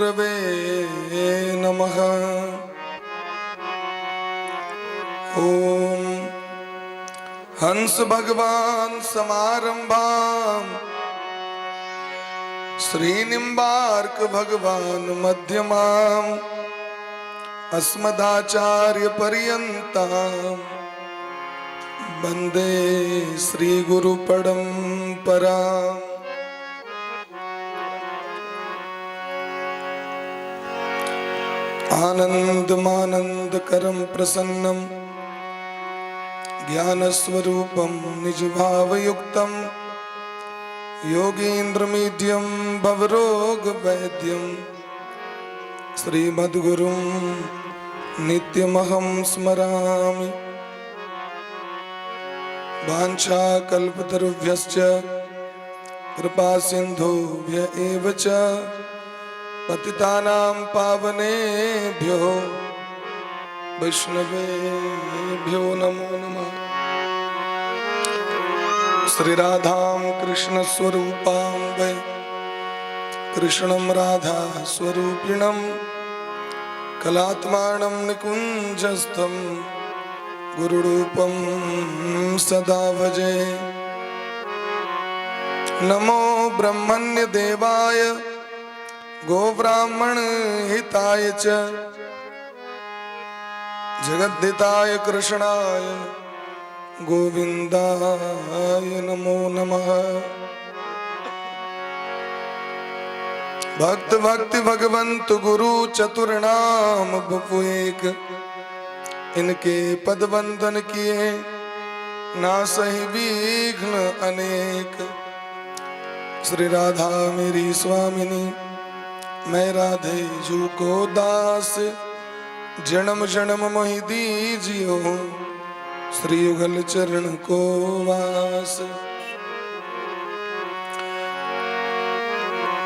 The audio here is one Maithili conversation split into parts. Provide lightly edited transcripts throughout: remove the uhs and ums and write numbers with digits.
गुरवे नमः। ओम हंस भगवान समारंभाम श्री निम्बार्क भगवान मध्यमाम अस्मदाचार्य पर्यंताम वंदे श्री गुरु परंपरा। आनंदमानंद करम प्रसन्नम ज्ञानस्वरूपं निजभावयुक्तं योगीन्द्रमीड्यं भवरोगवैद्यं श्रीमद्गुरुं नित्यमहं स्मरामि। वाञ्छाकल्पतरुभ्यश्च कृपा सिन्धुभ्य एव च पतितानां पावनेभ्यो वैष्णवेभ्यो नमो नमः। श्री राधां कृष्ण स्वरूपां वै कृष्णं राधा स्वरूपिणं कलात्मानं निकुञ्जस्थं गुरुरूपं सदा भजे। नमो ब्रह्मण्य देवाय गोब्राह्मण हिताय च जगद्धिताय कृष्णाय गोविंदाय नमो नमः। भक्त भक्ति भगवंत गुरु चतुर नाम बपु एक, इनके पद वंदन किए ना सही विघ्न अनेक। श्री राधा मेरी स्वामिनी, मैं राधे जू को दास, जन्म जन्म मोहि दीजियो श्री युगल चरण को वास।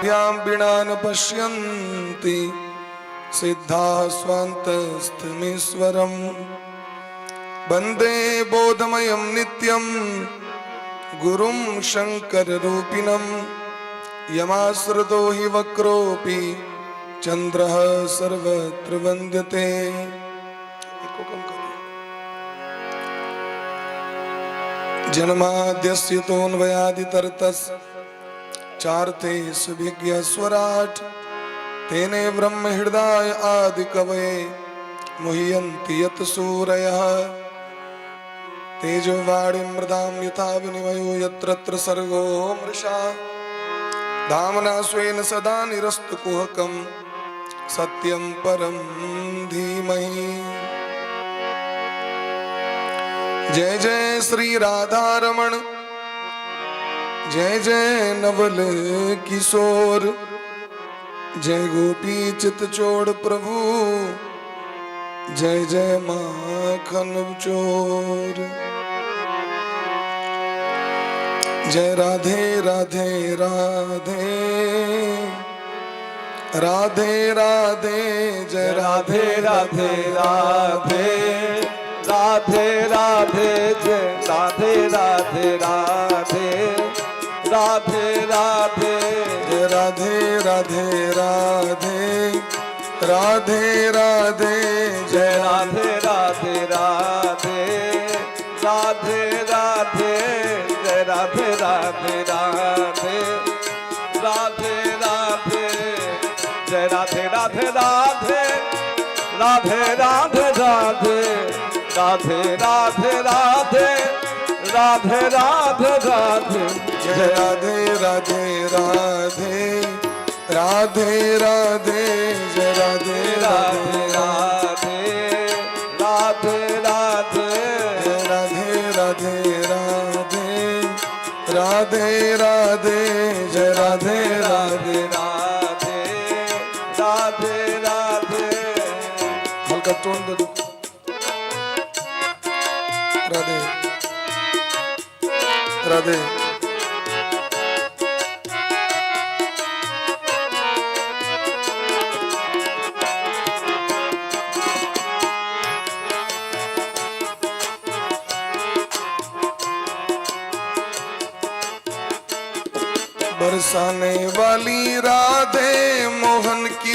याम बिना न पश्यन्ति सिद्धा स्वान्तस्थमीश्वरम्, वन्दे बोधमयं नित्यं गुरुं शङ्कर रूपिणं, यमाश्रितो हि वक्रोऽपि चन्द्रः सर्वत्र वन्द्यते। एको कम कर दिया। जन्माद्यस्य तोऽन्वयादितरतस् चार्थे सुभिज्ञ स्वराट, तेने ब्रह्म हृदय आदि कवये मुह्यन्ति यत सूरयः। तेजो वाणिमृदां यथा विनिमयो यत्र यत्र सर्गो मृषा, धाम्ना स्वेन सदा निरस्त कुहकं सत्यं परं धीमहि। जय जय श्री राधा रमण, जय जय नवल किशोर, जय गोपी चित चोर प्रभु, जय जय माखन चोर। जय राधे राधे राधे राधे राधे, जय राधे राधे राधे राधे राधे, जय राधे राधे राधे राधे राधे, जय राधे राधे राधे राधे राधे, जय राधे राधे राधे राधे राधे, जय राधे राधे राधे राधे राधे, जय राधे राधे राधे राधे राधे राधे राधे राधे राधे राधे राधे राधे, जय राधे राधे राधे राधे राधे, जय राधे राधे राधे राधे राधे राधे, जय राधे राधे राधे राधे राधे, जय राधे राधे राधे राधे राधे। हल्का टोन दे दो। राधे राधे। बरसाने वाली राधे मोहन की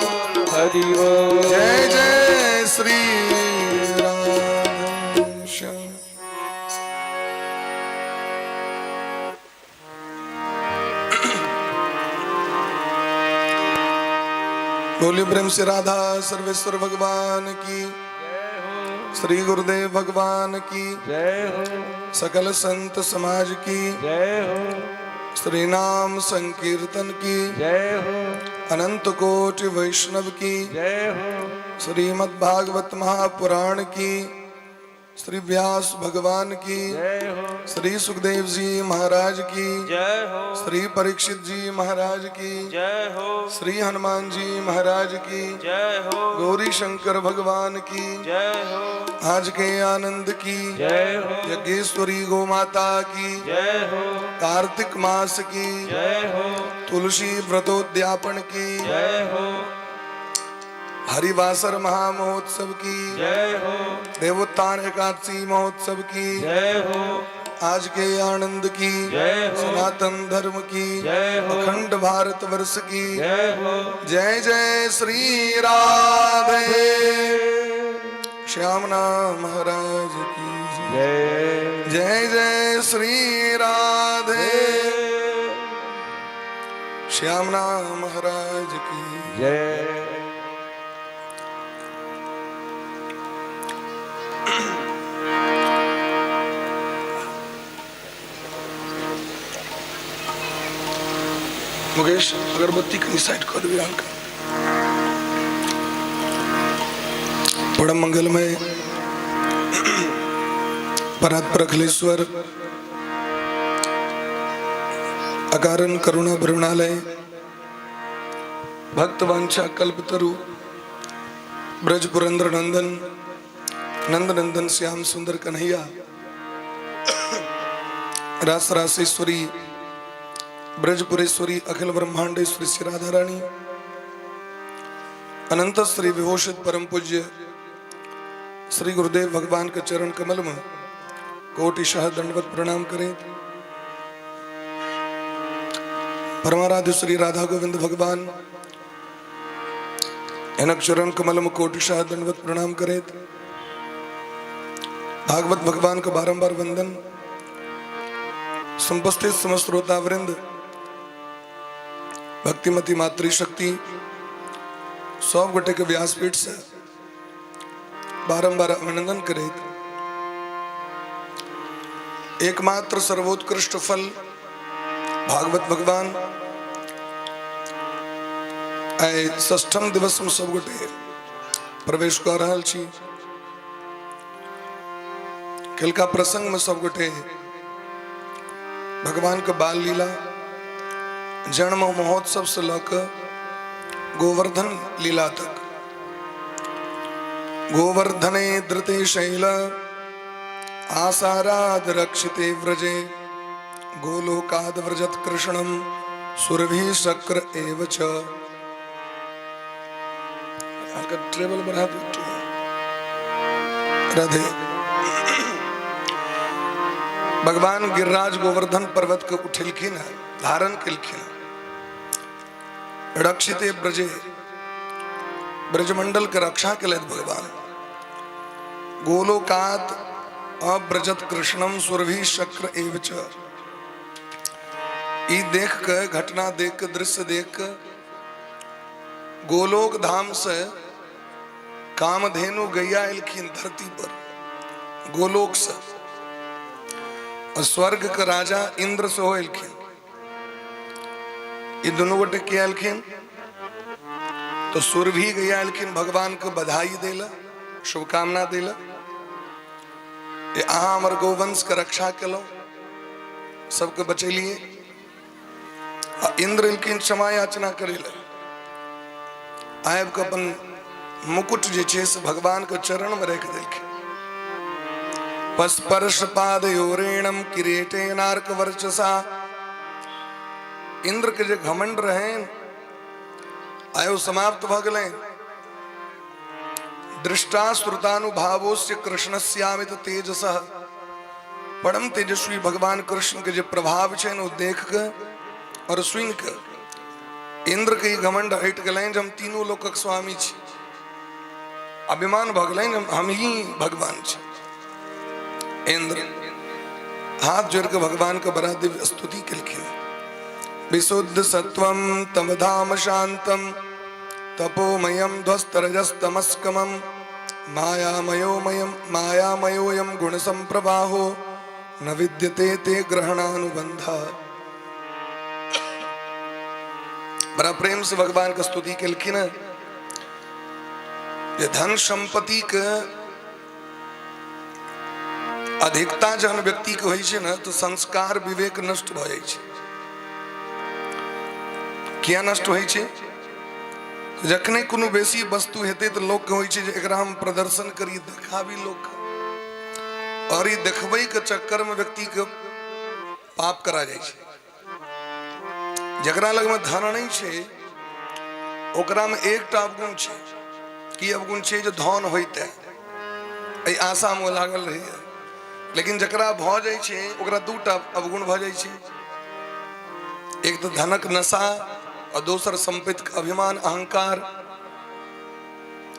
हरि बोल। जय जय श्री राधे श्याम। बोलिए प्रेम से राधा सर्वेश्वर भगवान की, श्री गुरुदेव भगवान की, जय हो। सकल संत समाज की, जय हो। श्री नाम संकीर्तन की, जय हो। अनंत कोटि वैष्णव की, जय हो। श्रीमद् भागवत महापुराण की, श्री व्यास भगवान की, जय हो। श्री सुखदेव जी महाराज की, जय हो। श्री परीक्षित जी महाराज की, जय हो। श्री हनुमान जी महाराज की, जय हो। गौरी शंकर भगवान की, जय हो। आज के आनंद की, जय हो। यज्ञेश्वरी गो माता की, जय हो। कार्तिक मास की, जय हो। तुलसी व्रतोद्यापन की, जय हो। हरिवासर महामहोत्सव की, जय हो। देवोत्थान एकादशी महोत्सव की, जय हो। आज के आनंद की, जय हो। सनातन धर्म की, जय हो। अखंड भारत वर्ष की, जय हो। जय जय श्री राधे श्याम नाम महाराज की जय। जय जय श्री राधे श्याम नाम महाराज की। जय। मुकेश, अगरबत्ती कनी साइड कर देबै हल्का। परम मंगलमय परात्पर अखिलेश्वर अकारण करुणा करुणालय भक्त वांछा कल्पतरु ब्रज पुरंदर नंदन नंद नंदन श्याम सुंदर कन्हैया रास रासेश्वरी ब्रजपुरेश्वरी अखिल ब्रह्मांडेश्वरी श्री राधा रानी अनंत श्री विभूषित परम पूज्य श्री गुरुदेव भगवान के चरण कमल में कोटि शह दंडवत प्रणाम करें। परमाराध्य श्री राधा गोविंद भगवान हिनक चरण कमल में कोटि शह दंडवत प्रणाम करें। भागवत भगवान का बारंबार वंदन। समुपस्थित समस्त श्रोता वृंद, भक्तिमती मातृशक्ति, सब गोटे के व्यासपीठ से बारंबार अभिनंदन करैत, एकमात्र सर्वोत्कृष्ट फल भागवत भगवान आइ षष्ठम दिवस में सब गोटे प्रवेश कऽ रहल छी। कलका प्रसंग में सब गोटे भगवान के बाल लीला जन्म महोत्सव से लऽ कऽ गोवर्धन लीला तक, गोवर्धने धृते शैल आसाराद रक्षिते व्रजे गोलोकाद व्रजत कृष्णम सुरभि शक्र एव च। हल्का ट्रेबल बढ़ा दो। राधे। भगवान गिरिराज गोवर्धन पर्वत के उठेलखिन है, धारण केलखिन। रक्षिते ब्रजे, ब्रजमंडल के रक्षा के लिए भगवान गोलोकात अब्रजत कृष्णम सुरभि शक्र एव च। ई देख के, घटना देख के, दृश्य देख के गोलोक धाम से कामधेनु गैया एलखिन धरती पर गोलोक से, और स्वर्ग के राजा इंद्र से हो एलखिन। ई दोनों गोटे के एलखिन तो सुरभि गैया एलखिन भगवान के बधाई देला, शुभकामना देला, ए अहाँ हमर गोवंश के रक्षा केलहुँ, सबके बचेलिए। आ इंद्र एलखिन क्षमा याचना करे लए, आबि कऽ अपन मुकुट जे छै से भगवान के चरण में राखि देलखिन। पस्पर्श पादयोरेणम किरीटेनार्क वर्चसा। इंद्र के जे घमंड रहे आयो समाप्त भऽ गेलै। दृष्टा श्रुतानुभावोस्य कृष्णस्यामित तेजसः। परम तेजस्वी भगवान कृष्ण के जे प्रभाव छै ओ देख के और सुनि के इंद्र के ई घमंड हटि गेलनि जे हम तीनू लोकक स्वामी छी। अभिमान भऽ गेलनि हम ही भगवान छी। इंद्र हाथ जोड़ के भगवान के बड़ा दिव्य स्तुति केलखिन। विशुद्ध सत्वम तम धाम शांतम तपोमयम ध्वस्तरजस्तमस्कमम मायामयोमयम मायामयोयम गुण संप्रवाहो न विद्यते ते ग्रहणानुबंध। बड़ा प्रेम से भगवान के स्तुति केलखिन जे धन संपत्ति के अधिकता जहन व्यक्ति के होइ छै ने तो संस्कार विवेक नष्ट भऽ जाइ छै। किया नष्ट होइ छै? जखने कोनो बेसी वस्तु हेतै तऽ लोकके होइ छै जे एकरा हम प्रदर्शन करी, देखाबी लोकके, और ई देखबै के चक्कर में व्यक्ति के पाप करा जाइ छै। जकरा लगमे धन नहि छै ओकरा में एकटा अवगुण छै। की अवगुण छै? जे धन होइते एहि आशा में लागल रहैए। लेकिन जकरा भऽ जाइ छै ओकरा दूटा अवगुण भऽ जाइ छै, एक तऽ धनक नशा और दोसर संपत्तिक अभिमान अहंकार।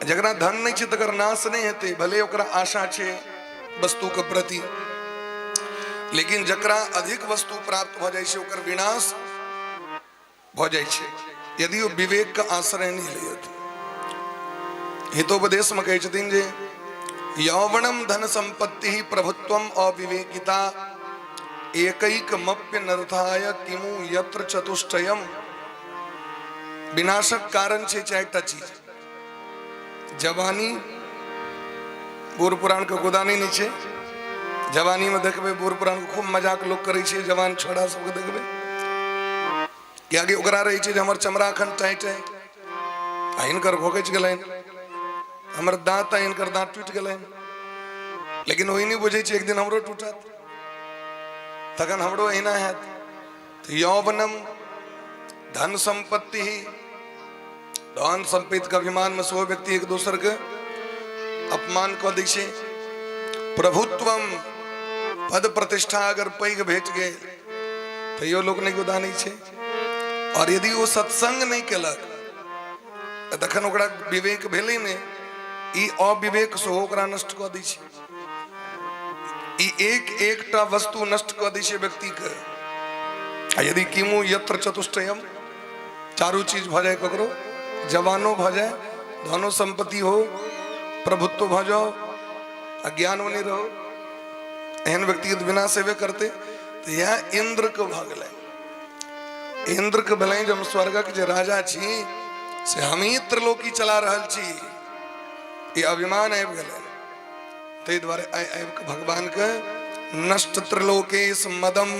जकरा धन नहि छै तकर नाश नहि हेतै, भले ओकरा आशा छै वस्तु के प्रति, लेकिन जकरा अधिक वस्तु प्राप्त भऽ जाइ छै ओकर विनाश भऽ जाइ छै यदि ओ विवेक के आश्रय नहि लैत। हितोपदेश में कहै छथिन जे यौवनम धन संपत्ति प्रभुत्वम अविवेकिता एकैकमप्य नर्थाय किमु यत्र चतुष्टयम। विनाशक कारण छै चारिटा चीज, जवानी, बूढ़ पुरान के गोदानी नहीं छै। जवानी में देखबै बूढ़ पुरान के खूब मजाक लोग करै छै, जवान छोड़ा सबके देखबै कियाकि ओकरा रहै छै जे हमर चमड़ा अखन टाइट है आ हिनकर घोकचि गेलनि, हमर दाँत आ हिनकर दाँत टूटि गेलनि। लेकिन ओ ई नहि बुझै छै एक दिन हमरो टूटत, तखन हमरो एहिना हैत। तऽ यौवनम धन संपत्ति, धन संपत्ति के अभिमान में सेहो व्यक्ति एक दोसर के अपमान कऽ दै छै। प्रभुत्वम पद प्रतिष्ठा अगर पैघ भेट गेल तैयो लोक नहि गोदानै छै। और यदि ओ सत्संग नहि केलक तऽ तखन ओकरा विवेक भेलै नहि, ई अविवेक सेहो ओकरा नष्ट कऽ दै छै। ई एक एकटा वस्तु नष्ट कऽ दै छै व्यक्ति के। आ यदि किमु यत्र चतुष्टयम, चारू चीज भऽ जाय ककरो, जवानो भऽ जाय, धनो संपत्ति हो, प्रभुत्व भऽ जाओ आ ज्ञानो नहि रहो, एहन व्यक्ति के बिना सेवे करते। तऽ इएह इंद्र के भऽ गेलै। इंद्र के भेलै जे हम स्वर्गक जे राजा छी से हमही त्रिलोकी चला रहल छी, ई अभिमान आबि गेलै। ताहि दुआरे आइ आबि कऽ भगवानके नष्ट त्रिलोकेश मदम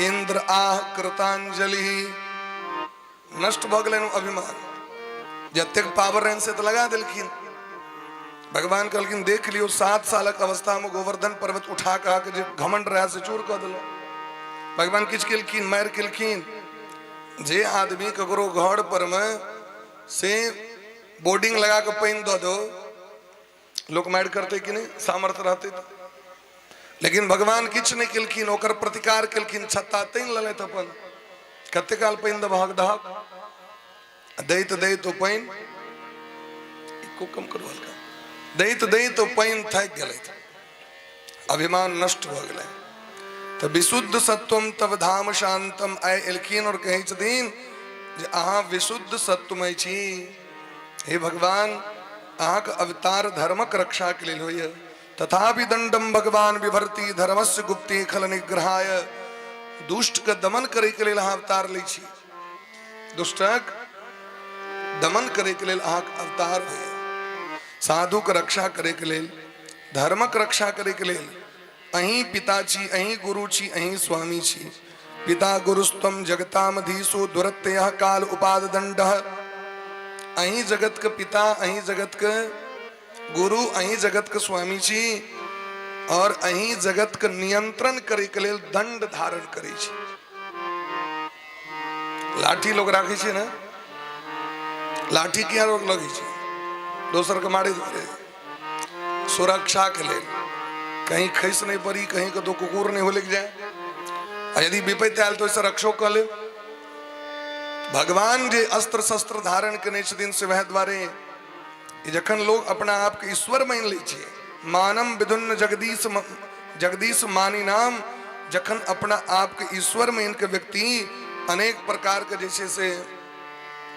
इंद्र आह कृतांजलि, नष्ट भऽ गेलनि अभिमान। जतेक पावर रहनि से तऽ लगा देलखिन। भगवान कहलखिन देख लियौ 7 सालक अवस्थामे गोवर्धन पर्वत उठा कऽ अहाँके जे घमंड रहए से चूर कऽ देलहुँ। भगवान किछु केलखिन, मारि केलखिन। जे आदमी ककरो घर पर मे से बोर्डिंग लगा कऽ पानि दऽ दो, लोक मारि करतै कि नहि? सामर्थ्य रहतै तऽ। लेकिन भगवान किछु नहि केलखिन, ओकर प्रतिकार केलखिन, छत्ता तानि लेलथि अपन। कते काल पानि दबहक दहक दैत दैत ओ पानि एको कम करू हल्का, दैत दैत ओ पानि थाकि गेलथि, अभिमान नष्ट भऽ गेलै। तऽ विशुद्ध सत्वम तब धाम शांतम आइ एलखिन और कहै छथिन जे अहाँ विशुद्ध सत्वमय छी हे भगवान, अहाँके अवतार धर्मक रक्षा के लेल होइए। तथापि दंडम भगवान विभर्ति धर्मस्य गुप्ति खल निग्रहाय, दुष्ट के दमन करे के लेल अहाँ अवतार लै छी, दुष्टक दमन करे के लेल अहाँके अवतार होइए, साधु के रक्षा करे के लेल, धर्मक रक्षा करे के लेल। अहीं पिता छी, अहीं गुरु छी, अहीं स्वामी छी। पिता गुरुस्तम जगतामधीशो दुरत्यय काल उपाद दंड, अहीं जगत के पिता, अहीं जगत के गुरु, अहीं जगत के स्वामी छी और अहीं जगत के नियंत्रण करे के लेल दंड धारण करे छी। लाठी लोग राखै छै ने, लाठी किया लोग लगै छै? दोसर के मारे दुआरे, सुरक्षा के लेल, कहीं खसि नहि पड़ी, कहीं कतौ कुकुर नहि हुलकि जाय, आ यदि विपत्ति आयल तऽ ओहिसँ रक्षो कऽ लेब। भगवान जे अस्त्र शस्त्र धारण केने छथिन से वएह दुआरे जखन लोग अपना आपके ईश्वर मानि लै छै, मानम विधुन्न जगदीश जगदीश मानी नाम, जखन अपना आपके ईश्वर मानि के व्यक्ति अनेक प्रकार के जे छै से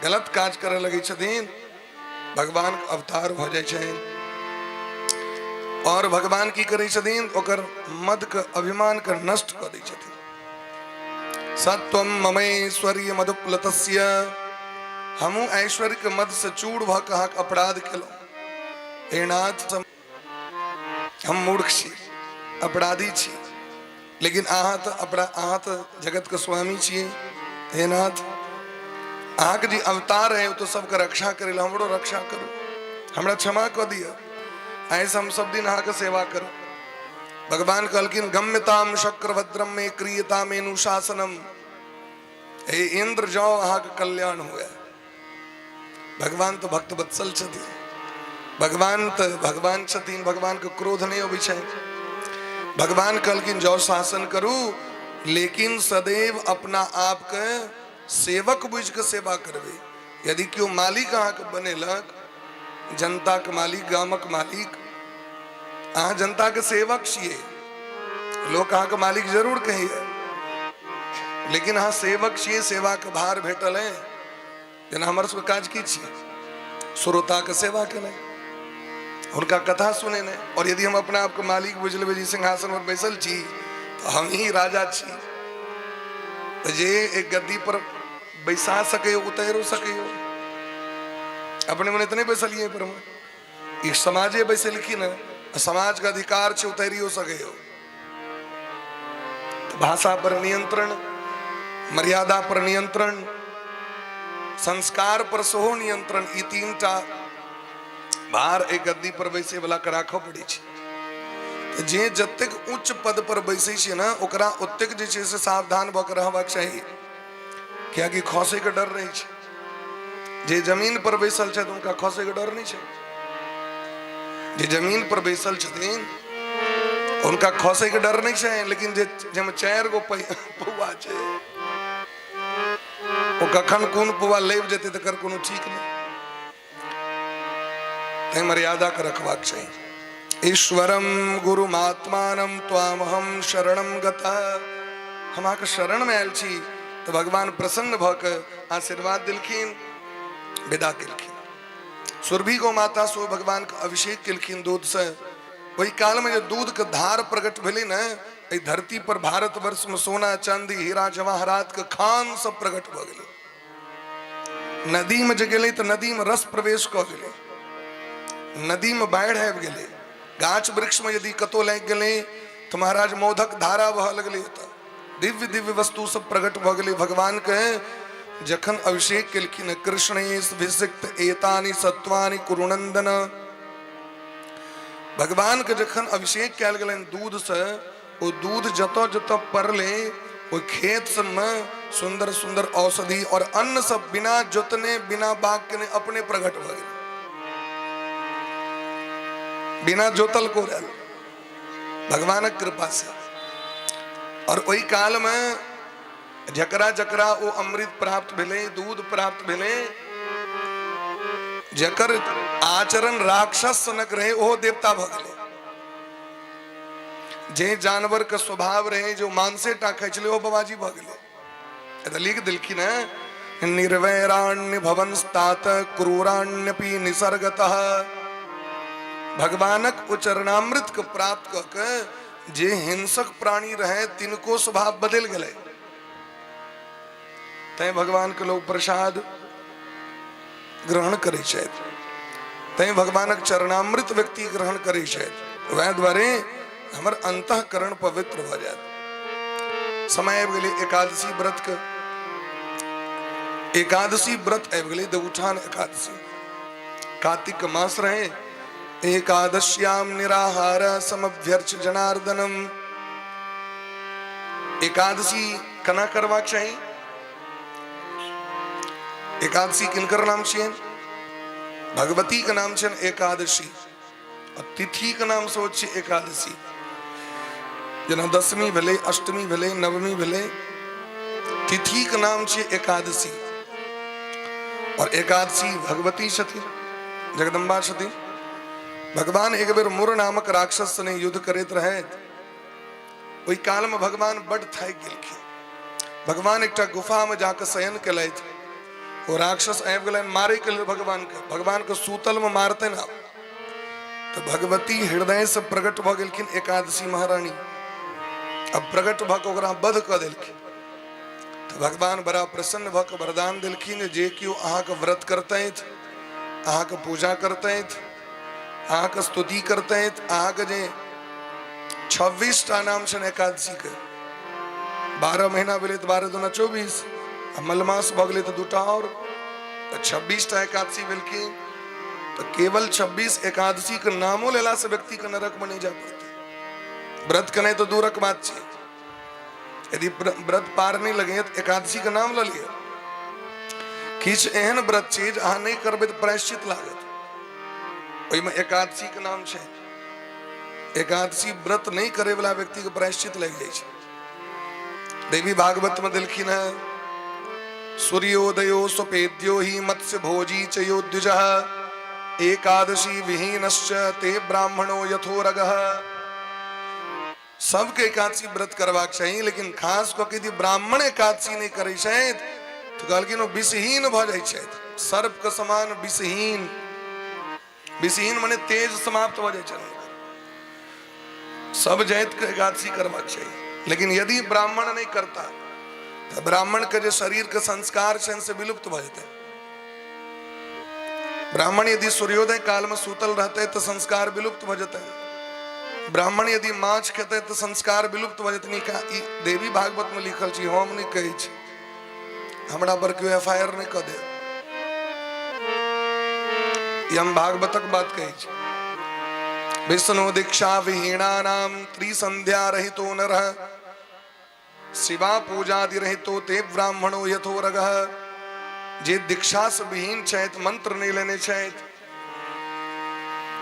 गलत काज करऽ लगै छथिन, भगवान के अवतार भऽ जाइ छनि। और भगवान की करै छथिन, ओकर मद के अभिमान के नष्ट कऽ दै छथिन। सत्वम ममैश्वर्य मधुप्लतस्य, हमहूँ ऐश्वर्य के मद से चूड़ भऽ कऽ अहाँके अपराध केलहुँ। हे नाथ, हम मूर्ख छी, अपराधी छी, लेकिन अहाँ तऽ अपरा अहाँ तऽ जगतके स्वामी छियै। हे नाथ, अहाँके जे अवतार है ओ तऽ सबके रक्षा करै लए, हमरो रक्षा करू, हमरा क्षमा कऽ दिअ, एहिसँ हम सब दिन अहाँके सेवा करब। भगवान कहलखिन गम्यताम शक्रभद्रम में क्रियता में अनुशासनम, हे इंद्र जाओ अहाँके कल्याण हुए। भगवान तऽ भक्त वत्सल छथिन, भगवान तऽ भगवान छथिन, भगवान के क्रोध नहि अबै छै। भगवान कहलखिन जाओ शासन करू, लेकिन सदैव अपना आप के सेवक बुझि के सेवा करबै। यदि केओ मालिक अहाँके बनेलक, जनता के मालिक, गामक मालिक, अहाँ जनता के सेवक छियै, लोक अहाँके मालिक जरूर कहैया, लेकिन अहाँ सेवक छियै, सेवा के भार भेटल है। जेना हमर सबके काज की छियै, श्रोता के सेवा केनाइ, हुनका कथा सुनेनाइ। और यदि हम अपना आपके मालिक बुझि लेबै जे सिंहासन पर बैसल छी तऽ हम ही राजा छी, तऽ जे एक गद्दी पर बैसा सकैयो उतारो सकैयो। अपने मने तऽ नहि बैसलियै पर ई समाजे बैसेलखिन हँ, समाज के अधिकार छै उतारियो सकैयो। भाषा पर नियंत्रण, मर्यादा पर नियंत्रण, संस्कार पर सेहो नियंत्रण, ई तीन टा भार एक गद्दी पर बैसे वाला के राखऽ पड़ै छै। तऽ जे जतेक उच्च पद पर बैसै छै ने, ओकरा ओतेक जे छै से सावधान भऽ के रहबाक चाही, कियाकि खसै के डर रहै छै। जे जमीन पर बैसल छथि हुनका खसै के डर नहि छै, जे जमीन पर बैसल छथिन हुनका खसै के डर नहि छै, लेकिन जे जाहिमे 4 गो पौआ छै ओ कखन कोन पौआ लेब जेतै तकर कोनो ठीक नहि। तैं मर्यादा के रखबाक चाही। ईश्वरम गुरुमात्मानम त्वामहम शरणम गतः, हम अहाँके शरण में आयल छी। तऽ भगवान प्रसन्न भऽ के आशीर्वाद देलखिन, विदा केलखिन। सुरभि गौ माता सो भगवान के अभिषेक केलखिन दूध से। ओहि काल में जे दूध के धार प्रकट भेलै ने, एहि धरती पर भारतवर्ष में सोना चांदी हीरा जवाहरात के खान सब प्रकट भऽ गेलै। नदी में जे गेलै तऽ नदी में रस प्रवेश कऽ गेलै, नदी में बाढ़ि आबि गेलै, गाछ वृक्ष में यदि कतौ लागि गेलै तऽ महाराज मौधक धारा बहऽ लगलै, ओतऽ दिव्य दिव्य वस्तु सब प्रकट भऽ गेलै। भगवान के जखन अभिषेक केलखिन, कृष्ण अभिषिक्त एतानि सत्वानि कुरुनंदन, भगवान के जखन अभिषेक कयल गेलनि दूध से, ओ दूध जतऽ जतऽ पड़लै ओहि खेत सबमे सुंदर सुंदर औषधि और अन्न सब बिना जोतने बिना बाग केने अपने प्रकट भऽ गेल, बिना जोतल कोरल, भगवानक कृपा से। और ओहि काल में जकरा जकरा ओ अमृत प्राप्त भेलै, दूध प्राप्त भेलै, जकर आचरण राक्षस सनक रहे ओहो देवता भऽ गेलै। जे जानवर के स्वभाव रहे जो मांसे टा खाइ छलै ओ बाबाजी भऽ गेलै। एतऽ लिख देलखिन हेँ, निर्वैराण्य भवंस्तात क्रूराण्यपि निसर्गतः, भगवानक ओ चरणामृत के प्राप्त कऽ के जे हिंसक प्राणी रहे तिनको स्वभाव बदलि गेलै। तैं भगवान के लोग प्रसाद ग्रहण करै छथि, तैं भगवानक चरणामृत व्यक्ति ग्रहण करै छथि। वएह दुआरे हमर अंतःकरण पवित्र भऽ जायत। समय आबि गेलै एकादशी व्रत के, एकादशी व्रत आबि गेलै, देवउठान एकादशी, कार्तिक के मास रहे। एकादश्याम निराहार समभ्यर्च जनार्दनम, एकादशी केना करबाक चाही? एकादशी किनकर नाम छियनि? भगवती के नाम छनि एकादशी, और तिथि के नाम सेहो छै एकादशी। जेना दशमी भेलै, अष्टमी भेलै, नवमी भेलै, तिथि के नाम छै एकादशी। और एकादशी भगवती छथिन, जगदम्बा छथिन। भगवान एक बेर मुर नामक राक्षस सने युद्ध करैत रहथि। ओहि काल में भगवान बड थाकि गेलखिन। भगवान एकटा गुफा में जाके शयन केलथि। ओ राक्षस आबि गेलनि मारे के लेल भगवान के। भगवान के सूतल में मारते ना, तो भगवती हृदय से प्रकट भऽ गेलखिन एकादशी महारानी। अब प्रकट भऽ के ओकरा वध कऽ देलखिन। तऽ भगवान बड़ा प्रसन्न भऽ के वरदान देलखिन, जे केओ अहाँके व्रत करतथि, अहाँके पूजा करतथि, अहाँके स्तुति करतथि, अहाँके जे 26 टा नाम छनि एकादशी के, 12 महीना भेलै तऽ 12 दूना 24, आ मलमास भऽ गेलै तऽ 2 और, तऽ 26 टा एकादशी भेलखिन। तऽ केवल 26 एकादशी के नामो लेला से व्यक्ति के नरक में नहीं जाय पड़तै। व्रत केनाइ तऽ दूरक बात छै, यदि व्रत पार नहीं लगे तऽ एकादशी के नाम लऽ लिअ। किछु एहन व्रत छै जे अहाँ नहि करबै तऽ प्रायश्चित लागत, ओहिमे एकादशी के नाम छै। एकादशी व्रत नहीं करे वाला व्यक्ति के प्रायश्चित लागि जाइ छै। देवी भागवत में देलखिन है, सूर्योदयो स्वपेद्यो ही मत्स्य भोजी च यो द्विजः एकादशी विहीनश्च ते ब्राह्मणो यथोरगः। सबके एकादशी व्रत करबाक चाही, लेकिन खास कऽ के यदि ब्राह्मण एकादशी नहि करै छथि तऽ कहलखिन ओ विषहीन भऽ जाइ छथि, सर्प के समान विषहीन। विषहीन मने तेज समाप्त भऽ जाइ छनि हुनकर। सब जाति के एकादशी करबाक चाही, लेकिन यदि ब्राह्मण नहि करता तऽ ब्राह्मण के जे शरीर के संस्कार छनि से विलुप्त भऽ जेतै। ब्राह्मण यदि सूर्योदय काल में सूतल रहते तो संस्कार विलुप्त भ जेतै। ब्राह्मण यदि माछ खेतै तो संस्कार विलुप्त भ जेतै। ई देवी भागवत में लिखल छी, हम नहीं कहै छी, हमरा पर केओ एफ I R नहीं कऽ दे, ई हम भागवतक बात कहै छी। विष्णु दीक्षा विहीणानाम त्रिसंध्या रहितो नरः शिवा पूजादि रहितो ते ब्राह्मणो यथोरगः। जे दीक्षा से विहीन छथि, मंत्र नहीं लेने छथि,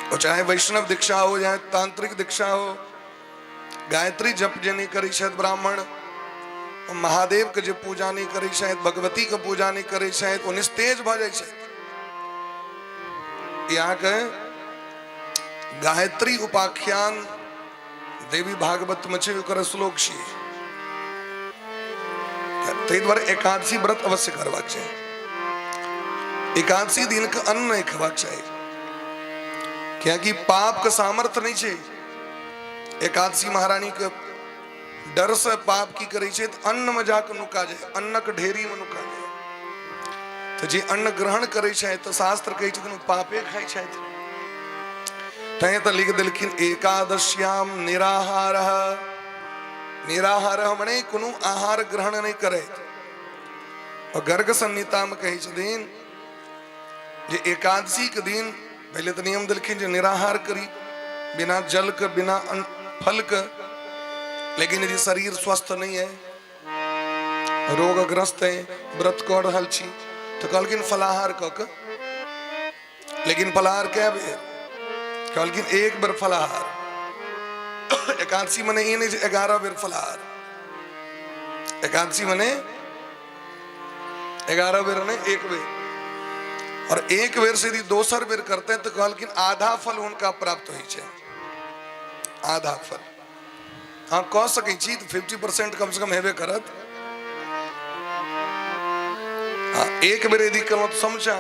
ओ चाहे वैष्णव दीक्षा हो चाहे तांत्रिक दीक्षा हो, गायत्री जप जे नहीं करै छथि ब्राह्मण, ओ महादेव के जे पूजा नहीं करै छथि, भगवती के पूजा नहीं करै छथि, ओ निस्तेज भऽ जाइ छथि। यहाँ के गायत्री उपाख्यान देवी भागवत में छै, ओकर श्लोक छियै। ताहि दुआरे एकादशी व्रत अवश्य करबाक चाही। एकादशी दिन के अन्न नहीं खेबाक चाही, कियाकि पाप के सामर्थ्य नहीं छै। एकादशी महारानी के डर से पाप की करै छै तऽ अन्न में जाके नुका जाय, अन्नक ढेरी में नुका जाय। तऽ जे अन्न ग्रहण करै छै तऽ शास्त्र कहै छथिन ओ पापे खाइ छथि। तैं तऽ लिख देलखिन एकादश्याम निराहार। निराहार मने कोनो आहार ग्रहण नहि करैत। और गर्ग संहिता में कहै छथिन जे एकादशी के दिन पहले तऽ नियम देलखिन जे निराहार करी, बिना जल के बिना फल के। लेकिन यदि शरीर स्वस्थ नहीं है, रोगग्रस्त है, व्रत कऽ रहल छी, तऽ कहलखिन फलाहार कऽ के। लेकिन फलाहार कै बेर? कहलखिन एक बेर फलाहार। एकादशी मने ई नहीं जे 11 बेर फलाहार। एकादशी मने 11 बेर नहीं, एक बेर। और एक बेर से यदि दोसर बेर करते हैं तो कहलखिन आधा फल हुनका प्राप्त होइ छै, आधा फल। हाँ कह सकै छी तऽ 50% कम से कम हेबे करत। हाँ, एक बेर यदि केलहुँ तऽ समझा,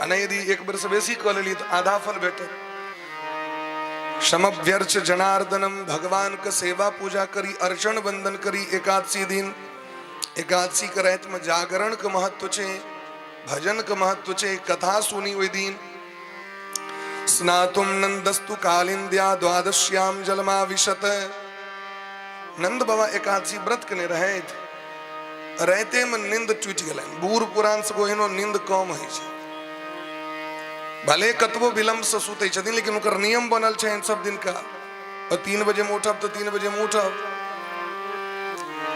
आ नहि यदि एक बेर से बेसी कऽ लेलियै तऽ आधा फल भेटत। समभ्यर्च जनार्दनम, भगवान के सेवा पूजा करी, अर्चन वंदन करी एकादशी दिन। एकादशी के राति में जागरण के महत्व छै, भजन के महत्व छै, कथा सुनी ओहि दिन। स्नातुम नंदस्तु कालिंद्या द्वादश्याम जलमाविशत। नंद बाबा एकादशी व्रत केने रहथि, राते में नींद टूटि गेलनि। बूढ़ पुरान सबके ओहिनो नींद कम होइ छै, भले कतबो विलंब से सुतै छथिन, लेकिन ओकर नियम बनल छनि सब दिन का। और 3 बजे में उठब तऽ 3 बजे में उठब,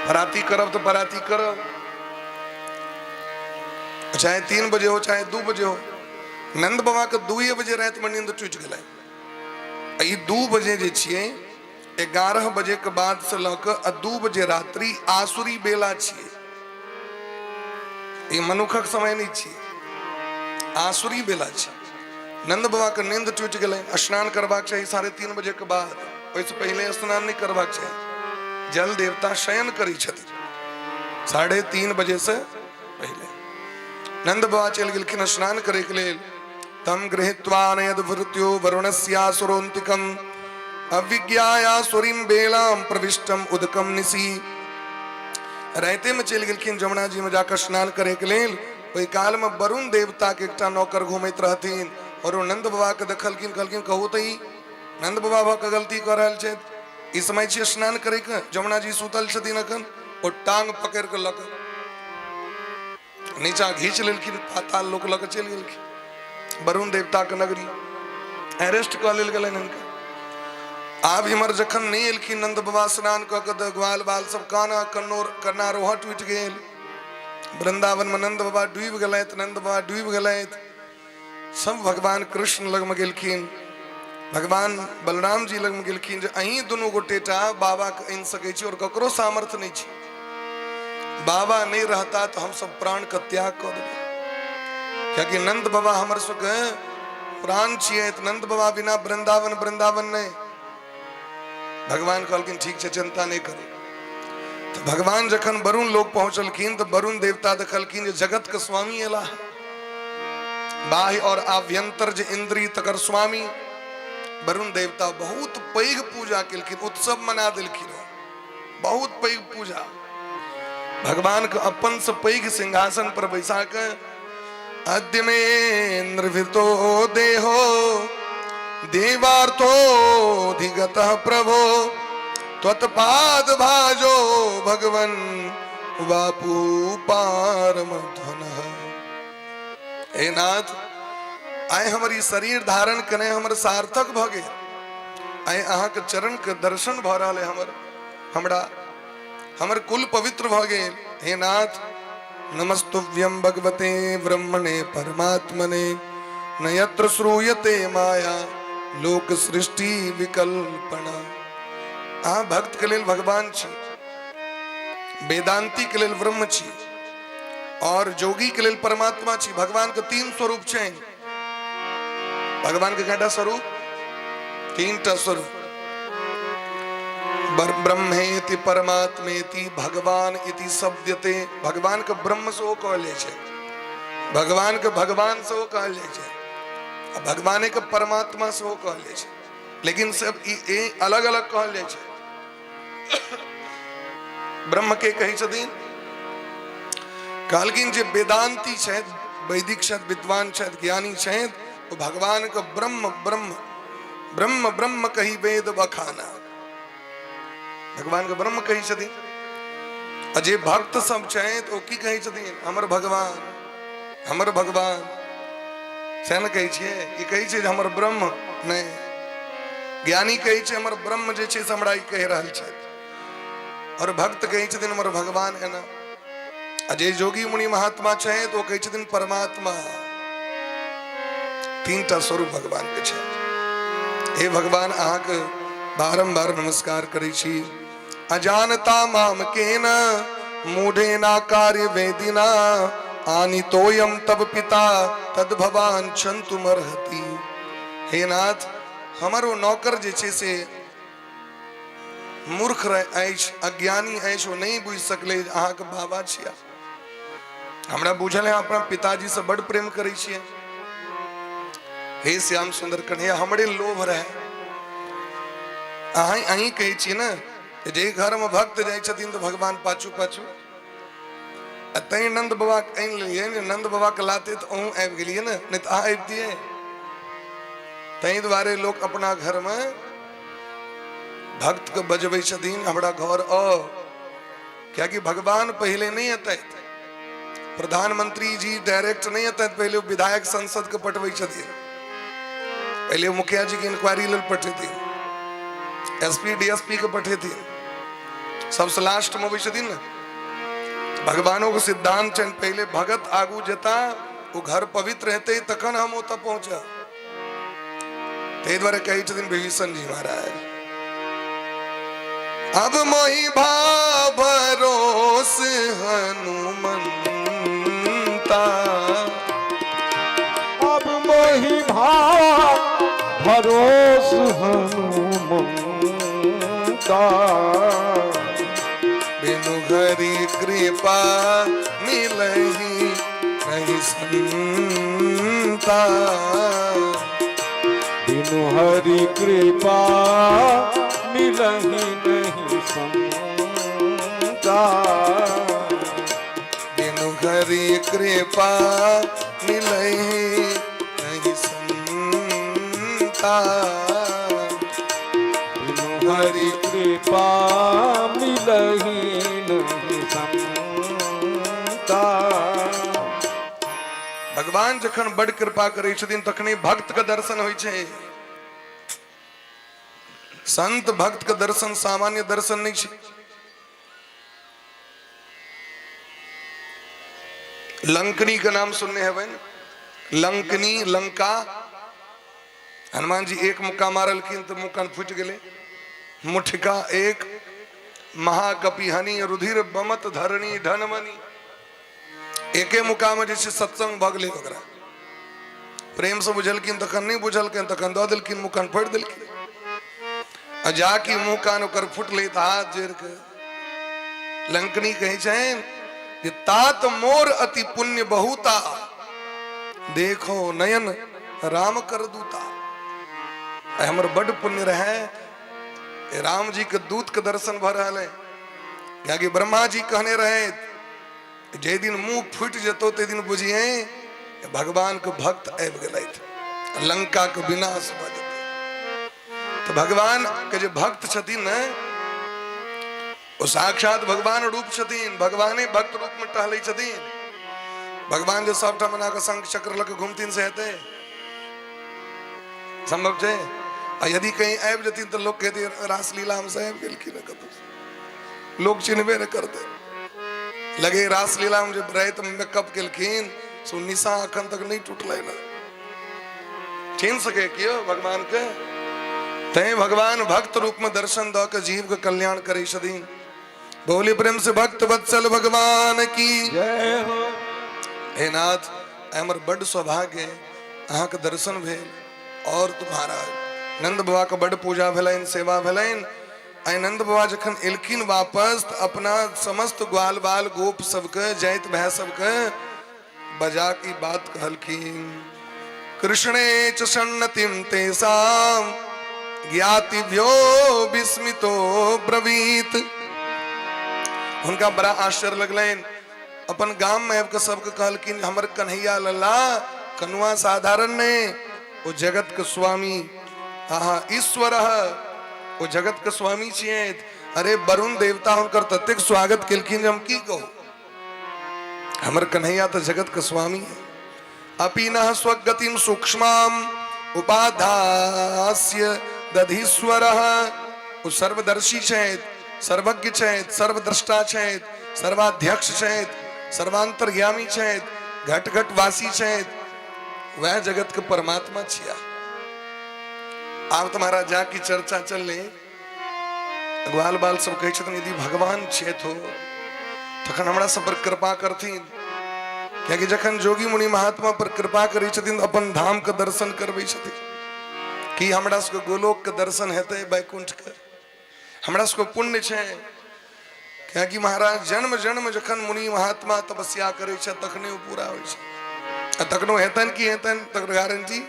पराती करब तऽ पराती करब, चाहे 3 बजे हो चाहे 2 बजे हो। नंद बाबा के 2 बजे राति में नींद टूटि गेलै। आ ई 2 बजे जे छियै, 11 बजे के बाद से लऽ कऽ आ 2 बजे रात्रि आसुरी बेला छियै, ई मनुखक समय नहीं छियै। आसुरी बेला छै। नंद बाबा के नींद टूटि गेलै। स्नान करबाक चाही 3:30 बजे के बाद, ओहिसँ पहिले स्नान नहि करबाक चाही। जल देवता शयन करै छथिन 3:30 बजे से पहिले। नंद बाबा चलि गेलखिन स्नान करे के लेल। तम गृहीत्वा नयद भृत्यो वरुणस्यासुरोन्तिकम अविज्ञायासुरीं बेलां प्रविष्टम उदकम निसी। राते में चलि गेलखिन जमुना जी में जाकर स्नान करे के लेल। ओहि काल में वरुण देवता के एकटा नौकर घूमैत रहथिन और ओ नंद बाबा के देखलखिन, कहलखिन कहू तऽ ई नंद बाबा भऽ कऽ गलती कऽ रहल छथि, ई समय छियै स्नान करे के, जमुना जी सुतल छथिन अखन। ओ टांग पकड़ि कऽ लऽ कऽ नीचा घींच लेलखिन, पाताल लोक लऽ कऽ चलि गेलखिन वरुण देवता के नगरी। अरेस्ट कऽ लेल गेलनि हिनका। आब इम्हर जखन नहि एलखिन नंद बाबा स्नान कऽ कऽ, तऽ ग्वाल बाल सब काना कन्नोर कन्नारोह टूटि गेल। वृंदावन में नंद बाबा डूबि गेलथि, नंद बाबा डूबि गेलथि। सब भगवान कृष्ण लगमे गेलखिन, भगवान बलराम जी लगमे गेलखिन जे अहीं दुनू गोटे टा बाबा के आनि सकै छी और ककरो सामर्थ्य नहि छै। बाबा नहि रहता तऽ हमसब प्राण के त्याग कऽ देबै, कियाकि नंद बाबा हमर सबके प्राण छियै, तऽ नंद बाबा बिना वृंदावन वृंदावन नहि। भगवान कहलखिन ठीक छै, चिंता नहि करू। तऽ भगवान जखन वरुण लोग पहुंचलखिन तऽ वरुण देवता देखलखिन जे जगत के स्वामी एला, बाह्य और आभ्यंतर जे इंद्री तकर स्वामी वरुण देवता बहुत पैघ पूजा केलखिन, उत्सव मना देलखिन, बहुत पैघ पूजा। भगवान के अपन से पैघ सिंहासन पर बैसा के अद्य में निर्भृतो देहो देवार्थोधिगत प्रभो त्वत्पाद भाजो भगवन बापू पारमध्वनः। हे नाथ, आइ हमर ई शरीर धारण केने हमर सार्थक भऽ गेल। आइ अहाँके चरण के दर्शन भऽ रहल है, हमर हमरा हमर कुल पवित्र भऽ गेल। हे नाथ, नमस्तुभ्यं भगवते ब्रह्मणे परमात्मने न यत्र श्रूयते माया लोक सृष्टि विकल्पना। अहाँ भक्त के लेल भगवान छी, वेदांती के लेल ब्रह्म छी और जोगी के लेल परमात्मा छी। भगवान के तीन स्वरूप छै। भगवान के कटा स्वरूप? तीन टा स्वरूप। ब्रह्मेति परमात्मेति भगवान इति शब्दते। भगवान के ब्रह्म सेहो कहल जाइ छै, भगवान के भगवान सेहो कहल जाइ छै, आ भगवाने के परमात्मा सेहो कहल जाइ छै। लेकिन सब ई अलग अलग कहल जाइ छै। ब्रह्म के कहै छथिन, कहलखिन जे वेदांती छथि, वैदिक छथि, विद्वान छथि, ज्ञानी छथि, ओ भगवान के ब्रह्म ब्रह्म ब्रह्म ब्रह्म कही वेद बखाना। भगवान के ब्रह्म कहै छथिन। आ जे भक्त सब छथि ओ की कहै छथिन? हमर भगवान, हमर भगवान। सएह ने कहै छियै? ई कहै छै जे हमर ब्रह्म नहि। ज्ञानी कहै छै हमर ब्रह्म जे छै से हमरा ई कहि रहल छथि, और भक्त कहै छथिन हमर भगवान एना। आ जे जोगी मुनि महात्मा छथि ओ कहै छथिन परमात्मा। तीन टा स्वरूप भगवान के छै। हे भगवान, अहाँके बारम्बार नमस्कार करै छी। अजानता माम केन मूढ़ेना कार्य वेदिना आनितोयम तब पिता तद भवान क्षन्तुमर्हति। हे नाथ, हमर ओ नौकर जे छै से मूर्ख अछि, अज्ञानी अछि, ओ नहि बुझि सकलै जे अहाँके बाबा छिया। हमरा बुझल है अपना पिताजी से बड़ प्रेम करै छियै। हे श्याम सुंदर कन्हैया, हमरे लोभ रहे। अहीं अहीं कहै छियै ने जे घर में भक्त जाइ छथिन तऽ भगवान पाछू पाछू। आ तैं नंद बाबा के आनि लेलियै ने, नंद बाबा के लाते तऽ अहूँ आबि गेलियै ने, नहि तऽ अहाँ अबितियै। ताहि दुआरे लोक अपना घर में भक्त के बजबै छथिन हमरा घर आओ, कियाकि भगवान पहिले नहि एतै, प्रधानमंत्री जी डायरेक्ट नहि एतै, पहिले विधायक संसद के पठबै छथिन, पहिले मुखिया जी के इंक्वायरी लेल पठेथिन, एसपी डीएसपी के पठेथिन, सबसे लास्ट में अबै छथिन ने। भगवानों के सिद्धांत छनि पहिले भगत आगू जेता, ओ घर पवित्र हेतै तखन हम ओतऽ पहुँचब। ताहि दुआरे कहै छथिन विभीषण जी महाराज, अब मोहि भाव भरोस हनुमंता। भरोस हनुमंता। बिनु हरि कृपा मिलही नहीं संता। बिनु हरि कृपा मिलही नहीं संता। बिनु हरि कृपा मिलही नहीं संता। बिनु हरि कृपा मिलही नहीं संता। भगवान जखन बड़ कृपा करै छथिन तखने भक्त के दर्शन होइ छै। संत भक्त के दर्शन सामान्य दर्शन नहि छै। लंकनी के नाम सुनने हेबै ने? लंकनी, लंका। हनुमान जी एक मुक्का मारलखिन तऽ मुक्का फूटि गेलै। मुठिका एक महाकपि हनी रुधिर बमत धरणी ढनमनी। एके मुक्का में जे छै सत्संग भऽ गेलै। ओकरा प्रेम से बुझलखिन तखन, नहि बुझलखिन तखन दऽ देलखिन, मुँह कान फोड़ि देलखिन। आ जाकि मुँह कान ओकर फुटलै तऽ हाथ जोड़ि कऽ लंकनी कहै छनि जे तात मोर अति पुण्य बहुता, देखो नयन राम कर दूता। आइ हमर बड्ड पुण्य रहै, राम जी के दूत के दर्शन भऽ रहल है। कियाकि ब्रह्मा जी कहने रहे जे दिन मुंह फूटि जेतौ ते दिन बुझिए भगवान के भक्त आबि गेलथि, लंका के विनाश भऽ जेतै। तऽ भगवान के जे भक्त छथिन ने, ओ साक्षात भगवान रूप छथिन। भगवाने भक्त रूप में टहलै छथिन। भगवान जे सबठाम एना कऽ शंख चक्र लऽ कऽ घुमथिन से हेतै? सम्भव छै? आ यदि कहीं आबि जेथिन तऽ लोक कहतै रासलीला हम से आबि गेलखिन कतौ, लोक चिन्हबे नहि करतै। लगे रासलीला में जे राति में मेकअप केलखिन से निशा अखन तक नहि टूटलै ने। चिन्ह सके कियो भगवान के? तैं भगवान भक्त रूप में दर्शन दऽ के जीव के कल्याण करै छथिन। बोली प्रेम से भक्त वत्सल भगवान की जय हो। हे नाथ, हमर बड्ड सौभाग्य अहाँके दर्शन भेल। और तो महाराज नंद बाबा के बड्ड पूजा भेलनि, सेवा भेलनि। आइ नंद बाबा जखन एलखिन वापस तऽ अपना समस्त ग्वाल बाल गोप सबके, जाति भाय सबके बजा के ई बात कहलखिन। कृष्णे च सन्नतिम तेषां ज्ञातिभ्यो विस्मितो ब्रवीत। हुनका बड़ा आश्चर्य लगलनि। अपन गाम में आबि कऽ सबके कहलखिन हमर कन्हैया लल्ला कनुआ साधारण नहि, ओ जगत के स्वामी, आहा ईश्वर, ओ जगत के स्वामी छियै। अरे वरुण देवता हुनकर ततेक स्वागत केलखिन जे हम की कहू, हमर कन्हैया तऽ जगत के स्वामी है। अपि नः स्वगतिम सूक्ष्माम उपाधास्य दधीश्वर। ओ सर्वदर्शी छथि, सर्वज्ञ छथि, सर्वद्रष्टा छथि, सर्वाध्यक्ष छथि, सर्वांतर्यामी छथि, घट घट वासी छथि, वह जगत के परमात्मा छिया। आब तुम्हारा जा की चर्चा चलले, ग्वाल बाल सब कहै छथिन यदि भगवान छथि हो तखन हमरा सब पर कृपा करथिन। कियाकि जखन जोगी मुनि महात्मा पर कृपा करै छथिन अपन धाम के दर्शन करबै छथिन। कि हमरा सबके गोलोक के दर्शन हेतै, वैकुंठ के? हमरा सबके पुण्य छै। कियाकि महाराज जन्म जन्म जखन मुनि महात्मा तपस्या करै छै तखने ओ पूरा होइ छै। आ तखनो हेतनि की हेतनि तकर गारंटी?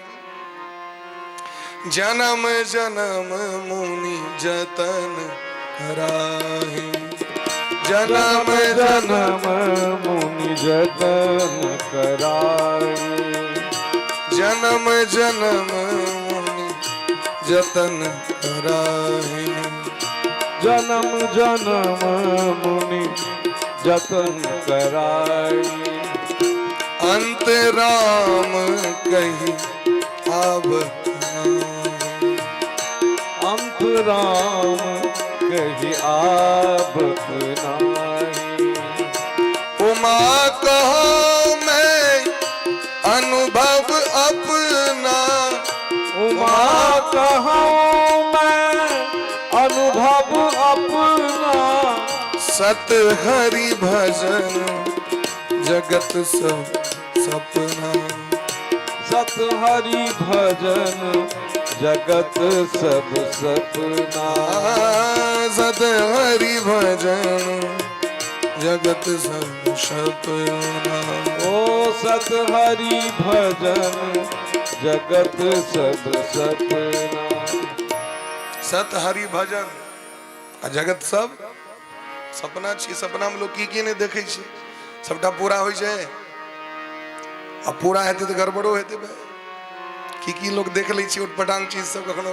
जन्म जन्म मुनि जतन कराही, जन्म जन्म मुनि जतन कराही, जन्म जन्म मुनि जतन कराही, जन्म जन्म मुनि जतन कराई। अंत राम कही आब, अंत राम कही आवत नाही। उमा कहो मैं अनुभव अपना, उमा कहो मैं अनुभव अपना, सत हरि भजन जगत सब सपना, सत हरि भजन जगत सब सपना। सत हरि भजन जगत सब सपना। ओ सत हरि भजन जगत सब सपना। सत हरि भजन आ जगत सब सपना छी। सपना में लोग की की नहीं देखे छी, सबटा पूरा होइ छै। आ पूरा हेतै तऽ गड़बड़ो हेतै भाय। की की लोग देख लै छै उटपटांग चीज सब कखनो।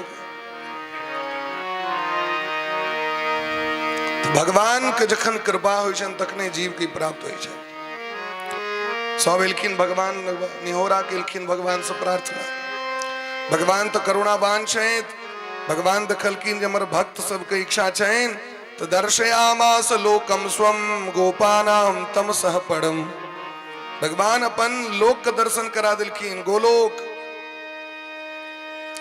भगवान के जखन कृपा होइ छनि तखने जीव के प्राप्त होइ छै। सब एलखिन भगवान निहोरा केलखिन भगवान से प्रार्थना। भगवान तऽ करुणावान छथि। भगवान देखलखिन जे हमर भक्त सबके इच्छा छनि तऽ दर्शयामास लोकम स्वम गोपानाम तमसः परम। भगवान अपन लोक के दर्शन करा देलखिन, गोलोक,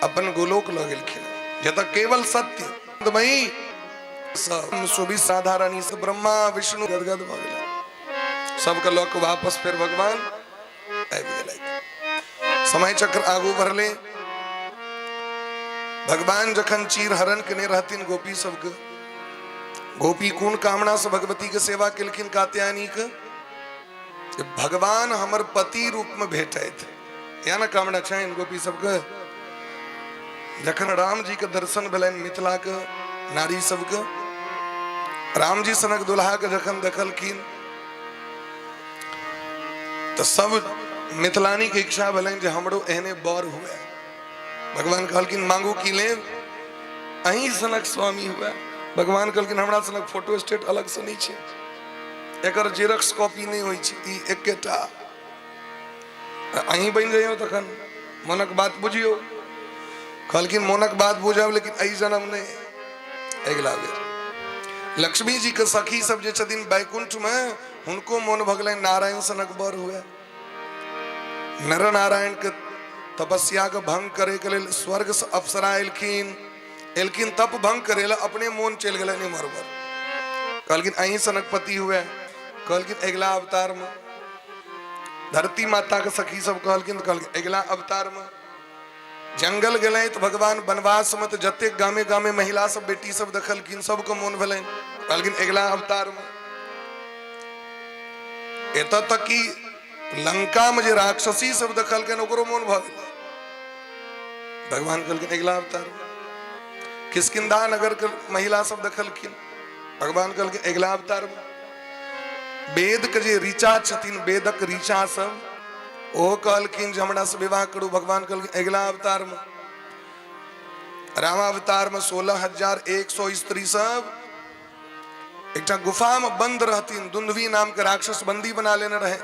अपन गोलोक लऽ गेलखिन जतऽ केवल सत्य मई सुभी राधा रानी से ब्रह्मा विष्णु गदगद भऽ गेलै। सबके लऽ कऽ वापस फेर भगवान आबि गेलै। समय चक्र आगू बढ़ले। भगवान जखन चीर हरण केने रहथिन गोपी सबके, गोपी कोन कामना से भगवती के सेवा केलखिन कात्यायनी के, जे भगवान हमर पति रूप में भेटैत, या ना कामना छनि गोपी सबके। जखन राम जी के दर्शन भेलनि मिथिला के नारी सबके, राम जी सनक दुल्हा के जखन देखलखिन तऽ सब मिथिलानी के इच्छा भेलनि जे हमरो एहने बर हुए। भगवान कहलखिन मांगू की लेब, अहीं सनक स्वामी हुए। भगवान कहलखिन हमरा सनक फोटो स्टेट अलग से नहि छै, एकर जेरॉक्स कॉपी नहि होइ छै, ई एकेटा अहीं बनि जइयौ तखन मोनक बात बुझियौ। कहलखिन मोनक बात बुझब लेकिन एहि जन्म नहि, अगिला बेर। लक्ष्मी जी के सखी सब जे छथिन बैकुंठ में, हुनको मोन भऽ गेलनि नारायण सनक बर हुए। नर नारायण के तपस्या के भंग करे के लेल स्वर्ग से अप्सरा एलखिन, एलखिन तप भंग करे ला, अपने मोन चलि गेलनि इम्हर उम्हर। कहलखिन अहीं सनक पति हुए। कहलखिन अगिला अवतार में। धरती माता के सखी सब कहलखिन, कहलखिन अगिला अवतार में। जंगल गेलै तऽ भगवान वनवास में तऽ जतेक गामे गामे महिला सब बेटी सब देखलखिन सबके मोन भेलनि, कहलखिन अगिला अवतार में। एतऽ तक कि लंका में जे राक्षसी सब देखलखिन ओकरो मोन भऽ गेलै। भगवान कहलखिन अगिला अवतार में। किष्किंधा नगर के महिला सब देखलखिन, भगवान कहलखिन अगिला अवतार में। वेद के जे ऋचा छथिन, वेदक ऋचा सब, ओहो कहलखिन जे हमरा से विवाह करू। भगवान कहलखिन अगिला अवतार में। रामावतार में 16,100 स्त्री सब एकटा गुफा में बंद रहथिन। दुंदवी नाम के राक्षस बंदी बना लेने रहे,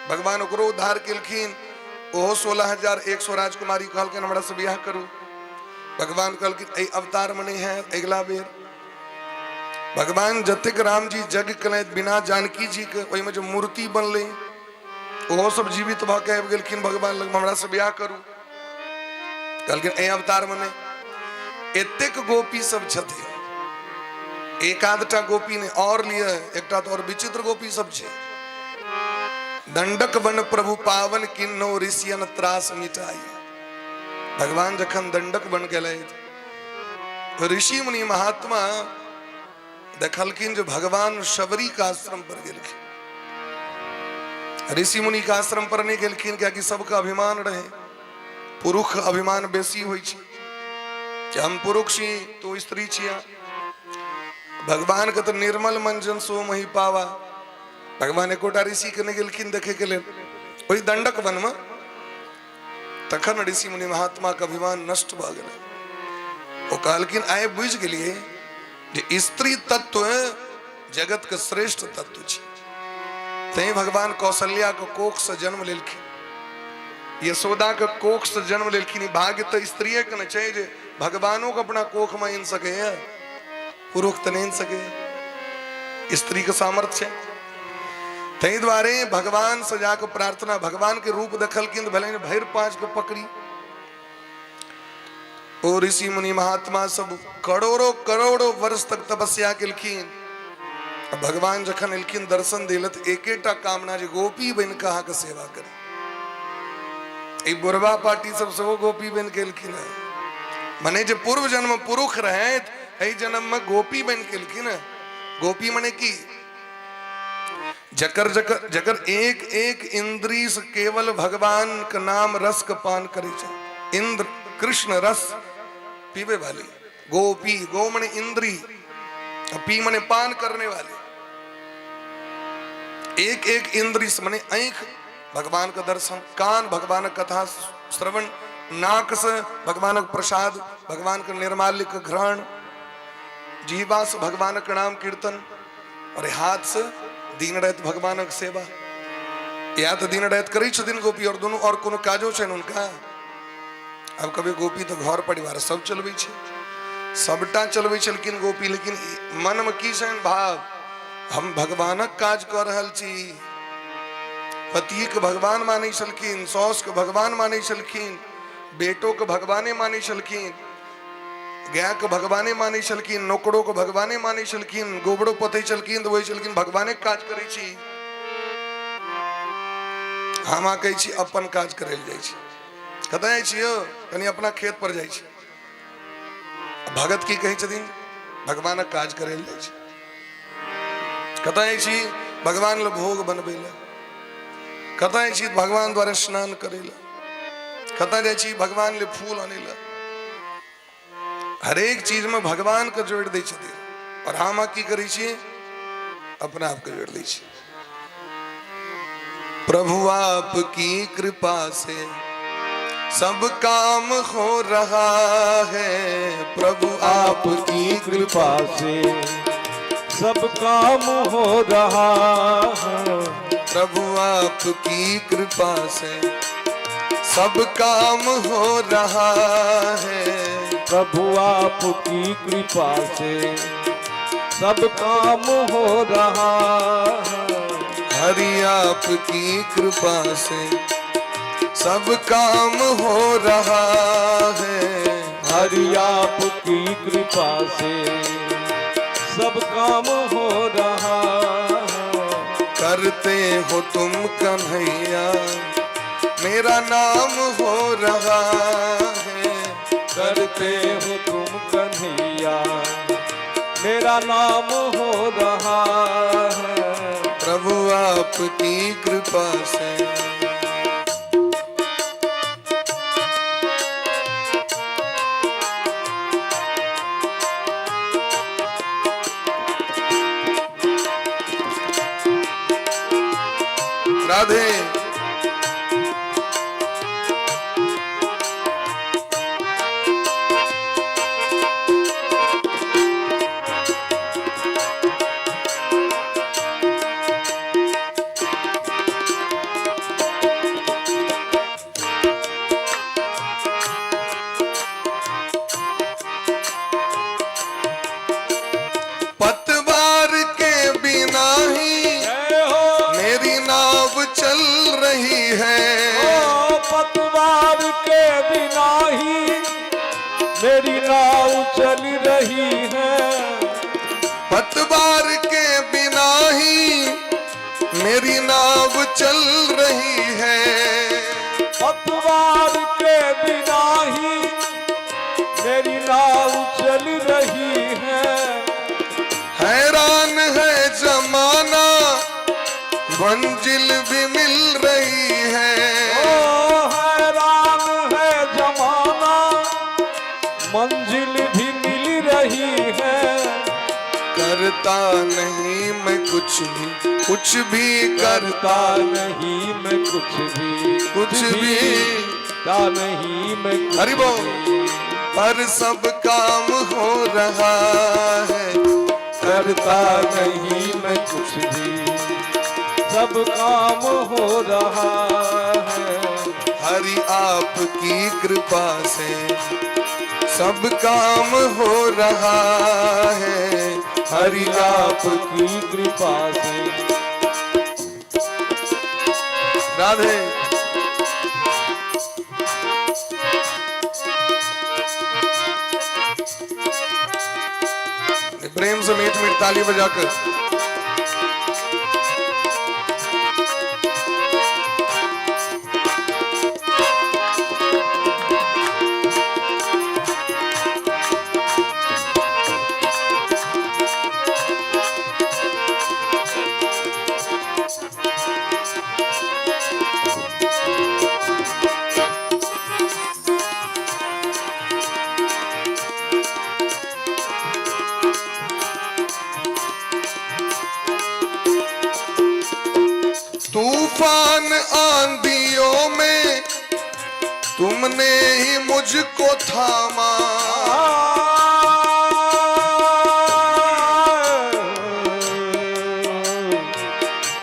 भगवान ओकरो उद्धार केलखिन। ओहो 16,100 राजकुमारी कहलखिन हमरा से बियाह करू। भगवान कहलखिन एहि अवतार में नहीं है, अगिला बेर। भगवान जतेक राम जी यज्ञ केलथि बिना जानकी जी के, ओहिमे जे मूर्ति बनलै ओहो सब जीवित भऽ के आबि गेलखिन भगवान लग, हमरा से बियाह करू। कहलखिन एहि अवतार में नहि। एतेक गोपी सब छथिन, एक आधटा गोपी नहि, और लिए एकटा तो और विचित्र गोपी सब छै। दंडक वन प्रभु पावन किन्नो ऋषियन त्रास मिटाई। भगवान जखन दंडक बन गेलै, ऋषि मुनि महात्मा देखलखिन जे भगवान शबरी के आश्रम पर गेलखिन, ऋषि मुनि के आश्रम पर नहीं गेलखिन, कियाकि सबके अभिमान रहे, पुरुष अभिमान बेसी होइ छै कि हम पुरुष छी तो स्त्री छिया। भगवान के तो निर्मल मन जन सो मही पावा। भगवान एकोटा ऋषि के नहीं गेलखिन देखे के लेल ओहि दंडक वन में। तखन ऋषि मुनि महात्मा के अभिमान नष्ट भऽ गेलै। ओ कहलखिन आइ बुझि गेलियै जे स्त्री तत्व जगत के श्रेष्ठ तत्व छै। तैं भगवान कौशल्या के कोख से जन्म लेलखिन, यशोदा के कोख से जन्म लेलखिन। भाग्य तऽ स्त्रीए के ने छै जे भगवानों के अपना कोख में आनि सकैए, पुरुष तऽ नहि आनि सकैए, स्त्री के सामर्थ्य छै। ताहि दुआरे भगवान से जाके प्रार्थना, भगवान के रूप देखलखिन तऽ भेलनि भरि पाँच के पकड़ी। ओ ऋषि मुनि महात्मा सब करोड़ों करोड़ों वर्ष तक तपस्या केलखिन। भगवान जखन एलखिन दर्शन दिल तऽ एकेटा कामना जे गोपी बनि कऽ अहाँके सेवा करी। ई बुढ़वा पार्टी सब सेहो गोपी बनि के एलखिन हेँ। मने जे पूर्व जन्म में पुरुष रहथि, एहि जन्म में गोपी बनि के एलखिन हेँ। गोपी मने की? जकर जकर जकर एक एक इंद्री से केवल भगवान के नाम रस के पान करे छै, इंद्र कृष्ण रस पीवे वाली गोपी। गो मने इंद्री, पी मने पान करने वाली। एक एक इंद्री से मने आंख भगवान का दर्शन, कान भगवान कथा श्रवण, नाक से भगवान का प्रसाद, भगवान के निर्माल्य के ग्रहण, जीवा से भगवान के नाम कीर्तन, और हाथ से दिन रात भगवान के सेवा। या तो दिन रात करै छथिन गोपी, और दोनों और कोनो काजो छनि हुनका? अब कभी गोपी तो घर परिवार सब चलबै छै, सबटा चलबै छलखिन गोपी, लेकिन मन में की छनि भाव? हम भगवानक काज कऽ रहल छी। पति के भगवान मानै छलखिन, साउस के भगवान मानै छलखिन, बेटो के भगवाने मानै छलखिन, गाय के भगवाने मानै छलखिन, नौकरो के भगवाने मानै छलखिन, गोबरो पोतै छलखिन तऽ वही छलखिन भगवाने के काज करै छी। हम अहाँ कहै छी अपन काज करै लए जाइ छी। कतऽ जाइ छी यौ? कनि अपना खेत पर जाइ छी। भगत की कहै छथिन? भगवानक काज करै लए जाइ छी। कतऽ जाइ छी? भगवान लए भोग बनबै लए। कतऽ जाइ छी? भगवान द्वारा स्नान करै लए। कतऽ जाइ छी? भगवान लए फूल अनै लए। हरेक चीज में भगवान के जोड़ि दै छथिन, और हम अहाँ की करै छियै? अपना आपके जोड़ि दै छियै। प्रभु आपकी कृपा से सब काम हो रहा है, प्रभु आपकी कृपा से सब काम हो रहा है, प्रभु आपकी कृपा से सब काम हो रहा है, प्रभु आपकी कृपा से सब काम हो रहा है, हरि आपकी कृपा से सब काम हो रहा है, हरि आपकी कृपा से सब काम हो रहा है, करते हो तुम कन्हैया मेरा नाम हो रहा है, करते हो तुम कन्हैया मेरा नाम हो रहा है, प्रभु आपकी कृपा से। राधे। पतवार के बिना ही जय हो। मेरी नाव चल रही है, ओ पतवार के बिना ही मेरी नाव चल रही है, पतवार के बिना ही मेरी नाव चल रही है, पतवार के बिना ही मेरी नाव चल रही है, हैरान है जमाना मंजिल भी मिल रही है, ओ हैरान है जमाना मंजिल भी मिल रही है, करता नहीं मैं कुछ भी, कुछ भी करता नहीं मैं कुछ भी, कुछ भी करता नहीं मैं कुछ हरि बोल। भी। पर सब काम हो रहा है, करता नहीं मैं कुछ भी, सब काम हो रहा है, हरि आपकी कृपा से सब काम हो रहा है, हरि आपकी कृपा से। राधे। प्रेम से मीठ मीठ ताली बजाकर। आंधियों में तुमने ही मुझको थामा।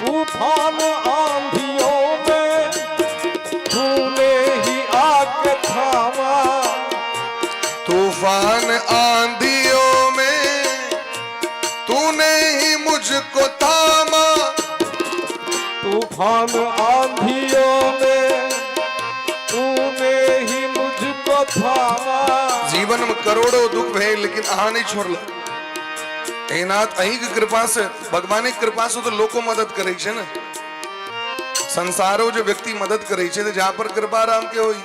तूफान आंधियों में तूने ही आके थामा। तूफान आंधियों में तूने ही मुझको थामा। तूफान आंधियों में तूने ही मुझको थामा। जीवन में करोड़ों दुख भेल, लेकिन अहाँ नहीं छोड़ल। हे नाथ, अहीं के कृपा से, भगवान के कृपा से तो लोको मदद करे छे ने। संसारो जो व्यक्ति मदद करे छे तो जहाँ पर कृपा राम के होई।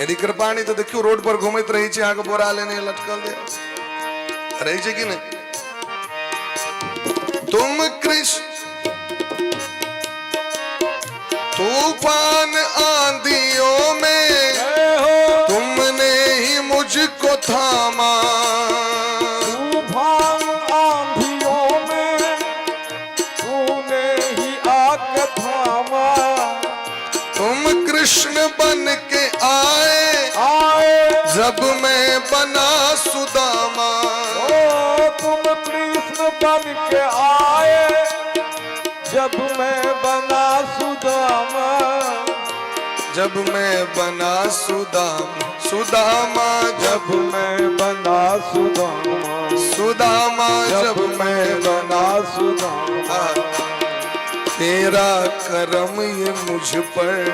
यदि कृपा नहीं तो देखियो, रोड पर घूमैत रहे छे, अहाँके बोरा लेने लटकल दे रहे छे कि नहीं। तुम कृष्ण तूफान आंधियों में जय हो। तुमने ही मुझको थामा। तूफान आंधियों में तूने ही आके थामा। तुम कृष्ण बन के आए, आए, जब मैं बना सुदामा। ओ तुम कृष्ण बन के आए, जब मैं बना सुदामा। जब मैं बना सुदामा, सुदामा जब जब मैं बना सुदामा। सुदामा जब जब मैं मैं बना सुदामा। तेरा करम ये मुझ पर,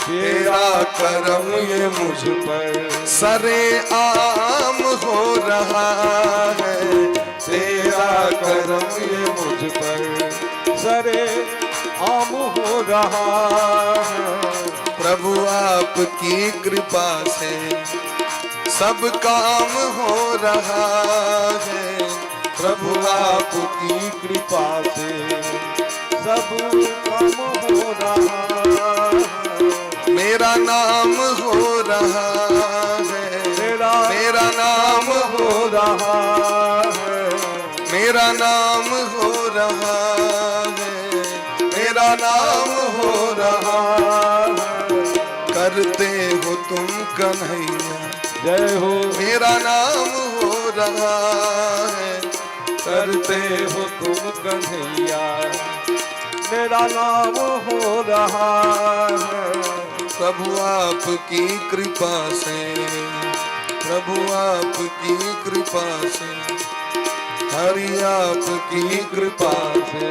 तेरा करम ये मुझ पर सरे आम हो रहा है। तेरा करम ये मुझ पर सरे आम हो रहा है। प्रभु आपकी कृपा से सब काम हो रहा है। प्रभु आपकी कृपा से सब काम हो रहा है। मेरा नाम हो रहा है। मेरा मेरा नाम हो रहा है। मेरा नाम हो रहा है। मेरा नाम हो रहा है। करते हो तुम कन्हैया। जय हो। मेरा नाम हो रहा है। करते हो तुम कन्हैया, मेरा नाम हो रहा है। प्रभु आपकी कृपा से, प्रभु आपकी कृपा से, हरि आपकी कृपा से।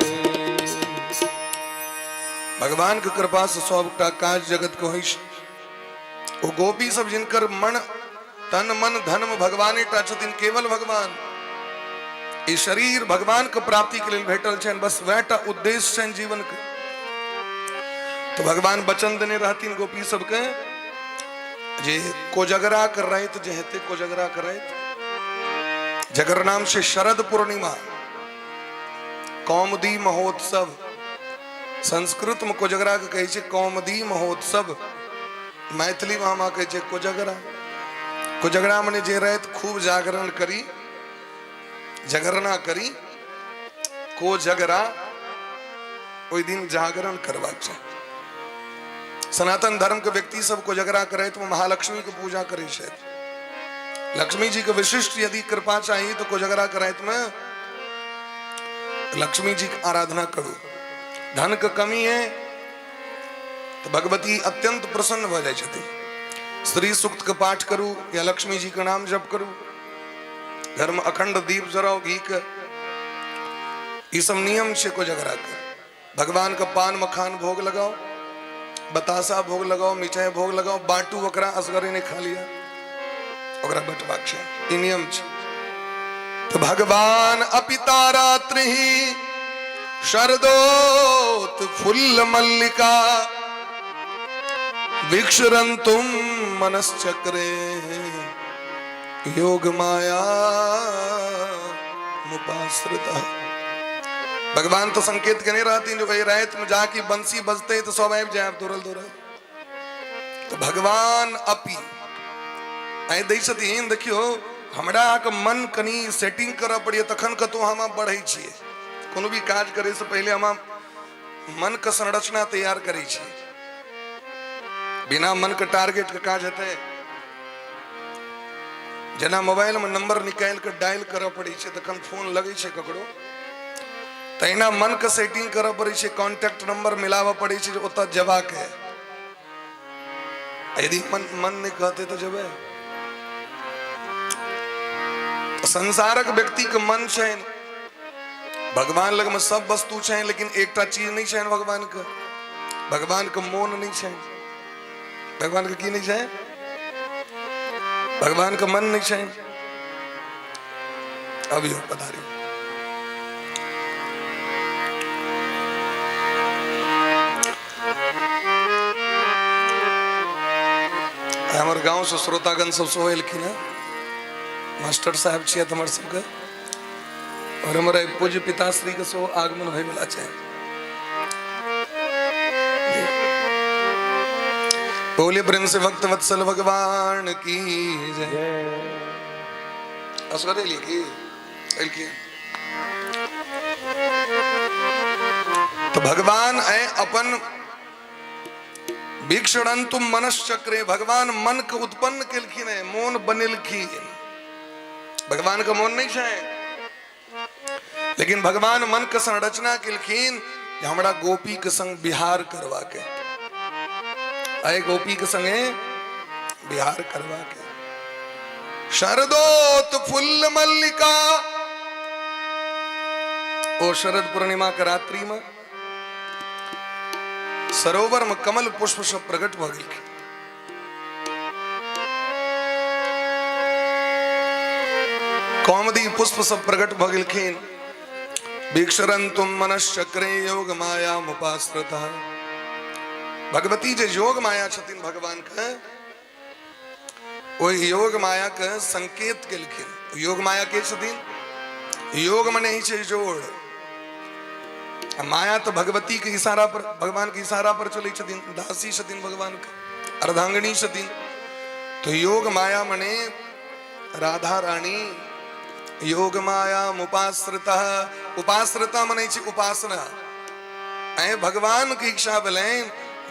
भगवान के कृपा से सबटा काज जगत के होइ छै। ओ गोपी सब जिनकर मन तन मन धन में भगवाने टा छथिन, केवल भगवान, ई शरीर भगवान के प्राप्ति के लेल भेटल छनि, बस वएह टा उद्देश्य छनि जीवन के। तो भगवान वचन देने रहथिन गोपी सबके जे कोजगरा के राति जे हेतै, कोजगरा के राति, जकर नाम छै शरद पूर्णिमा, कौमदी महोत्सव। संस्कृत में कोजगरा के कहै छै कौमदी महोत्सव, मैथिली में हम कहै छै कोजगरा। कोजगरा मने जे राति खूब जागरण करी, जगरना करी, कोजगरा, ओहि दिन जागरण करबाक चाही। सनातन धर्म के व्यक्ति सब कोजगरा के राति में महालक्ष्मी के पूजा करै छथि। लक्ष्मी जी के विशिष्ट यदि कृपा चाहिए तो कोजगरा के राति में लक्ष्मी जी के आराधना करू। धन के कमी है तो भगवती अत्यंत प्रसन्न भऽ जाइ छथिन। स्त्री सूक्त के पाठ करू या लक्ष्मी जी के नाम जप करू, घर में अखंड दीप जराओ घी के। ई सब नियम छै कोजगरा के। भगवान के पान मखान भोग लगाओ, बतासा भोग लगाओ, मिठाई भोग लगाओ, बांटू ओकरा, असगरे नहीं खा लिया, ओकरा बटबाक छै, ई नियम छै। तो भगवान अपिता रात्रि शरदोत फुल्ल मल्लिका विक्षरंतुम मनश्चक्रे योग माया मुपाश्रिता। भगवान तो संकेत केने रहथिन जो भाई राति में जाके बंसी बजते तो सब आबि जायब दौड़ल दौड़ल। तो भगवान अपी आइ दै छथिन। देखियौ, हमरा अहाँके मन कनि सेटिंग करऽ पड़ैए, तखन कतहु हम बढ़ै छियै। कोनो भी काज करैसँ पहिले हम मन के संरचना तैयार करै छै। बिना मन के टारगेट के काज हेतै? जेना मोबाइल में नंबर निकालि के डायल करऽ पड़ै छै तखन फोन लगै छै ककरो, तहिना मन के सेटिंग करऽ पड़ै छै, कॉन्टैक्ट नंबर मिलाबऽ पड़ै छै जे ओतऽ जेबाक है। यदि मन मन नहि कहतै तऽ जेबै? संसारक व्यक्ति के मन छै, भगवान लगमे सब वस्तु छै, लेकिन एकटा चीज नहि छै भगवान के, भगवान के मोन नहि छै। भगवान के की नहि छै? भगवान के मन नहीं छै। अभी पधारी। हमर गांव से श्रोतागण सब सेहो एलखिन हेँ। मास्टर साहब छियै हमर सबके और हमर पूज्य पिताश्री के सेहो आगमन होयवला छै। बोले प्रेम से भक्त वत्सल भगवान की जय। असगर एलियै की एलखिन? तो भगवान ऐ अपन वीक्षणंतु मनश्चक्रे, भगवान मन के उत्पन्न केलखिन है, मोन बनेलखिन। भगवान के मोन नहीं छै, लेकिन भगवान मन के संरचना केलखिन जे हमरा गोपी के संग बिहार करवा के, अय गोपी के संगे बिहार करवा के। शरदोत फुल मल्लिका, ओ शरद पूर्णिमा के रात्रि में सरोवर में कमल पुष्प सब प्रकट भऽ गेलखिन। कौमदी पुष्प सब प्रकट भऽ गेलखिन। वीक्षरंतुम मनश्चक्रे योग माया मुपाश्रिता, भगवती जे योग माया छथिन भगवान के, ओहि योग माया के संकेत केलखिन। योग माया के छथिन? योग मने ही छै जोड़, आ माया तो भगवती के इशारा पर, भगवान के इशारा पर चलै छथिन, दासी छथिन भगवान के, अर्धांगिनी छथिन। तो योग माया मने राधा रानी। योग माया उपाश्रिता, उपाश्रिता मने छै उपासना। ऐ भगवान के इच्छा भेलनि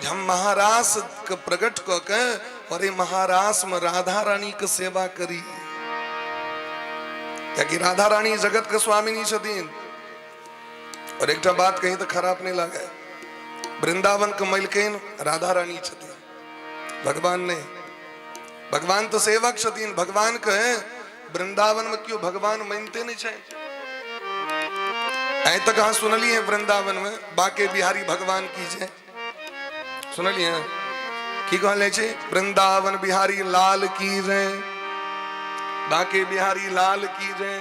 जे हम महारास के प्रकट कऽ के और महारास में राधा रानी के सेवा करी, कियाकि राधा रानी जगत के स्वामिनी छथिन। और एकटा बात कही तो खराब नहीं लागे, वृंदावन के मलकिन राधा रानी छथिन, भगवान ने। भगवान तो सेवक छथिन, भगवान के वृंदावन में क्यों भगवान मानते नहीं छै। आइ तक अहाँ सुनलिए वृंदावन में बाके बिहारी भगवान की जय? सुनलिए? की कहल जाइ छै? वृंदावन बिहारी लाल की जय, बाके बिहारी लाल की जय,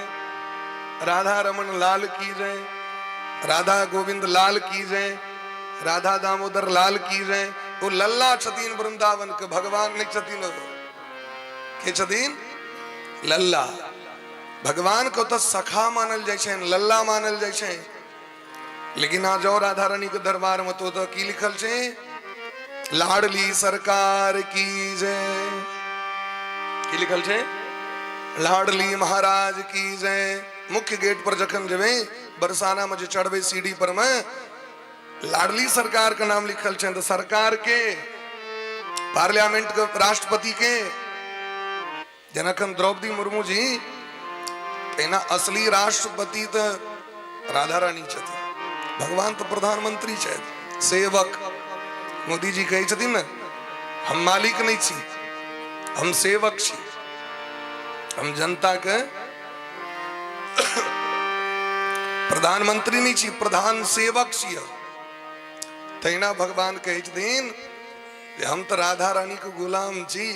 राधा रमन लाल की जय, राधा गोविंद लाल की जय, राधा दामोदर लाल की जय। ओ लल्ला छथिन वृंदावन के, भगवान नहीं छथिन। के छथिन? लल्ला। भगवान के ओतऽ सखा मानल जाइ छै, लल्ला मानल जाइ छै। लेकिन अहाँ जाओ राधा रानी के दरबार में तो ओतऽ की लिखल छै? लाडली सरकार की जय। की लिखल छै? लाडली महाराज की जय। मुख्य गेट पर जखन जेबै, बरसाना में जे चढ़बै सीढ़ी पर में, लाडली सरकार के नाम लिखल छै। तऽ सरकार के, पार्लियामेंट के, राष्ट्रपति के, जेना एखन द्रौपदी मुर्मू जी, तहिना असली राष्ट्रपति तऽ राधा रानी छथिन, भगवान तऽ प्रधानमंत्री छथि, सेवक। मोदी जी कहै छथिन ने, हम मालिक नहि छी, हम सेवक छी, हम जनता के प्रधानमंत्री नहि छी, प्रधान सेवक छी हम। तहिना भगवान कहै छथिन जे हम तऽ राधा रानी के गुलाम छी।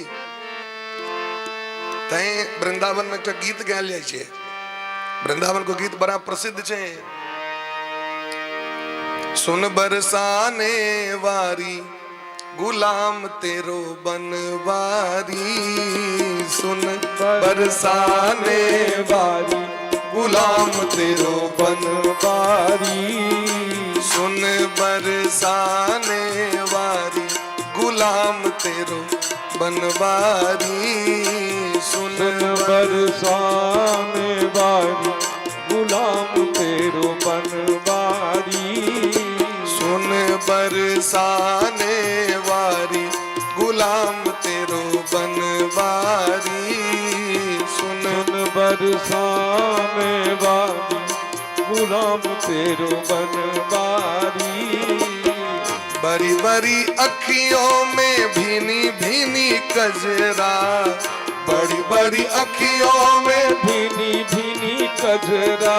तैं वृंदावन में एकटा गीत गायल जाइ छै, वृंदावन के गीत बड़ा प्रसिद्ध छै। सुन बरसाने वारी गुलाम तेरो बनवारी, सुन बरसाने वारी गुलाम तेरो बनवारी, सुन बरसाने वारी गुलाम तेरो बनवारी, सुन सुन बरसाने वारी गुलाम तेरो बनवारी, सुन बरसाने वारी, गुलाम तेरो बनवारी। सुन सुन बरसाने वाली, गुलाम तेरो बनवारी। बड़ी बड़ी अखियों में भीनी भीनी कजरा, बड़ी बड़ी अखियों में भीनी भीनी कजरा,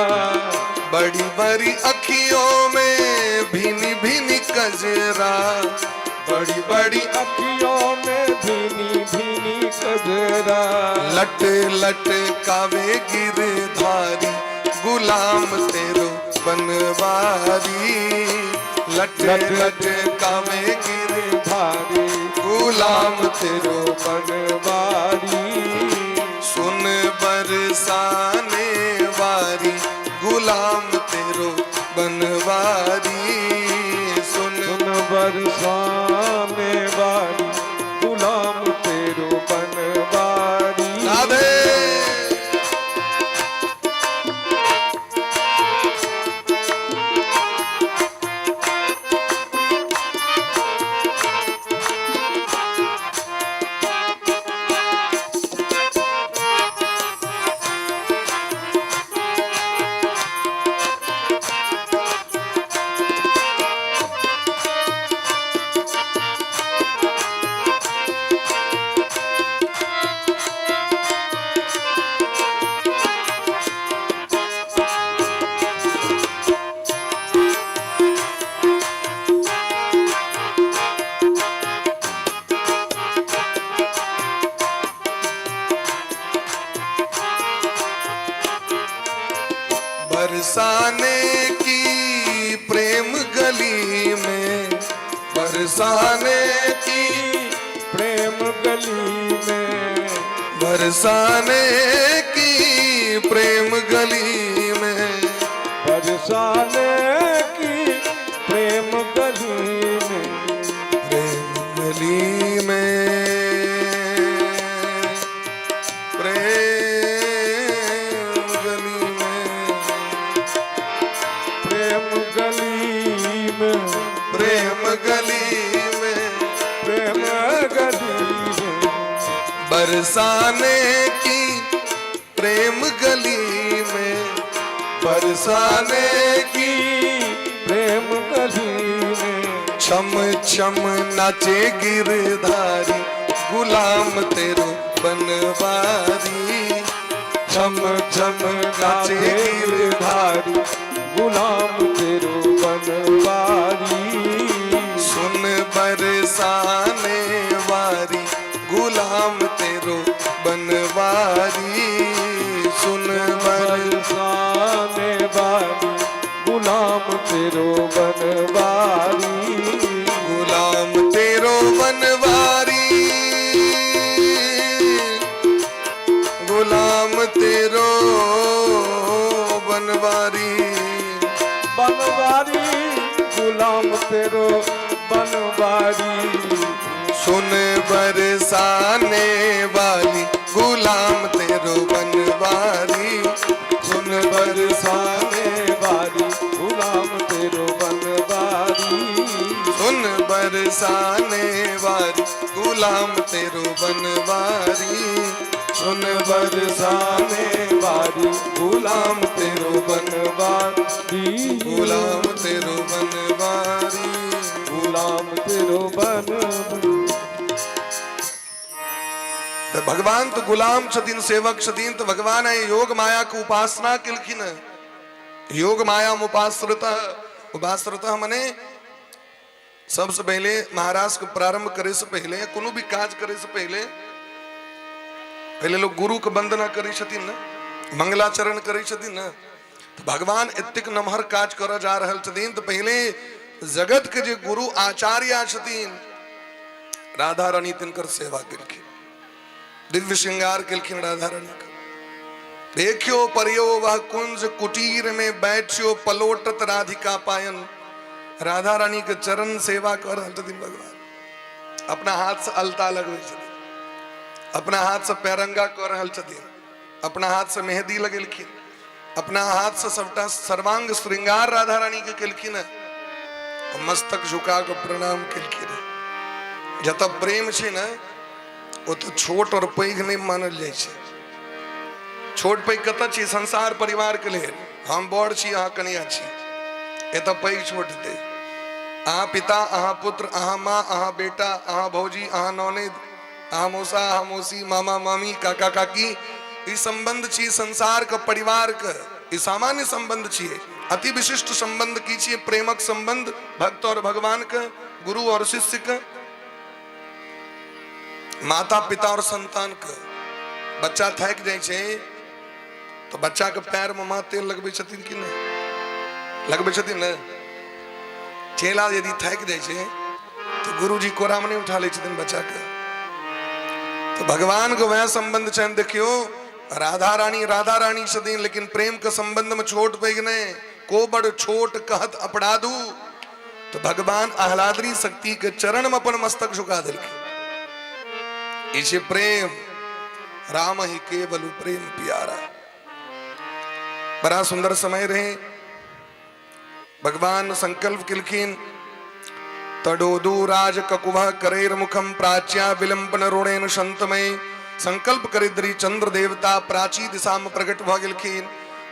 बड़ी बड़ी अखियों में भीनी भीनी कजरा, बड़ी बड़ी अखियों में भीनी भीनी कजरा। लट लट कावे गिरधारी, गुलाम तेरो बनवारी। लट लट कावे गिरधारी, गुलाम तेरो बनवारी। सुन बरसाने वारी, गुलाम तेरो बनवारी। सुन सुन बरसाने वाली, गुलाम तेरो बनवारी। राधे। बरसाने की प्रेम गली में, बरसाने की प्रेम गली में, बरसाने की प्रेम गली में, बरसाने की प्रेम गली में, प्रेम गली में, प्रेम गली में, प्रेम गली में, प्रेम गली में, प्रेम गली में, बरसाने की प्रेम गली में, बरसाने की प्रेम गली में, छम छम नाचे गिरधारी, गुलाम तेरो बनवारी। छम छम नाचे गिरधारी, गुलाम तेरो बनवारी। सुन बरसाने वारी, गुलाम तेरो बनवारी। सुन बर बरसाने वाली, गुलाम तेरो बनवारी। गुलाम तेरो बनवारी, गुलाम तेरो बनवारी। बनवारी, गुलाम तेरो बनवारी। सुन बरसाने वाली, गुलाम तेरो बनवारी। सुन बरसाने बरसाने वाली, गुलाम तेरो बनवारी। सुन बरसाने वाली, गुलाम तेरो बनवारी। सुन बरसाने बरसाने वाली, गुलाम तेरो बनवारी। गुलाम तेरो बनवारी, गुलाम तेरो बनवारी। तऽ भगवान तऽ गुलाम छथिन, सेवक छथिन। तऽ भगवान आइ योग माया के उपासना केलखिन। योग माया उपाश्रित, उपाश्रित मने सबसे पहले महाराज के प्रारंभ करे से पहले, कोनो भी काज करे से पहले पहले लोग गुरु के वंदना करे छथिन ने, मंगलाचरण करे छथिन ने। तऽ भगवान एतेक नमहर काज करऽ जा रहल छथिन, तऽ पहले जगत के जे गुरु आचार्य छथिन राधा रानी, तिनकर सेवा केलखिन, दिव्य श्रृंगार केलखिन राधा रानी के। देखियो परियो वह कुंज कुटीर में बैठियो पलोटत राधिका पायन। राधा रानी के चरण सेवा कर रहल छथिन भगवान। अपना हाथ से अलता लगबै छथिन, अपना हाथ से पैरंगा कऽ रहल छथिन, अपना हाथ से मेहंदी लगेलखिन, अपना हाथ से सबटा सर्वांग श्रृंगार राधा रानी के केलखिन। मस्तक झुका कऽ प्रणाम केलखिन। जतऽ प्रेम छै ने ओतऽ छोट और पैघ नहि मानल जाइ छै। छोट पैघ कतऽ छी? संसार परिवार के लेल हम बड़ छी, अहाँ कनिया छी, एतऽ पैघ छोट हेतै। अहाँ पिता, अहाँ पुत्र, अहाँ माँ, अहाँ बेटा, अहाँ भौजी, अहाँ ननैद, अहाँ मौसा, अहाँ मौसी, मामा मामी, काका काकी, ई संबंध छी संसार के परिवार के। ई सामान्य संबंध छियै। अति विशिष्ट संबंध की छियै? प्रेमक संबंध, भक्त और भगवान के, गुरु और शिष्य के, माता पिता और संतान के। बच्चा थाकि जाइ छै तऽ बच्चा के पैर में माँ तेल लगबै छथिन कि नहि? लगबै छथिन ने? चेला यदि थाकि जाइ छै तऽ गुरुजी कोरा में नहि उठा लै छथिन बच्चा के? तऽ भगवान के वएह संबंध छनि। देखियौ, राधा रानी राधा रानी छथिन, लेकिन प्रेम के संबंध में छोट पैघ नहि। को बड़ छोट कहत अपराधू। तो भगवान आह्लादनी शक्ति के चरण में अपन मस्तक झुका देलखिन। ई छै प्रेम। राम ही केवल प्रेम प्यारा। बड़ा सुंदर समय रहे। भगवान संकल्प केलखिन, तडोदू राज ककुभ करेर मुखम प्राच्या विलंबन ऋणेन संतमय। संकल्प करिद्री चंद्र देवता प्राची दिशा में प्रकट भऽ गेलखिन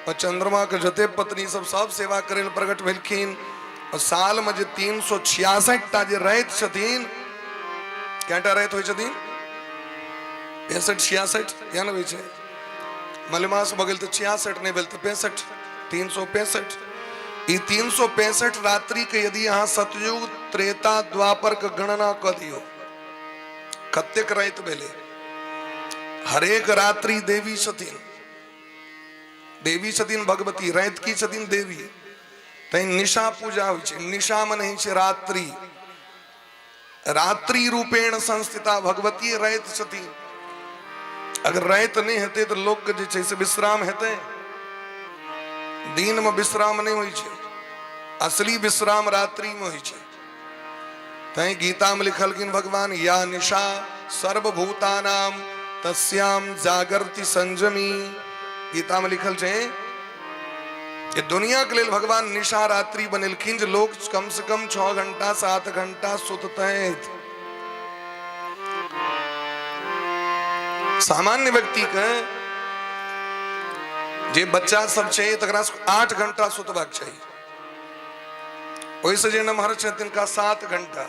और चंद्रमा के जते पत्नी सब सब सेवा करे लए प्रकट भेलखिन। और साल में जे 366 टा जे राति छथिन, कएटा राति होइ छथिन? 65 66 या ने होइ छै? मलमास भऽ गेल तऽ 66 नहि भेल तऽ 65, 365। ई 365 रात्रि के यदि अहाँ सतयुग त्रेता द्वापर के गणना कऽ दियौ, कतेक राति भेलै? हरेक रात्रि देवी छथिन, देवी छथिन भगवती। राति की छथिन? देवी। तैं निशा पूजा होइ छै। निशा मने होइ छै रात्रि। रात्रि रूपेण संस्थिता भगवती राति छथिन। अगर राति नहि हेतै तऽ लोकके जे छै से विश्राम हेतै? दिनमे विश्राम नहि होइ छै, असली विश्राम रात्रिमे होइ छै। तैं गीतामे लिखलखिन भगवान, या निशा सर्वभूतानाम तस्याम जागृति संयमी। गीतामे लिखल छै जे दुनिया के लेल भगवान निशा रात्रि बनेलखिन जे लोग कम से कम 6 घंटा 7 घंटा सुतते। सामान्य व्यक्ति के जे बच्चा सब छै तकरा 8 घंटा सुतबाक चाही, ओहिसँ जे नमहर छै तिनका 7 घंटा,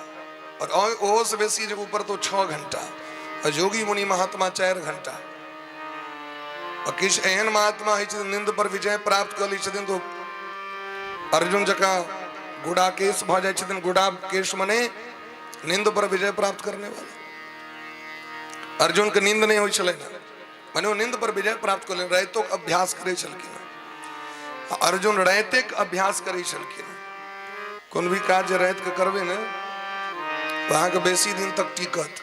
और ओहो से बेसी जे ऊपर तो 6 घंटा, और योगी मुनि महात्मा 4 घंटा। और किछु एहन महात्मा होइ छथिन नींद पर विजय प्राप्त कऽ लै छथिन तऽ अर्जुन जकाँ गुड़ाकेश भऽ जाइ छथिन। गुड़ाकेश मने नींद पर विजय प्राप्त करने वाला। अर्जुन के नींद नहि होइ छलनि, मने ओ नींद पर विजय प्राप्त कऽ लेने, रातिक अभ्यास करै छलखिन। अर्जुन रातिक अभ्यास करै छलखिन। कोनो भी काज जे राति के करबै ने तऽ अहाँके बेसी दिन तक टिकत,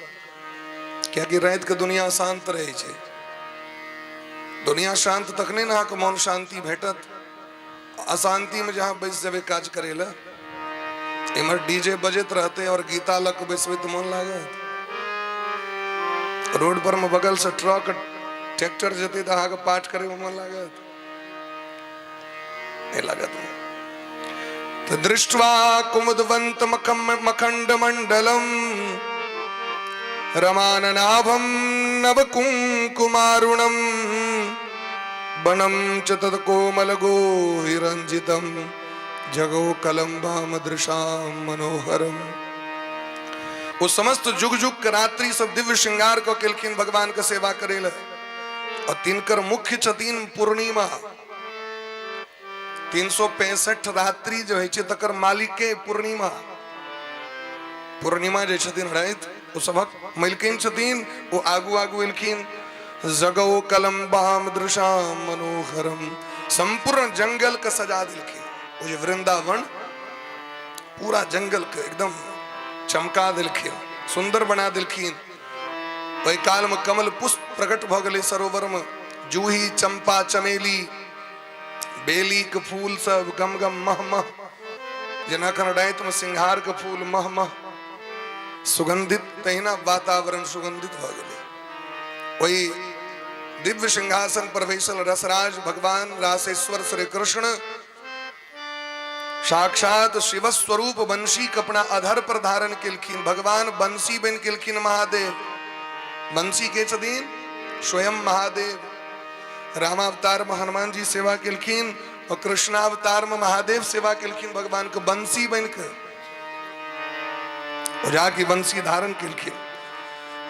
कियाकि राति के दुनिया शांत रहै छै। दुनिया शांत तखने ने अहाँके मन शांति भेटत। अशांति में जहाँ बैस जेबै काज करै लए, इम्हर डीजे बजैत रहतै और गीता लऽ कऽ बैसबै तऽ मन लागत? रोड पर में बगल से ट्रक ट्रैक्टर जेतै तऽ अहाँके पाठ करे में मन लागत? नहि लागत। तऽ दृष्ट्वा कुमुदवंत मखंड मंडलम रमाननाभम नवकुंकुमारुणम वनम च तत्कोमलगोहिरञ्जितं जगो कलम्बाम दृशाम मनोहरम। ओ समस्त जुग जुग के रात्रि सब दिव्य श्रृंगार कऽ केलखिन भगवान के सेवा करे लए। और तिनकर मुख्य छथिन पूर्णिमा। 365 रात्रि जे होइ छै तकर मालिक के पूर्णिमा। पूर्णिमा जे छथिन राति, ओ सभक मलिकिन छथिन। ओ आगू आगू एलखिन। जगौ कलम्बाम दृशाम मनोहरम, संपूर्ण जंगल के सजा देलखिन। ओ जे वृंदावन पूरा जंगल के एकदम चमका देलखिन, सुंदर बना देलखिन। ओहि काल में कमल पुष्प प्रकट भऽ गेलै सरोवर में। जूही चंपा चमेली बेली के फूल सब गम गम मह मह, जेना एखन राति में सिंघार के फूल मह मह सुगंधित, तहिना वातावरण सुगंधित भऽ गेलै। ओहि दिव्य सिंहासन पर बैसल रसराज भगवान रासेश्वर श्री कृष्ण साक्षात शिव स्वरूप बंशी के अपना अधर पर धारण केलखिन। भगवान बंशी बनि गेलखिन महादेव। बंशी के छथिन स्वयं महादेव। रामावतार में हनुमान जी सेवा केलखिन और कृष्णावतार में महादेव सेवा केलखिन भगवान के बंशी बन के जाके बंशी धारण केलखिन।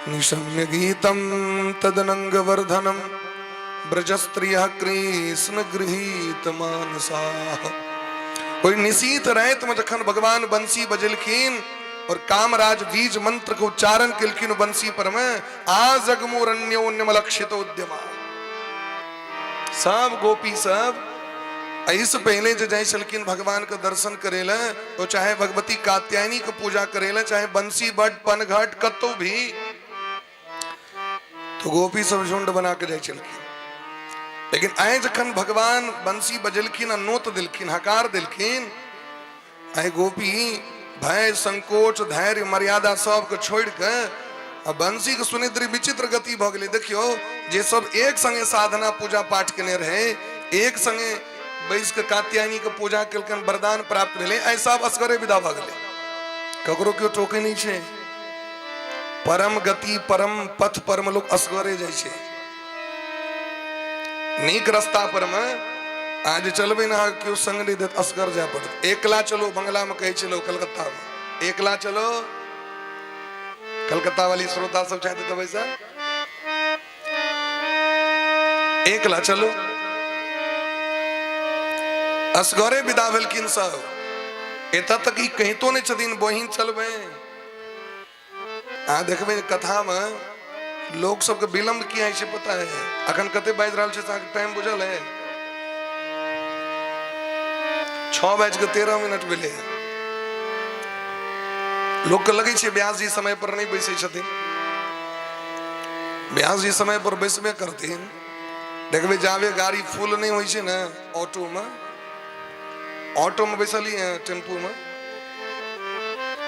निशम्य गीतम तदनंग वर्धनम ब्रजस्त्रिय कृष्ण गृहीत मानसा। ओहि निशीत राति में जखन भगवान बंसी बजेलखिन और कामराज बीज मंत्र के उच्चारण केलखिन बंसी पर में, आ जगमुरण्योन्यम लक्षित उद्यमा, सब गोपी सब एहिसँ पहिले जे जाइ छलखिन भगवान के दर्शन करे लए, तो चाहे भगवती कात्यायनी के पूजा करे लए, चाहे बंसी बट पनघट कतौ भी, तो गोपी सब झुंड बना के जाइ छलखिन। लेकिन आइ जखन भगवान बंसी बजेलखिन आ नोत देलखिन, हकार देलखिन, आइ गोपी भय संकोच धैर्य मर्यादा सबके छोड़ के आ बंसी के सुनिद्र विचित्र गति भऽ गेलै। देखियौ जे सब एक संगे साधना पूजा पाठ केने रहे, एक संगे बैस के कात्यायनी के पूजा केलकन, वरदान प्राप्त भेलै, आइ सब असगरे विदा भऽ गेलै, ककरो केओ टोकै नहि छै। परम गति परम पथ पर मे लोक असगरे जाइ छै। नीक रास्ता पर मे अहाँ जे चलबै ने, अहाँके केओ संग नहि देत, असगर जाय पड़त। एकला चलो, बंगला मे कहै छै लोक कलकत्ता मे, एकला चलो। कलकत्ता वाली श्रोता सब छथि तऽ बैसा, एकला चलो। असगरे विदा भेलखिन सब। एतऽ तक ई कहितो नहि छथिन बहिन चलबै। अहाँ देखबै कथामे लोक सबके विलम्ब किया होइ छै पता है? अखन कते बाजि रहल छै अहाँके टाइम बुझल है? 6:13 भेलै। लोकके लगै छै व्यास जी समय पर नहि बैसै छथिन। व्यास जी समय पर बैसबे करथिन। देखबै जाबे गाड़ी फुल नहि होइ छै ने, ऑटोमे, ऑटोमे बैसलियै टेम्पूमे,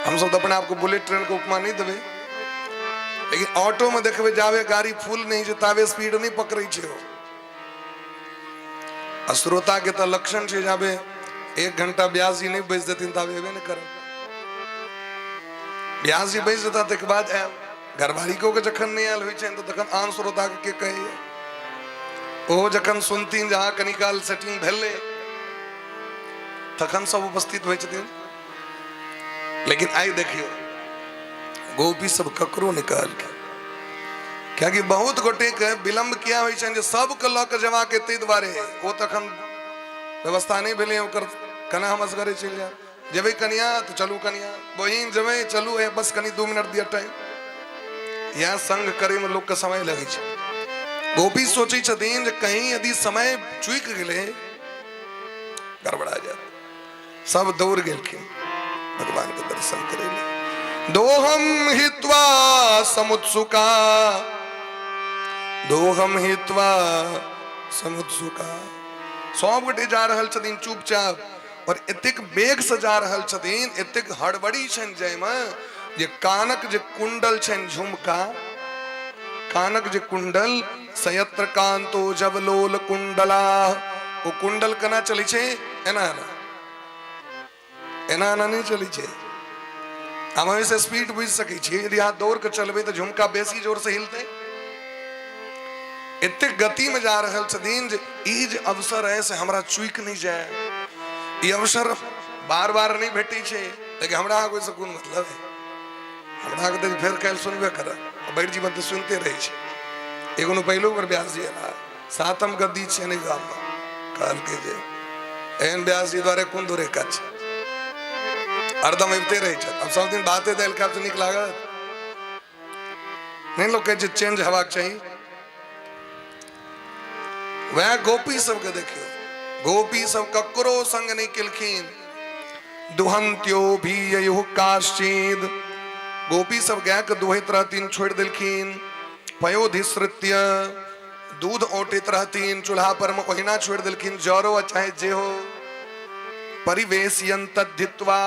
हमसब तऽ अपना आपके बुलेट ट्रेन के उपमा नहि देबै, लेकिन ऑटो में देखबै जाबे गाड़ी फुल नहि छै ताबे स्पीड नहि पकड़ै छै ओ। आ श्रोता के तऽ लक्षण छै जाबे 1 घंटा व्यास जी नहि बैस देथिन ताबे एबे नहि करब। व्यास जी बैस जेता तकर बाद आयब। घरवारी को के जखन नहि आयल होइ छनि तऽ तखन आन श्रोता के कहैया, ओहो जखन सुनथिन जे हँ कनी काल सेटिंग भेलै तखन सब उपस्थित होइ छथिन। लेकिन आइ देखियौ गोपी सब ककरो नहि कहलखिन, कियाकि बहुत गोटे के विलम्ब किया होइ छनि जे सबके लऽ के जेबाक ताहि दुआरे ओ तखन व्यवस्था नहि भेलै ओकर, केना हम असगरे चलि जायब, जेबै कनिया तऽ चलू कनिया, बहिन जेबै चलू, ए बस कनि 2 मिनट दिअ टाइम। इएह संग करैमे लोकके समय लगै छै। गोपी सोचै छथिन जे कहीं यदि समय चुकि गेलै गड़बड़ा जायत। सब दौड़ गेलखिन भगवान के दर्शन करे ले। दोहम हित्वा समुत्सुका, दोहम हित्वा समुत्सुका, सब गोटे जा रहल छथिन चुपचाप और एतेक वेग से जा रहल छथिन, एतेक हड़बड़ी छनि जाहिमे जे कानक जे कुंडल छनि झुमका, कानक जे कुंडल, सयत्र कांतो जवलोल कुंडला, ओ कुंडल केना चलै छै? एना एना एना एना नहि चलै छै। हम ओहिसँ स्पीड बुझि सकै छियै। यदि अहाँ दौड़ के चलबै तऽ झुमका बेसी जोर से हिलतै। एतेक गति में जा रहल छथिन जे ई जे अवसर है से हमरा चूकि नहि जाय, ई अवसर बार बार नहि भेटै छै। लेकिन हमरा अहाँके ओहिसँ कोन मतलब है? हमरा अहाँके तऽ फेर काल्हि सुनबे करब, भरि जीवन तऽ सुनिते रहै छै। एगो ने पहिलो बेर व्यास जी एला, सातम गद्दी छियनि एहि गाममे, कहलकै जे एहन व्यास जी दुआरे कोन दूरे काज छै, हरदम अबिते रहै छथि। आब सब दिन भाते दालि खायब तऽ नीक लागत नहि? लोक कहै छै चेंज हेबाक चाही। वएह गोपी सबके देखियौ, गोपी सब ककरो संग नहि केलखिन। दुहंत्यो भी ययुः काश्चिद, गोपी सब गाय के दुहैत रहथिन, छोड़ि देलखिन। पयोधिसृत्य, दूध औटैत रहथिन चूल्हा पर में, ओहिना छोड़ि देलखिन, जरो आ चाहे जे हो। परिवेशयन तद्धित्वा,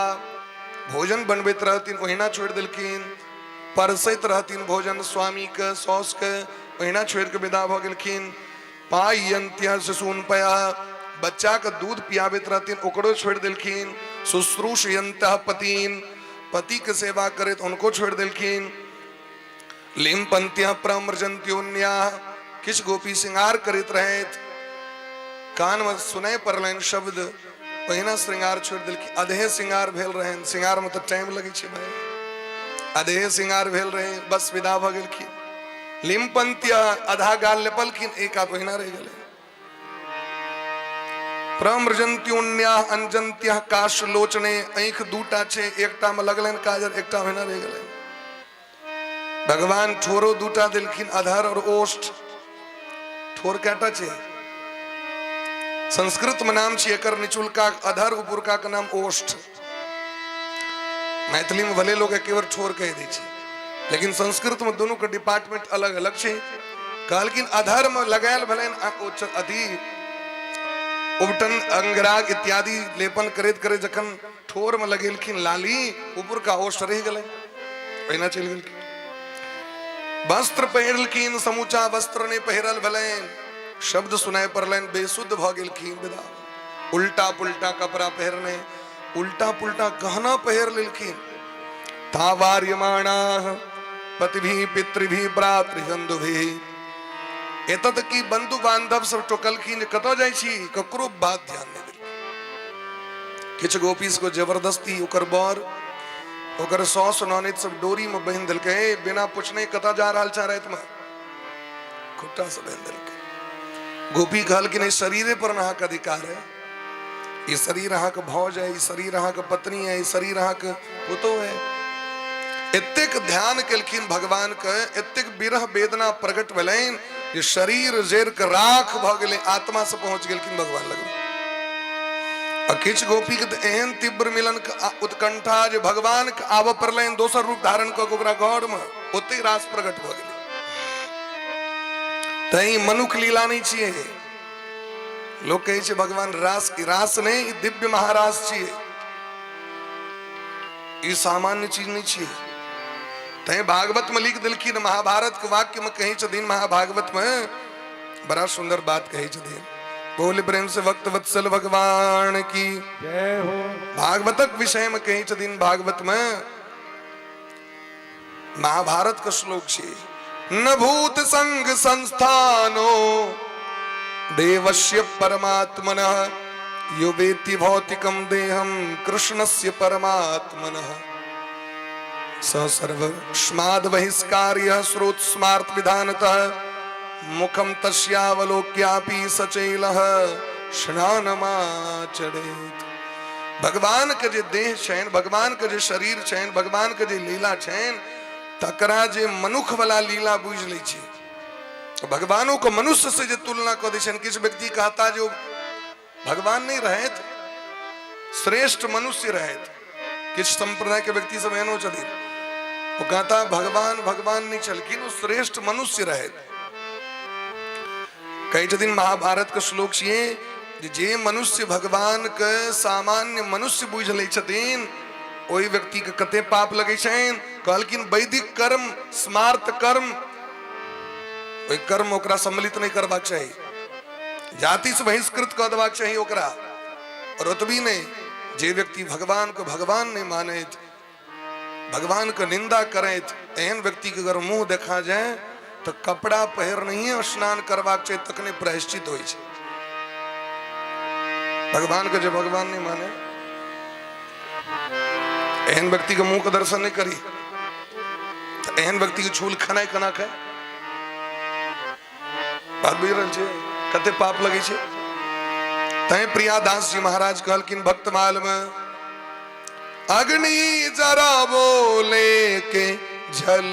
भोजन बनबैत रहथिन, ओहिना छोड़ि देलखिन। परसैत रहथिन भोजन स्वामी के, सौस के, ओहिना छोड़ि के विदा भऽ गेलखिन। पायन्त्य शिशुन पया, बच्चा के दूध पियाबैत रहथिन, ओकरो छोड़ि देलखिन। शुश्रूषयंत पतीन, पति के सेवा करैत हुनको छोड़ि देलखिन। लिम्पन्त्य प्रमृजन्त्योन्या, किछु गोपी श्रृंगार करैत रहथि, कान में सुनाई पड़लनि शब्द, ओहिना श्रृंगार छोड़ि देलखिन। अधे श्रृंगार भेल रहनि, श्रृंगार में तऽ टाइम लगै छै भाई, अधे श्रृंगार भेल रहे, बस विदा भऽ गेलखिन। लिम्पन्त्य आधा गाल लेपलखिन, एक हाथ ओहिना रहि गेलै। प्रमृजन्त्योन्या अंजन्त्य काश लोचने, आँखि दूटा छै, एकटा में लगलनि काजर, एकटा ओहिना रहि गेलै। भगवान ठोरो दूटा देलखिन, अधर और ओष्ठ। ठोर कएटा छै? संस्कृत में नाम छी एकर निचुलका अधर, उपरका के नाम ओष्ठ। मैथिली में भले लोग एके बेर ठोर कहि दै छै, लेकिन संस्कृत में दोनों के डिपार्टमेंट अलग अलग छै। कहलखिन अधर में लगायल भेलनि अथी उबटन अंगराग इत्यादि लेपन करैत करैत जखन ठोर में लगेलखिन लाली, ऊपर का ओष्ठ रहि गेलै, ओहिना चलि गेलखिन। वस्त्र पहिरलखिन, समूचा वस्त्र नहि पहिरल भेलनि, शब्द सुनाय पड़लनि, बेसुध भऽ गेलखिन, विदा। उल्टा पुल्टा कपड़ा पहिरने, उल्टा पुल्टा गहना पहिर लेलखिन। तावार्यमाणा पतिभी पितृभी भ्रातृबंधुभी, एतऽ तक कि बंधु बांधव सब टोकलखिन जे कतऽ जाइ छी, ककरो बात ध्यान नहि देलखिन। किछु गोपी सबके जबरदस्ती ओकर बर, ओकर सास ननैद सब डोरी में बांधि देलकै, हे बिना पूछने कतऽ जा रहल छै रातिमे, खुट्टा से बांधि देलकै। गोपी कहलखिन एहि शरीरे पर अहाँके अधिकार है, ई शरीर अहाँके भौज है, ई शरीर अहाँके पत्नी है, ई शरीर अहाँके पुतोह है। एतेक ध्यान केलखिन भगवान के, एतेक विरह वेदना प्रकट भेलनि जे शरीर जरि के राख भऽ गेलै, आत्मा से पहुंच गेलखिन भगवान लग। आ किछु गोपी के तऽ एहन तीव्र मिलन के उत्कंठा जे भगवान के आबऽ पड़लनि दोसर रूप धारण कऽ के ओकरा घर में, ओते रास प्रकट भऽ गेलै। तैं मनुख लीला नहि छियै। लोक कहै छै भगवान रास, ई रास नहि, ई दिव्य महारास छियै, ई सामान्य चीज नहि छियै। तैं भागवत में लिख देलखिन, महाभारत के वाक्य में कहै छथिन, महाभागवत में बड़ा सुंदर बात कहै छथिन। बोल प्रेम से भक्त वत्सल भगवान की जय हो। भागवतक विषय में कहै छथिन, भागवत में महाभारत के श्लोक छै, न भूत संग संस्थानो देवस्य परमात्मनः यो वेत्ति भौतिकं देहं कृष्णस्य परमात्मनः स सर्वस्माद् बहिष्कार्यः स्रोत स्मार्त विधानतः मुखम तस्यावलोक्यापि सचैलः स्नानमाचरेत्। भगवान के जे देह छनि, भगवान के जे शरीर छनि, भगवान के जे लीला छनि, तकरा जे मनुख वाला लीला बुझि लै छै, भगवानों के मनुष्य से जे तुलना कऽ दै छनि। किछु व्यक्ति कहता जे ओ भगवान नहीं रहैत, श्रेष्ठ मनुष्य रहैत। किछु संप्रदाय के व्यक्ति सब एहनो छथिन, ओ कहता भगवान भगवान नहीं छलखिन, ओ श्रेष्ठ मनुष्य रहैत। कहै छथिन महाभारत के श्लोक छियै जे जे मनुष्य भगवान के सामान्य मनुष्य बुझि लै छथिन, ओहि व्यक्ति के कते पाप लगै छनि। कहलखिन वैदिक कर्म, स्मार्त कर्म, ओहि कर्म ओकरा सम्मिलित नहि करबाक चाही, जाति से बहिष्कृत कऽ देबाक चाही ओकरा। और ओतबी नहि, जे व्यक्ति भगवान को भगवान नहि मानैत, भगवान के निंदा करैत, एहन व्यक्ति के अगर मुंह देखा जाए तो कपड़ा पहिर नहीं स्नान करबाक चाही, तखने प्रायश्चित होइ छै। भगवान के जे भगवान नहीं माने, एहन व्यक्ति के मुंह के दर्शन नहीं करी, तो एहन व्यक्ति के छूल खानाइ केना खाय? बात बुझि रहल छै कते पाप लगै छै। तैं प्रियादास जी महाराज कहलखिन भक्तमाल में, अग्नि जराबो लेके जल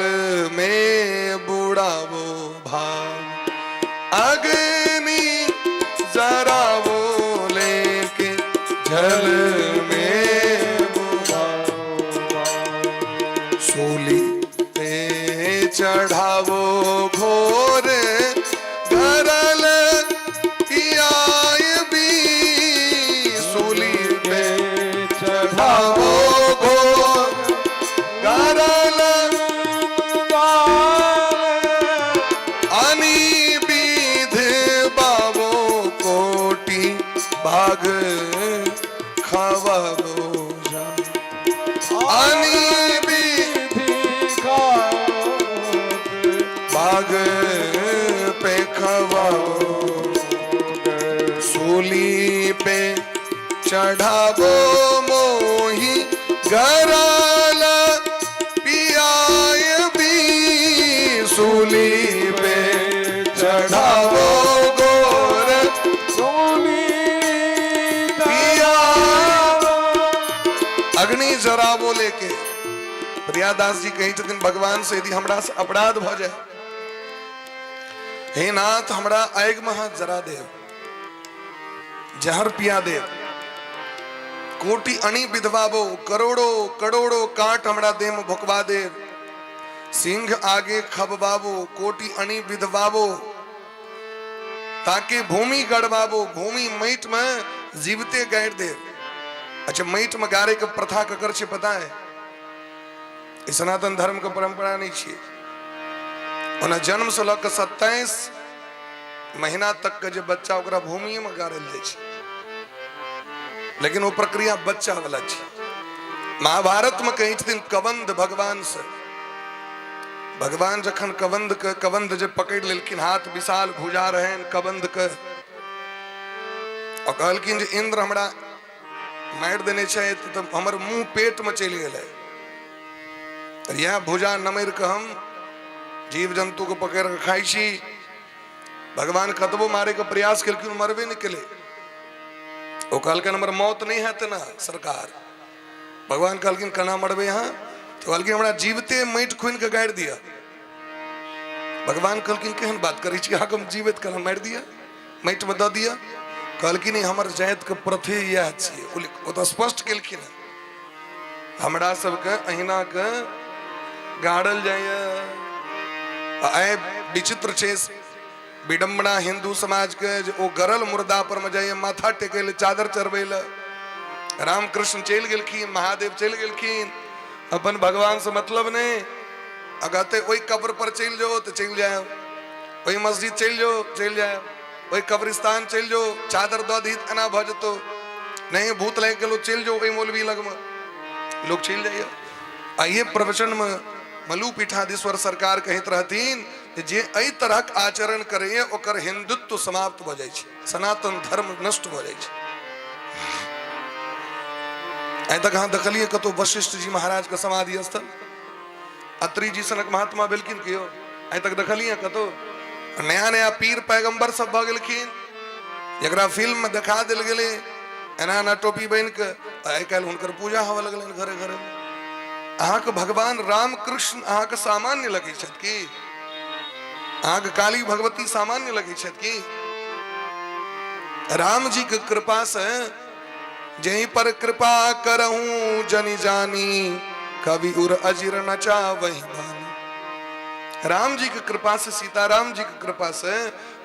में बुड़ाबो भाव, अग्नि जराबो लेके जल में बुड़ाबो भाव, सूली पे चढ़ावो घोर गरल पियाय भी, सूली पे चढ़ावो घोर गरल अनी विध बाबो कोटि भाग खवाबो। आग पे खवाओ, सूली पे चढ़ावो मोही गराल पियाय भी, सूली पे चढ़ावो गोर सूली पिया अग्नि जरावो लेके। प्रियादास जी कहै छथिन भगवान से, यदि हमरा से अपराध भऽ जाय हे नाथ, हमरा आगि में हाथ जरा देव, जहर पिया देव, कोटि अणि विधवाबो, करोड़ों करोड़ों काट हमरा देह में भोकवा देव, सिंह आगे खबबाबो, कोटि अणि विधवाबो, ताकि भूमि गड़बाबो, भूमि माटि में जीवते गाड़ि देव। अच्छा, माटि में गाड़े के प्रथा ककर छै पता है? ई सनातन धर्म के परंपरा नहीं छियै। ओना जन्म से लऽ कऽ 27 महीना तक के जे बच्चा, ओकरा भूमिए में गाड़ल जाइ छै, लेकिन ओ प्रक्रिया बच्चा वाला छै। महाभारत में कहै छथिन कबंध भगवान से, भगवान जखन कबंध के, कबंध जे पकड़ लेलखिन, हाथ विशाल भुजा रहनि कबंध के, और कहलखिन जे इंद्र हमरा मारि देने छै तऽ हमर मुंह पेट में चलि गेलै, इएह भुजा नमरि कऽ हम जीव जन्तु के पकड़ कऽ खाइ छी। भगवान कतबो मारे के प्रयास केलखिन, मरबे नहि केलै। ओ कहलखिन हमर मौत नहि हैत ना सरकार। भगवान कहलखिन केना मरबै अहाँ? तऽ कहलखिन हमरा जीवते माटि खुनि कऽ गाड़ि दिअ। भगवान कहलखिन केहन बात करै छी अहाँके, हम जीवैत केना मारि दिअ, माटिमे दऽ दिअ? कहलखिन हमर जातिके प्रथे इएह छियै। ओ तऽ स्पष्ट केलखिन हँ, हमरा सबके अहिना के गाड़ल जाइए। आइ विचित्र छै विडम्बना हिंदू समाज के जे ओ गरल मुर्दा पर में जाइए माथा टेकै लए, चादर चढ़बै लए। रामकृष्ण चलि गेलखिन, महादेव चलि गेलखिन, अपन भगवान से मतलब नहि। आ कहते ओहि कब्र पर चलि जाओ तऽ चलि जायब, ओहि मस्जिद चलि जाओ चलि जायब, ओहि कब्रिस्तान चलि जाओ, चादर दऽ दही एना भऽ जेतौ, नहीं भूत लागि गेलो चलि जाओ ओहि मौलवी लगमे, लोग चलि जाइए। आइए प्रवचनमे मलू पीठाधीश्वर सरकार कहैत रहथिन जे एहि तरहक आचरण करैए ओकर हिंदुत्व समाप्त भऽ जाइ छै, सनातन धर्म नष्ट भऽ जाइ छै। आइ तक अहाँ देखलियै कतहु वशिष्ठ जी महाराज के समाधि स्थल? अत्रि जी सनक महात्मा भेलखिन केओ आइ तक देखलियै कतहु? नया नया पीर पैगंबर सब भऽ गेलखिन, जकरा फिल्म में देखा देल गेलै एना एना टोपी बनि कऽ, आइ काल्हि हुनकर पूजा होबऽ लगलनि घरे घरे। अहाँके भगवान राम कृष्ण अहाँके सामान्य लगै छथि की? अहाँके काली भगवती सामान्य लगै छथि की? राम जी के कृपा से जही पर कृपा करहूं जनि जानी, कवि उर अजिर न चावहि बानी। राम जी के कृपा से, सीताराम जी के कृपा से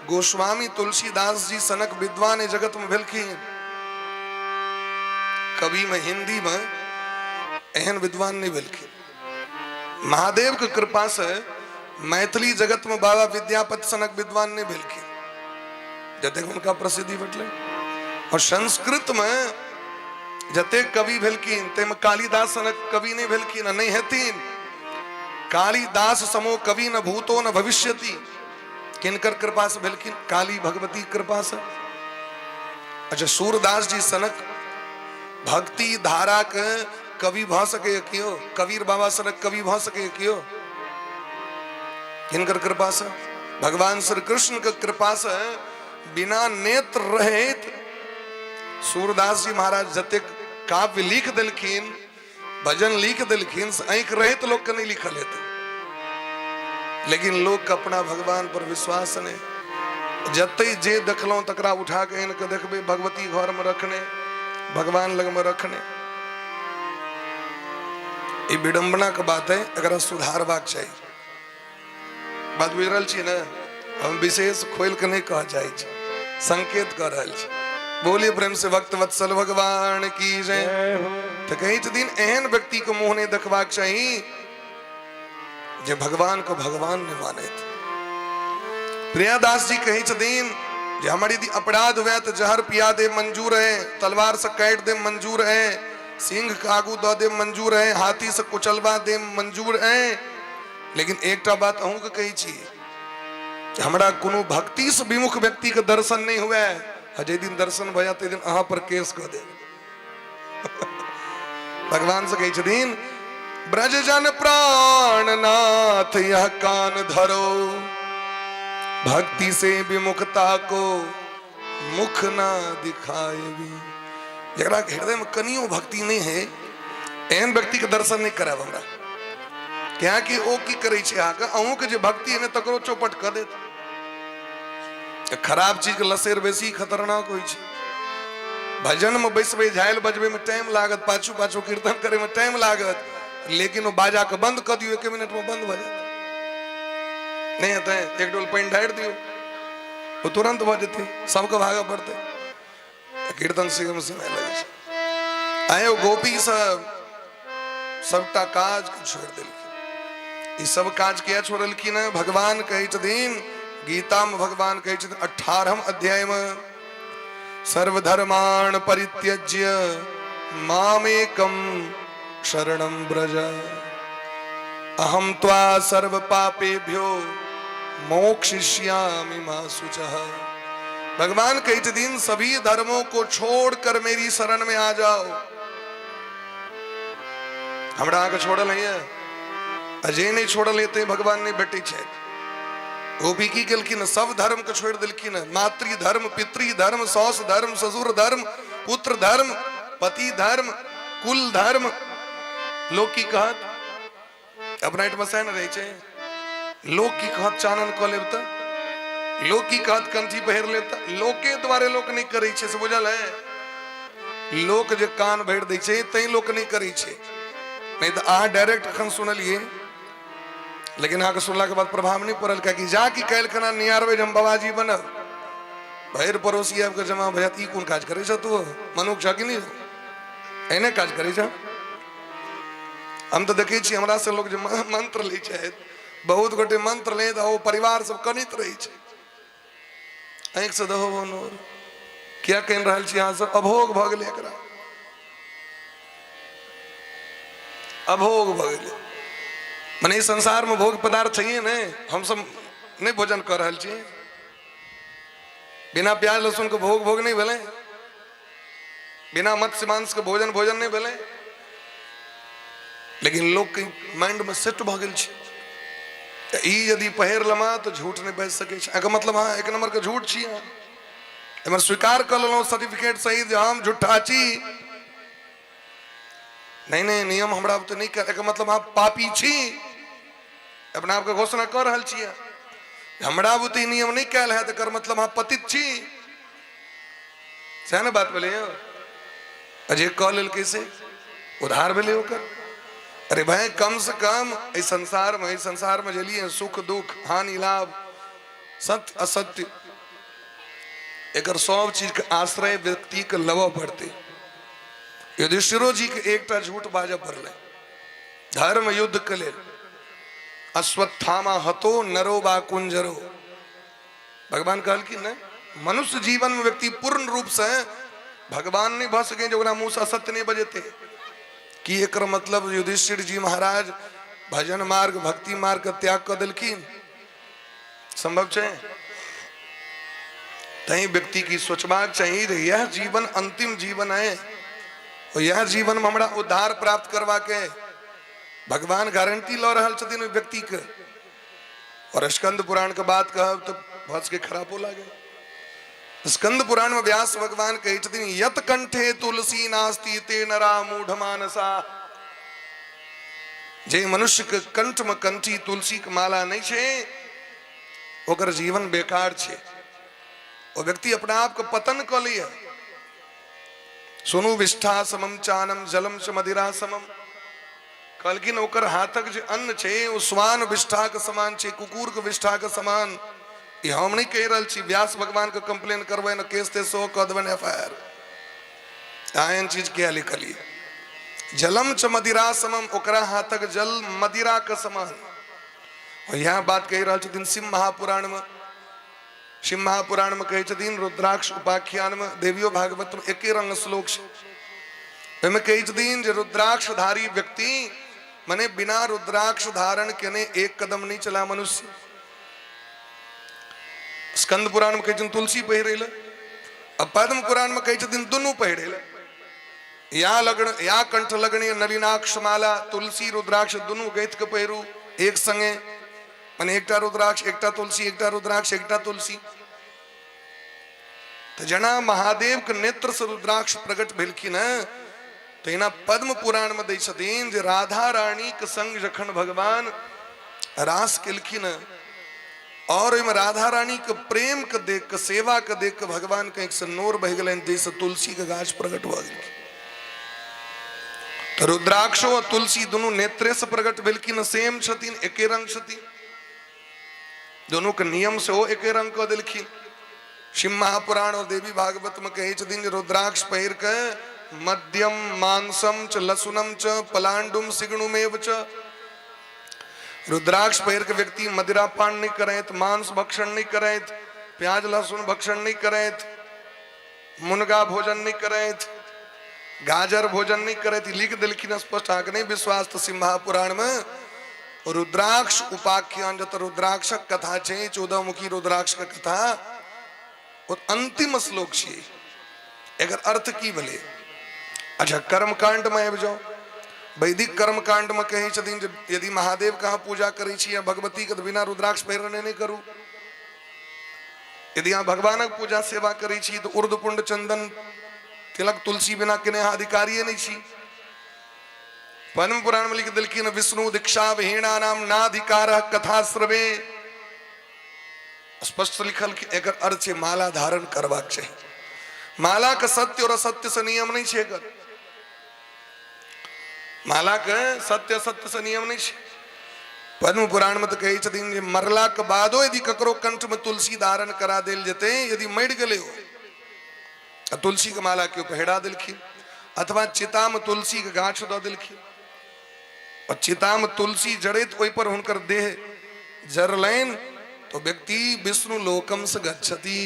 गोस्वामी तुलसीदास जी सनक विद्वान जगत में भेलखिन। कवि में हिंदी में एहन विद्वान नहीं भेलखिन। महादेव के कृपा से मैथिली जगत में बाबा विद्यापति सनक विद्वान नहीं भेलखिन, जतेक हुनका प्रसिद्धि भेटलै। और संस्कृत में जतेक कवि भेलखिन ताहिमे कालिदास सनक कवि नहीं भेलखिन आ नहीं हेथिन। कालिदास समो कवि न भूतो न भविष्यति, किनकर कृपा से भेलखिन? काली भगवती कृपा से। अच्छा, सूरदास जी सनक भक्ति धारा के कवि भऽ सकैए केओ? कबीर बाबा सनक कवि भऽ सकैए केओ? किनकर कृपा से? भगवान श्री कृष्ण के कृपा से बिना नेत्र रहैत सूरदास जी महाराज जतेक काव्य लिख देलखिन, भजन लिख देलखिन, से आँखि रहैत लोक के नहीं लिखल हेतै। लेकिन लोक के अपना भगवान पर विश्वास नहीं। जते जे देखलहुँ तकरा उठा के आनि के देखबै भगवती घर में रखने, भगवान लग में रखने। ई विडम्बना के बात है, एकरा सुधारबाक चाही। बात बुझि रहल छी ने? हम विशेष खोलि के नहीं कह चाहै छी, संकेत कऽ रहल छी। बोलिए प्रेम से भक्त वत्सल भगवान की जय। तऽ कहै छथिन एहन व्यक्ति के मुंह नहीं देखबाक चाही जे भगवान को भगवान नहीं मानैत। प्रियादास जी कहै छथिन जे हमर यदि अपराध हुए तऽ जहर पिया दे मंजूर है, तलवार से काटि दे मंजूर है, सिंह के आगू दऽ दे मंजूर है, हाथी से कुचलवा दे मंजूर है, लेकिन एकटा बात अहूँके कहै छी, हमरा कोनो भक्ति से विमुख व्यक्ति के दर्शन नहीं हुए, आ जाहि दिन दर्शन भऽ जायत ताहि दिन अहाँ पर केस कऽ देब। भगवान से कहै छथिन, ब्रज जन प्राणनाथ यह कान धरो, भक्ति से विमुखता को मुख ना दिखाए भी। जकरा हृदय में कनियो भक्ति नहीं है, एहन व्यक्ति के दर्शन नहीं करायब हमरा, कियाकि ओ की करै छै अहाँके, अहूँके जे भक्ति है ने तकरो चौपट कऽ देत। खराब चीज के लसेर बेसी खतरनाक होइ छै। भजन में बैसबै, झालि बजबै में टाइम लागत, पाछू पाछू कीर्तन करे में टाइम लागत, लेकिन ओ बाजा के बंद कऽ दियौ, 1 मिनट में बंद भऽ जायत। नहीं हेतै, एक डोल पानि ढारि दियौ, ओ तुरंत भऽ जेतै, सबके भागऽ पड़तै। कीर्तन सीखै में समय लगै छै। आइ ओ गोपी सब सबटा काज के छोड़ि देलखिन। ई सब काज किया छोड़लखिन है? भगवान कहै छथिन गीता में, भगवान कहै छथिन 18 अध्याय में, सर्वधर्माण परित्यज्य मामेकम शरणं व्रज, अहं त्वा सर्व पापेभ्यो मोक्षयिष्यामि मा शुचः। भगवान कहै छथिन सभी धर्मों को छोड़कर मेरी शरण में आ जाओ। हमरा अहाँके छोड़ल नहीं है, अजय नहीं छोड़ल हेतै, भगवान नहीं भेटै छथि। गोपी की केलखिन? सब धर्म के छोड़ि देलखिन। मातृ धर्म, पितृ धर्म, सौस धर्म, ससुर धर्म, पुत्र धर्म, पति धर्म, कुल धर्म। लोक की कहत? अपना एहिठमा सएह ने रहै छै। लोक की कहत चानन कऽ लेब तऽ? लोक की कहत कंठी पहिर लेब तऽ? लोके दुआरे लोक नहि करै छै, से बुझल है? लोक जे कान भरि दै छै तैं लोक नहि करै छै। नहि तऽ अहाँ डायरेक्ट एखन सुनलियै, लेकिन अहाँके सुनलाके बाद प्रभाव नहि पड़ल, कियाकि जा कि काल्हि खना निहारबै जे हम बाबाजी बनब, भरि पड़ोसी आबि कऽ जमा भऽ जायत, ई कोन काज करै छह तू, मनुख छह कि नहि, एहने काज करै छह। हम तऽ देखै छी हमरा से लोक जे मंत्र लै छथि, बहुत गोटे मंत्र लैत आ ओ परिवार सब कनैत रहै छै, आँखिसँ दहो नोर, किया कनि रहल छी अहाँ सब? अभोग भऽ गेलै एकरा, अभोग भऽ गेलै। मने ई संसारमे भोग पदार्थ छैहे नहि, हमसब नहि भोजन कऽ रहल छी, बिना प्याज लहसुनके भोग भोग नहि भेलै, बिना मत्स्य मांस के भोजन भोजन नहि भेलै, लेकिन लोकके माइंडमे सेट भऽ गेल छै तऽ ई यदि पहिर लेमा तऽ झूठ नहि बाजि सकै छै। एकर मतलब अहाँ एक नम्बरके झूठ छी। अहाँ एमहर स्वीकार कऽ लेलहुँ सर्टिफिकेट सहित जे हम झूठा छी। नहीं नहीं, नियम हमरा तऽ नहि कर, एकर मतलब अहाँ पापी छी, अपना आपके घोषणा कऽ रहल छियै। हमरा बुते नियम नहि कयल है, एकर मतलब अहाँ पतित छी। सएह ने बात भेलै यौ। आ जे कऽ लेलकै से उधार भेलै ओकर। अरे भाई, कम से कम एहि संसार में, एहि संसार में जेलिए सुख दुख, हानि लाभ, सत्य असत्य, एकर सब चीज के आश्रय व्यक्ति के लेबऽ पड़तै। युधिष्ठिरो जी के एकटा झूठ बाजऽ पड़लै धर्म युद्ध के लेल, अश्वत्थामा हतो नरो बा कुंजरो। भगवान कहलखिन नहि, मनुष्य जीवन में व्यक्ति पूर्ण रूप से भगवान नहीं भऽ सकै जे ओकरा मुंह से असत्य नहीं बजेते। की एकर मतलब युधिष्ठिर जी महाराज भजन मार्ग भक्ति मार्ग के त्याग कऽ देलखिन? संभव छै? तैं व्यक्ति की सोचबाक चाही जे यह जीवन अंतिम जीवन है और यह जीवन में हमरा उद्धार प्राप्त करबाक है। भगवान गारंटी लऽ रहल छथिन ओहि व्यक्ति के। और स्कंद पुराण के बात कहब तो भस के खराबो लागे। स्कंद पुराण में व्यास भगवान कहै छथिन, यत कंठे तुलसी नास्ति ते नरा मूढ़ मानसा। जे मनुष्य के कंठ में कंठी तुलसी के माला नहीं छे, ओकर जीवन बेकार छे। ओ व्यक्ति अपना आप के पतन क लिया। सुनु विष्ठा समम चानम जलम च मदिरा समम। कहलखिन ओकर हाथक जे अन्न छै ओ स्वान विष्ठा के समान छै, कुकुर के विष्ठा के समान। ई हम नहीं कहि रहल छी, व्यास भगवान के कंप्लेन करबै ने, केस तेस सेहो कऽ देबनि एफ I R. एहन चीज किया लिखलियै? जलम च मदिरा समम, ओकरा हाथक जल मदिरा के समान। और यह बात कहि रहल छथिन शिव महापुराण में। शिव महापुराण में कहै छथिन रुद्राक्ष उपाख्यान में, देवियो भागवत में एके रंग श्लोक छै। ओहिमे कहै छथिन जे रुद्राक्षधारी व्यक्ति मने बिना रुद्राक्ष धारण केने एक कदम नहीं चला मनुष्य। स्कंद पुराण में कहै छथिन तुलसी पहिरै लए, आ पद्म पुराण में कहै छथिन दुनू पहिरै लए। या लगन या कंठ लगने नलिनाक्ष माला, तुलसी रुद्राक्ष दुनू गैथ के पहिरू एक संगे, माने एकटा रुद्राक्ष एकटा तुलसी, एकटा रुद्राक्ष एकटा तुलसी। तऽ जेना महादेव के नेत्र से रुद्राक्ष प्रकट भेलखिन हँ, तहिना पद्म पुराण में दै छथिन जे राधा रानी के संग जखन भगवान रास केलखिन हँ, और ओहिमे राधा रानी के प्रेम के देख के, सेवा के देख के भगवान के आँखि से नोर बहि गेलनि, जाहिसँ तुलसी के गाछ प्रकट भऽ गेलखिन। तऽ रुद्राक्षो आ तुलसी दुनू नेत्रे से प्रकट भेलखिन, सेम छथिन, एके रंग छथिन, दुनू के नियम सेहो एके रंग कऽ देलखिन। शिव महापुराण और देवी भागवत में कहै छथिन जे रुद्राक्ष पहिर के मद्यम मांसम च लसुनम च पलांडुम सिगणुमेव च, रुद्राक्ष पहिर के व्यक्ति मदिरा पान नहीं करैत, मांस भक्षण नहीं करैत, प्याज लहसुन भक्षण नहीं करैत, मुनगा भोजन नहीं करैत, गाजर भोजन नहीं करैत, लिख देलखिन स्पष्ट। अहाँके नहीं विश्वास तऽ शिव महापुराण में रुद्राक्ष उपाख्यान, जतऽ रुद्राक्षक कथा छै, 14 मुखी रुद्राक्ष के कथा, ओ अंतिम श्लोक छियै। एकर अर्थ की भेलै? अच्छा, कर्मकांड में आबि जाउ। वैदिक कर्मकांड में कहै छथिन जे यदि महादेव के अहाँ पूजा करै छी या भगवती के, तऽ बिना रुद्राक्ष पहिरने नहि करू। यदि अहाँ भगवानक पूजा सेवा करै छी तऽ ऊर्ध्वपुंड चंदन तिलक तुलसी बिना केने अहाँ अधिकारिये नहि छी। पद्म पुराण में लिख देलखिन विष्णु दीक्षा विहीणा नाम नाधिकार कथा श्रवे, स्पष्ट लिखल कि एकर अर्थ छै माला धारण करबाक चाही। माला के सत्य और असत्य से नियम नहीं छै, एकर माला के सत्य असत्य से नियम नहीं छै। पद्म पुराण में तो कहै छथिन जे मरला के बादो यदि ककरो कंठ में तुलसी धारण करा देल जेतै, यदि मरि गेलै ओ आ तुलसी के माला केओ पहिरा देलखिन, अथवा चिता में तुलसी के गाछ दऽ देलखिन और चिता में तुलसी जड़ैत ओहि पर हुनकर देह जरलनि, तो व्यक्ति विष्णु लोकम से गच्छति।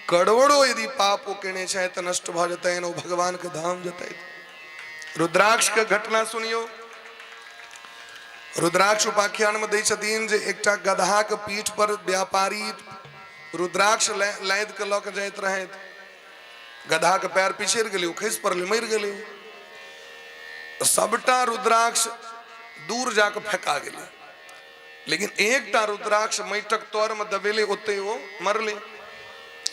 करोड़ों यदि पाप ओ केने छै तऽ नष्ट भऽ जेतनि, ओ भगवान के धाम जेतनि। रुद्राक्ष के घटना सुनियो। रुद्राक्ष उपाख्यान में दै छथिन जे एकटा गदहा के पीठ पर व्यापारी रुद्राक्ष लादि के लऽ के जाइत रहथि। गदहा के पैर पिछड़ गेलै, ओ खसि पड़लै, मरि गेलै। सबटा रुद्राक्ष दूर जाके फेका गेलै, लेकिन एकटा रुद्राक्ष माटिक तर में दबेलै, ओते ओ मरलै।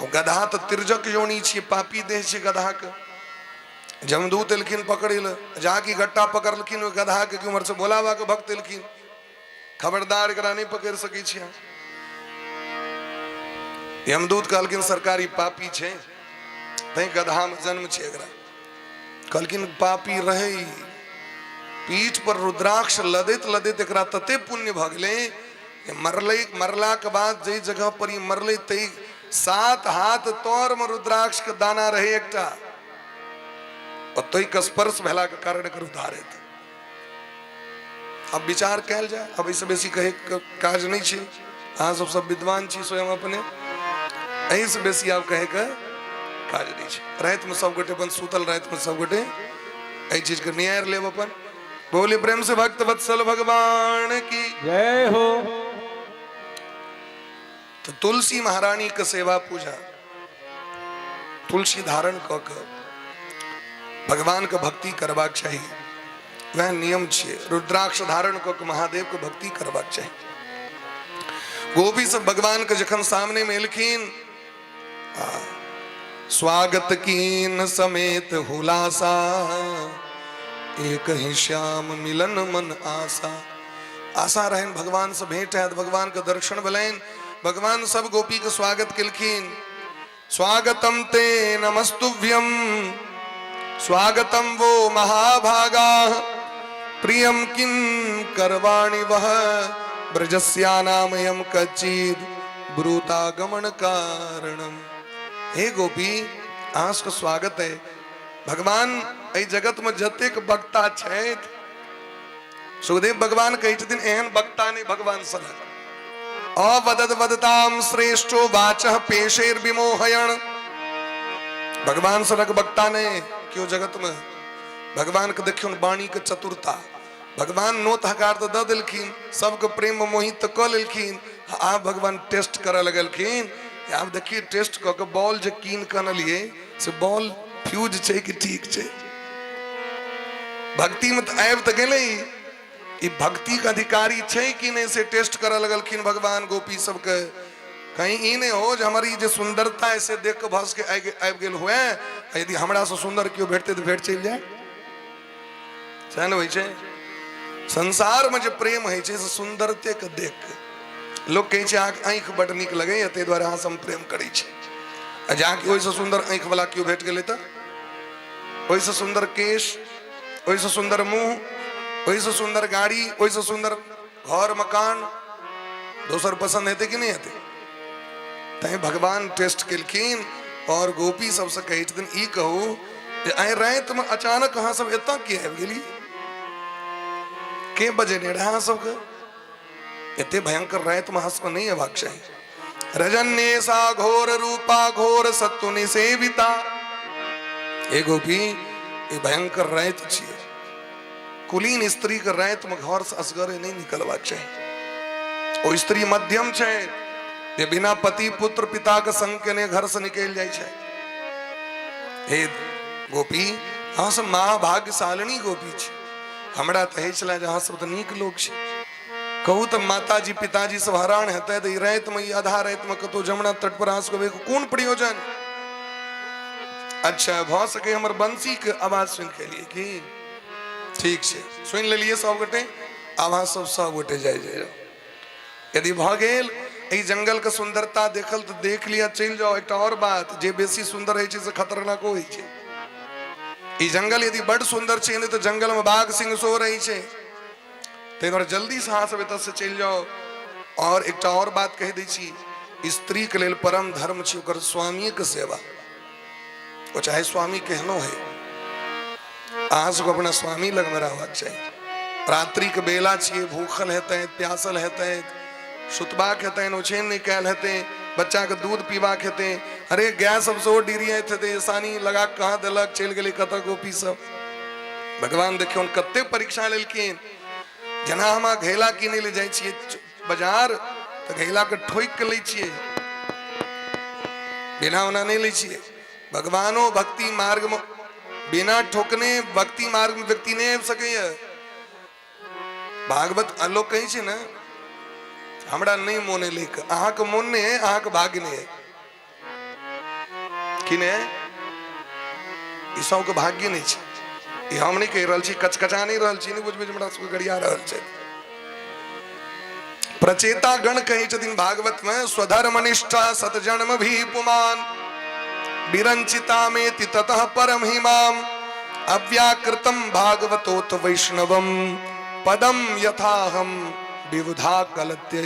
ओ गदहा तऽ तिर्जक योनि छियै, पापी देह छै गदहा के। जमदूत एलखिन पकड़ै लए, जाकि गट्टा पकड़लखिन ओहि गदहा के, कि उम्हर से भोला बाबा के भक्त एलखिन, खबरदार एकरा नहि पकड़ि सकै छी अहाँ। यमदूत कहलखिन सरकारी पापी छै तैं गदहा में जन्म छै एकरा। कहलखिन पापी रहै, पीठ पर रुद्राक्ष लदैत लदैत एकरा तते पुण्य भऽ गेलै जे मरलै, मरलाके बाद जाहि जगह पर ई मरलै तै 7 हाथ तर में रुद्राक्ष के दाना रहे एकटा, ओतहि के स्पर्श भेला के कारण एकर उद्धार हेतै। अब विचार कयल जाय, अब एहिसँ बेसी कहै के काज नहि छै। अहाँ सब सब विद्वान छी स्वयं अपने, एहिसँ बेसी आब कहै के काज नहि छै। रातिमे सब गोटे अपन सुतल, रातिमे सब गोटे एहि चीजके निहारि लेब अपन। बोले प्रेम से भक्त वत्सल भगवान की जय हो। तो तुलसी महारानी के सेवा पूजा तुलसी धारण कऽ के भगवान के भक्ति करबाक चाही, वएह नियम छियै। रुद्राक्ष धारण कऽ के महादेव के भक्ति करबाक चाही। गोपी सब भगवान के जखन सामने में एलखिन, स्वागत कीन समेत हुलासा, एक ही श्याम मिलन मन आशा। आशा रहनि भगवान से भेंट हैत, भगवान के दर्शन भेलनि, भगवान सब गोपी के स्वागत केलखिन। स्वागतम ते नमस्तुभ्यम स्वागतम वो महाभागा, प्रियम किं करवाणि वह ब्रजस्यानामयम कच्चिद ब्रूतागमन कारणम। हे गोपी, अहाँ सबके स्वागत है। भगवान एहि जगत में जतेक वक्ता छथि, सुखदेव भगवान कहै छथिन एहन वक्ता नहि भगवान सनक। अवदद वदताम श्रेष्ठो वाचः पेशेर विमोहयण। भगवान सनक वक्ता नहि केओ जगत में। भगवान के देखियौ वाणी के चतुरता, भगवान नोत हकार तऽ दऽ देलखिन, सबके प्रेम में मोहित तऽ कऽ लेलखिन, आब भगवान टेस्ट करऽ लगलखिन, आब देखिए टेस्ट कऽ के बॉल जे कीन कऽ अनलियै से बॉल फ्यूज छै कि ठीक छै। भक्ति में तऽ आबि तऽ गेलै, ई भक्ति के अधिकारी छै कि नहि से टेस्ट करऽ लगलखिन भगवान गोपी सबके। कहीं ई नहि हो जे हमर ई जे सुंदरता है से देख कऽ भस के आबि गेल हुए, आ यदि हमरा से सुंदर केओ भेटतै तऽ भेट चलि जाय। सएह ने होइ छै संसार में जे प्रेम होइ छै से सुंदरते के देख के। लोक कहै छै अहाँके आँखि बड्ड नीक लगैए, ताहि दुआरे अहाँसँ हम प्रेम करै छी। आ जहाँ कि ओहिसँ सुंदर आँखि वाला केओ भेट गेलै तऽ, ओहिसँ सुंदर केश, ओहिसँ सुंदर मुँह, ओहिसँ सुंदर गाड़ी, ओहिसँ सुंदर घर मकान, दोसर पसंद हेतै कि नहि हेतै? तैं भगवान टेस्ट केलखिन और गोपी सबसँ कहै छथिन ई कहू जे आइ रातिमे अचानक अहाँ सब एतऽ की आबि गेली? के बजेने रहै अहाँ सबके? एते भयंकर रातिमे अहाँ सबके नहि अयबाक चाही। रजन्ये सा घोर रूपा घोर सत्व निसेविता। हे गोपी, ई भयंकर राति छियै, कुलीन स्त्री के राति में घर से असगरे नहीं निकलबाक चाही। ओ स्त्री मध्यम छै जे बिना पति पुत्र पिता के संग केने घर से निकलि जाइ छै। हे गोपी, अहाँ सब महाभाग्यशालिनी गोपी छी। हमरा तऽ होइ छलै जे अहाँ सब तऽ नीक लोक छी। कहू तऽ माताजी पिताजी सब हरान हेतै तऽ ई रातिमे, ई आधा रातिमे कतहु जमुना तट पर अहाँ सबके कोन प्रयोजन? अच्छा, भऽ सकै हमर बंसीके आवाज सुनि के एलियै की? ठीक छै, सुनि लेलियै सब गोटे। आब अहाँ सब सब गोटे जाइ जाइ। यदि भऽ गेल एहि जंगलके सुन्दरता देखल तऽ देख लिअ, चलि जाउ। एकटा आओर बात, जे बेसी सुन्दर होइ छै से खतरनाको होइ छै। ई जंगल यदि बड सुन्दर छै नहि तऽ जंगलमे बाघ सिंह सेहो रहै छै। ताहि दुआरे जल्दीसँ अहाँ सब एतऽसँ चलि जाउ। आओर एकटा आओर बात कहि दै छी, स्त्रीके लेल परम धर्म छै ओकर स्वामीके सेवा, ओ चाहे स्वामी केहनो है। अहाँ सबके अपना स्वामी लगमे रहबाक चाही। रात्रिके बेला छियै, भूखल हेतै, प्यासल हेतै, सुतबाक हेतै, ओछैन नहि कयल हेतै, बच्चाके दूध पीबाक हेतै। अरे गाय सब सेहो डिरियाइत हेतै, सानी लगा कऽ कहाँ देलक, चलि गेलै कतऽ गोपी सब। भगवान देखियौ कते परीक्षा लेलखिन। जेना हम घैला किनै लए जाइ छियै बाजार तऽ घैला के ठोकि के लै छियै, बिना ओना नहि लै छियै। भगवानो भक्ति मार्ग में बिना ठोकने भक्ति मार्ग में व्यक्ति नहि आबि सकैया। भागवत लोक कहै छै ने, हमरा नहि मोन एलै, अहाँके मोन नहि है, अहाँके भाग्य नहि है कि ने? ई सबके भाग्य नहि छै। ई हम नहि कहि रहल छी, कचकचा नहि रहल छी, नहि बुझबै जे हमरा सबके गरिया रहल छै। प्रचेता गण कहै छथिन भागवत में, स्वधर्म निष्ठा सतजन्म भी पुमान विरंचिता में ततः परम हिमाम अव्याकृतम भागवतोत वैष्णवम पदम यथाहम विबुधा कलत्य।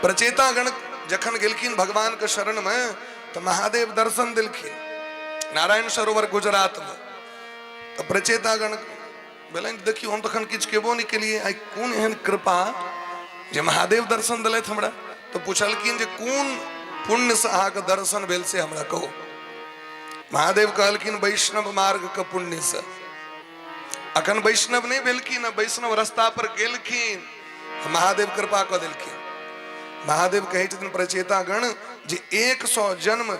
प्रचेता गण जखन गेलखिन भगवान के शरण में तो महादेव दर्शन दिलखिन नारायण सरोवर गुजरात में। तो प्रचेता गण भेलनि देखियौ हम तखन किछु केबो नहि केलियै, आइ कोन एहन कृपा जे महादेव दर्शन देलथि हमरा। तो पुछलखिन जे कोन पुण्य से अहाँके दर्शन भेल से हमरा कहू। महादेव कहलखिन वैष्णव मार्ग के पुण्य से। अखन वैष्णव नहि भेलखिन, वैष्णव रास्ता पर गेलखिन, महादेव कृपा कऽ देलखिन। महादेव कहै छथिन प्रचेता गण जे 100 जन्म,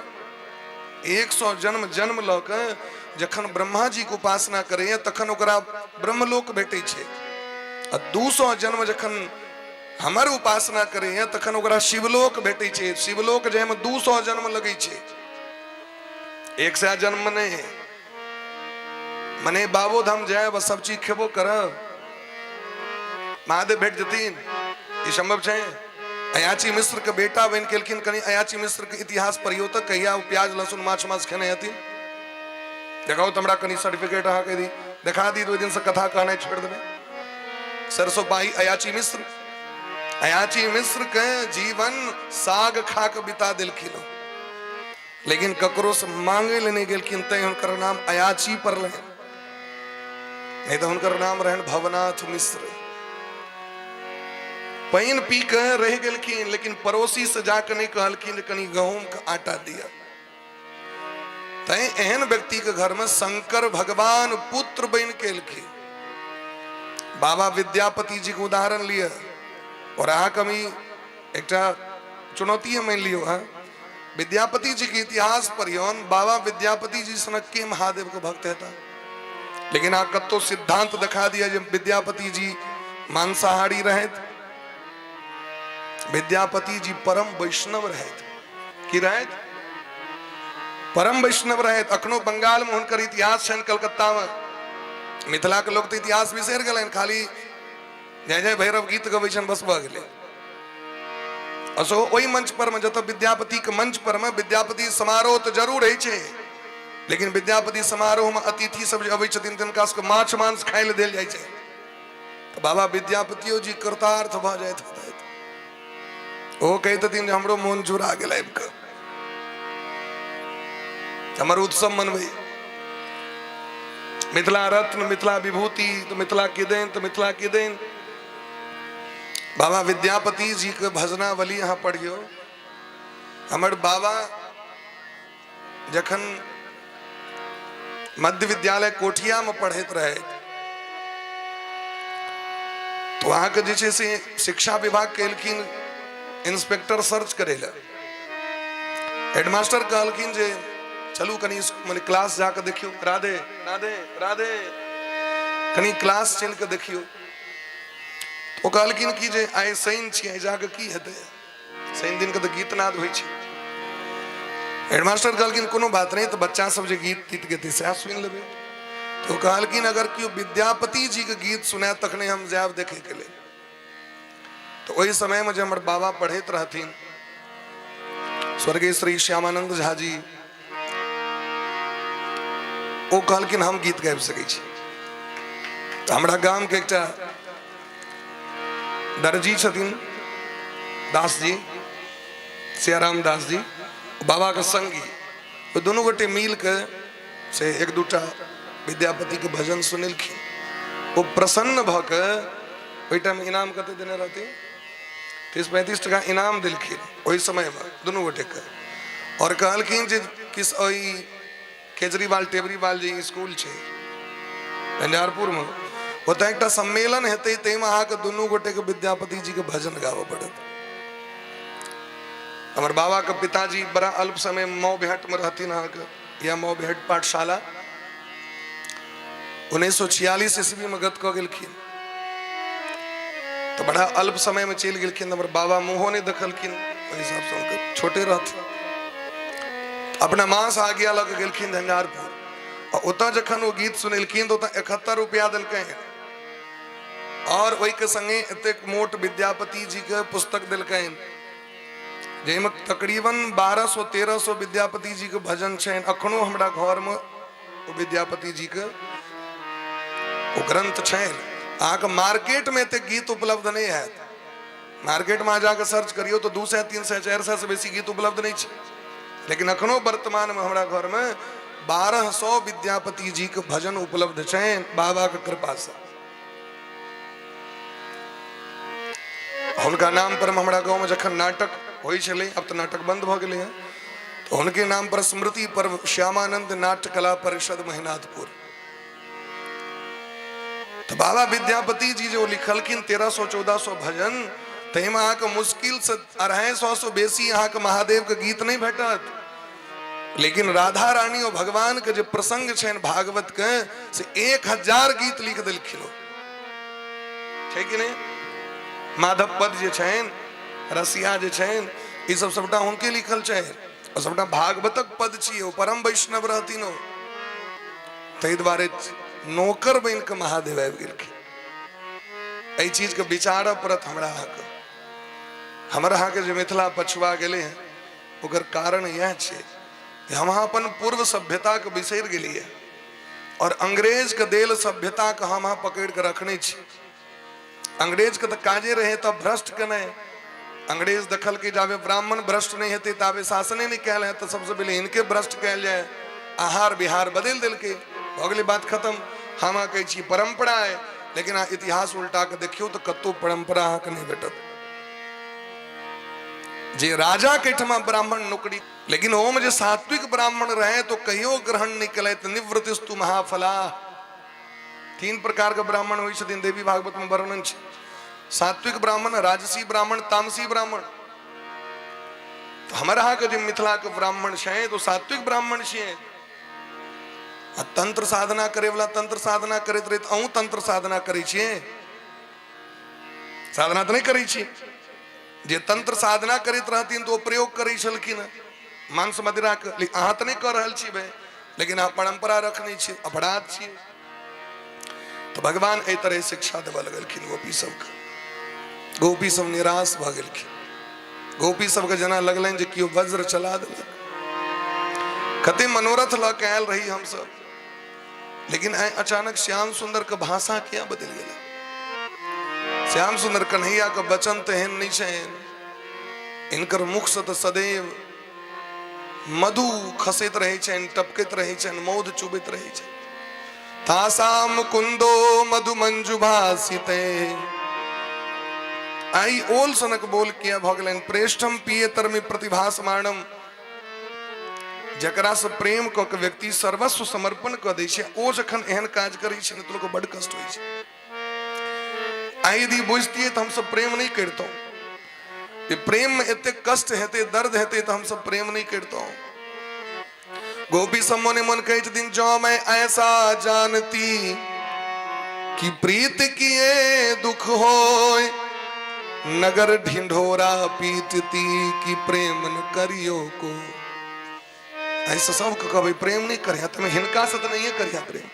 100 जन्म जन्म लऽ कऽ जखन ब्रह्मा जी के उपासना करैया तखन ओकरा ब्रह्मलोक भेटै छै, आ 200 जन्म जखन हमर उपासना करैया तखन ओकरा शिवलोक भेटै छै। शिवलोक जायमे 200 जन्म लगै छै, 100 जन्म नहि है। मने बाबो धाम जायब सब चीज खेबो करब, महादेव भेट जतीन, ई संभव छै? अयाची मिश्र के बेटा बनि गेलखिन। कनि अयाची मिश्र के इतिहास पढ़ियौ तऽ कहिया ओ प्याज लहसुन माछ मांस खेने हेथिन। देखाउ तऽ हमरा कनि सर्टिफिकेट अहाँके यदि देखा दी तऽ ओहि दिनसँ कथा कहनाइ छोड़ि देबै। सरसो पाही अयाची मिश्र, अयाची मिश्र के जीवन साग खा के बिता देलखिन, लेकिन ककरो से मांगे ले नहीं गेलखिन, तैं हुनकर नाम अयाची पड़लै, नहीं तो हुनकर नाम रहन भवनाथ मिश्र। पानि पी के रहि गेलखिन, लेकिन पड़ोसी से जाके नहीं कहलखिन कनि गहूम के आटा दिया। तैं एहन व्यक्ति के घर में शंकर भगवान पुत्र बन के एलखिन। बाबा विद्यापति जी के उदाहरण लिअ। और अहाँ कमी एकटा चुनौती है मान लियो। हाँ, विद्यापति जी के इतिहास पढ़ियौन, बाबा विद्यापति जी सनक के महादेव के भक्त हेता, लेकिन अहाँ कतौ सिद्धांत दिखा दिया जे विद्यापति जी मांसाहारी रहत। विद्यापति जी परम वैष्णव रहत। की रहत? परम वैष्णव रहत। अखनो बंगाल में हुनकर इतिहास छनि, कलकत्ता में। मिथिला के लोग तो इतिहास बिसरि गेलनि, खाली जय जय भैरव गीत गबै छनि, बस भऽ गेलै। असो ओहि मंच पर में जतऽ विद्यापति के मंच पर में विद्यापति समारोह तऽ जरूर होइ छै, लेकिन विद्यापति समारोह में अतिथि सब जे अबै छथिन तिनका सबके माछ मांस खाय लए देल जाइ छै। तऽ बाबा विद्यापतियो जी कृतार्थ भऽ जाइत होतथि। ओ कहैत हथिन जे हमरो मोन जुड़ा गेल आबि कऽ हमर उत्सव मनबै। मिथिला रत्न, मिथिला विभूति, तऽ मिथिला के देन, तऽ मिथिला के देन। बाबा विद्यापति जी के भजनावली अहाँ पढ़ियौ। हमर बाबा जखन मध्य विद्यालय कोठिया में पढ़ैत रहे तो अहाँके जे छै से शिक्षा विभाग के एलखिन इंस्पेक्टर सर्च करै लए। हेडमास्टर कहलखिन जे चलू कनि मने क्लास जाके देखियौ। राधे राधे राधे, कनि क्लास चलि कऽ देखियौ। ओ कहलखिन कि जे आइ शनि छी, आइ जाके की हेतै, शनि दिन के तऽ गीत नाद होइ छै। हेडमास्टर कहलखिन कोनो बात नहि, तऽ बच्चा सब जे गीत तीत गेतै सएह सुनि लेबै। तऽ ओ कहलखिन अगर केओ विद्यापति जी के गीत सुनायत तखने हम जायब देखैके लेल। तऽ ओहि समयमे जे हमर बाबा पढ़ैत रहथिन, स्वर्गीय श्री श्यामानंद झा जी, ओ कहलखिन हम गीत गाबि सकै छी। तऽ हमरा गामके एकटा दर्जी छथिन दास जी, सियाराम दास जी, बाबाके संगी, ओ दुनू गोटे मिल के से एक दूटा विद्यापतिके भजन सुनेलखिन। ओ प्रसन्न भऽ के ओहि टाइम इनाम कते देने रहथिन, 30-35 टका इनाम देलखिन ओहि समयमे दुनू गोटेके। आओर कहलखिन जे किस ओहि केजरीवाल टेबरीवाल जे स्कूल छै झंझारपुरमे, ओतऽ एकटा सम्मेलन हेतै, ताहिमे अहाँके दुनू गोटेके विद्यापति जीके भजन गाबऽ पड़त। हमर बाबाके पिताजी बड़ा अल्प समय मऊ बेहटमे रहथिन अहाँके, या मऊ बेहट पाठशाला। 1946 ईस्वीमे गत कऽ गेलखिन, तऽ बड़ा अल्प समयमे चलि गेलखिन। हमर बाबा मुँहो नहि देखलखिन, ओहि हिसाबसँ हुनकर छोटे रहथिन। अपना माँ से आज्ञा लऽ के गेलखिन झंझारपुर, आ ओतऽ जखन ओ गीत सुनेलखिन तऽ ओतऽ 71 रुपया देलकै, और ओहिके संगे एतेक मोट विद्यापति जी के पुस्तक देलकनि, जाहिमे तकरीबन 1200-1300 विद्यापति जी के भजन छनि। अखनो हमरा घरमे ओ विद्यापति जी के ओ ग्रंथ छनि। अहाँके मार्केटमे एतेक गीत उपलब्ध नहि हैत। मार्केटमे अहाँ जाके सर्च करियौ तऽ 200, 300, 400 से बेसी गीत उपलब्ध नहि छै। लेकिन अखनो वर्तमानमे हमरा घरमे 1200 विद्यापति जी के भजन उपलब्ध छनि बाबाके कृपासँ। हुनका नाम पर हमरा गाँवमे जखन नाटक होइ छलै, आब तऽ नाटक बंद भऽ गेलै हँ, तऽ हुनके नाम पर स्मृति पर्व श्यामानंद नाट्य कला परिषद महिनाथपुर। तऽ बाबा विद्यापति जी जे ओ लिखलखिन 1300-1400 भजन, ताहिमे अहाँके मुश्किल से 250 से बेसी अहाँके महादेवके गीत नहि भेटत। लेकिन राधा रानी और भगवान के जे प्रसंग छनि भागवत के, से 1000 गीत लिख देलखिन। छै कि नहि? माधव पद जे छनि, रसिया जे छनि, ई सब सबटा हुनके लिखल छनि और सबटा भागवतक पद छियै। ओ परम वैष्णव रहथिन। ओ ताहि दुआरे नौकर बनि कऽ महादेव आबि गेलखिन। एहि चीजके विचारऽ पड़त हमरा अहाँके। हमर अहाँके जे मिथिला पछुआ गेलै हँ, ओकर कारण इएह छै कि हम अहाँ अपन पूर्व सभ्यताके बिसरि गेलियै और अंग्रेजके देल सभ्यताके हम अहाँ पकड़ि कऽ रखने छी। अंग्रेजके तऽ काजे रहै तऽ भ्रष्ट केनाइ। अंग्रेज देखलकै जाबे ब्राह्मण भ्रष्ट नहि हेतै ताबे शासने नहि कयल हेतै, तऽ सबसँ पहिले हिनके भ्रष्ट कयल जाय। आहार विहार बदलि देलकै, भऽ गेलै बात खत्म। हम अहाँ कहै छी परम्परा अइ, लेकिन अहाँ इतिहास उल्टा कऽ देखियौ तऽ कतहु परम्परा अहाँके नहि भेटत। जे राजा के एहिठमा ब्राह्मण नौकरी, लेकिन ओम जे सात्विक ब्राह्मण रहे तो कहियो ग्रहण नहीं कलैत। निवृत्तिस्तु महाफला। 3 प्रकार के ब्राह्मण होइ छथिन, देवी भागवत में वर्णन छै। सात्विक ब्राह्मण, राजसी ब्राह्मण, तामसी ब्राह्मण। तऽ हमर अहाँके जे मिथिलाके ब्राह्मण छै तऽ ओ सात्विक ब्राह्मण छियै। आ तंत्र साधना करे वाला तंत्र साधना करैत रहैत अहूँ तंत्र साधना करै छियै? साधना तऽ नहि करै छियै। जे तंत्र साधना करैत रहथिन तऽ ओ प्रयोग करै छलखिन हँ मांस मदिराके, लेकिन अहाँ तऽ नहि कऽ रहल छी भाय, लेकिन अहाँ परम्परा रखने छी, अपराध छी। तऽ भगवान एहि तरह शिक्षा देबऽ लगलखिन गोपी सबके। गोपी सब निराश भऽ गेलखिन। गोपी सबके जेना लगलनि जे केओ वज्र चला देलक। कते मनोरथ लऽ के आयल रही हमसब, लेकिन आइ अचानक श्याम सुंदर के भाषा किया बदलि गेलै? श्याम सुंदर कन्हैया के वचन तऽ एहन नहि छै, इनकर मुख से तऽ सदैव मधु खसैत रहै छनि, टपकैत रहै छनि, मौध चुबैत रहै छनि। तासाम कुंदो मधु मंजु भासिते, आई ओल सनक बोल किया भऽ गेलनि? प्रेष्ठम पिए तरमि प्रतिभासमाणम, जकरा से प्रेम कऽ के व्यक्ति सर्वस्व समर्पण कऽ दै छै, ओ जखन एहन काज करै छै ने तऽ लोकके बड्ड कष्ट होइ छै। आइ यदि बुझतियै तऽ हमसब प्रेम नहि करितहुँ। जे प्रेम में एते कष्ट हेतै, दर्द हेतै, तऽ हमसब प्रेम नहि करितहुँ। गोपी सब मोने मन कहै छथिन, जँ मैं ऐसा जानती कि प्रीत किए दुख होय, नगर ढिंढोरा पीटती कि प्रेम न करियो को। ऐसे सबके कहबै प्रेम नहि करिया, तऽ हिनका से तऽ नहिए करिया प्रेम,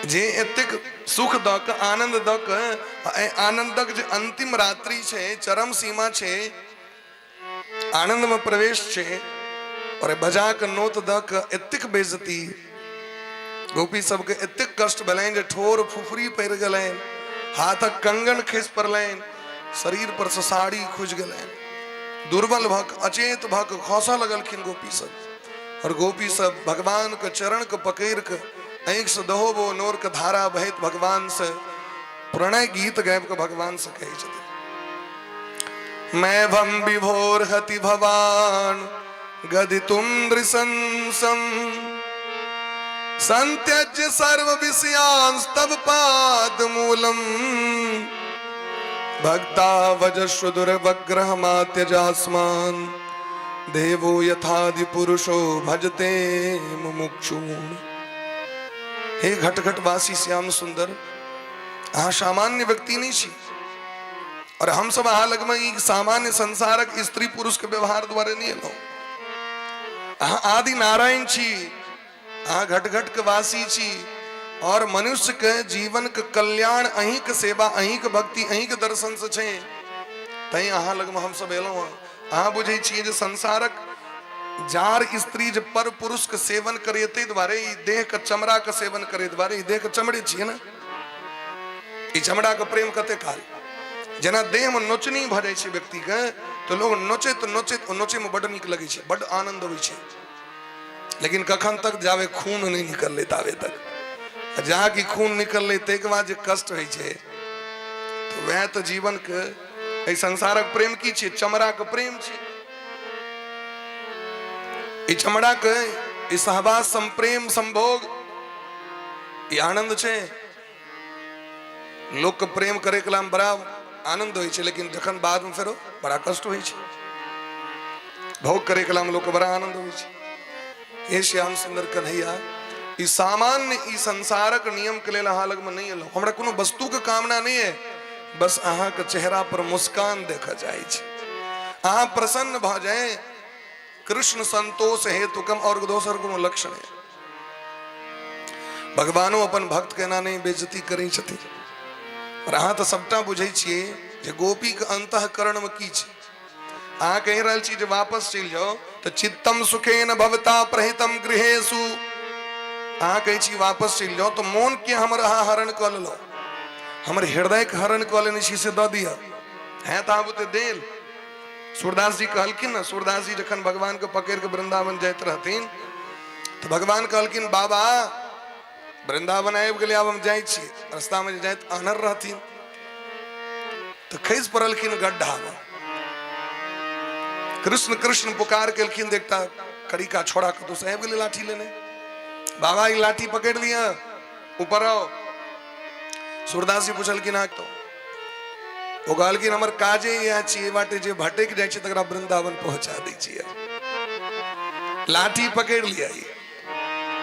जे एतेक सुख दऽ कऽ, आनंद दऽ कऽ, एहि आनंदक जे अंतिम रात्रि छै, चरम सीमा छै, आनंद में प्रवेश छै, और बजा कऽ नोत दऽ कऽ एतेक बेइज्जती। गोपी सबके एतेक कष्ट भेलनि जे ठोर फुफरी पड़ि गेलनि, हाथक कंगन खसि पड़लनि, शरीर पर से साड़ी खुजि गेलनि, दुर्बल भऽ कऽ, अचेत भऽ कऽ खसऽ लगलखिन गोपी सब। और गोपी सब भगवान के चरण के पकड़ के आँखि से दहो बो नोर के धारा बहैत भगवान से प्रणय गीत गाबि के भगवान से कहै छथिन, मैं भम विभोर हति भवान गदितुम नृशंसम संत्यज्य सर्व विषयांस्तव पाद मूलम भक्ता वजस्व दुर्वग्रहमात्यजास्मान देवो यथादि पुरुषो भजते मुमुक्षूण। हे घट घट वासी श्याम सुंदर, अहाँ सामान्य व्यक्ति नहीं छी, और हम सब अहाँ लगमे ई सामान्य संसारक स्त्री पुरुष के व्यवहार द्वारे नहीं एलहुँ। अहाँ आदि नारायण छी, अहाँ घट घट के वासी छी, और मनुष्य के जीवन के कल्याण अहीं के सेवा, अहीं के भक्ति, अहीं के दर्शन से छै, तैं अहाँ लगमे हम सब एलहुँ हँ। अहाँ बुझै छियै जे संसारक जार स्त्री जे पर पुरुष के सेवन करे ताहि दुआरे ई देह के चमड़ा के सेवन करे दुआरे, ई देह के चमड़े छियै ने, ई चमड़ा के प्रेम कते काल जेना देह में नोचनी भऽ जाइ छै व्यक्ति के, तऽ लोग नोचैत नोचैत नोचै में बड्ड नीक लगै छै, बड्ड आनंद अबै छै, लेकिन कखन तक जावे खून नहीं निकललै ताबे तक। आ जहाँ कि खून निकललै ताहिके बाद जे कष्ट होइ छै, तऽ वएह तऽ जीवन के एहि संसारक प्रेम की छै? चमड़ाके प्रेम छै। ई चमड़ाके ई सहवास, संप्रेम, संभोग, ई आनंद छै। लोक के प्रेम करे के बड़ा आनंद होइ छै, लेकिन जखन बाद में फेरो बड़ा कष्ट होइ छै। भोग करे के लोक के बड़ा आनंद होइ छै। हे श्याम सुंदर कन्हैया, ई सामान्य ई संसारक नियम के लेल अहाँ लगमे नहि एलहुँ। हमरा कोनो वस्तु के कामना नहीं है, बस अहाँ के चेहरा पर मुस्कान देखऽ चाहै छी, अहाँ प्रसन्न भऽ जाए, कृष्ण संतोष हेतुकम, और दोसर कोनो लक्ष्य नहीं। भगवानो अपन भक्त के एना नहीं बेइज्जती करै छथिन। और अहाँ तऽ सबटा बुझै छियै जे गोपी के अंतःकरण में की छै। अहाँ कहि रहल छी जे वापस चलि जाओ, तऽ चित्तम सुखेन भवता प्रहितम गृहेशु। अहाँ कहै छी वापस चलि जाओ, तऽ मोन के हमर अहाँ हरण कऽ लेलहुँ, हमर हृदय के हरण कऽ लेने छी, से दऽ दिअ। है तऽ अहाँ बुते देल। सूरदास जी कहलखिन ने, सूरदास जी जखन भगवान के पकड़ के वृंदावन जाइत रहथिन तऽ भगवान कहलखिन, बाबा वृंदावन आबि गेलै, आब हम जाइ छी। रास्ता में जाइत आन्हर रहथिन तऽ खसि पड़लखिन गड्ढा में। कृष्ण कृष्ण पुकार केलखिन तऽ एकटा करिका छोड़ा कतौ से आबि गेलै लाठी लेने। बाबा ई लाठी पकड़ि लिअ, ऊपर आओ। सूरदास जी पुछलखिन, अहाँ तो ओ कहलखिन हमर काजे इएह छी, एहि बाटे जे भटकि जाइ छै तकरा वृंदावन पहुंचा दै छियै। लाठी पकड़ि लिअ।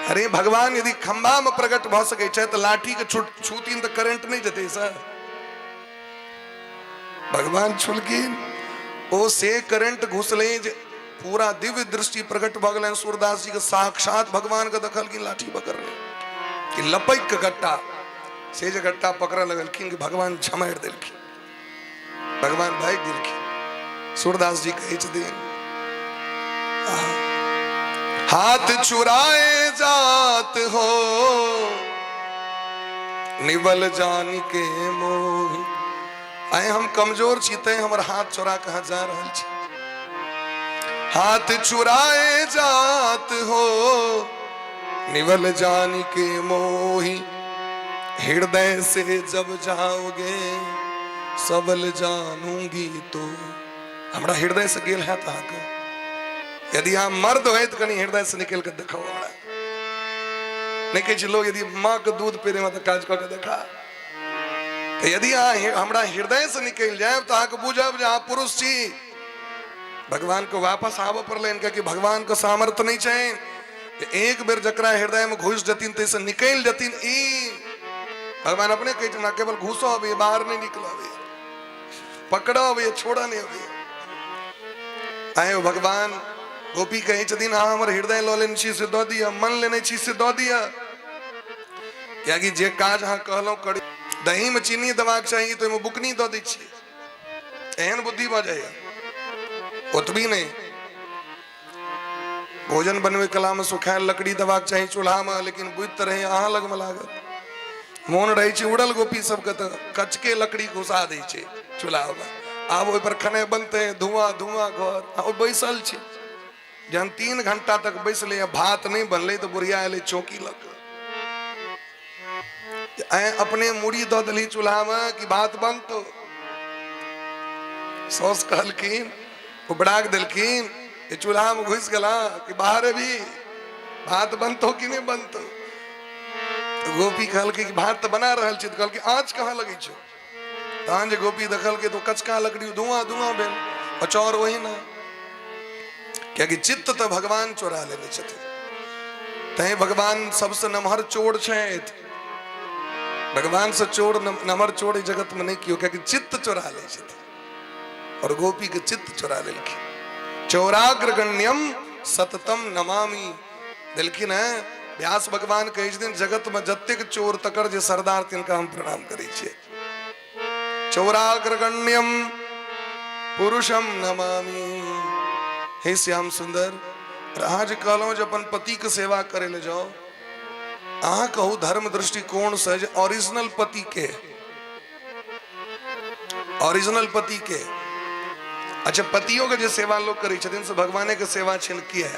अरे भगवान यदि खंभा में प्रकट भऽ सकै छै तऽ लाठी के छूथिन तऽ करेंट नहि जेतै सर। भगवान छुलखिन, ओ से करेंट घुसलै जे पूरा दिव्य दृष्टि प्रकट भऽ गेलनि सूरदास जी के। साक्षात भगवान के देखलखिन लाठी पकड़ने कि लपकि के गट्टा, से जे गट्टा पकड़ऽ लगलखिन कि भगवान झमारि देलखिन, भगवान भागि गेलखिन। सूरदास जी कहै छथिन, हाथ चुराए जात हो निबल जान के मोहि। आइ हम कमजोर छी तैं हमर हाथ चोरा कहाँ जा रहल छी। हाथ चुराए जात हो निवल जान के मोहि, हृदय से जब जाओगे सबल जानूंगी तो। हमरा हृदय से गेल है अहाँके, यदि अहाँ मर्द होइत कनि हृदय से निकल के देखो हमरा। नहीं कहै छै लोग यदि माँ के दूध पीने में तऽ काज कऽ के देखा। तऽ यदि अहाँ हमरा हृदय से निकलि जायब तऽ अहाँके बुझब जे अहाँ पुरुष छी। भगवान को वापस आबऽ पड़लनि, कियाकि भगवान के सामर्थ्य नहीं छै एक बेर जकरा हृदय में घुस जथिन तैसे निकलि जथिन। ई भगवान अपने कहै छथिन, केवल घुसो अबैए, बाहर नहीं निकल अबैए, पकड़ो अबैए, छोड़ऽ नहीं अबैए। आए भगवान गोपी कहै छथिन, अहाँ हमर हृदय लऽ लेने छी से दऽ दिअ, मन लेने छी से दऽ दिअ, कियाकि जे काज अहाँ कहलहुँ करी। दही में चीनी देबाक चाही तऽ ओहिमे बुकनी दऽ दै छियै, एहन बुद्धि भऽ जाइए। ओतबी नहि, भोजन बनबै कला में सुखायल लकड़ी देबाक चाही चूल्हा में, लेकिन बुझि तऽ रहै अहाँ लगमे लागत, मोन रहै छै उड़ल गोपी सबके तऽ कचके लकड़ी घुसा दै छै चूल्हामे। आब ओहिपर खेनाइ बनतै, धुआं धुआं घर, आ ओ बैसल छै। जहन 3 घंटा तक बैसलै आ भात नहि बनलै तऽ बुढ़िया एलै चौकी लग, आय अपने मुड़ी दऽ देलही चूल्हामे कि भात बनतो? सौस कहलखिन, ओ बड़ाक देलखिन, ये चूल्हामे घुसि गेला कि बाहर अभी भात बनतो कि नहि बनतो? तऽ गोपी कहलकै कि भात तऽ बना रहल छी। तऽ कहलकै आँच कहाँ लगै छौ? तहन जे गोपी देखलकै तऽ कचका लकड़ी धुआं धुआं भेल आ चाउर ओहिना, कियाकि चित्त तऽ भगवान चोरा लेने छथिन। तैं भगवान सबसे नमहर चोर छथि। भगवान से चोर नमहर चोर जगत में नहीं कियो, कियाकि चित्त चोरा लै छथिन और गोपी के चित्त चोरा लेलखिन। चौराग्रगण्यम सततम नमामि देलखिन है व्यास भगवान कहै छथिन, जगत में जतेक चोर तकर जे सरदार तिनका हम प्रणाम करै छियै। चौराग्रगण्यम पुरुषम नमामि। हे श्याम सुंदर, अहाँ जे कहलहुँ जे अपन पति के सेवा करे ले जाओ, अहाँ कहू धर्म दृष्टिकोण से जे ओरिजिनल पति के, ओरिजिनल पति के, अच्छा पतियों के जे सेवा लोग करै छथिन से भगवाने के सेवा छनि किया?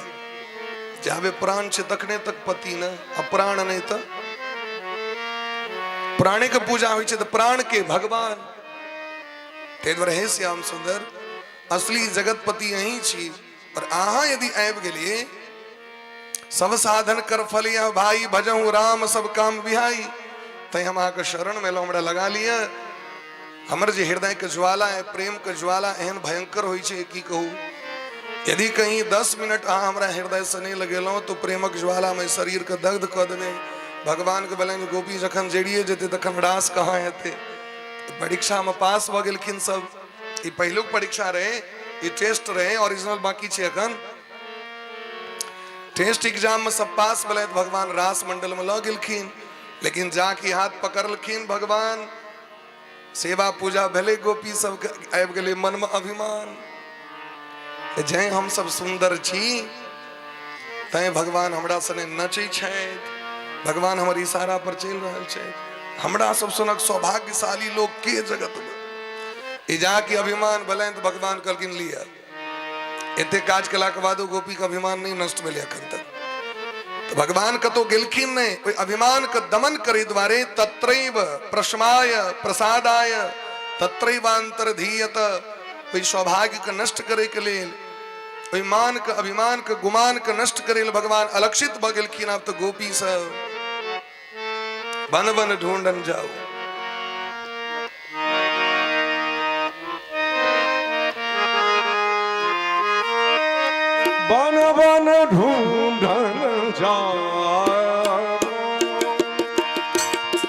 जाबे प्राण छै तखने तक पति न, आ प्राण नहीं तऽ प्राणे के पूजा होइ छै तऽ प्राण के भगवान। ताहि दुआरे हे श्याम सुंदर, असली जगतपति अहीं छी और अहाँ यदि आबि गेलियै, सब साधन कर फल यह भाई, भजहु राम सब काम बिहाई। तैं हम अहाँके शरण में एलहुँ, हमरा लगा लिअ। हमर जे हृदय के ज्वाला है, प्रेम के ज्वाला एहन भयंकर होइ छै की कहू, यदि कहीं 10 मिनट अहाँ हमरा हृदय से नहीं लगेलहुँ तो प्रेमक ज्वाला में शरीर के दग्ध कऽ देबै। भगवान के भेलनि गोपी जखन जरिए जेतै तखन रास कहाँ हेतै? परीक्षा में पास भऽ गेलखिन सब। ई पहिलुक परीक्षा रहे, ई टेस्ट रहे, ओरिजिनल बाकी छै एखन। टेस्ट एग्जाम में सब पास भेलै, भगवान रास मंडल में लऽ गेलखिन, लेकिन जाके हाथ पकड़लखिन भगवान, सेवा पूजा भेलै, गोपी सबके आबि गेलै मनमे अभिमान, जै हम सब सुन्दर छी तैं भगवान हमरा सने नचै छथि, भगवान हमर इशारा पर चलि रहल छथि, हमरा सब सनक सौभाग्यशाली लोग के जगत में? ई जाके अभिमान भेलनि तऽ भगवान कहलखिन लिअ। एते काज केलाके बादो गोपीके अभिमान नहि नष्ट भेलै एखन तक। तऽ भगवान कतौ गेलखिन नहि, ओहि अभिमान के दमन करे दुआरे तत्रैव प्रशमाय प्रसादाय तत्रैवांतरधीयत, ओहि सौभाग्य के नष्ट करे के लेल, ओहि मान के अभिमान के गुमान के नष्ट करे लेल भगवान अलक्षित भऽ गेलखिन। आब तऽ गोपी सब वन वन ढूंढन जाओ। बन बन ढूंढन जाओ,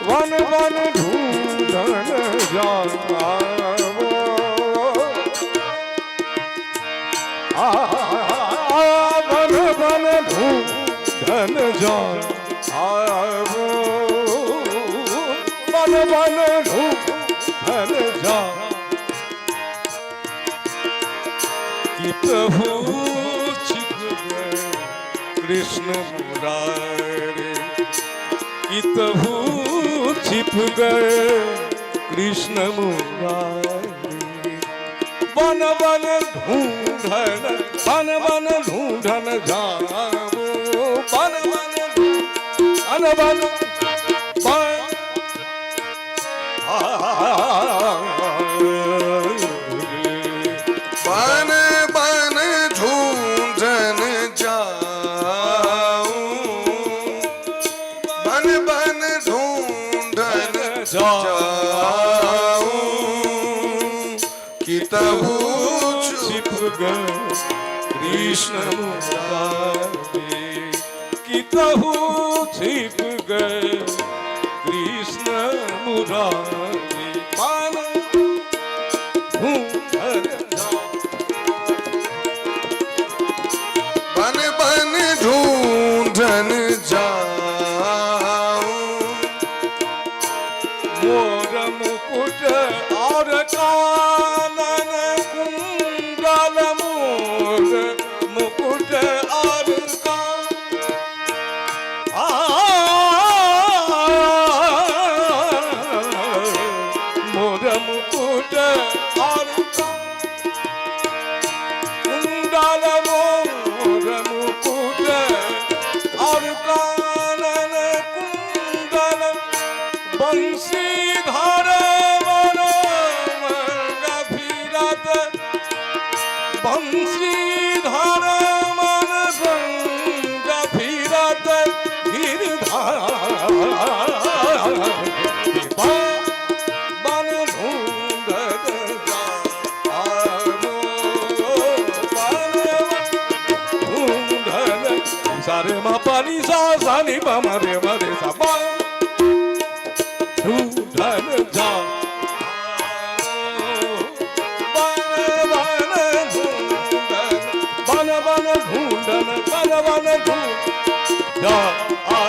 वन वन ढूंढन जाओ। वन वन ढूंढन जाओ, वन वन ढूंढन जाओ। कि प्रभु छिप गए कृष्ण मुरारी, कि प्रभु छिप गए कृष्ण मुरारी। वन वन ढूंढन, वन वन ढूंढन जाओ, वन वन वन वन वन। बन बन ढूंढन जाऊं, बन बन ढूंढन जाऊं, कि तबु छिप गए कृष्ण मुरारी, कि तहु छिप गए कृष्ण मुरारी। वन ढूंढन जाओ। बन बन ढूंढन जाऊं। मोर मुकुट और कानन कुंडल, मोर मुकुट और कान आ, मोर मुकुट और कुंडल, मोर मुकुट और कानन कुंडल, बंशीधर वन फिरत, बंशीधर मन रंग फिरत गिरधारी। बन ढूंढत जाओ, बन ढूंढन। सारे मा पानी सा सा नि प म रे म रे सा। बन ढूंढन जा, बन बन ढूंढन, बन बन ढूंढन, बन बन ढूंढ जा आ।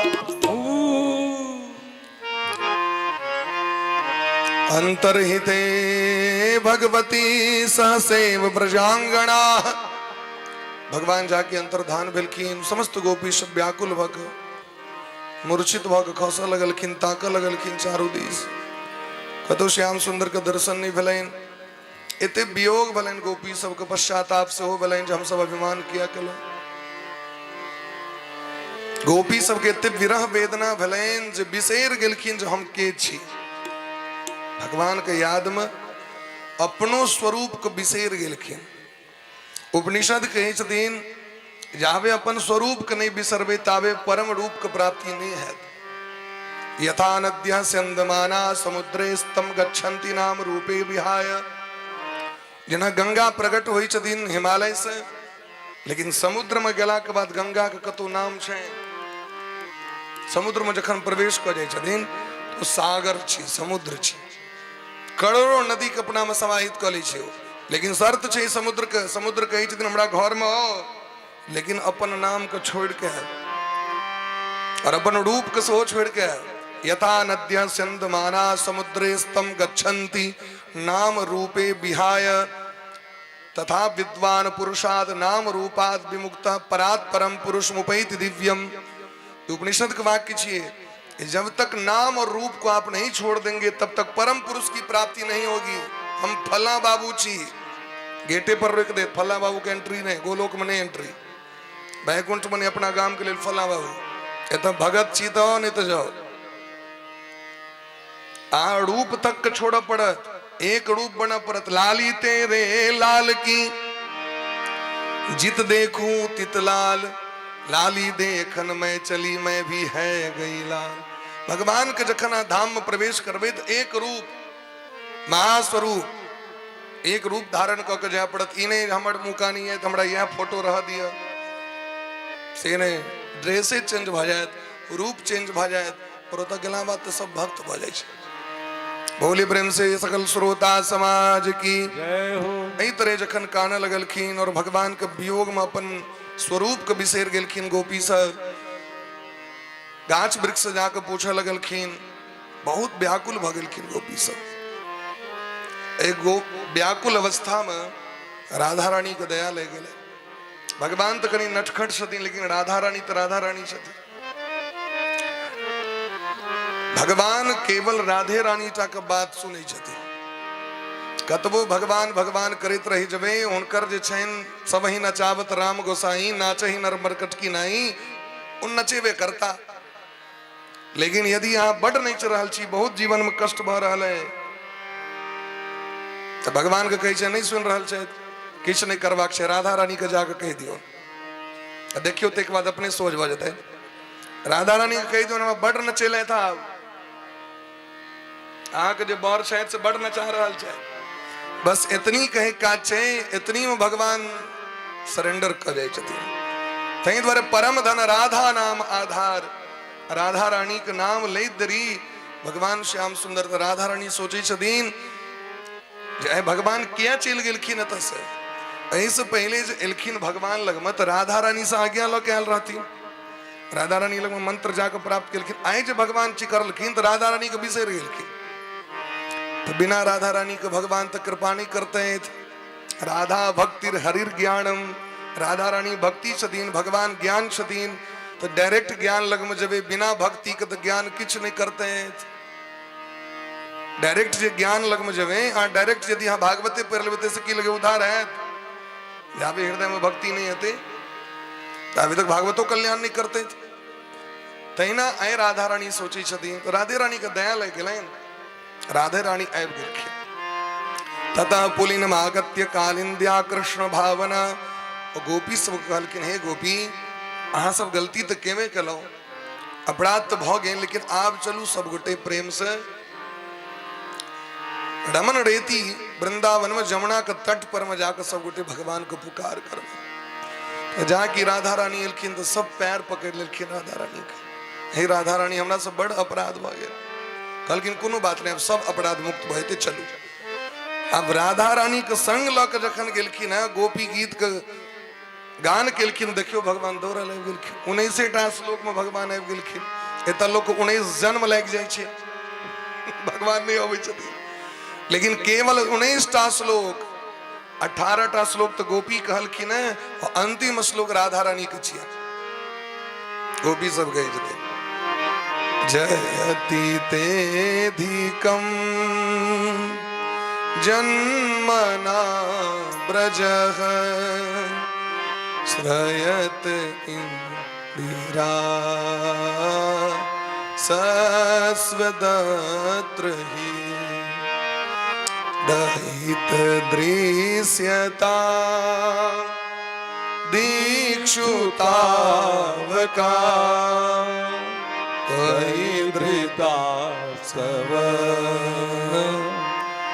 अंतर्हिते भगवती सहसेव ब्रजांगणा। भगवान जाके अंतर्धान भेलखिन। समस्त गोपी सब व्याकुल भक, मूर्छित भऽ कऽ खसऽ लगलखिन, ताकऽ लगलखिन चारू दिस, कतौ श्याम सुंदर के दर्शन नहि भेलनि। एते वियोग भेलनि गोपी सबके, पश्चाताप सेहो भेलनि जे हमसब अभिमान किया केलहुँ। गोपी सबके एते विरह वेदना भेलनि जे बिसरि गेलखिन जे हम के छी। भगवान के याद में अपनो स्वरूप के बिसरि गेलखिन। उपनिषद कहै छथिन, जाबे अपन स्वरूप के नहि बिसरबै ताबे परम रूप के प्राप्ति नहि हैत। यथा नद्यः स्यन्दमाना समुद्रे स्तम गच्छन्ति नाम रूपे विहाय। जेना गंगा प्रकट होइ छथिन हिमालय से, लेकिन समुद्र में गेला के बाद गंगा के कतौ नाम छै? समुद्र में जखन प्रवेश कऽ जाइ छथिन तो सागर छी, समुद्र छी, करोड़ों नदी के अपना में समाहित कऽ लै छै ओ। लेकिन शर्त छै समुद्र के। समुद्र कहै छथिन हमरा घर में आओ, लेकिन अपन नाम के छोड़ के और अपन रूप के सेहो छोड़ के। यथा नद्य स्यन्दमाना समुद्रे स्तम गच्छन्ति नाम रूपे विहाय, तथा विद्वान पुरुषाद नाम रूपाद विमुक्त परात परम पुरुष मुपैति दिव्यम। उपनिषद के वाक्य छिए, जब तक नाम और रूप को आप नहीं छोड़ देंगे तब तक परम पुरुष की प्राप्ति नहीं होगी। हम फला बाबू छी, गेटे पर रोक दे, फला बाबू के एंट्री नहीं, गोलोक में नहीं एंट्री, वैकुंठ में अपना गाम के लिए फला बाबू। एतऽ भगत छी तो नहीं तो जाओ। आ रूप तक के छोड़ऽ पड़त, एक रूप बनऽ पड़त। लाली तेरे लाल की जित देखूं तित लाल, लाली देखन मैं चली मैं भी है गई लाल। भगवान के जखन अहाँ धाम में प्रवेश करबै तऽ एक रूप, महास्वरूप, एक रूप धारण कऽ के जाय पड़त। ई नहि हमर मुँह कानी है तऽ हमरा इएह फोटो रह दिअ। से नहि, ड्रेसे चेंज भऽ जायत, रूप चेंज भऽ जायत, पर ओतऽ गेला बाद तऽ सब भक्त भऽ जाइ छै। बोली प्रेम से सकल श्रोता समाज की जय हो। एहि तरह जखन कानऽ लगलखिन और भगवान के वियोग में अपन स्वरूप के बिसरि गेलखिन गोपी सब, गाछ वृक्ष से जाके पूछऽ लगलखिन, बहुत व्याकुल भऽ गेलखिन गोपी सब। एक गो व्याकुल अवस्था में राधा रानी के दया ले गेलै। भगवान तऽ कनि नटखट छथिन, लेकिन राधा रानी तऽ राधा रानी छथिन। भगवान केवल राधे रानी टा के बात सुनै छथिन। कतबो भगवान भगवान करैत रहि जेबै, हुनकर जे छनि सब ही नचावत राम गोसाई, नाचही नर मरकट की नाई, ओ नचेबे करता। लेकिन यदि अहाँ बड नाचि रहल छी, बहुत जीवन में कष्ट भऽ रहल है, तऽ भगवान के कहै छै नहि सुनि रहल छथि, किछु नहि करबाक छै, राधा रानी के जाके कहि दियौ, आ देखियौ ताहिके बाद अपने सोझ भऽ जेतै। राधा रानी के कहि दियौ हमरा बड नचेलथि, आब अहाँके जे बर छथि से बड नचा रहल छथि। बस एतनी कहे काज छै, एतनी में भगवान सरेंडर कऽ जाइ छथिन। ताहि दुआरे परम धन राधा नाम आधार, राधा रानी के नाम लैत देरी भगवान श्याम सुंदर। तऽ राधा रानी सोचै छथिन जे आइ भगवान किया चलि गेलखिन एतऽ से? एहिसँ पहिले जे एलखिन भगवान लगमे तऽ राधा रानी से आज्ञा लऽ के आयल रहथिन, राधा रानी लगमे मंत्र जाके प्राप्त केलखिन। आइ जे भगवान चिकरलखिन तऽ राधा रानी के बिसरि गेलखिन। तऽ बिना राधा रानी के भगवान तऽ कृपा नहि करते। राधा भक्तिर हरिर ज्ञानम, राधा रानी भक्ति छथिन, भगवान ज्ञान छथिन, तऽ डायरेक्ट ज्ञान लगमे जेबै, बिना भक्ति के तऽ ज्ञान किछु नहि करते। डायरेक्ट जे ज्ञान लगमे जेबै, अहाँ डायरेक्ट यदि अहाँ भागवते पढ़ि लेबै तऽ की लगे उद्धार हैत? जाबे हृदय में भक्ति नहीं हेतै तऽ अभी तक भागवतो कल्याण नहीं करते। तहिना आइ राधा रानी सोचै छथिन तऽ राधे रानी के दया लागि गेलनि, राधे रानी आबि गेलखिन। ततः पुलिनम आगत्य कालिंद्या कृष्ण भावना, गोपी सब कहलखिन हे गोपी, अहाँ सब गलती तऽ केवे केलहुँ, अपराध तऽ भऽ गेल, लेकिन आब चलू सब गोटे प्रेम से रमन रेती वृंदावन में जमुना के तट पर में जाकर सब गोटे भगवान के पुकार करब। जाकि राधा रानी एलखिन तऽ सब पैर पकड़ लेलखिन राधा रानी के, हे राधा रानी हमरा सब बड़ अपराध भऽ गेल। कहलखिन कोनो बात नहीं, अब सब अपराध मुक्त भऽ जेतै, चलू। अब राधा रानी के संग लऽ के जखन गेलखिन हँ, गोपी गीत के गान केलखिन, देखियौ भगवान दौड़ल आबि गेलखिन। 19 टा श्लोक में भगवान आबि गेलखिन। एतऽ लोक 19 जन्म लागि जाइ छै, भगवान नहि अबै छथिन, लेकिन केवल 19 टा श्लोक, 18 टा श्लोक तऽ गोपी कहलखिन हेँ, अंतिम श्लोक राधा रानी के छियै। गोपी सब कहै छथिन जयति तेधिकम जन्मना ब्रजः श्रयत इंदिरा सस्वदत्र हि दहित दृश्यता दीक्षुतावका त्वयि धृता सव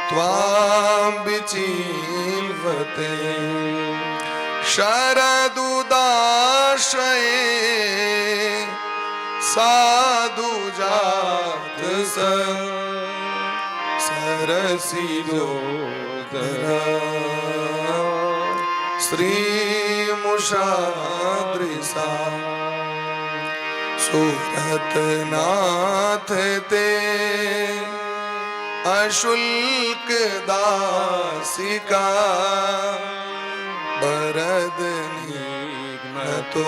त्वां विचिन्वते शरदुदाशये साधु जात सरसिजोदर श्री मुषादृशा सूरत नाथ ते अशुल्क दासिका बरद तो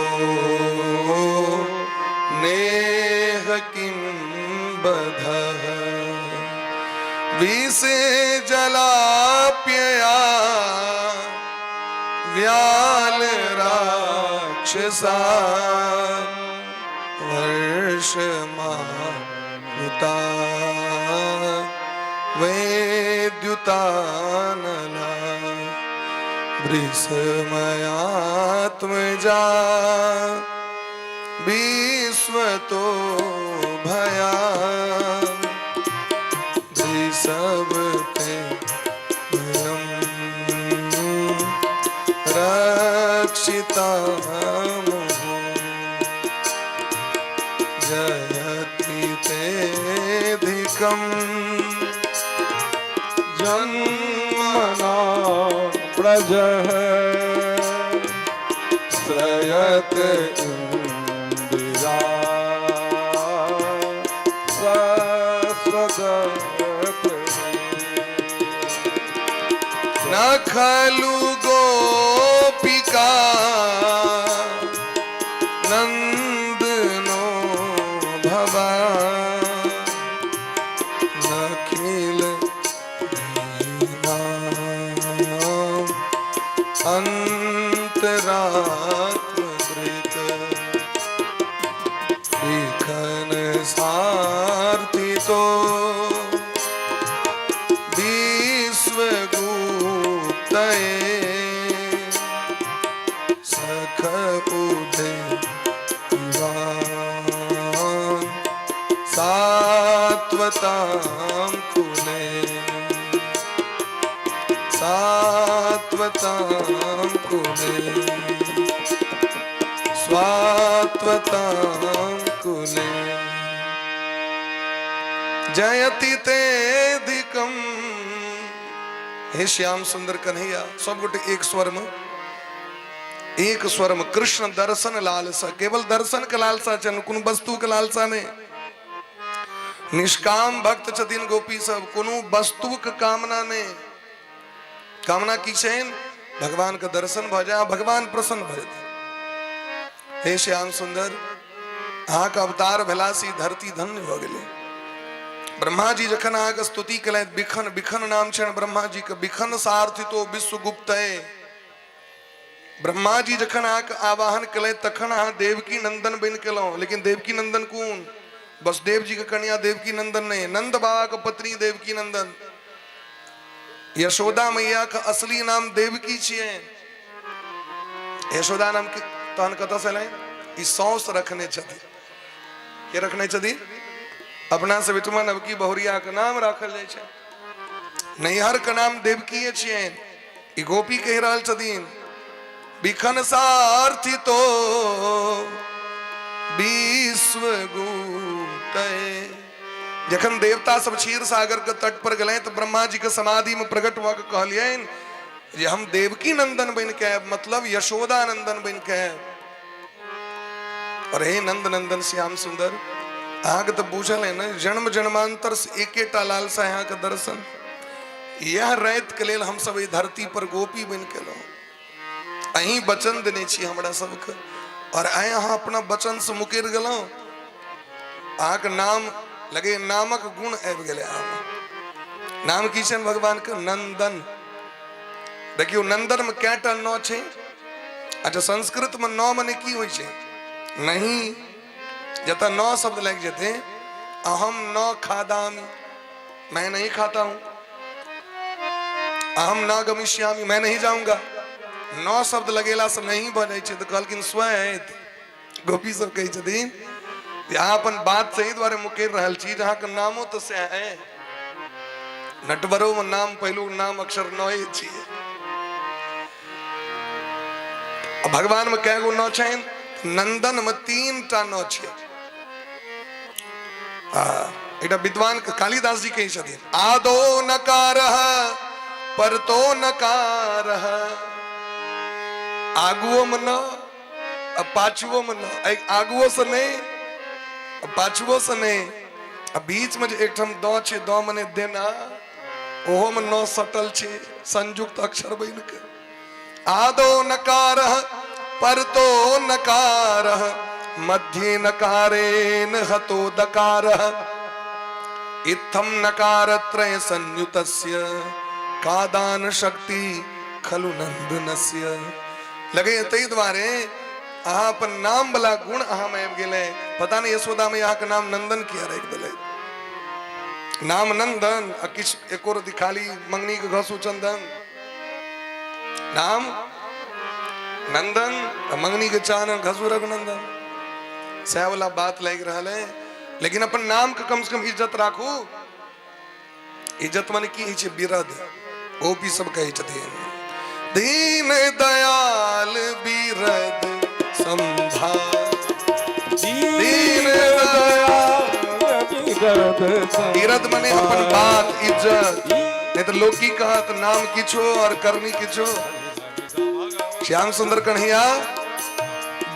नेह किं बधः विषे जलाप्यया व्याल राक्षसा वर्षमानुता वैद्युतानला वृषमयात्मजा विश्वतो भया वृषभते भयं रक्षिता। अधिकम जन्मना ब्रज श्रयत इंदिरा सस्वदत। न खलु गोपिका नंदनो भवा नखिल दीनां अंतरात्मदृत विखन सार्थी तो विश्वगुप्तये सख उदय सात्वतां कुले, सात्वतां कुले, स्वात्वतां कुले। जयति तेधिकम। हे श्याम सुंदर कन्हैया, सब गोटे एक स्वर में, एक स्वर में कृष्ण दर्शन लालसा, केवल दर्शन के लालसा छनि, कोनो वस्तु के लालसा नहीं। निष्काम भक्त छथिन गोपी सब, कोनो वस्तु के कामना नहीं। कामना की छनि? भगवान के दर्शन भऽ जाय, भगवान प्रसन्न भऽ जेतै। हे श्याम सुंदर, अहाँके अवतार भेला से ई धरती धन्य भऽ गेलै। ब्रह्मा जी जखन अहाँके स्तुति केलथि, बिखन बिखन नाम छनि ब्रह्मा जी के, बिखन सार्थितो विश्वगुप्त। ब्रह्मा जी जखन अहाँके आवाहन केलथि तखन अहाँ देवकी नंदन बनि गेलहुँ। लेकिन देवकी नंदन कोन? वसुदेव जी के कन्या देवकी नंदन नहीं, नंद बाबा के पत्नी देवकी नंदन। यशोदा मैया के असली नाम देवकी छियै। यशोदा नाम के तहन कतऽ से एलै? ई सौस रखने छथिन। के रखने छथिन? अपना सब एहिठुमा नवकी बहुरिया के नाम राखल जाइ छै। नैहर के नाम देवकीए छियै। ई गोपी कहि रहल छथिन, बिखन सारथी तो विश्व। जखन देवता सब क्षीर सागर के तट पर गेलै तऽ ब्रह्मा जी के समाधि में प्रकट भऽ के कहलियनि जे हम देवकी नंदन बनि के आयब, मतलब यशोदा नंदन बनि के आयब। और हे नंद नंदन श्याम सुंदर, अहाँके तऽ बुझल है ने, जन्म जन्मांतर से एकेटा लालसा है अहाँके दर्शन। यह राति के लेल हमसब एहि धरती पर गोपी बनि के एलहुँ। अहीं वचन देने छी हमरा सबके, और आइ अहाँ अपना वचन से मुकरि गेलहुँ। अहाँके नाम लगे नामक गुण आबि गेलै अहाँमे। नाम की छनि भगवान के? नंदन। देखियौ, नंदन में कएटा न छै? अच्छा, संस्कृत में न मने की होइ छै? नहीं। जतऽ न शब्द लागि जेतै, अहम न खादामि, मैं नहीं खाता हूं। अहम न गमिष्यामि, मैं नहीं जाऊंगा। न शब्द लगेला से नहीं भऽ जाइ छै। तऽ कहलखिन स्वयं गोपी सब कहै छथिन जे अहाँ अपन बात सही दुआरे मुकरि रहल छी जे अहाँके नामो तऽ सएह है। नटवरो में नाम पहिलुक नाम अक्षर नए छियै। आ भगवान में कए गो न छनि? नंदन में 3 टा न छै। आ एकटा विद्वान कालिदास जी कहै छथिन, आदो नकार परतो नकार, आगुओ में न आ पाछुओ में न, आगुओ से नहीं आ पाछुओ से नहीं, आ बीच में जे एकठाम द छै, द मने देना, ओहो में न सटल छै, संयुक्त अक्षर बनि के। आदो नकार परतो नकार मध्ये नकारेन हतो दकार, इत्थम नकारत्रय संयुतस्य कादान शक्ति खलु नंदनस्य। लगे ताहि दुआरे अहाँ अपन नाम वाला गुण अहाँ में आबि गेलै। पता नहीं यशोदा में अहाँके नाम नंदन किया राखि देलै। नाम नंदन आ किछु एको रति खाली मंगनी के घसू चंदन। नाम नंदन आ मंगनी के चानन घसू रघुनंदन, सएह वाला बात लागि रहल है। लेकिन अपन नाम के कम से कम इज्जत राखू। इज्जत माने की होइ छै? बिरद। गोपी सब कहै छथिन, दीन दयाल बिरद संभाल, दीन दयाल बिरद बिरद। बिरद मने अपन बात इज्जत, नहीं तो लोग की कहत, नाम किछो और करनी किछो। श्याम सुंदर कन्हैया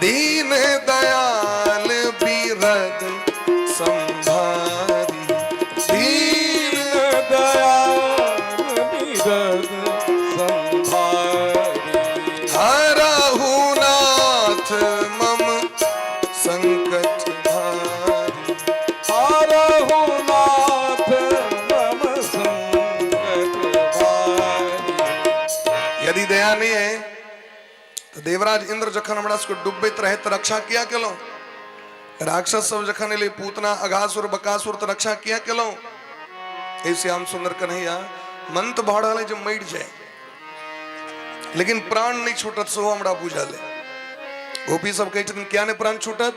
दीन दयाल बिरद संभारी, दीन दयाल बिरद संभारी, हरहु नाथ मम संकट भारी, हरहु नाथ मम संकट भारी। यदि दया नहीं है तो देवराज इंद्र जखन हमरा सबके डूबैत रहे तऽ रक्षा किया केलहुँ? राक्षस सब जखन एलै पूतना अघासुर बकासुर तऽ रक्षा किया केलहुँ? हे श्याम सुंदर कन्हैया, मन तऽ भऽ रहल है जे मरि जाय, लेकिन प्राण नहि छूटत सेहो हमरा बुझल है। गोपी सब कहै छथिन किया नहि प्राण छूटत?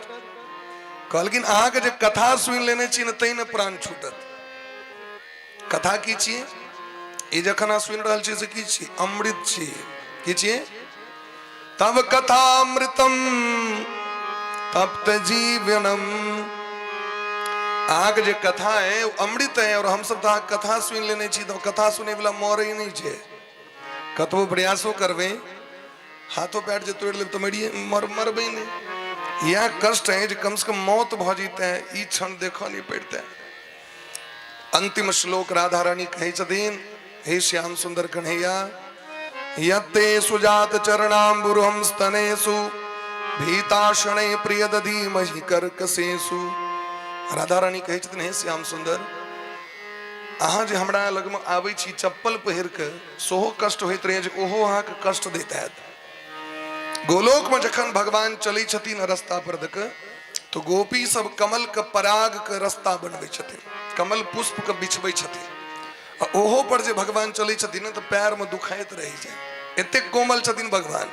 कहलखिन अहाँके जे कथा सुनि लेने छी ने तै ने प्राण छूटत। कथा की छियै? ई जखन अहाँ सुनि रहल छी से की छी? अमृत छी। की छियै? तब कथा अमृतम तप्त जीवनम। अहाँके जे कथा है ओ अमृत है, और हमसब तऽ अहाँके कथा सुनि लेने छी, तऽ कथा सुनै वाला मरै नहि छै। कतबो प्रयासो करबै, हाथो पैर जे तोड़ि लेब तऽ मरिए मरबै नहि। इएह कष्ट है जे कम से कम मौत भऽ जेतै, ई क्षण देखऽ नहि पड़तै। अंतिम श्लोक राधा रानी कहै छथिन, हे श्याम सुंदर कन्हैया, यत्ते सुजात चरणाम्बुरुहं स्तनेषु भीताशनै प्रिय दधीमहि कर्कशेषु। राधा रानी कहै छथिन, हे श्याम सुंदर, अहाँ जे हमरा लगमे आबै छी चप्पल पहिर कऽ, सेहो कष्ट होइत रहै जे ओहो अहाँके कष्ट दैत हैत। गोलोकमे जखन भगवान चलै छथिन रस्ता पर दऽ कऽ, तऽ गोपी सब कमल के पराग के रस्ता बनबै छथिन, कमल पुष्प के बिछबै छथिन, आ ओहो पर जे भगवान चलै छथिन ने तऽ पैर में दुखाइत रहि जाय, एतेक कोमल छथिन भगवान।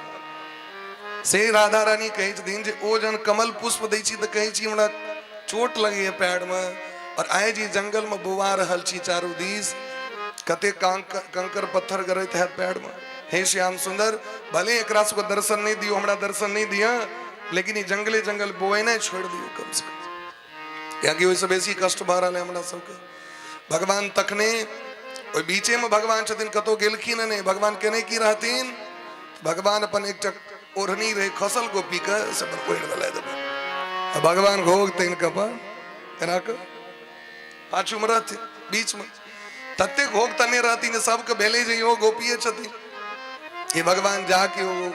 से राधा रानी कहै छथिन जे ओ जहन कमल पुष्प दै छी तऽ कहै छी हमरा चोट लगैए पैर में, और आइ जे जंगल में बौआ रहल छी चारू दिस, कते कंकर पत्थर गरैत हैत पैर में। हे श्याम सुंदर, भले एकरा सबके दर्शन नहीं दियो, हमरा दर्शन नहीं दिया, लेकिन ई जंगले जंगल बौएनाइ छोड़ि दियौ कम से कम, कियाकि ओहिसँ बेसी कष्ट भऽ रहल है हमरा सबके। भगवान तखने ओहि बीचेमे भगवान छथिन, कतहु गेलखिन नहि। भगवान केने की रहथिन? भगवान अपन एकटा ओढ़नी रहै खसल गोपीके, से अपन ओढ़ि देलथि अपन, आ भगवान घोघ तानि कऽ अपन एना कऽ पाछूमे रहथिन बीचमे। तते घोघ तने रहथिन सबके भेलै जे इहो गोपिये छथिन। हे भगवान जाके ओ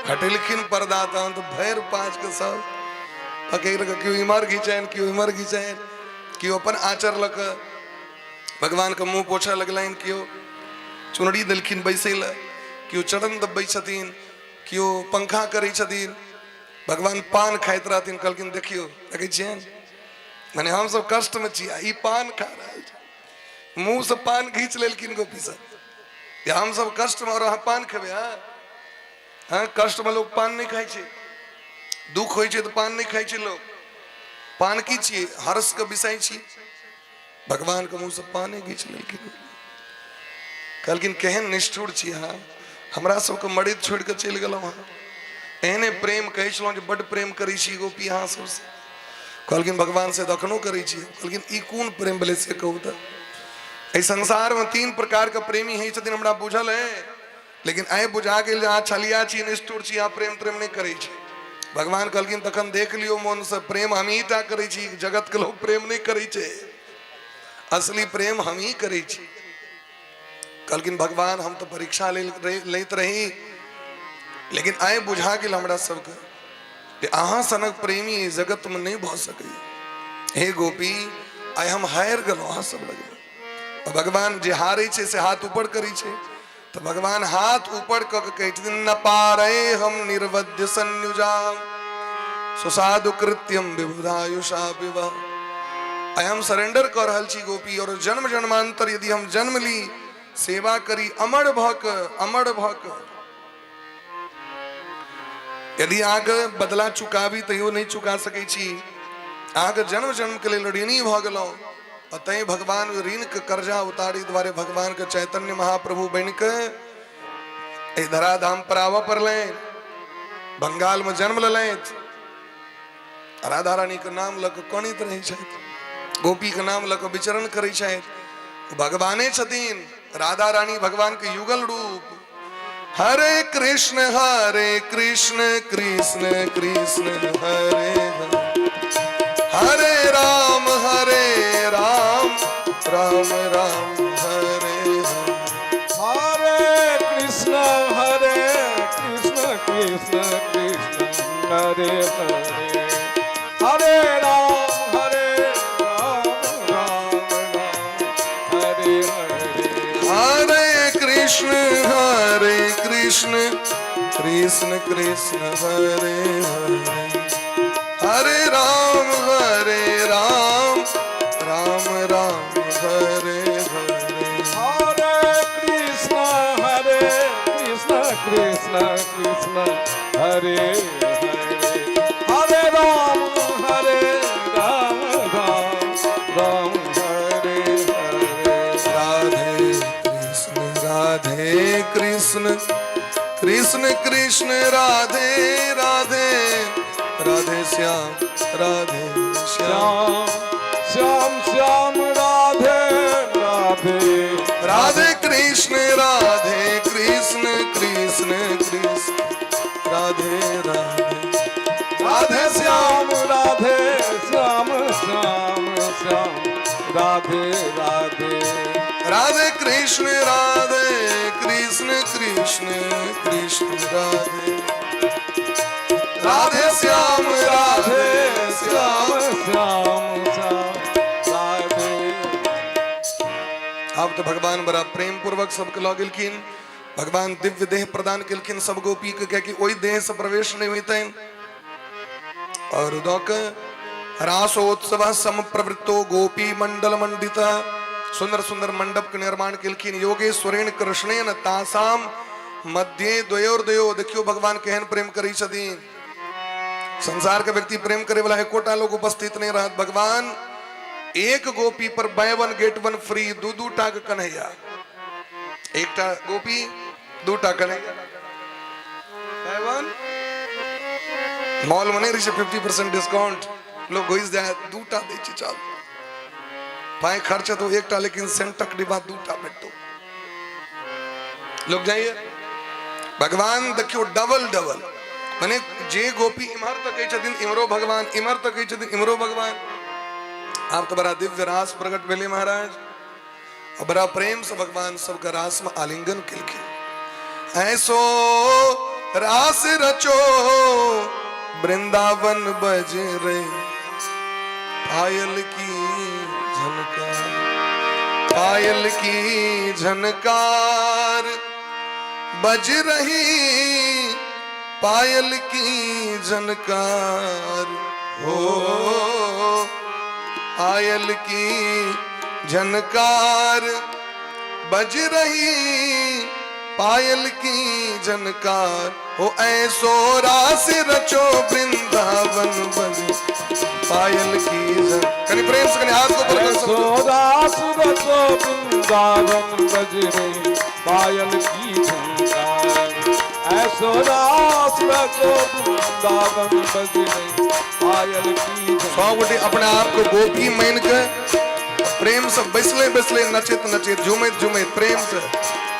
हटेलखिन पर्दा, तहन तऽ भरि पाँच के सब पकड़ि कऽ केओ इम्हर घिचैन, केओ इम्हर घिचैन, केओ अपन आँचर लऽ कऽ भगवानके मुँह पोछऽ लगलनि, केओ चुनरी देलखिन बैसै लए, केओ चरण दबबै छथिन, केओ पंखा करै छथिन। भगवान पान खाइत रहथिन, कहलखिन देखियौ देखै छियनि, मने हमसब कष्टमे छी आ ई पान खा रहल छै। मुँह से पान घीच लेलखिन गोपी सब, जे हमसब कष्टमे और अहाँ पान खेबै? हँ हँ, कष्टमे लोक पान नहि खाइ छै, दुख होइ छै तऽ पान नहि खाइ छै लोक। पान की छियै? हर्षके विषय छी। भगवानके मुँहसँ पाने घीच लेलखिन, कहलखिन केहन निष्ठुर छी अहाँ, हमरा सबके मरैत छोड़ि कऽ चलि गेलहुँ अहाँ। एहने प्रेम कहै छलहुँ जे बड्ड प्रेम करै छी गोपी अहाँ सबसँ। कहलखिन भगवान से तऽ एखनो करै छी। कहलखिन ई कोन प्रेम भेलै से कहू तऽ। एहि संसारमे तीन प्रकारके प्रेमी होइ छथिन, हमरा बुझल है, लेकिन आइ बुझा गेल जे अहाँ छलिया छी, निष्ठुर छी, अहाँ प्रेम त्रेम नहि करै छी। भगवान कहलखिन तखन देख लियौ मोनसँ, प्रेम हमही टा करै छी, जगतके लोक प्रेम नहि करै छै, असली प्रेम हमही करै छी। कहलखिन भगवान हम तऽ परीक्षा लैत रही, लेकिन आइ बुझा गेल हमरा सबके जे अहाँ सनक प्रेमी एहि जगतमे नहि भऽ सकैए। हे गोपी, आइ हम हारि गेलहुँ अहाँ सब लगमे। भगवान जे हारै छै से हाथ ऊपर करै छै, तऽ भगवान हाथ ऊपर कऽ के कहै छथिन, न पारे हम निर्वध्य संयुजाम सुसाधु कृत्यम विबुधायुषा विवाह। आइ हम सरेंडर कऽ रहल छी गोपी, और जन्म जन्मांतर यदि हम जन्म ली, सेवा करी अमर भऽ कऽ, अमर भऽ कऽ यदि अहाँके बदला चुकाबी तैयो नहि चुका सकै छी, अहाँके जन्म जन्म के लेल ऋणी भऽ गेलहुँ। आ तैं भगवान ऋण के कर्जा उतारी दुआरे भगवान के चैतन्य महाप्रभु बनि के एहि धराधाम पर आबऽ पड़लनि, बंगाल में जन्म लेलथि, राधा रानी के नाम लऽ कऽ कनैत रहै छथि। गोपी के नाम लऽ कऽ विचरण करै छथि, भगवाने छथिन। राधा रानी भगवान के युगल रूप। हरे कृष्ण हरे कृष्ण कृष्ण कृष्ण हरे हरे, हरे राम हरे राम राम राम हरे हरे। हरे कृष्ण हरे कृष्ण कृष्ण कृष्ण हरे हरे, हरे राम हरे राम राम राम हरे हरे। हरे कृष्ण हरे कृष्ण कृष्ण कृष्ण हरे हरे, हरे राम हरे राम राम राम हरे हरे। हरे कृष्ण हरे कृष्ण कृष्ण कृष्ण हरे हरे, हरे राम हरे राम राम राम हरे हरे। राधे कृष्ण राधे कृष्ण कृष्ण कृष्ण राधे राधे, राधे श्याम राधे श्याम श्याम श्याम श्याम राधे राधे। राधे कृष्ण राधे कृष्ण कृष्ण कृष्ण राधे राधे, राधे श्याम श्याम राधे श्याम श्याम श्याम राधे राधे। राधे कृष्ण राधे कृष्ण कृष्ण कृष्ण राधे राधे श्याम राधे श्याम श्याम श्याम राधे। आब तऽ भगवान बड़ा प्रेम पूर्वक सबके लऽ गेलखिन। भगवान दिव्य देह प्रदान केलखिन सब गोपी के, कियाकि ओहि देह से प्रवेश नहि होइतनि। और दऽ के रासोत्सव सम प्रवृत्तो गोपी मंडल मंडित, सुंदर सुंदर मंडप के निर्माण केलखिन। योगेश्वरेण कृष्णेन तासाम मध्य द्वयोर्दयो। देखियो भगवान केहन प्रेम करै छथिन। संसार के व्यक्ति प्रेम करे वाला एकोटा लोग उपस्थित नहीं रहत। भगवान एक गोपी पर buy one get one free, दू दू टा के कन्हैया, एकटा गोपी दूटा कन्हैया, बाय वन। मॉल में नहीं रहे 50% डिस्काउंट, लोग घुस जाए, दूटा दै छै, चल पाई खर्च तो एकटा, लेकिन सेंटक डिब्बा दूटा भेटतो, लोग जाइए। भगवान देखियो डबल डबल, माने जे गोपी इम्हर तकै छथिन इम्हरो भगवान, इम्हर तकै छथिन इम्हरो भगवान। आब तऽ बड़ा दिव्य रास प्रकट भेलै महाराज, आ बड़ा प्रेम से भगवान सबके रास में आलिंगन केलखिन। ऐसो रास रचो वृंदावन बज रे पायल की झनकार, पायल की झनकार बज रही, पायल की झनकार हो, पायल की झनकार बज रही, पायल की झनकार हो। ऐसो रास रचो वृंदावन बज पायल की झन। कनी प्रेम से कनी हाथ को ऊपर कर ऐसो सब। रास रचो वृंदावन बज रे पायल की झनकार, ऐसो रास रचो वृंदावन बज रे पायल की सौ झनकार। गोटे अपने आप को गोपी मान के प्रेम से बैसले बैसले नचैत नचैत झूमैत झूमैत प्रेम से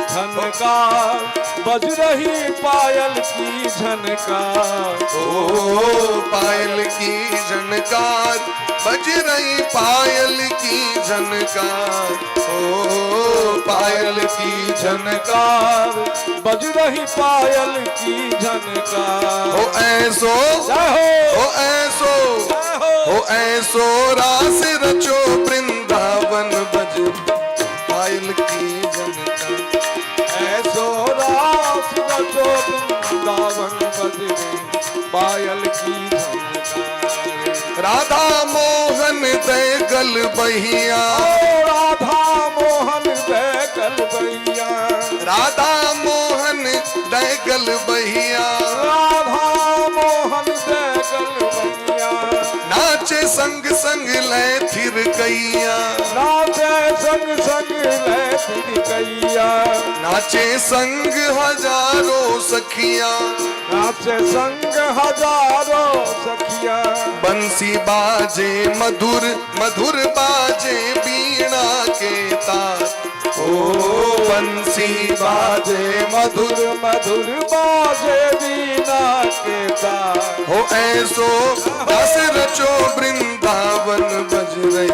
झनकार बज रही पायल की झनकार, ओ पायल की झनकार बज रही, पायल की झनकार, ओ पायल की झनकार झनकार बज रही पायल की झनकार। हो ऐसो जय हो, हो ऐसो जय हो, हो ऐसो रास रचो वृंदावन बज पायल की झनकार। ऐसो रास रचो वृंदावन बज रे पायल की झनकार। राधा मोहन दे गल बहिया, ओ राधा मोहन बैकल भैया, राधा मोहन दे गल बहिया, राधा मोहन बैकल भैया, नाचे संग संग ले थिर कैया, नाचे संग संग ले थिरकैया, नाचे संग हजारों सखियां, नाचे संग हजारों सखिया। बंसी बाजे मधुर मधुर बाजे बीणा के तार। ओ बंसी बाजे मधुर मधुर मधुर बाजे बीणा के तार। हो ऐसो रस रचो वृंदावन बज रही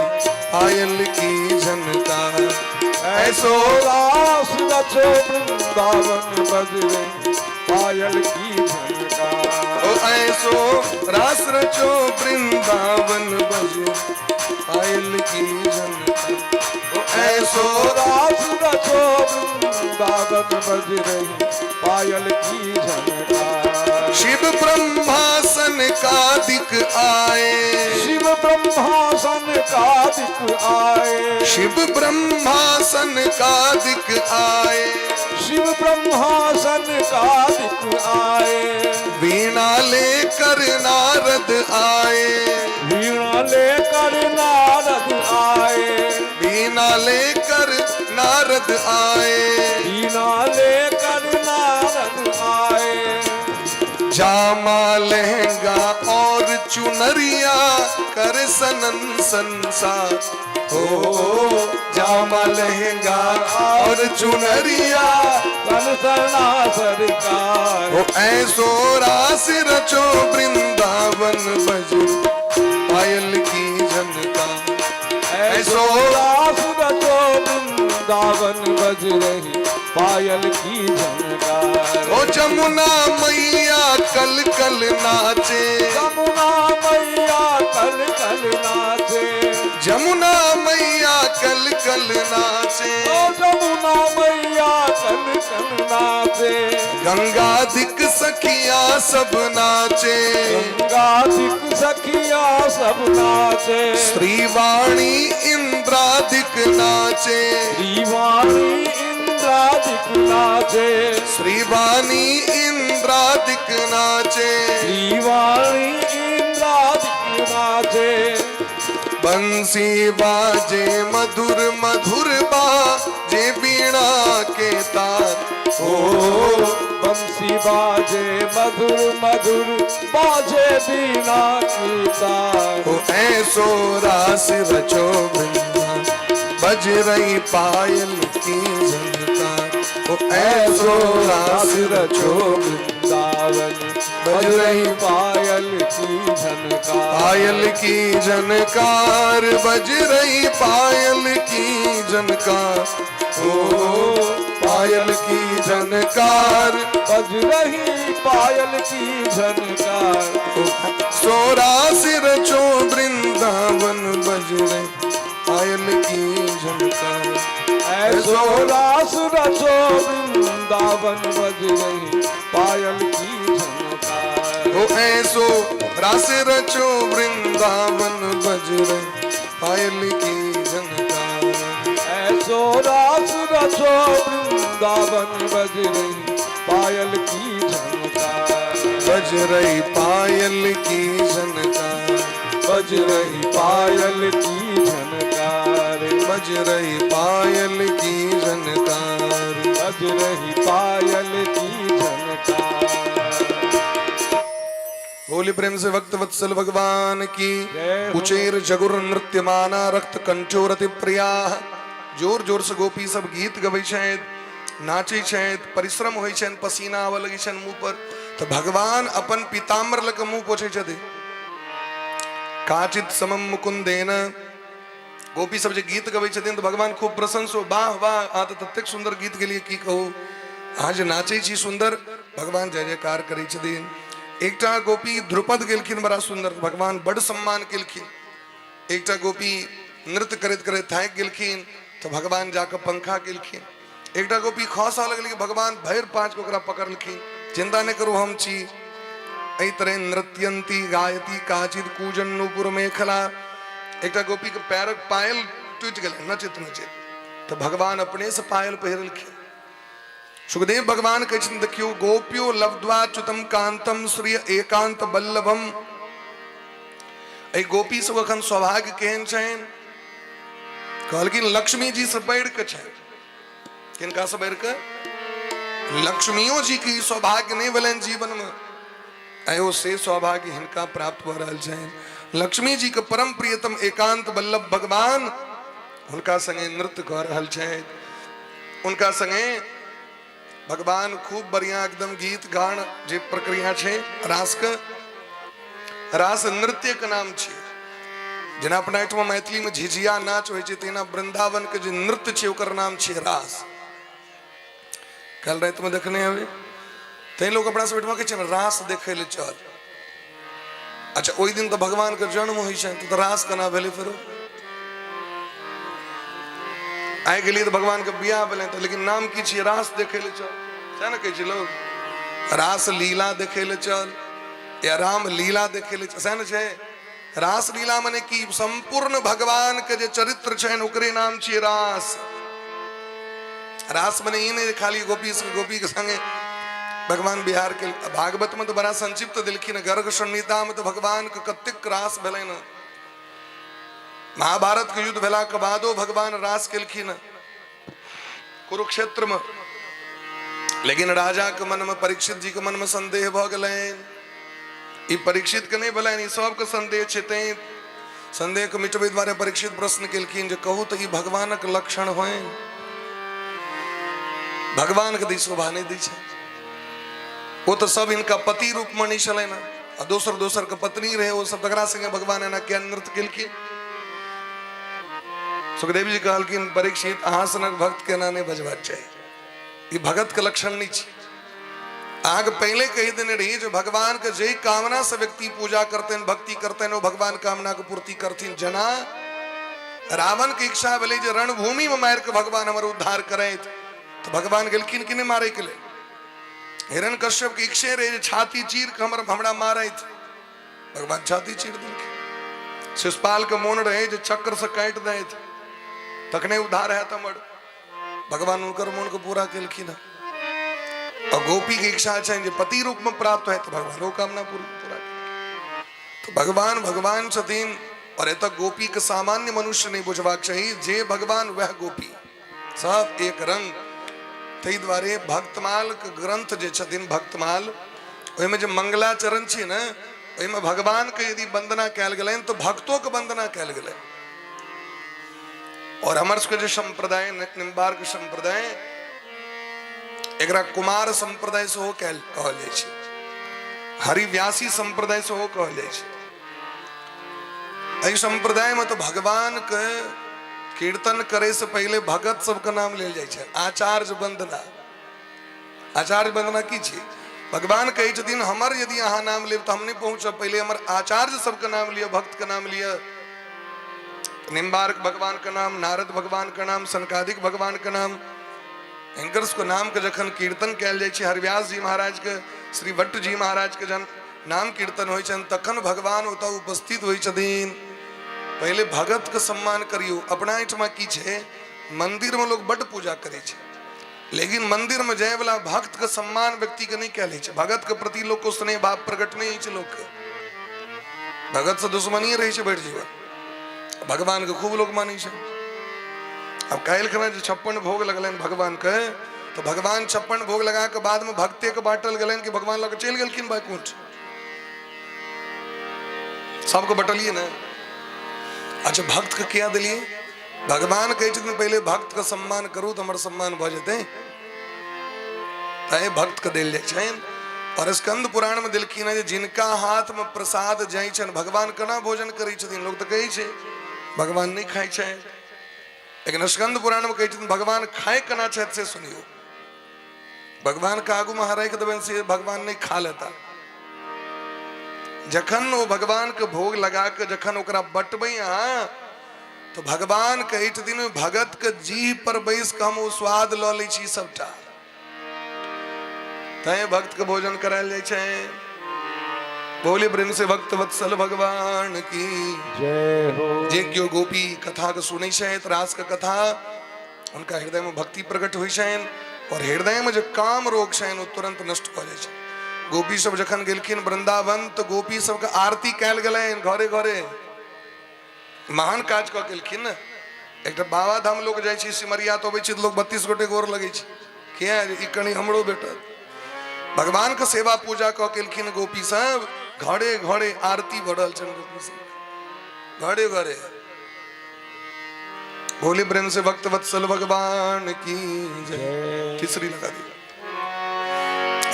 पायल की झनकार। ऐसो रास रचो वृंदावन बज रही पायल की झनकार। ओ ऐसो रास रचो वृंदावन बज पायल की झनकार। ओ ऐसो रास रचो वृंदावन बज रही पायल की झनकार। शिव ब्रह्मासन कादिक आए। शिव ब्रह्मासन कादिक आए। शिव ब्रह्मासन कादिक आए। शिव ब्रह्मासन कादिक आए। वीणा लेकर नारद आए। वीणा लेकर नारद आए। वीणा लेकर नारद आए। वीणा लेकर नारद आए। जामा लहंगा और चुनरिया कर सनन संसार। हो जामा लहंगा और चुनरिया सनसना सरकार। हो ऐसो रास रचो वृंदावन बज पायल की झनकार। ऐसो रास रचो वृंदावन बज रही पायल की झनकार। ओ जमुना मैया कल कल नाचे। जमुना मैया कल कल नाचे। जमुना मैया कल कल नाचे। ओ जमुना मैया कल कल नाचे। गंगा दिक सखिया सब नाचे। गंगा दिक सखिया सब नाचे। श्रीवाणी इंद्रादिक नाचे। श्रीवाणी इंद्रादिक नाचे। श्रीवाणी इंद्रादिक नाचे। श्रीवाणी इंद्रादिक नाचे। बंसी बाजे मधुर मधुर बाजे बीणा के तार। ओ बंसी बाजे मधुर मधुर बाजे बीणा की तार। ओ ऐसो रास रचो वृंदा बज रही पायल की झनकार। ओ ऐसो रास रचो वृंदावन बज रही पायल की झनकार। पायल की झनकार बज रही पायल की झनकार। ओ पायल की झनकार बज रही पायल की झनकार। सोरा सिर चो वृंदावन बज रही पायल की झनकार। ऐसो रास रचो वृंदावन बज रही पायल की झनकार। ओ ऐसो रास रचो वृंदावन बज रही पायल की झनकार। ऐसो रास रचो वृंदावन बज रही पायल की झनकार। बज रही पायल की झनकार। बज रही पायल की झनकार। बज रही पायल की झनकार। बज रही पायल की झनकार। बोली प्रेम से भक्त वत्सल भगवान की। जय हो। कुचेर जगुर नृत्य माना रक्त कंठोरति प्रिया। जोर जोर से गोपी सब गीत गबै छथि, नाचै छथि, परिश्रम होइ छनि, पसीना आबऽ लगै छनि मुंह पर, तऽ भगवान अपन पीताम्बर लऽ कऽ मुंह पोछै छथि। काचित समम मुकुंदेन। गोपी सब जे गीत गबै छथिन तऽ भगवान खूब प्रशंस हो, वाह वाह, अहाँ तऽ ततेक सुन्दर गीत गेलियै, की कहू, अहाँ जे नाचै छी सुन्दर, भगवान जय जयकार करै छथिन। एकटा गोपी ध्रुपद गेलखिन बड़ा सुन्दर, भगवान बड सम्मान केलखिन। एकटा गोपी नृत्य करैत करैत थाकि गेलखिन तऽ भगवान जाकऽ पंखा केलखिन। एकटा गोपी खसऽ लगलै, भगवान भरि पाँच ओकरा पकड़लखिन, चिंता नहि करू हम छी। एहि तरह नृत्यंती गायती काचित कूजन नूपुर मेखला। एकटा गोपी के पैरक पायल टूटि गेलै नचैत नचैत, तऽ भगवान अपने से पायल पहिरलखिन। सुखदेव भगवान कहै छथिन, देखियौ, गोप्यो लब्ध्वाच्युतम कांतम श्रिय एकांत बल्लभम। एहि गोपी सब एखन सौभाग्य केहन छनि? कहलखिन लक्ष्मी जी से बढ़ि कऽ छनि। किनका से बढ़ि कऽ? लक्ष्मियो जी के ई सौभाग्य नहि भेलनि जीवन में, आयो से सौभाग्य हिनका प्राप्त भऽ रहल छनि। लक्ष्मी जी के परम प्रियतम एकांत वल्लभ भगवान हुनका संगे नृत्य कऽ रहल छथि। हुनका संगे भगवान खूब बढ़िया एकदम गीत गान जे प्रक्रिया छै रास के, रास नृत्य के नाम छै। जेना अपना एहिठाम मैथिली में झिझिया नाच होइ छै, तेना वृंदावन के जे नृत्य छै ओकर नाम छै रास। काल्हि राति में देखने हेबै, तैं लोक अपना सब एहिठमा कहै छै ने रास देखै लए चल। अच्छा, ओहि दिन तऽ भगवान के जन्म होइ छनि, तऽ रास केना भेलै? फेरो आइ गेलियै तऽ भगवान के बियाह भेलै, तऽ लेकिन नाम की छियै? रास देखै लए चल, सएह ने कहै छै लोक, रास लीला देखै लए चल या राम लीला देखै लए चल, सएह ने छै। रास लीला मने की? संपूर्ण भगवान के जे चरित्र छनि ओकरे नाम छियै रास। रास मने ई नहि खाली गोपी गोपी के संगे भगवान बिहार के। भागवत में तो बड़ा संक्षिप्त देलखिन, गर्ग संहिता में तो भगवान के कतेक रास भेलनि। महाभारत के युद्ध भेला के बादो भगवान रास केलखिन कुरुक्षेत्र में। लेकिन राजा के मन में, परीक्षित जी के मन में संदेह भ गेलनि। ई परीक्षित के नहीं भेलनि, ई सबके संदेह छै। तैं संदेह के मिटबै दुआरे परीक्षित प्रश्न केलखिन जे कहू तऽ ई भगवानक लक्षण होइन? भगवान के तऽ ई शोभा नहि दै छै। ओ तऽ सब हिनका पति रूप में नहि छलनि, आ दोसर दोसर के पत्नी रहे ओ सब, तकरा संगे भगवान एना किया नृत्य केलखिन? सुखदेव जी कहलखिन, परीक्षित, अहाँ सनक भक्त के एना नहि बजबाक चाही, ई भगत के लक्षण नहि छै। अहाँके पहिले कहि देने रही जे भगवान के जे कामना से व्यक्ति पूजा करतनि, भक्ति करतनि, ओ भगवान कामना के पूर्ति करथिन। जना रावण के इच्छा भेलै जे रणभूमि में मारि के भगवान हमर उद्धार करैत, तऽ भगवान गेलखिन कि नहि मारै के लेल? हिरण कश्यप के इच्छे रहे जे छाती चीर के हमर हमरा मारैत, भगवान छाती चीर देलखिन। शिशुपाल के मोन रहे जे चक्र से काटि दैत तखने उद्धार हैत हमर, भगवान हुनकर मोन के पूरा केलखिन। और गोपी के इच्छा छनि जे पति रूप में प्राप्त होय, तऽ भगवान ओ कामना पूरी पूरा केलखिन। तऽ भगवान भगवान छथिन, और एतऽ गोपी के सामान्य मनुष्य नहि बुझबाक चाही, जे भगवान वएह गोपी, सब एक रंग। ताहि दुआरे भक्तमाल के ग्रंथ जे छथिन भक्तमाल, ओहिमे जे मंगलाचरण छै ने, ओहिमे भगवान के यदि वंदना कयल गेलनि तऽ भक्तो के वंदना कयल गेलनि। और हमर सबके जे संप्रदाय निम्बार्क संप्रदाय, एकरा कुमार संप्रदाय सेहो कहल जाइ छै, हरिव्यासी संप्रदाय सेहो कहल जाइ छै। एहि संप्रदाय में तो भगवान के कीर्तन करे से पहले भगत सबके नाम लेल जाइ छै। आचार्य वंदना, आचार्य वंदना की छै? भगवान कहै छथिन हमर यदि अहाँ नाम लेब तऽ हम नहि पहुँचब, पहिले हमर आचार्य सबके नाम लिअ, भक्त के नाम लिअ। निम्बार्क भगवान के नाम, नारद भगवान के नाम, सनकादिक भगवान के नाम, हिनकर सबके नाम के जखन कीर्तन कयल जाइ छै, हरिव्यास जी महाराज के, श्री भट्ट जी महाराज के जहन नाम कीर्तन होइ छनि तखन भगवान ओतऽ उपस्थित होइ छथिन। पहिले भगत के सम्मान करियौ। अपना एहिठमा की छै, मंदिर में लोग बड्ड पूजा करै छै, लेकिन मंदिर में जाय वाला भक्त के सम्मान व्यक्ति के नहीं कयल होइ छै। भगत के प्रति लोग को स्नेह भाव प्रकट नहीं होइ छै। लोग के भगत से दुश्मनी रहै छै भरि जीवन। भगवान के खूब लोग मानै छै। अब काल्हि खना जे 56 भोग लगलनि भगवान के, तो भगवान 56 भोग लगा के बाद में भक्ते के बांटल गेलनि कि भगवान लग चलि गेलखिन वैकुंठ? सबके बटलिए ने। अच्छा, भक्त के किया दिलिए? भगवान कहै छथिन पहिले भक्त के सम्मान करू तऽ हमर सम्मान भऽ जेतै, तैं भक्त के देल जाइ छनि। और स्कंद पुराण में देलखिन जे जिनका हाथ में प्रसाद जाइ छनि, भगवान केना भोजन करै छथिन? लोग तऽ कहै छै भगवान नहि खाइ छै, लेकिन स्कंद पुराण में कहै छथिन भगवान खाय केना छथि से सुनियौ। भगवान के आगू में अहाँ राखि देबनि से भगवान नहि खा लेता। जखन ओ भगवान के भोग लगा के जखन ओकरा बटबै अहाँ, तो भगवान कहै छथिन भगत के जीह पर बैस के हम ओ स्वाद लऽ लै छी सबटा। तैं भक्त के भोजन करायल जाइ छै। बोले प्रेम से भक्त वत्सल भगवान की जय हो। जे केओ गोपी कथा के सुनै छथि, रास के कथा, हुनका हृदय में भक्ति प्रकट होइ छनि और हृदय में जे काम रोग छनि ओ तुरंत नष्ट भऽ जाइ छै। गोपी सब जखन गेलखिन वृंदावन तऽ गोपी सबके आरती कयल गेलनि घरे घरे। महान काज कऽ गेलखिन ने। एकटा बाबा धाम लोक जाइ छै सिमरिया तऽ अबै छै तऽ लोक 32 गोटे गोर लगै छै। किया ई कनि हमरो भेटत। भगवान के सेवा पूजा कऽ केलखिन गोपी सब, घरे घरे आरती भऽ रहल छनि गोपी सब, घरे घरे। बोले प्रेम से भक्त वत्सल भगवान की जय। तीसरी लगा दी।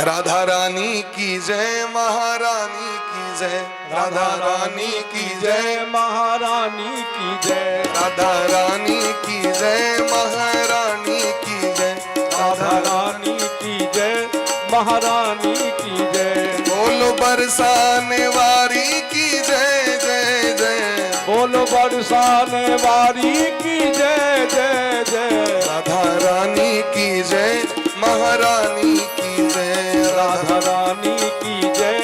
राधा रानी की जय, महारानी की जय, राधा रानी की जय, महारानी की जय, राधा रानी की जय, महारानी की जय, राधा रानी की जय, महारानी की जय। बोलो बरसाने वारी की जय जय जय, बोलो बरसाने वारी की जय जय जय, राधा रानी की जय, महारानी की जय, राधा रानी की जय,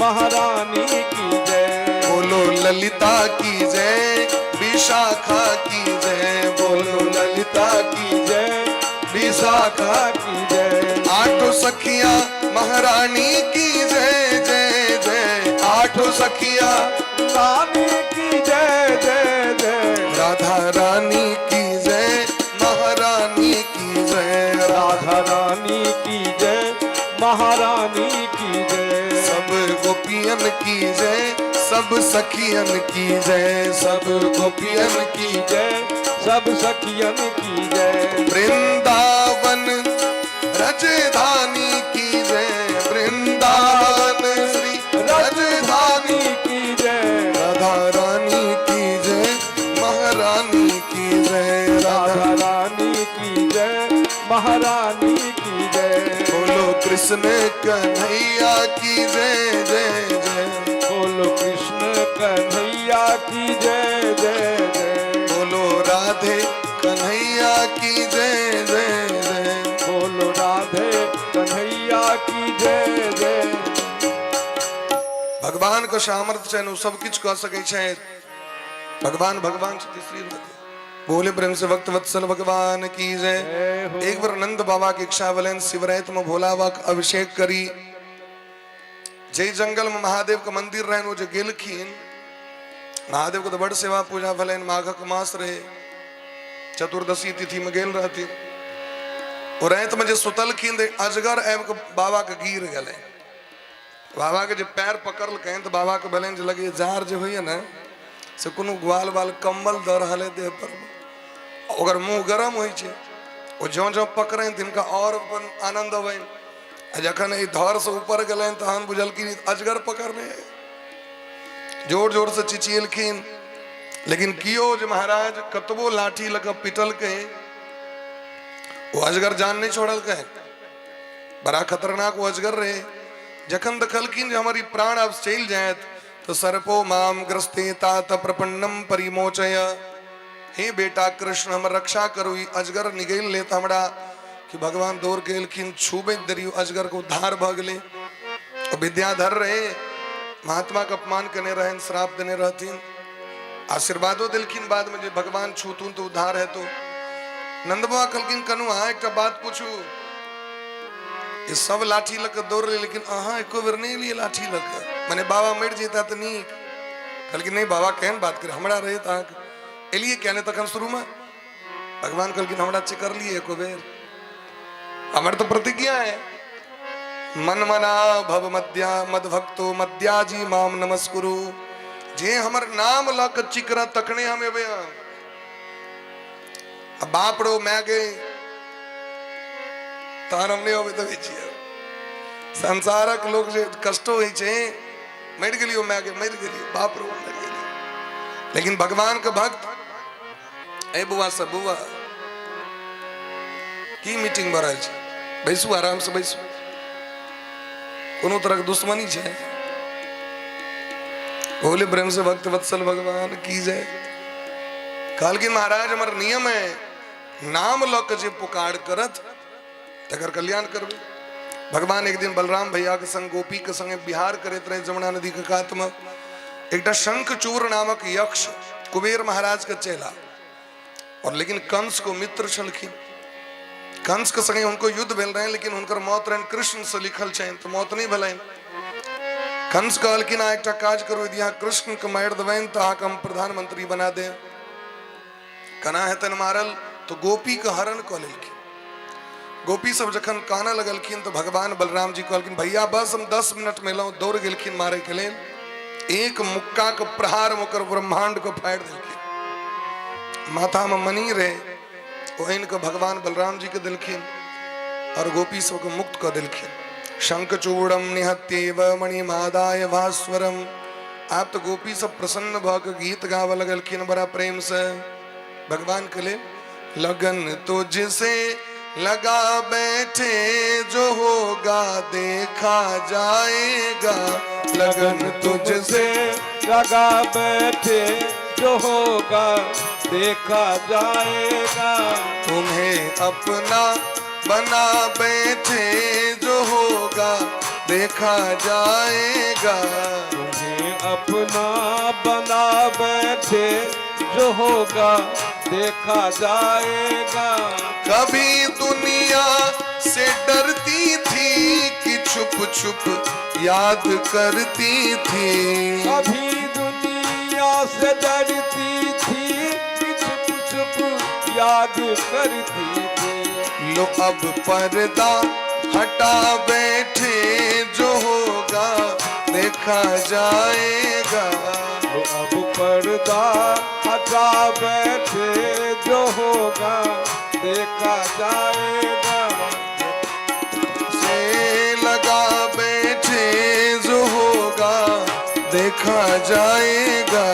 महारानी की जय। बोलो ललिता की जय, विशाखा की जय, बोलो ललिता की जय, विशाखा की जय। आठों सखियां महारानी की जय जय जय, आठों सखियां रानी की जय जय जय, राधा रानी की जय, महारानी की जय, राधा रानी की जय, महारानी की जय। सब गोपियन की जय, सब सखियन की जय, सब गोपियन की जय, सब सखियन की जय। वृंदावन रजधानी की जय, वृंदावन श्री रजधानी की जय, राधा रानी की जय, महारानी की जय, राधा रानी की जय, महारानी की जय। बोलो कृष्ण कन्हैया की जय जय जय, बोलो कृष्ण कन्हैया की जय जय जय, बोलो राधे कन्हैया की जय जय जय, बोलो राधे कन्हैया की जय जय। भगवान के सामर्थ्य छनि, ओ सब किछु कऽ सकै छथि। भगवान भगवान छथि। श्री राधे। बोले प्रेम से भक्त वत्सल भगवान की जय। एक बार नंद बाबा के इच्छा भेलनि शिवराति में भोला बाबा के अभिषेक करी। जे जंगल में महादेव के मंदिर रहनि, ओ जे गेलखिन, महादेव के तो बड़ सेवा पूजा भेलनि। माघक मास रहे, चतुर्दशी तिथि में गेल रहथिन। ओ राति में जे सुतलखिन, अजगर आबि के बाबा के गिर गेलै। बाबा के जे पैर पकड़लकनि तऽ बाबा के भेलनि जे लगैए जार जे होइए ने से कोनो ग्वाल वाल कम्बल दऽ रहल है देह पर। ओकर मुँह गरम होइ छै, ओ ज्यों ज्यों पकड़नि तिनका आओर अपन आनन्द अबनि। आ जखन एहि धरसँ ऊपर गेलनि तहन बुझलखिन अजगर पकड़ने है। जोर जोर से चिचिएलखिन, लेकिन कियो जे महाराज कतबो लाठी लऽ कऽ पिटलकै, ओ अजगर जान नहि छोड़लकै। बड़ा खतरनाक ओ अजगर रहे। जखन देखलखिन जे हमर ई प्राण आब चलि जायत, तऽ सर्पो माम ग्रस्ते तात प्रपन्नम परिमोचय, हे बेटा कृष्ण हमर रक्षा करू, ई अजगर निगलि लेत हमरा। कि भगवान दौड़ के एलखिन, छूबैत देरी अजगर के उद्धार भऽ गेलै। विद्याधर रहे, महात्मा के अपमान केने रहनि, श्राप देने रहथिन, आशीर्वादो देलखिन बाद में जे भगवान छूतुन तऽ उद्धार हेतौ। नंद बाबा कहलखिन कनु अहाँ एकटा बात पूछू, ई सब लाठी लऽ कऽ दौड़लै, लेकिन अहाँ एको बेर नहि एलियै लाठी लऽ कऽ, मने बाबा मरि जैता तऽ नीक। कहलखिन नहि बाबा केहन बात करे, हमरा रहै तऽ अहाँके एलियै किया नहि तखन शुरूमे? भगवान कहलखिन हमरा चिकरलियै एको बेर? हमर तऽ प्रतिज्ञा है, मन मना भव मद्या मदभक्तो मद्याजी माम नमस्कुरु, जे हमर नाम लऽ कऽ चिकरत तखने हम एबै। आ बाप रो my गे तहन हम नहि अबै देबै छियै। संसारक लोक जे कष्टो होइ छै, मरि गेलियो my गे, मरि गेलियो बाप रो मरि गेलियो, लेकिन भगवान के भक्त। ए बौआ सब, बौआ की मीटिंग भऽ रहल छै? बैसू, आराम से बैसू। कोनो तरह के दुश्मनी छै? बोले प्रेम से भक्त वत्सल भगवान की जय। कहलखिन महाराज हमर नियम है, नाम लऽ के जे पुकार करत तकर कल्याण करबै। भगवान एक दिन बलराम भैया के संग गोपी के संगे बिहार करैत रहे जमुना नदी के कात में। एकटा शंखचूर नामक यक्ष कुबेर महाराज के चेला और लेकिन कंस को मित्र छलखिन। कंस के संगे हुनको युद्ध भेल रहनि, लेकिन हुनकर मौत रहनि कृष्ण से लिखल छनि तऽ मौत नहि भेलनि। कंस कहलखिन अहाँ एकटा काज करू, यदि अहाँ कृष्ण के मारि देबनि तऽ अहाँके हम प्रधानमंत्री बना देब। केना हेतनि मारल? तऽ गोपी के हरण कऽ लेलखिन। गोपी सब जखन कानऽ लगलखिन तऽ भगवान बलराम जी कहलखिन, भैया बस हम 10 मिनट में एलहुँ। दौड़ गेलखिन मारे के लेल, एक मुक्का के प्रहार में ओकर ब्रह्मांड के फाड़ि देलखिन। माथा में मणि रहे, ओ आनि कऽ भगवान बलराम जी के देलखिन और गोपी सबके मुक्त कऽ देलखिन। शंखचूड़म निहत्यैव मणिमादाय भास्वरम। आब तऽ गोपी सब प्रसन्न भऽ कऽ गीत गाबऽ लगलखिन बड़ा प्रेम से भगवान के लेल। लगन तुझसे लगा बैठे, जो होगा देखा जाएगा। लगन तुझसे लगा बैठे, जो होगा देखा जाएगा। तुम्हें अपना बना बैठे, जो होगा देखा जाएगा। तुम्हें अपना बना बैठे, जो होगा देखा जाएगा। कभी दुनिया से डरती थी कि छुप छुप याद करती थी। कभी दुनिया से डरती थी कि छुप छुप याद करती थी। लो अब पर्दा हटा बैठे, जो होगा देखा जाएगा। लो अब पर्दा हटा बैठे, जो होगा देखा जाएगा। से लगा बैठे, जो होगा देखा जाएगा।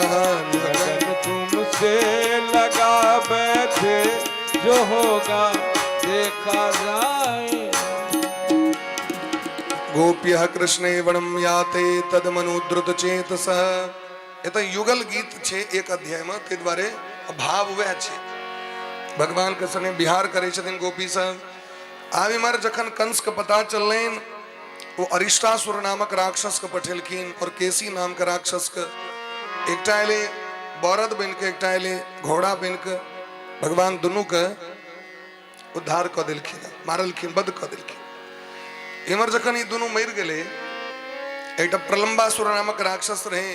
लगन तुमसे लगा बैठे, जो होगा देखा जाए। गोप्य कृष्णे वणम याते तदमनुद्रुत चेतस। एतऽ युगल गीत छै एक अध्याय में, ताहि दुआरे भाव वएह छै। भगवान के संगे बिहार करै छथिन गोपी सब। आब इम्हर जखन कंस के पता चललनि, ओ अरिष्टासुर नामक राक्षस के पठेलखिन और केसी नाम के राक्षस के। एकटा एलै बरद बनि के, एकटा एलै घोड़ा बनि के। भगवान दुनू के उद्धार कऽ देलखिन, मारलखिन, वध कऽ देलखिन। इम्हर जखन ई दुनू मरि गेलै, एकटा प्रलम्बासुर नामक राक्षस रहे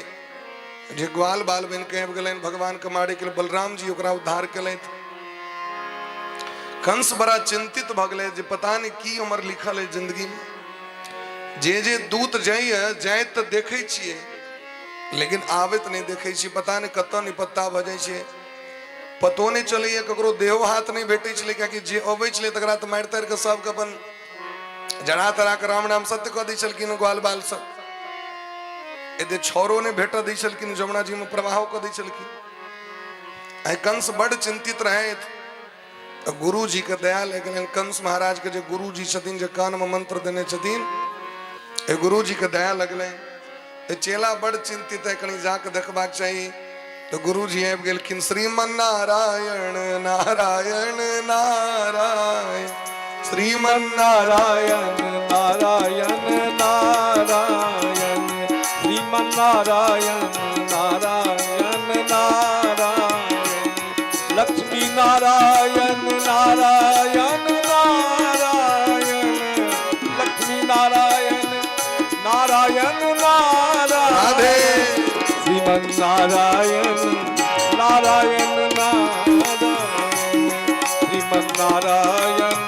जे ग्वाल बाल बनि के आबि गेलनि भगवान के मारे के लेल। बलराम जी ओकरा उद्धार केलथि। कंस बड़ा चिंतित भऽ गेलै जे पता नहि की हमर लिखल है जिंदगी में। जे जे दूत जाइए, जाइत तऽ देखै छियै, लेकिन आबैत नहि देखै छियै। पता नहि कतऽ निपत्ता भऽ जाइ छै, पतो नहि चलैए। ककरो देहो हाथ नहि भेटै छलै, कियाकि जे अबै छलै तकरा तऽ मारि तारि कऽ सबके अपन जरा तरा कऽ राम राम सत्य कऽ दै छलखिन। ग्वाल बाल सब एते छौरो नहि भेटऽ दै छलखिन, जमुना जी मे प्रवाहो कऽ दै छलखिन। आइ कंस बड चिंतित रहथि तऽ गुरु जी के दया लागि गेलनि। कंस महाराज के जे गुरु जी छथिन, जे कान मे मंत्र देने छथिन, ए गुरु जी के दया लगलनि। चेला बड़ चिंतित है, कहीं जाके देखबाक चाही। तो गुरु जी आबि गेलखिन। श्रीमन नारायण नारायण नारायण, श्रीमन नारायण नारायण नारायण, श्रीमन नारायण नारायण नारायण, लक्ष्मी नारायण नारायण नारायण, लक्ष्मी नारायण नारायण नारायण, राधे। श्रीमन नारायण नारायण नारायण, श्रीमन नारायण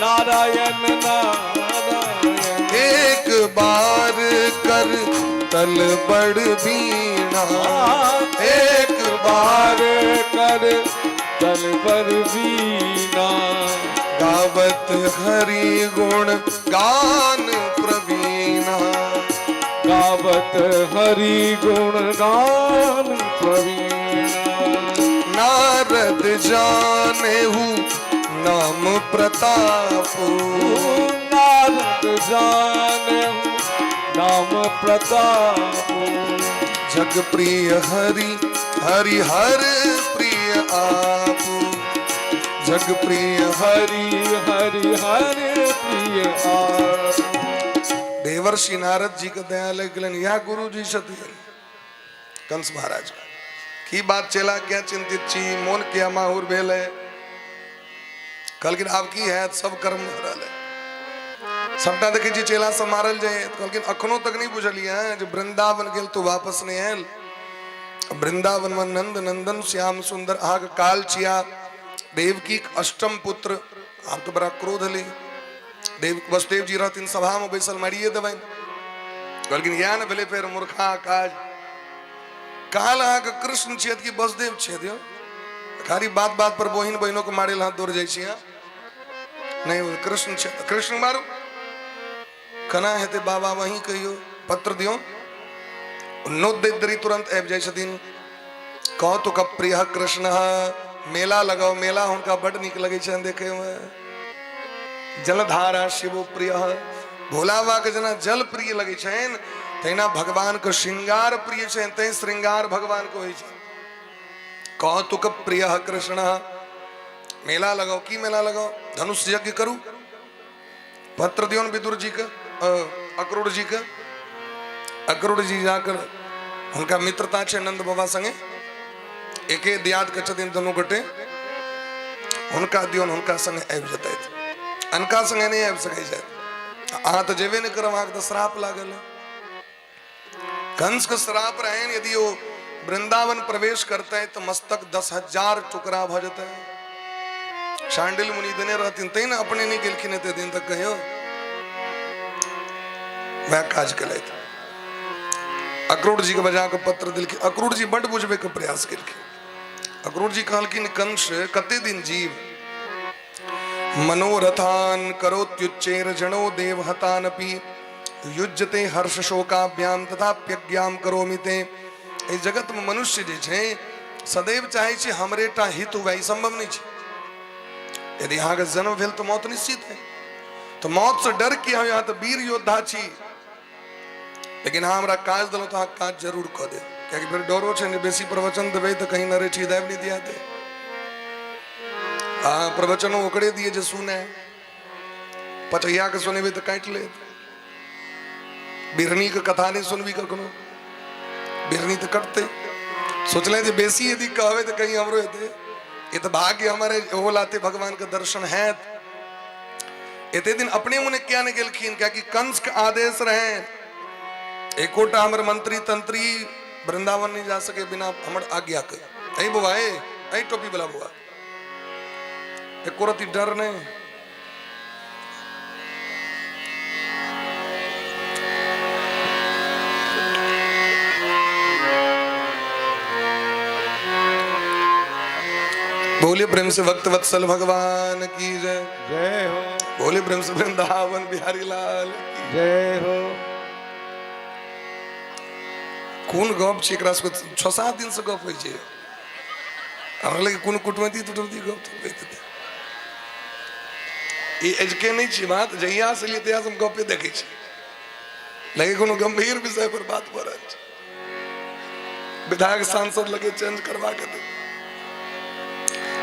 नारायण नारायण। एक बार कर तल बड़ बीणा, एक बार बार कर तल पर बीना, गावत हरि गुण गान प्रवीणा, गावत हरि गुण गान प्रवीणा। नारद जानेहु नाम प्रताप, नारद जाने नाम प्रताप, जग प्रिय हरि हरि हर प्रिय आप, जग प्रिय हरि हरि हर प्रिय आप। देवर्षि नारद जी के दया लागि गेलनि। इएह गुरु जी छथिन कंस महाराज के। की बात चेला, क्या चिंतित छी, मोन किया माहुर भेल है? कहलखिन, आब की हैत, सब कर्म भऽ रहल है, सबटा देखै छी चेला सब मारल जाय। कहलखिन, अखनो तक नहि बुझलियै हैं जे वृंदावन गेल तो वापस नहि आयल? वृंदावन में नंद नंदन श्याम सुंदर अहाँके काल छिया, देवकी अष्टम पुत्र। आब तो बड़ा क्रोध ले। देव वसुदेव जी रहथिन सभामे बैसल, मारिए देबनि। कहलखिन इएह ने भेलै फेर मूर्खा काज। काल अहाँके कृष्ण छियत कि वसुदेव छियत यौ? खाली बात बात पर बहिन बहिनो के मारे लए दौड़ जाइ छी। नहीं, ओ कृष्ण छै, कृष्ण मारू केना हेतै बाबा? वही कहियो पत्र दियौ। नोत दैत देरी तुरंत आबि जाइ छथिन। कौतुक प्रिय कृष्ण, मेला लगाओ। मेला हुनका बड नीक लगै छनि देखैमे। जलधारा शिव प्रिय, भोला बाबा के जेना जल प्रिय लगै छनि तहिना भगवान के श्रृंगार प्रिय छनि, तैं श्रृंगार भगवान के होइ छै। कौतुक प्रिय कृष्ण, मेला लगाओ। की मेला लगाओ? धनुष यज्ञ करू। पत्र दियौन विदुर जी के, अक्रूर जी के। अक्रूर जी जाकर हुनका मित्रता छै नंद बाबा संगे, एके दियाद के छथिन दुनू गोटे। हुनका दियौन, हुनका संगे आबि जेतथि, अनका संगे नहि आबि सकै छथि। अहाँ तऽ जेबे नहि करब, अहाँके तऽ श्राप लागल है। कंस के श्राप रहनि, यदि ओ वृंदावन प्रवेश करते तो मस्तक 10,000 टुकड़ा भ जेतै। शांडिल मुनि देने रहथिन, तै ने अपने नहीं गेलखिन एते दिन तक। कहियो वएह काज केलथि। अक्रूर जी के बजा के पत्र देलखिन। अक्रूर जी बड बुझबे के प्रयास केलखिन। अक्रूर जी कहलखिन, कंस कते दिन जीव? मनोरथान करोत्युच्चेर जनो देवहतानपि युज्यते हर्ष शोकाभ्याम तथाप्यज्ञाम करोमि ते। एहि जगत में मनुष्य जे छै सदैव चाहे छै हमरे टा हित हुए, ई संभव नहीं छै। यदि अहाँके जन्म भेल तऽ मौत निश्चित है, तऽ मौत से डर की? हम यहाँ तऽ वीर योद्धा छी, लेकिन अहाँ हमरा काज देलहुँ तऽ अहाँ काज जरूर कऽ देब, कियाकि फेर डरो छै ने, बेसी प्रवचन देबै तऽ कहीं नरेठी दाबि नहि दिया दे। अहाँ प्रवचनो ओकरे दिए जे सुने, पचैया के सुनेबै तऽ काटि लेत। बिरनी के कथा नहि सुनबी कखनो, बिरनी तऽ कटतै। सोचले जे बेसी यदि कहबै तऽ कहीं हमरो हेतै। ई तऽ भाग्य हमर ओहो लाते भगवान के दर्शन हैत। एते दिन अपने मुने किया नहि गेलखिन? कियाकि कंस के आदेश रहे, एकोटा हमर मंत्री तंत्री वृंदावन नहीं जा सके बिना हमर आज्ञा के। ऐ बौआ, ए ऐ टोपी वाला बौआ, एको रति डर नहीं। बोलिए प्रेम से भक्त वत्सल भगवान की जय। जय हो। बोलिए प्रेम से वृंदावन बिहारी लाल की जय हो। कोन गप छै एकरा सबके? 6-7 दिन से गप होइ छै। हमरा लगे कोनो कुटमैती तुटमैती गप तऽ होइत हेतै। ई अजुके नहि छी बात, जहिया से एलियै तहिया से हम गपे देखै छी। लगे कोनो गंभीर विषय पर बात भऽ रहल छै। विधायक सांसद लगे चेंज करवा के दे।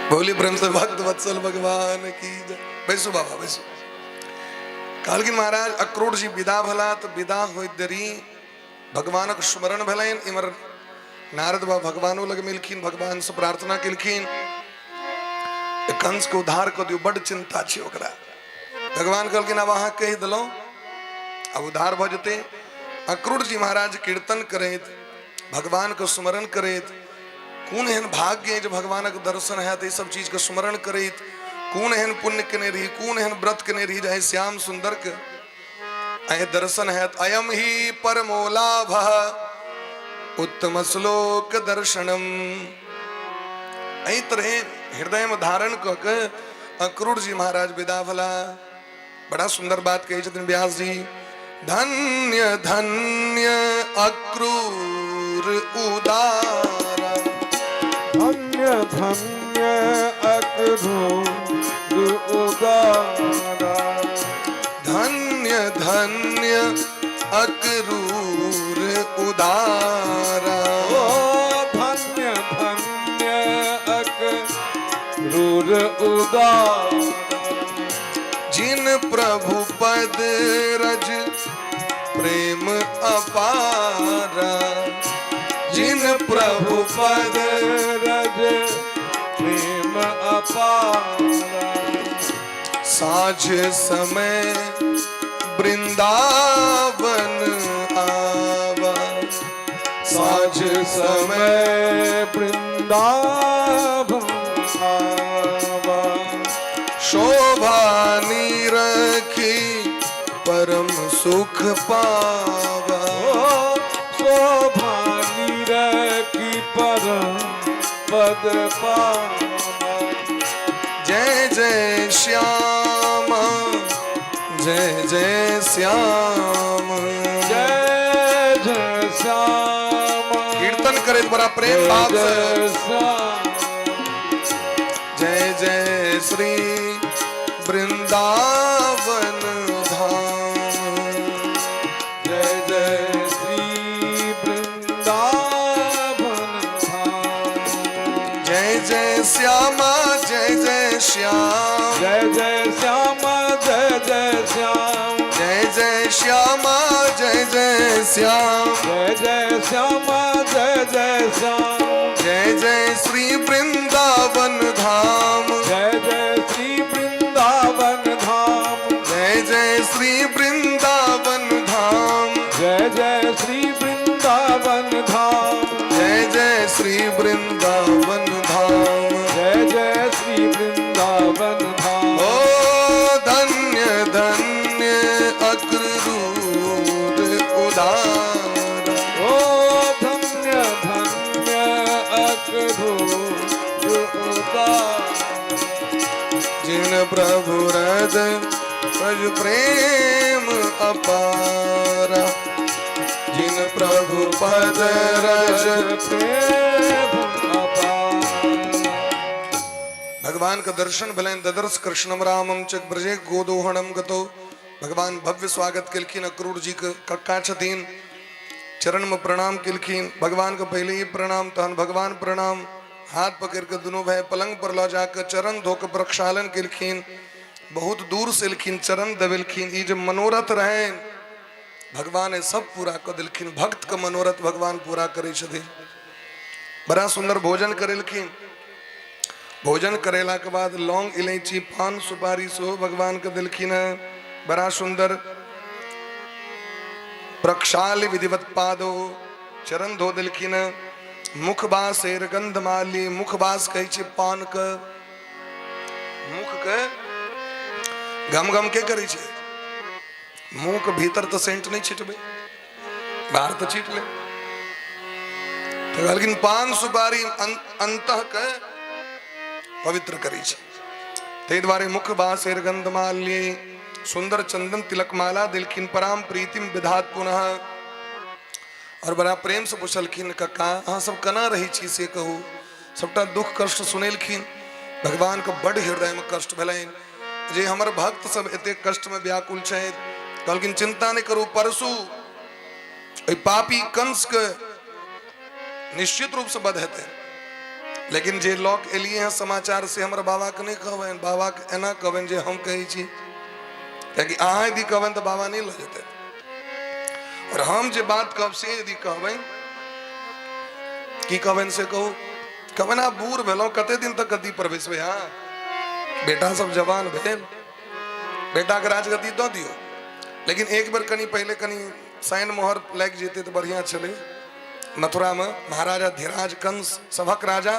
बोली प्रेम से भक्त वत्सल भगवान की जय। बैसू बाबा बैसू। कहलखिन महाराज अक्रूर जी विदा भला, तऽ विदा होइत देरी भगवानक स्मरण भेलनि। इमर नारद बाबा भगवानो लग मिलखिन, भगवान से प्रार्थना केलखिन, कंस के उद्धार कऽ दियौ, बड चिंता छै ओकरा। भगवान कहलखिन आब अहाँ कहि देलहुँ, आब उद्धार भऽ जेतै। अक्रूर जी महाराज कीर्तन करैत भगवान के स्मरण करैत, कोन एहन भाग्य है जे भगवानक दर्शन हैत, ई सब चीज के स्मरण करैत, कोन एहन पुण्य केने रही, कोन एहन व्रत केने रही जे श्याम सुंदर के अहे दर्शन हैत। अयम ही परमो लाभ उत्तम श्लोक दर्शनम। एहि तरहे हृदय में धारण कऽ के अक्रूर जी महाराज विदा भला। बड़ा सुंदर बात कहै छथिन व्यास जी, धन्य धन्य अक्रूर उदारा। धन्य धन्य अक्रूर उदारा। धन्य धन्य अक्रूर उदारा। ओ धन्य धन्य अक्रूर उदारा। जिन प्रभु पद रज प्रेम अपारा। जिन प्रभु पद रज प्रेम अपारा। साँझ समय वृंदावन आवा। साँझ समय समय वृंदावन आवा। शोभा नीरज रखी परम सुख पावा। ओ शोभा निरखी परम पद पावा। जय जय श्याम, जय जय श्याम, जय जय श्याम। कीर्तन करैत बड़ा प्रेम भाव से। जय श्याम। जय जय श्री वृंदावन धाम। जय जय श्री वृंदावन धाम। जय जय श्यामा, जय जय श्याम, जय जय श्याम, जय जय श्याम, जय जय श्यामा, जय जय श्याम, जय जय श्याम, जय जय श्याम, जय जय श्री वृंदावन धाम, जय जय श्री वृंदावन धाम, जय जय श्री वृंदावन धाम, जय जय श्री वृंदावन धाम, जय जय श्री वृंदावन धाम, जय जय श्री वृंदावन धाम। ओ धन्य धन्य अक्रूर उदार, ओ धन्य धन्य अक्रूर उदार, जिन प्रभु रद प्रज प्रेम अपारा, जिन प्रभु पद रज प्रेम अपार। भगवान का दर्शन भेलनि। ददर्श कृष्णम रामम च ब्रजे गोदोहणम गतो। भगवान भव्य स्वागत केलखिन अक्रूर जी के। कक्का छथिन, चरण में प्रणाम केलखिन। भगवान के पहले ही प्रणाम, तहन भगवान प्रणाम। हाथ पकड़ के दुनू भाई पलंग पर लऽ जाके चरण धो के प्रक्षालन केलखिन। बहुत दूर से एलखिन, चरण दबेलखिन। ई जे मनोरथ रहनि, भगवान सब पूरा कऽ देलखिन। भक्त के मनोरथ भगवान पूरा करै छथिन। बड़ा सुंदर भोजन करेलखिन। भोजन करेला के बाद लौंग इलायची पान सुपारी सेहो भगवान के देलखिन हैं। बड़ा सुंदर प्रक्षाल विधिवत पादो, चरण धो देलखिन हैं। मुखबासेर गंधमाली, मुखबास कहै छै पान के, मुख के गम गम के करै छै। मुंह के भीतर तऽ सेंट नहि छिटबै, बाहर तऽ छीट ले। तऽ कहलखिन पान सुपारी अंतः के पवित्र करै छै, ताहि दुआरे मुख बासेर गंधमाल्य, सुंदर चंदन तिलक माला देलखिन। पराम प्रीतिम विधात पुनः, और बड़ा प्रेम से पुछलखिन, कक्का अहाँ सब केना रहै छी से कहू। सबटा दुख कष्ट सुनेलखिन। भगवान के बड हृदय में कष्ट भेलनि जे हमर भक्त सब एते कष्ट में व्याकुल छथि। कहलखिन चिंता नहि करू, परसू एहि पापी कंस के निश्चित रूप से वध हेतै, लेकिन जे लऽ के एलियै हँ समाचार से हमर बाबा के नहि कहबनि। बाबा के एना कहबनि जे हम कहै छी, कियाकि अहाँ यदि कहबनि तऽ बाबा नहि लऽ जेतै, और हम जे बात कहब से यदि कहबनि, की कहबनि से कहू। कहबनि आब बूढ़ भेलहुँ, कते दिन तक गद्दी पर बैसबै? हाँ, बेटा सब जवान भेल, बेटाके राजगद्दी दऽ दियौ, लेकिन एक बेर कनि पहिले कनि साइन मोहर लागि जेतै तऽ बढ़िआँ छलै। मथुरामे महाराजा धीराज कंस सभक राजा,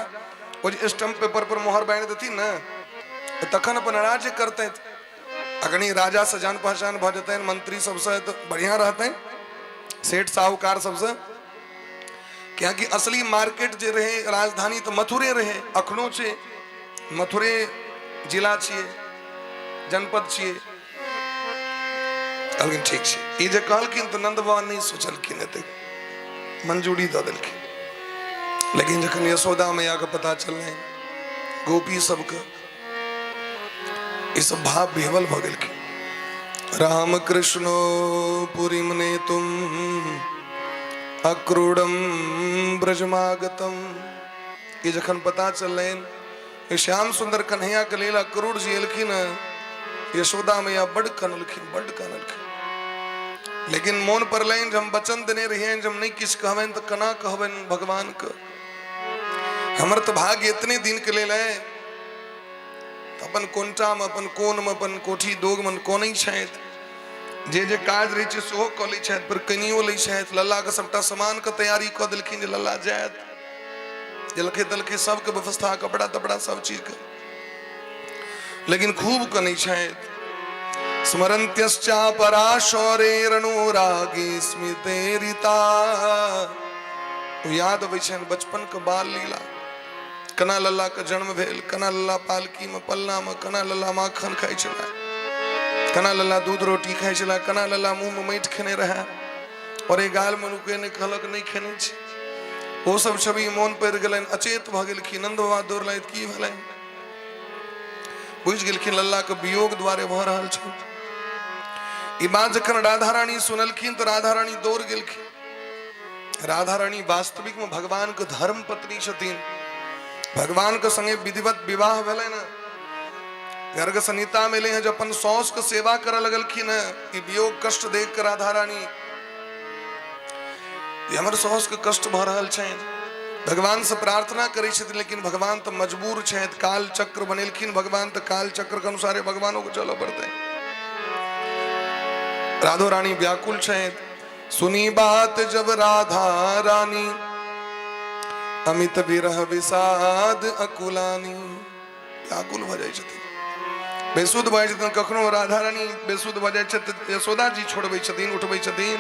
ओ जे स्टम्प पेपर पर मोहर बान्हि देथिन ने, तखन अपन राज्य करतै। अगनी राजा से जान पहचान भऽ जेतनि, मंत्री सबसँ तऽ बढ़िआँ रहतनि, सेठ साहूकार सबसँ, कियाकि असली मार्केट जे रहे राजधानी तऽ मथुरे रहे, अखनो छै, मथुरे जिला छियै, जनपद छियै। कहलखिन ठीक छै। ई जे कहलखिन तऽ नंद बाबा नहि सोचलखिन, एतेक मंजूरी दऽ देलखिन। लेकिन जखन यशोदा मैया के पता चललनि, गोपी सबके, ई सब भाव विह्वल भऽ गेलखिन। राम कृष्णो पुरीम ने तुम अक्रूरम ब्रजमागतम। ई जखन पता चललनि श्याम सुंदर कन्हैया के लेल अक्रूर जी एलखिन, यशोदा मैया बड कनलखिन, बड कनलखिन। लेकिन मोन पड़लनि जे हम वचन देने रहियनि जे हम नहि किछु कहबनि, तऽ केना कहबनि भगवान के? हमर तऽ भाग्य एतने दिन के लेल है। अपन कोनटामे, अपन कोनमे, अपन कोठी दोगमे कोनै छथि, जे जे काज रहै छै सेहो कऽ लै छथि, पर कनियो लै छथि। लल्लाके सबटा सामानके तैयारी कऽ देलखिन जे लल्ला जायत, जलखै तलखै सबके व्यवस्था, कपड़ा तपड़ा सब चीजके। लेकिन खूब कनै छथि। स्मरन्त्यश्चापराशौरेरणुरागी स्मितेरिता। याद अबै छनि बचपन के बाल लीला, कना लल्ला के जन्म भेल, कना लल्ला पालकी में पलना में, कना लल्ला माखन खाइ छला, कना लल्ला दूध रोटी खाइ छला, कना लल्ला मुंह में माटि खेने रहे और एहि गाल में नुके नहि कहलक नहि खेने छी। ओ सब छवि मोन पड़ि गेलनि, अचेत भऽ गेलखिन। नंद बाबा दौड़लथि, की भेलनि? बुझि गेलखिन लल्ला के वियोग द्वारे भऽ रहल छै ई बात। जखन राधा रानी सुनलखिन तऽ राधा रानी दौड़ गेलखिन। राधा रानी वास्तविक में भगवान के धर्म पत्नी छथिन। भगवान के संगे विधिवत विवाह भेलै ने। गर्ग संहिता में एलै हैं जे अपन सौस के सेवा करऽ लगलखिन हैं। ई वियोग कष्ट देख के राधा रानी, हमर साउस के कष्ट भऽ रहल छनि, भगवान से प्रार्थना करै छथिन। लेकिन भगवान तऽ मजबूर छथि, काल चक्र बनेलखिन भगवान, तऽ काल चक्र के अनुसारे भगवानो के चलऽ पड़तै। राधो रानी व्याकुल छथि। सुनी बात जब राधा रानी, अमित विरह विषाद अकुलानी। व्याकुल भऽ जाइ छथिन, बेसुध भऽ जाइ छथिन। कखनो राधा रानी बेसुध भऽ जाइ छथि, यशोदा जी छोड़बै छथिन, उठबै छथिन।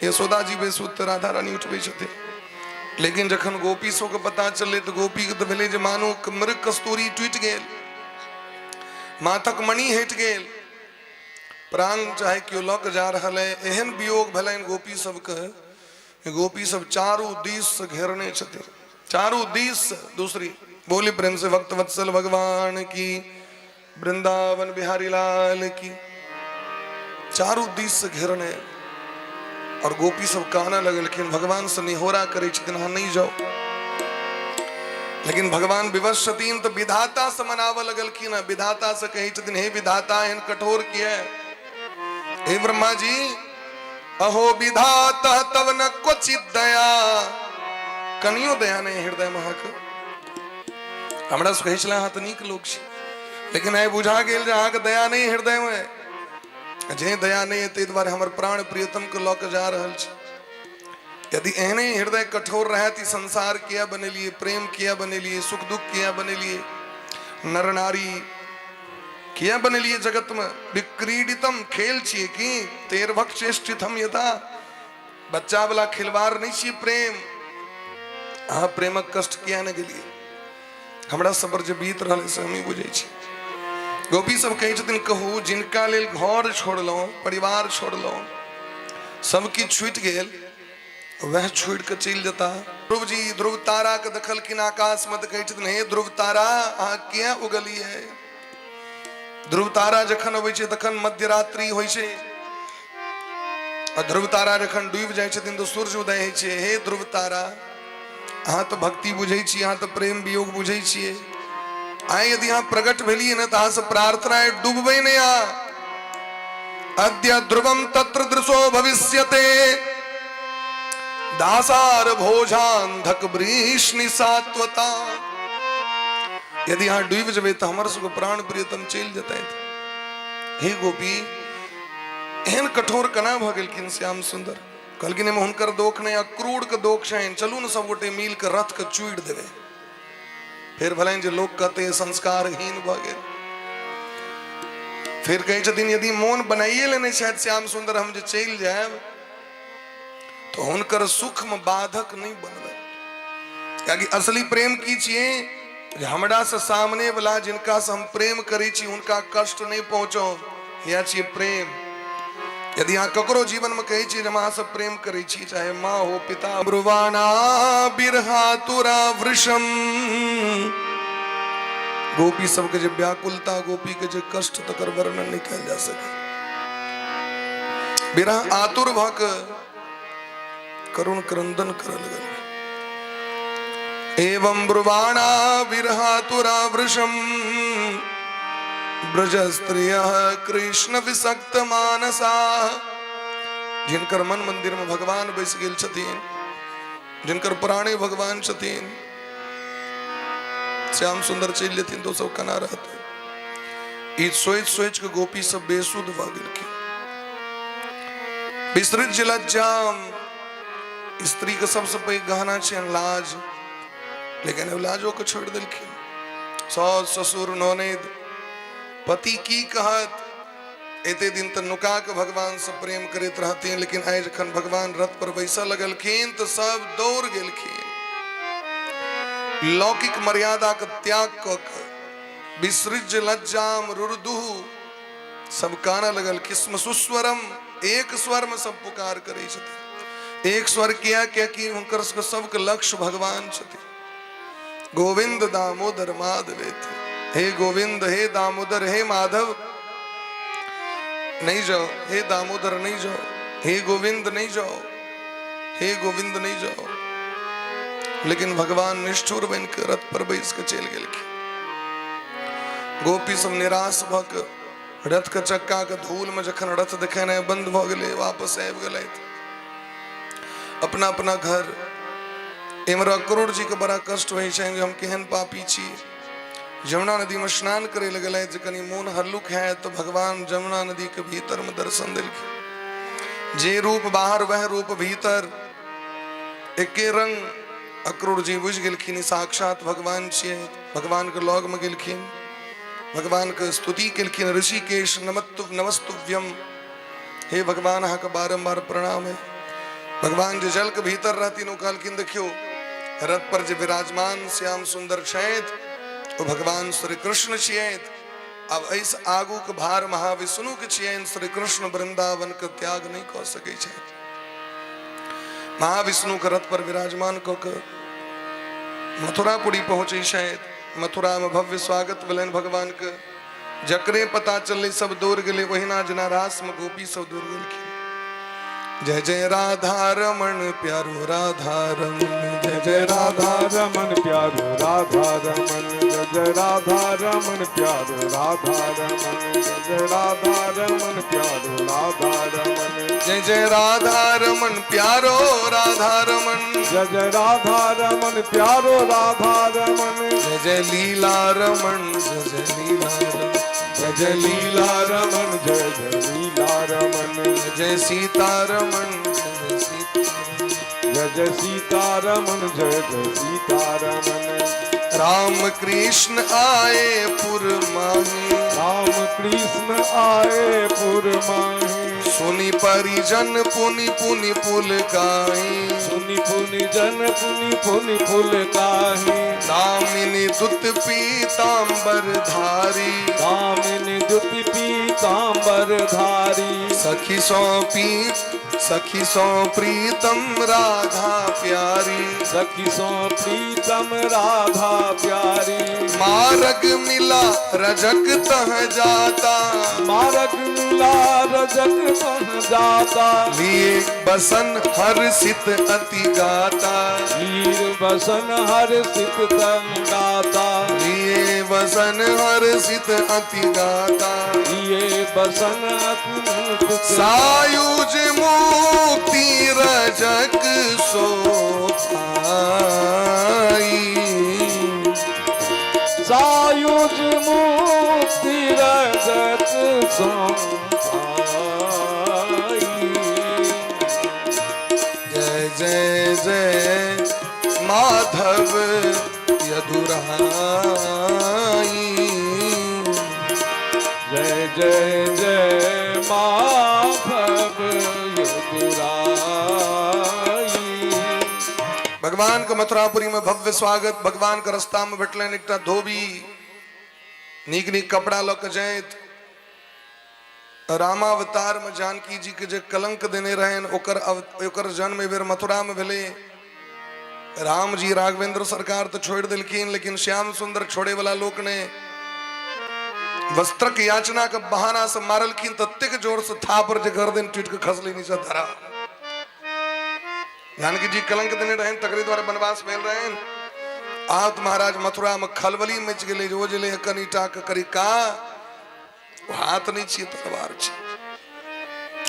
यशोदा जी बेसुध तऽ राधा रानी उठबै छथिन। लेकिन जखन गोपी सबके पता चललै तऽ गोपीके तऽ भेलै जे मानो मृग कस्तूरी टूटि गेल, माथक मणि हटि गेल, प्राण चाहे केओ लऽ कऽ जा रहल है। एहन वियोग भेलनि गोपी सबके। गोपी सब चारू दिस से घेरने छथिन, चारू दिस से। दूसरी बोली प्रेम से भक्त वत्सल भगवान की, वृंदावन बिहारी लाल की। चारू दिस से घेरने और गोपी सब कहने लगलखिन, भगवान से निहोरा करै छथिन, अहाँ नहीं जाओ। लेकिन भगवान विवश छथिन तऽ विधाता से मनाबऽ लगलखिन। विधाता से कहै छथिन, हे विधाता, एहन कठोर किया? हे ब्रह्मा जी, अहो विधाता तब न क्वचित दया। कनियो दया नहीं हृदय में अहाँके। हमरा से कहै छलै अहाँ तऽ नीक लोक छी, लेकिन आइ बुझा गेल जे अहाँके दया नहीं हृदय में। जे दया नहीं है ताहि दुआरे हमर प्राण प्रियतम के लऽ के जा रहल छी। यदि एहने हृदय कठोर रहे तऽ संसार किया बनेलिए, प्रेम किया बनेलिए, सुख दुख किया बनेलिए, नर नारी किया बनेलिए जगत में? विक्रीडितम खेल छिए की तेरभक चेष्टितम यथा। बच्चा वाला खिलवाड़ नहीं छिए प्रेम। अहाँ प्रेमक कष्ट किया ने गेलिए? हमरा सब पर जे बीत रहल से हमही बुझै छी। गोपी सब कहै छथिन, कहू, जिनका लेल घर छोड़लहुँ, परिवार छोड़लहुँ, सब किछु छूटि गेल, वह छोड़ के चलि जेता। ध्रुव जी ध्रुव तारा के देखलखिन आकाश में तऽ कहै छथिन, हे ध्रुव तारा, अहाँ किया उगलियै? ध्रुव तारा जखन अबै छै तखन मध्यरात्रि होइ छै आ ध्रुव तारा जखन डूबि जाइ छथिन तऽ सूर्य उदय होइ छै। हे ध्रुव तारा, अहाँ तऽ भक्ति बुझै छी, अहाँ तऽ प्रेम वियोग बुझै छियै। आइ यदि अहाँ प्रकट भेलियै ने तऽ अहाँसँ प्रार्थना है, डूबबै नहि अहाँ। अद्य ध्रुवम तत्र दृशो भविष्यते दासार भोजांधक वृष्णि सात्वता। यदि अहाँ डूबि जेबै तऽ हमर सबके प्राण प्रियतम चलि जेतै। हे गोपी, एहन कठोर केना भऽ गेलखिन श्याम सुंदर? कहलखिन, एहिमे हुनकर दोख नहि, अक्रूर के दोख छनि। चलू ने सब गोटे मिल के रथ के चूड़ि देबै। फेर भेलनि जे लोक कहते संस्कारहीन भऽ गेल। फेर कहै छथिन, यदि मोन बनाइए लेने छथि श्याम सुंदर हम जे चलि जायब तऽ हुनकर सुखमे बाधक नहि बनबै। कियाकि असली प्रेम की छियै? जे हमरा से सामने वाला जिनका से हम प्रेम करै छी हुनका कष्ट नहि पहुँचो, इएह छियै प्रेम। यदि अहाँ ककरो जीवन में कहै छी जे हम अहाँसँ प्रेम करै छी, चाहे माँ हो, पिता। ब्रुवाणा बिरहा तुरा वृषम। गोपी सबके जे व्याकुलता, गोपी के जे कष्ट, तकर वर्णन नहि कयल जा सके। विरह आतुर भऽ कऽ करुण क्रंदन करऽ लगल। एवं ब्रुवाणा विरहातुरा वृषम ब्रज स्त्रिय कृष्ण विसक्त मानसा। जिनकर मन मंदिर में भगवान बैस गेल छथिन, जिनकर प्राणे भगवान छथिन, श्याम सुंदर चलि जेथिन तो सब केना रहते? ई सोचि सोचि के गोपी सब बेसुध भऽ गेलखिन। विसृज लज्जाम। स्त्री के सबसे पैघ गहना छै लाज, लेकिन लाजो के छोड़ि देलखिन। सास ससुर ननैद पति की कहत? एते दिन तऽ नुका के भगवान से प्रेम करैत रहथिन, लेकिन आइ जखन भगवान रथ पर बैसऽ लगलखिन तऽ सब दौड़ गेलखिन। लौकिक मर्यादा के त्याग कऽ के विसृज लज्जाम रुरुदुहु, सब कानऽ लगल। किस्म सुस्वरम, एक स्वर में सब पुकार करै छथिन। एक स्वर किया? कियाकि हुनकर सबके सबके लक्ष्य भगवान छथिन। गोविंद दामोदर माधवेति, हे गोविंद, हे दामोदर, हे माधव नहीं जाओ, हे दामोदर नहीं जाओ, हे गोविंद नहीं जाओ, हे गोविंद नहीं जाओ। लेकिन भगवान निष्ठुर बन के रथ पर बैस के चलि गेलखिन। गोपी सब निराश भऽ के रथ के चक्का के धूल में जखन रथ देखेनाइ बंद भऽ गेलै, वापस आबि गेलथि अपना अपना घर। एम्हर अक्रूर जी के बड़ा कष्ट होइ छनि जे हम केहन पापी छी। जमुना नदी में स्नान करे लए गेलथि जे कनि मोन हल्लुक हैत, तऽ भगवान जमुना नदी के भीतर में दर्शन देलखिन। जे रूप बाहर वह रूप भीतर, एके रंग। अक्रूर जी बुझि गेलखिन ई साक्षात भगवान छियै। भगवान के लग में गेलखिन, भगवान के स्तुति केलखिन। ऋषिकेश नमस्तु नमस्तुभ्यम, हे भगवान अहाँके बारम्बार प्रणाम है। भगवान जे जल के भीतर रहथिन ओ कहलखिन देखियौ रथ पर जे विराजमान श्याम सुंदर छथि ओ भगवान श्री कृष्ण छियथि। आब एहिसँ आगूके भार महाविष्णुके छियनि। श्री कृष्ण वृंदावन के त्याग नहि कऽ सकै छथि। महाविष्णु के रथ पर विराजमान कऽ के मथुरापुरी पहुँचै छथि। मथुरा में भव्य स्वागत भेलनि भगवान के। जकरे पता चललै सब दौड़ गेलै, ओहिना जेना रास में गोपी सब दौड़ गेलखिन। जय जय राधा रमण प्यारो राधा रमण, जय जय राधा रमण प्यारो राधा रमण, जय जय राधा रमण प्यारो राधा रमण, जय जय राधा रमण प्यारो राधा रमण, जय जय राधा रमण प्यारो राधा रमण, जय जय राधा रमण प्यारो राधा रमण, जय जय लीला रमण, जय जय लीला रमण, जय जय लीला रमण, जय जय लीला रमण, जय जय सीता रमण, जय जय सीता जय जय सीता रमण, जय जय सीता रमण। राम कृष्ण आए पुर माही, राम कृष्ण आए पुर माही, सुनि परिजन पुनि पुनि पुल काई, सुनि पुनि जन पुनि पुनि पुल काहे, दामिनी दुत पीताम्बर धारी, दामिनी दुति पीताम्बर धारी, सखी सो पी सखी सो प्रीतम राधा प्यारी, सखी सो प्रीतम राधा प्यारी, मार्ग मिला रजक तह जाता, मार्ग मिला रजक तह जाता, लिए बसन हर्षित अति गाता, वीर बसन हर्षित तन गाता, लिए बसन हर्षित अति गाता, लिए बसन अति सायुज मुक्ति रजक सो पाई, सायुज मुक्ति रजक सो पाई। जय जय जय माधव यदुराई, जय जय जय माधव यदुराई। भगवान के मथुरापुरी में भव्य स्वागत। भगवान के रास्ता में भेटलनि एकटा धोबी, नीक नीक कपड़ा लऽ के जाइत। रामावतार में जानकी जी के जे कलंक देने रहनि ओकर ओकर जन्म एहि बेर मथुरा में भेलै। राम जी राघवेंद्र सरकार तो छोड़ देलखिन, लेकिन श्याम सुंदर छोड़े वाला लोक ने वस्त्रक याचना के बहाना से मारलखिन ततेक जोर से थापर जे गर्दन टूट के खसली नीचा धरा। जानकी जी कलंक देने रहन, तकरे द्वारा वनवास भेल रहन। आब तऽ महाराज मथुरा में खलबली मचि गेलै जे ओ जे ले कनिटा के करिका हाथ नहि छियै तलवार छै।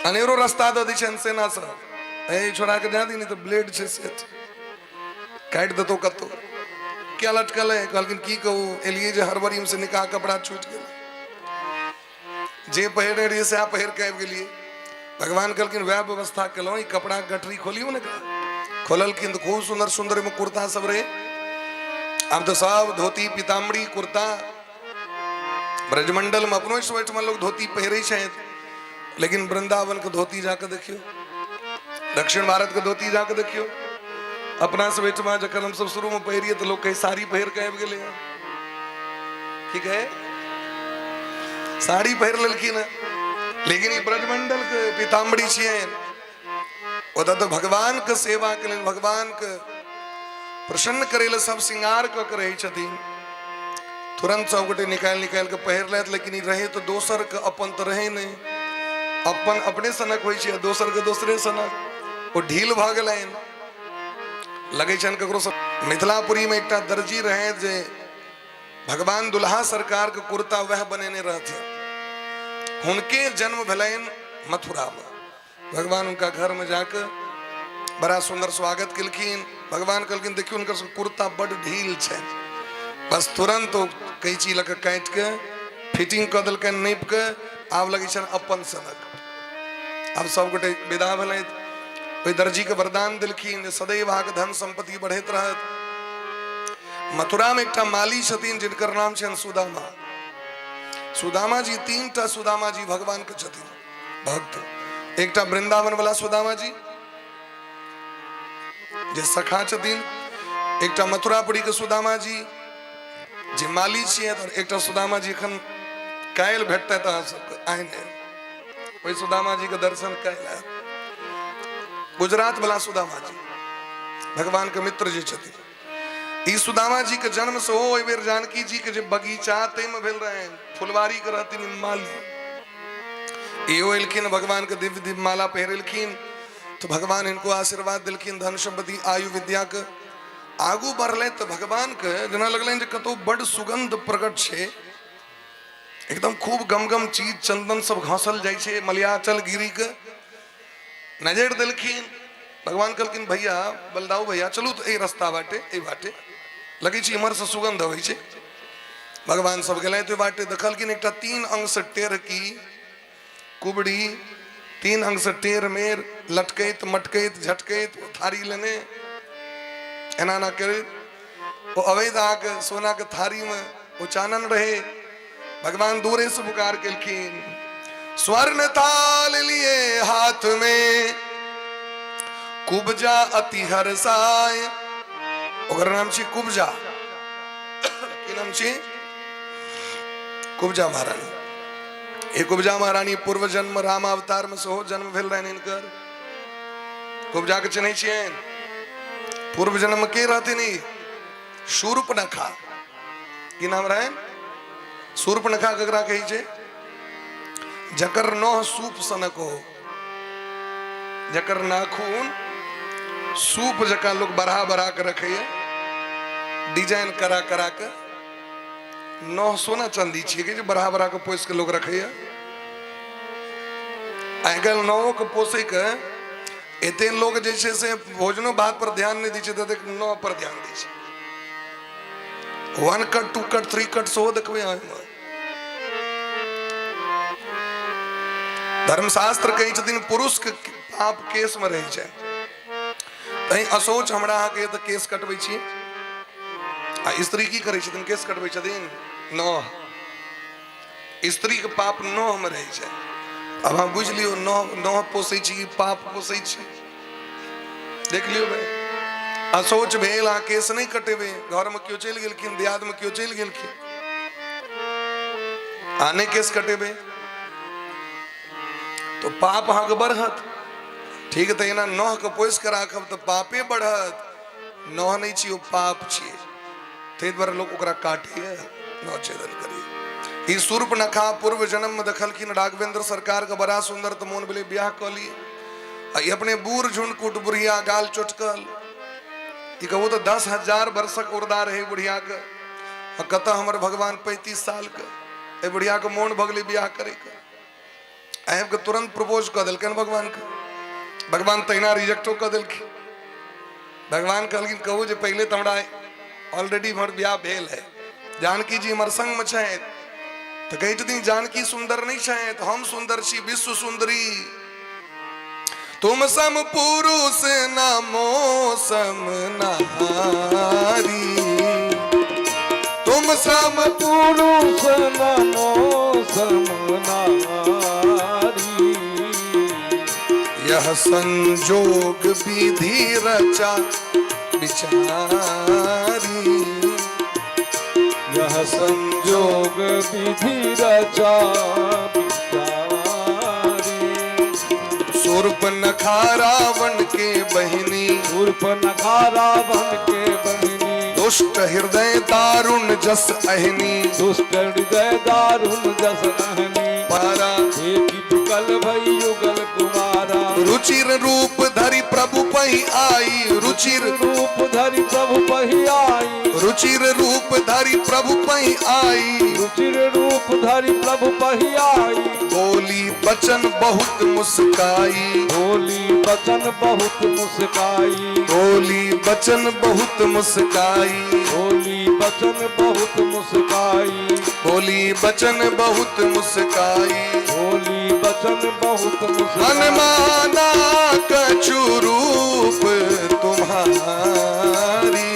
अनेरो रास्ता दऽ दै छनि सेना सब, ए छोड़ा के जा दी नहीं तऽ ब्लेड छै से काटि देतौ कतौ। क्या लटकल है? कहलखिन की कहू, एलियै जे हड़बड़ी में से निकाह कपड़ा छूटि गेलै, जे पहिरने रहियै सएह पहिर के आबि गेलियै। भगवान कहलखिन वएह व्यवस्था केलहुँ, ई कपड़ा के गठरी खोलियौ ने। खोललखिन तऽ खूब सुंदर सुंदर ओहिमे कुर्ता सब रहै। आब तऽ सब धोती पीताम्बरी कुर्ता, ब्रजमंडल में अपनो सब ओहिठमा लोक धोती पहिरै छथि, लेकिन वृंदावन के धोती जाके देखियो, दक्षिण भारत के धोती जाके देखियो। अपना सब एहिठमा जखन हमसब शुरू में पहिरिए तऽ लोग कहे साड़ी पहिर के आबि गेलै हँ, ठीक है, साड़ी पहिर लेलखिन हँ। लेकिन ई ब्रजमंडल के पीताम्बरी छियनि, ओतऽ तऽ भगवान के सेवा के लेल, भगवान के प्रसन्न करे लए सब श्रृंगार कऽ के रहै छथिन। तुरंत सब गोटे निकालि निकालि के पहिर लेत, लेकिन ई रहे तऽ दोसर के, अपन तऽ रहे नहि। अपन अपने सनक होइ छै, दोसर के दोसरे सनक, ओ ढील भऽ गेलनि, लगै छनि ककरो सब। मिथिलापुरी में एकटा दर्जी रहे जे भगवान दुल्हा सरकार के कुर्ता वह बनेने रहथिन। हुनके जन्म भेलनि मथुरा में। भगवान हुनका घर में जाके बड़ा सुंदर स्वागत केलखिन। भगवान कहलखिन देखियौ हुनकर सब कुर्ता बड ढील छै। बस तुरंत ओ कैंची लऽ के काटि के फिटिंग कऽ देलकनि नापि के, आब लगै छनि अपन सनक। आब सब गोटे विदा भेलथि। ओहि दर्जी के वरदान देलखिन जे सदैव अहाँके धन संपत्ति बढ़ैत रहत। मथुरा में एकटा माली छथिन जिनकर नाम छनि सुदामा। सुदामा जी, तीन टा सुदामा जी भगवान के छथिन भक्त। एकटा वृंदावन वाला सुदामा जी जे सखा छथिन, एकटा मथुरापुरी के सुदामा जी जे माली छियै, और एकटा सुदामा जी एखन काल्हि भेटतै अहाँ सबके, आइ नहि। ओहि सुदामा जी के दर्शन काल्हि आयत। गुजरात वाला सुदामा जी भगवान के मित्र जे छथिन। ई सुदामा जी के जन्म सेहो एहि बेर जानकी जी के जे बगीचा ताहिमे भेल रहनि, फुलवारी के रहथिन माली। इहो एलखिन, भगवान के दिव्य दिव्य माला पहिरेलखिन, तो भगवान इनको आशीर्वाद देलखिन धन संपत्ति आयु विद्या के। आगू बढ़ले तो भगवान के जेना लगलनि जे कतौ बड सुगंध प्रकट छै, एकदम खूब गमगम चीज चंदन सब घासल जाइ छै मलयाचल गिरी के। नजर देलखिन, भगवान कहलखिन भैया बलदाऊ भैया चलू तो एहि रास्ता बाटे, एहि बाटे लगै छै इम्हर से सुगंध अबै छै। भगवान सब गेलथि ओहि बाटे, देखलखिन एकटा 3 अंग से टेढ़ की कुबड़ी, 3 अंग से टेढ़ मेर लटकैत मटकैत झटकैत थारी लेने एना एना करैत ओ अवैध अहाँके सोना के थारी में ओ चानन रहे। भगवान दूरे से पुकार केलखिन, स्वर्ण थाल लिए हाथ में कुब्जा अति हर्षाय। ओकर नाम छी कुब्जा। की नाम छी? कुब्जा महारानी। ये कुब्जा महारानी पूर्व जन्म राम अवतार में सेहो जन्म भेल रहनि हिनकर। कुब्जा के चिन्है छियनि? पूर्व जन्म के रहथिन ई? शूर्पणखा। की नाम रहनि? शूर्पणखा ककरा कहै छै? जकर नह सूप सनक हो, जकर नाखून सूप जकाँ लोग बढ़ा बढ़ा के रखैया, डिजाइन करा करा के। नह सोना चांदी छियै कि बढ़ा बढ़ा के पोसि के लोग रखैया। आइ काल्हि नहो के पोसै के एते लोग जे छै से भोजनो भात पर ध्यान नहि दै छै, ततेक नह पर ध्यान दै छै। 1 कट 2 कट 3 कट सेहो देखबै अहाँ ओहिमे। धर्मशास्त्र कहै छथिन पुरुष के पाप केश में रहै छै, तैं असोच हमरा अहाँके तऽ केश कटबै छी, आ स्त्री की करै छथिन? केश कटबै छथिन नह। स्त्री के पाप नह में रहै छै। आब अहाँ बुझि लियौ, नह नह पोसै छी कि पाप पोसै छी, देख लियौ भाई। असोच भेल अहाँ केश नहि कटेबै, घर में केओ चलि गेलखिन, दियाद में केओ चलि गेलखिन, आ नहि केश कटेबै तो पाप अहाँके बढ़त। ठीक तऽ एना नह के पोसि कऽ राखब तऽ पापे बढ़त। नह नहि छी, ओ पाप छियै, ताहि दुआरे लोक ओकरा काटैए, नह छेदन करैए। ई शूर्पणखा पूर्व जन्म में देखलखिन राघवेंद्र सरकार के बड़ा सुंदर, तऽ मोन भेलै ब्याह कऽ ली। आ ई अपने बूढ़ झुनकुट बुढ़िया गाल चोटकल, ई कहू तऽ 10,000 वर्षक उर्दा रहे बुढ़िया के, आ कतऽ हमर भगवान 35 साल के। एहि बुढ़िया के मोन भऽ गेलै ब्याह करैके, आबि कऽ तुरंत प्रपोज कऽ देलकनि भगवान के। भगवान तहिना रिजेक्टो कऽ देलखिन। भगवान कहलखिन कहू जे पहिले तऽ हमरा ऑलरेडी हमर ब्याह भेल है, जानकी जी हमर संग में छथि। तऽ कहै छथिन जानकी सुंदर नहि छथि, हम सुंदर छी, विश्व सुंदरी। तुम सम पुरुष नमो सम नारी, तुम सम पुरुष नमो सम नारी, यह संजोग विधि रचा विचारी। यह संजोग विधि रचा विचारी। शूर्पणखा रावण के बहिनी। शूर्पणखा रावण के बहिनी। दुष्ट हृदय दारुण जस अहिनी। दुष्ट हृदय दारुण जस अहनी। पारा। देखि विकल भई युगल कुमारा। रुचिर रूप धरि प्रभु पही आई। रुचिर रूप धरि प्रभु पही आई। रुचिर रूप धरि प्रभु पही आई। रुचिर रूप धरि प्रभु पही आई। बोली बचन बहुत मुस्काई। बोली बचन बहुत मुस्काई। बोली बचन बहुत मुस्काई। बोली बचन बहुत मुस्काई। बोली बचन बहुत मुस्काई। बोली बचन बहुत मन मुस्काई। माना कछु रूप तुम्हारी।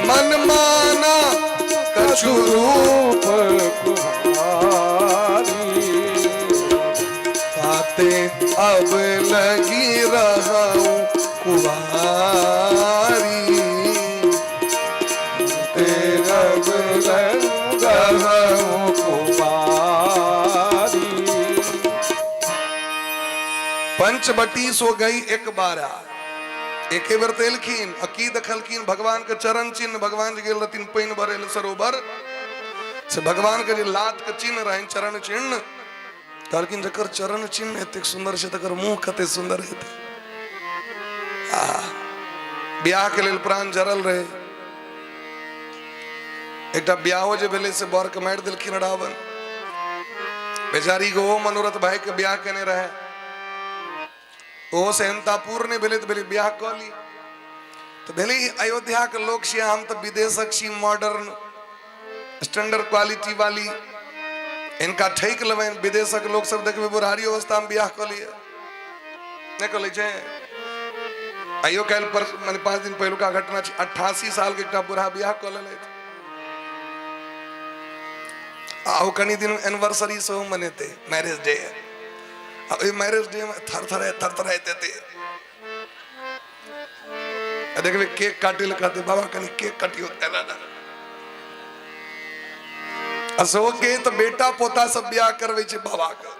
मन माना कछु रूप रूप तुम्हारी। ताते अब लगी रहूं कुंवारी। तेरा रहूं कुमारी। पंचवटी सो गई एक बारा। एके बेर तऽ एलखिन आ की देखलखिन? भगवान के चरण चिन्ह। भगवान जे गेल रहथिन पानि भरे लए सरोवर से, भगवान के जे लात के चिन्ह रहनि, चरण चिन्ह, कहलखिन जकर चरण चिन्ह एतेक सुन्दर छै तकर मुँह कते सुन्दर हेतै। आ बियाह के लेल प्राण जरल रहे। एकटा बियाहो जे भेलै से बर के मारि देलखिन रावण। बेचारी के ओहो मनोरथ भाई के बियाह केने रहे, ओहो सेहनता पूर्ण नहि भेलै तऽ भेलै बियाह कऽ ली। तऽ भेलै ई अयोध्याके लोक छियै, हम तऽ विदेशक छी, मॉडर्न स्टैंडर्ड क्वालिटी वाली, इनका ठकि लेबनि। विदेशक लोक सब देखबै बुढ़ारी अवस्थामे बियाह कऽ लियै, नहि कऽ लै छै? आइयो काल्हि पर माने 5 दिन पहिलुका घटना छै, 88 साल के एकटा बूढ़ा बियाह कऽ लेलथि आ ओ कनि दिन एनिवर्सरी सेहो मनेतै, मैरेज डे। आ ओहि मैरेज डे मे थरथराइत थरथराइत एतै आ देखबै केक काटै लए कहतै, बाबा कनि केक काटियौ। एना ना आ सेहो के तऽ बेटा पोता सब बियाह करबै छै बाबा के।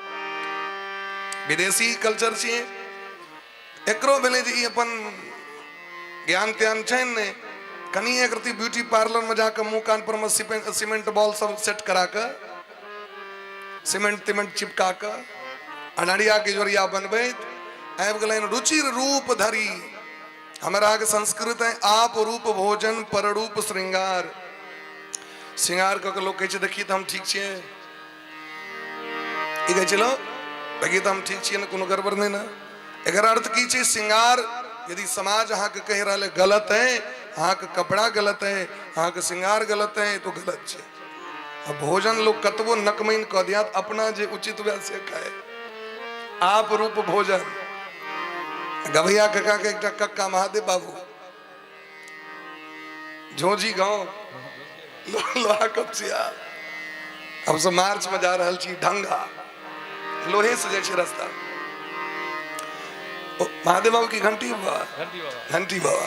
विदेशी कल्चर छियै। एकरो भेलै जे ई अपन ज्ञान त्यान छनि ने, कनि एक रति ब्यूटी पार्लर में जाके मुंह कान पर में सीमेंट बॉल सब सेट करा के, सीमेंट तिमेंट चिपका के अनहरिया के जोरिया बनबैत आबि गेलनि। रुचिर रूप धरी, हमरा अहाँके संस्कृत है, आप रूप भोजन पर रूप श्रृंगार। श्रृंगार कऽ के लोक कहै छै, देखी तऽ हम ठीक छियै। ई कहै छै लोक, देखी तऽ हम ठीक छियै ने, कोनो गड़बड़ नहि ने। एकर अर्थ की छै? श्रृंगार यदि समाज अहाँके कहि रहल है गलत है, अहाँके कपड़ा गलत है, अहाँके श्रृंगार गलत है, तो गलत छै। आ भोजन लोक कतबो नकमैन कऽ दिया, अपना जे उचित हुए से खाए। आप रूप भोजन। गभैया कका के एकटा कक्का महादेव बाबू, झोझी गाँव, लोहा कपसिया। हम सब मार्च में जा रहल छी ढंगा, लोहे से जाइ छै रास्ता। ओ, महादेव बाबू की घंटी बाबा, घंटी बाबा,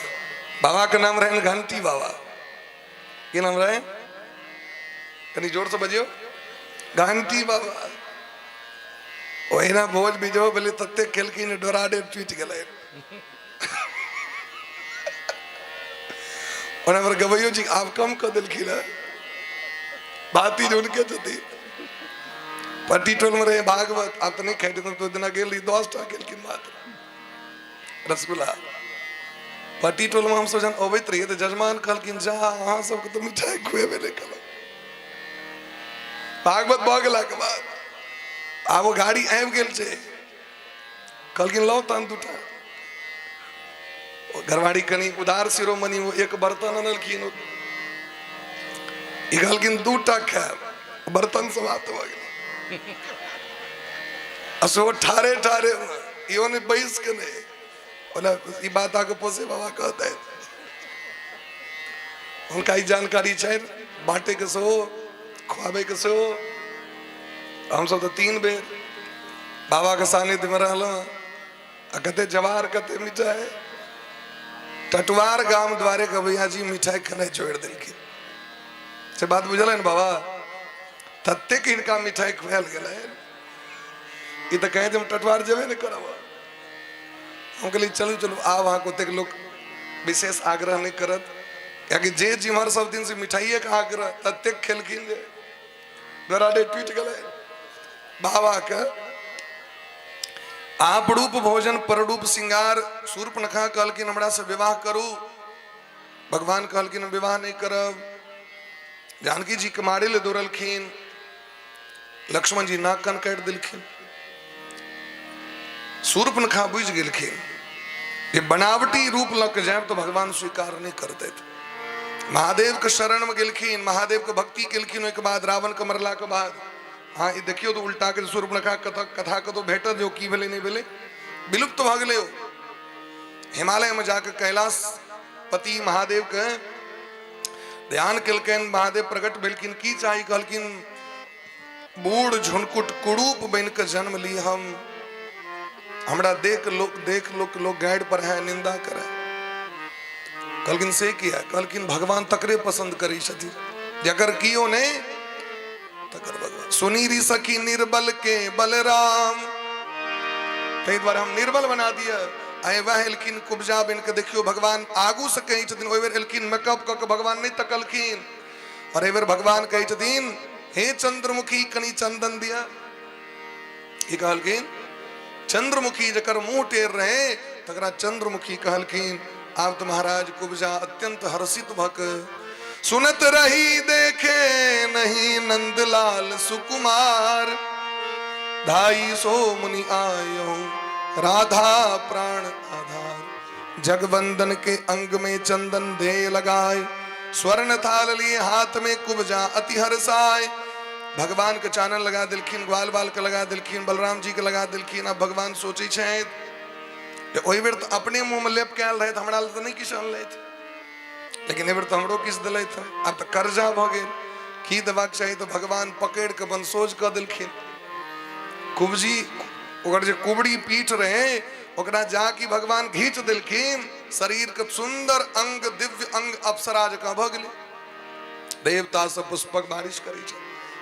बाबा के नाम रहन घंटी बाबा। की नाम रहे? कनी जोर से बजियो, घंटी बाबा। ओहिना भोज बीजो भेलै, तते खेलखिन डोरा डेर टूटि गेलै। ओना हमर गवैयो जी आब कम कऽ देलखिन हँ, भाती जे हुनके छथिन। पट्टी टोल में रहे भागवत, आब तऽ नहि खाइ छथिन, तो दिना गेल रही, 10 टा गेलखिन मात्र रसगुल्ला। पट्टी टोल में हमसब जहन अबैत रहियै तऽ जजमान कहलखिन, जा अहाँ सबके तऽ मिठाई खुएबे नहि केलहुँ। भागवत भऽ गेलाके बाद आब ओ गाड़ी आबि गेल छै, कहलखिन लाउ तहन दूटा। ओ घरवारी कनि उदार शिरोमणि, ओ एक बर्तन अनलखिन। ई कहलखिन दूटा खायब, बर्तन समाप्त भऽ गेल। आ सेहो ठारे ठारे, इहो नहि बैस के नहि। ओना ई बात आके पोसे बाबा कहते, हुनका ई जानकारी छनि बाँटैके सेहो, खुआबैके सेहो। हमसब तऽ 3 बेर बाबाके सानिध्यमे रहलहुँ आ कते जवार कते मिठाइ। टटुआर गाम द्वारे के भैया जी मिठाइ खेनाइ छोड़ि देलखिन। से बात बुझल ने बाबा? ततेक हिनका मिठाइ खुआयल गेलै, ई तऽ कहै जे हम टटुआर जेबे नहि करब। हम कहलियै चलू चलू, आब अहाँके ओतेक लोक विशेष आग्रह नहि करत, कियाकि जे जिम्हर सब दिन से मिठाइएके आग्रह ततेक खेलखिन जे गराडे टूटि गेलै बाबाके। आप रूप भोजन पररूप सिंगार। शूर्पणखा कहलखिन हमरा से विवाह करू। भगवान कहलखिन हम विवाह नहि करब। जानकी जी के मारे ले दौड़लखिन, लक्ष्मण जी नाक कान काटि देलखिन। शूर्पणखा बुझि गेलखिन जे बनावटी रूप लऽ के जायब तऽ भगवान स्वीकार नहि करतथि। महादेव के शरण में गेलखिन, महादेव के भक्ति केलखिन। ओहिके बाद रावण के मरला के बाद, हाँ ई देखियौ तऽ उल्टा के शूर्पणखा कथा कथा कतौ भेटत जो की भेलै नहि भेलै, विलुप्त भऽ गेलै ओ। हिमालय में जाके कैलाश पति महादेव के ध्यान केलकनि, महादेव प्रकट भेलखिन। की चाही? कहलखिन बूढ़ झुनकुट कुरूप बनि कऽ जन्म ली हम, हमरा देख लोक देख लोक लोक गाड़ि पर है निंदा करे। कहलखिन से किया? कहलखिन भगवान तकरे पसंद करै छथिन जकर कियो नहि तकर भगवान। सुनी री सखी निर्बल के बलराम, ताहि दुआरे हम निर्बल बना दिअ। आइ वएह एलखिन कुब्जा बनि कऽ। देखियौ भगवान आगू से कहै छथिन, ओहि बेर एलखिन मेकअप कऽ कऽ, भगवान नहि तकलखिन। और एहि बेर भगवान कहै छथिन हे चंद्रमुखी कनि चंदन दिया। की कहलखिन? चंद्रमुखी, जकर मुंह टेर रहे तकरा चंद्रमुखी कहलखिन। आब तो महाराज कुब्जा अत्यंत हर्षित भक सुनत रही देखे नहीं नंदलाल सुकुमार, ढाई सो मुनि आयो राधा प्राण आधार। जगवंदन के अंग में चंदन दे लगाए, स्वर्ण थाल लिए हाथ में कुब्जा अति हर्षाए। भगवान के चानन लगा दिलखिन, ग्वाल बाल के लगा दिलखिन, बलराम जी के लगा दिलखिन। अब भगवान सोचै छथि जे ओहि बेर तऽ अपने मुँह में लेप के आयल रहथि, हमरा लए तऽ नहि किछु अनलथि, लेकिन एहि बेर तऽ हमरो किछु देलथि। आब तऽ कर्जा भऽ गेल, की देबाक चाही? तऽ भगवान पकड़ि कऽ बनसोज कऽ देलखिन। कुबजी ओकर जे कुबड़ी पीठ रहे ओकरा जाकि भगवान घींच देलखिन, शरीर के सुंदर अंग दिव्य अंग अप्सरा जकाँ भऽ गेलै। देवता सब पुष्पक बारिश करै छै,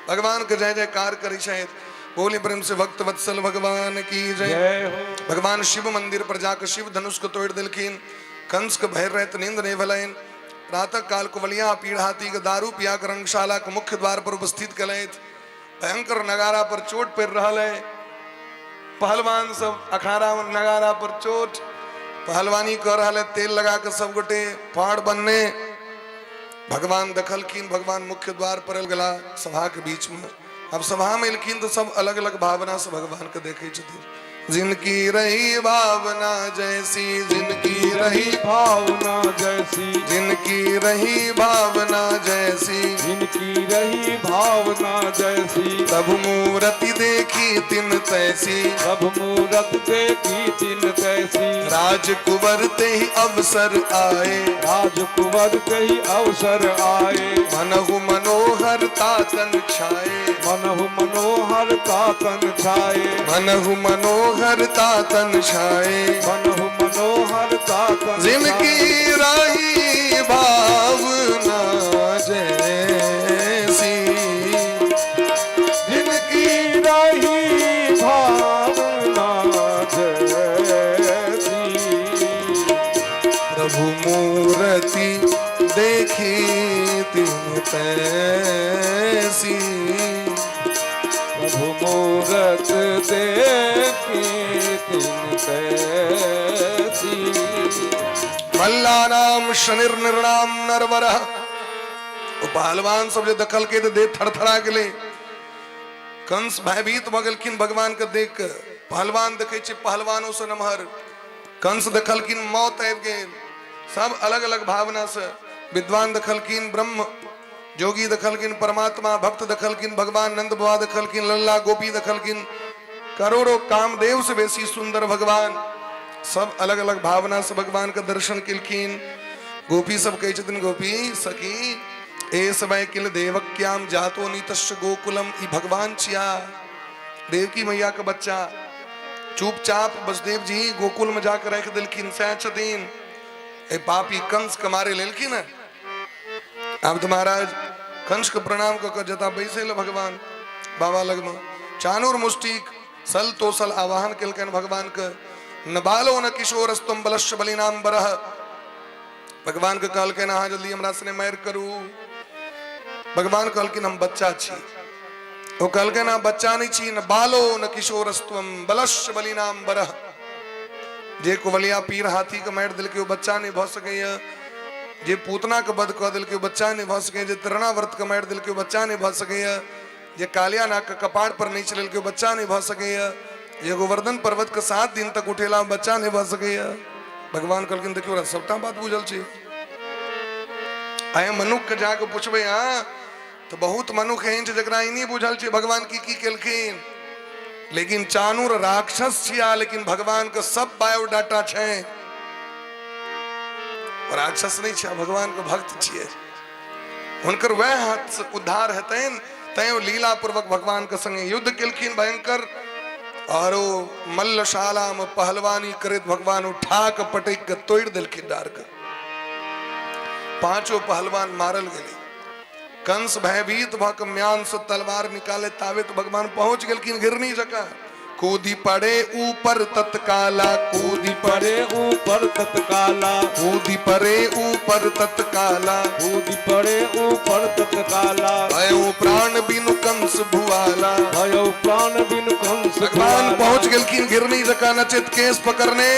भगवान के जय जयकार करै छथि। बोली प्रेम से भक्त वत्सल भगवान की जय। जय हो। भगवान शिव मंदिर पर जाकर शिव धनुष के तोड़ देलखिन। कंस के भय रहत नींद नहीं भेलनि। प्रातः काल कुवलिया पीड़ हाथी के दारू पिया के रंगशाला के मुख्य द्वार पर उपस्थित कलथि। भयंकर नगारा पर चोट पड़ रहा है, पहलवान सब अखाड़ा में नगारा पर चोट पहलवानी कर रहा है, तेल लगा के सब गोटे फाड़ बनने। भगवान देखलखिन, भगवान मुख्य द्वार पर गेला सभा के बीच में। अब सभा में एलखिन तो सब अलग अलग भावना से भगवान के देखे छथिन। जिनकी रही भावना जैसी, जिनकी रही भावना जैसी, जिनकी रही भावना जैसी, जिनकी रही भावना जैसी, तब मूर्ति देखी तिन तैसी, तब मूरत देखी तिन तैसी। राजकुंवर ते ही अवसर आए, राजकुंवर ते ही अवसर आए, मनहु मनोहर तातन छाए, मनहु मनोहर तातन छाए, मनहु मनोहर तातन छाए, मनहु मनोहर तातन। जिनकी रही भावना जैसी, जिनकी रही भावना जैसी, प्रभु मूर्ति देखी तिन तैसी, प्रभु मूरत देखी तिन तैसी। मल्लानाम शनिर्निर्णाम नरवर। ओ पहलवान सब जे देखलकै तऽ देह थरथरा गेलै। कंस भयभीत भऽ गेलखिन भगवान के देख के। पहलवान देखै छै पहलवानो से नमहर कंस देखलखिन, मौत आबि गेल। सब अलग अलग भावना से विद्वान देखलखिन ब्रह्म, जोगी देखलखिन परमात्मा, भक्त देखलखिन भगवान, नंद बाबा देखलखिन लल्ला, गोपी देखलखिन करोड़ों कामदेव से बेसी सुंदर भगवान। सब अलग अलग भावना से भगवान के दर्शन केलखिन। गोपी सब कहै छथिन गोपी सखी ए समय किल देवक्याम जातो नीतस्य गोकुलम। ई भगवान छिया, देवकी मैया के बच्चा। चुपचाप वसुदेव जी गोकुल में जाकर राखि देलखिन। सएह छथिन, एहि पापी कंस के मारे लेलखिन। आब तऽ महाराज कंस के प्रणाम कऽ कऽ जता बैसै लए भगवान बाबा लगमे चानूर मुष्टिक सल तोसल आवाहन केलकनि भगवान के, न बालो न किशोरस्तम बलश्च बलिनाम बरह। भगवान के कहलकनि अहाँ जल्दी हमरा सने मारि करू। भगवान कहलखिन हम बच्चा छी। ओ कहलकनि अहाँ बच्चा नहि छी, न बालो न किशोरस्तम बलश्च बलिनाम बरह। जे कुवलिया पीर हाथी के मारि देलकै ओ बच्चा नहि भऽ सकैए, जे पूतना के वध कऽ देलकै ओ बच्चा नहि भऽ सकैए, जे तृणाव्रत के मारि देलकै ओ बच्चा नहि भऽ सकैए, जे कालिया नाग के कपार पर नहि चलेलकै ओ बच्चा नहि भऽ सकैए, जे गोवर्धन पर्वत के 7 दिन तक उठेला ओ बच्चा नहि भऽ सकैए। भगवान कहलखिन देखियौ ओकरा सबटा बात बुझल छै। आइ मनुख के जाके पुछबै अहाँ तऽ बहुत मनुख एहन छै जकरा ई नहि बुझल छै भगवान की की केलखिन, लेकिन चानूर राक्षस छिया, लेकिन भगवान के सब बायोडाटा छै। राक्षस नहीं छै, भगवान के भक्त छियै, हुनकर वएह हाथ से उद्धार हेतनि। तैं ओ लीला पूर्वक भगवान के संगे युद्ध केलखिन भयंकर, और ओ मल्लशाला में पहलवानी करैत भगवान उठा के पटकि के तोड़ि देलखिन डार के। पांचों पहलवान मारल गेलै। कंस भयभीत भऽ कऽ म्यान से तलवार निकाले ताबे तऽ भगवान पहुंच गेलखिन घिरनी जकाँ। कूदी पड़े ऊपर तत्काला, कूदी पड़े ऊपर तत्काला, कूदी पड़े ऊपर तत्काला, कूदी पड़े ऊपर तत्काला, भयो प्राण बिनु कंस भुआला, भयो प्राण बिनु कंस। भगवान पहुंच गेलखिन घिरनी जकाँ नचैत केस पकड़ने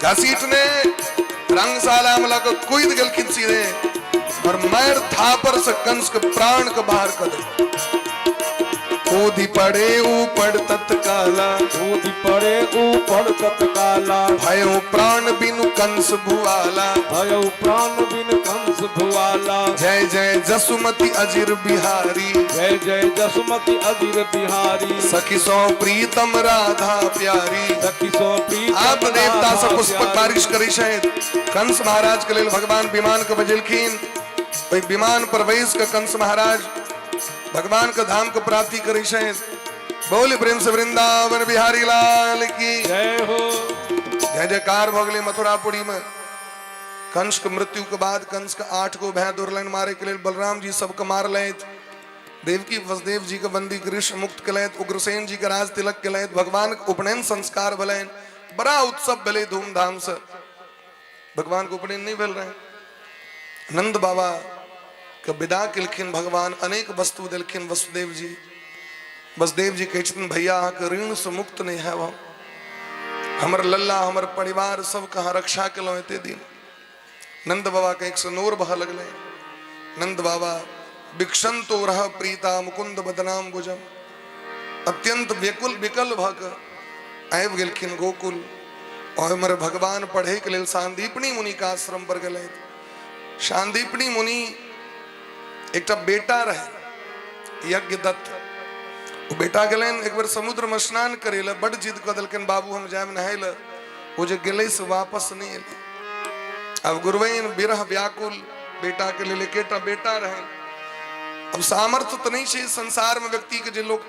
घसीटने रंगशाला में लग कूद गेलखिन सीधे और मार थापर से कंस के प्राण के बाहर कर दे। कूदी पड़े ऊपर तत्काला, कूदी पड़े ऊपर तत्काला, भयो प्राण बिनु कंस भुआला, भयो प्राण बिनु कंस भुआला। जय जय जसुमति अजिर बिहारी, जय जय जसुमति अजिर बिहारी, सखी सो प्रीतम राधा प्यारी, सखी सो प्रीतम। आप देवता सब पुष्पक प्यारी। बारिश करै छथि। कंस महाराज के लेल भगवान विमान के बजेलखिन। ओहि विमान पर बैस के कंस महाराज भगवान के धाम के प्राप्ति करै छथि। बोल प्रेम से वृंदावन बिहारी लाल की जय हो। जय जयकार भऽ गेलै मथुरापुरी में। कंस के मृत्यु के बाद कंस के 8 गो भाय दौड़लनि मारे के लेल, बलराम जी सबके मारलथि, देवकी वसुदेव जी के बंदी कृष्ण मुक्त केलथि, उग्रसेन जी के राज तिलक केलथि, भगवान के उपनयन संस्कार भेलनि, बड़ा उत्सव भेलै धूमधाम से। भगवान के उपनयन नहीं भेल रहे। नंद बाबा के विदा केलखिन भगवान, अनेक वस्तु देलखिन वसुदेव जी। वसुदेव जी कहै छथिन भैया अहाँके ऋण से मुक्त नहीं है हम, हमर लल्ला हमर परिवार सबके अहाँ रक्षा केलहुँ एते दिन। नंद बाबा के एक सौ नोर बह लगलै। नंद बाबा विक्षंतो रह प्रीता मुकुंद बदनाम भुजम, अत्यंत व्याकुल विकल भऽ कऽ आबि गेलखिन गोकुल। और हमर भगवान पढ़े के लेल सांदीपनी मुनि के आश्रम पर गेलथि। सांदीपनी मुनि एकटा बेटा रहे यज्ञदत्त, ओ बेटा गेलनि एक बेर समुद्र में स्नान करे लए, बड जिद कऽ देलकनि बाबू हम जायब नहाय लए। ओ जे गेलै से वापस नहि एलै। अब गुरुवैन विरह व्याकुल बेटा के लेल, एकेटा बेटा रहे। अब सामर्थ्य तऽ नहि छै संसार में व्यक्ति के जे लोग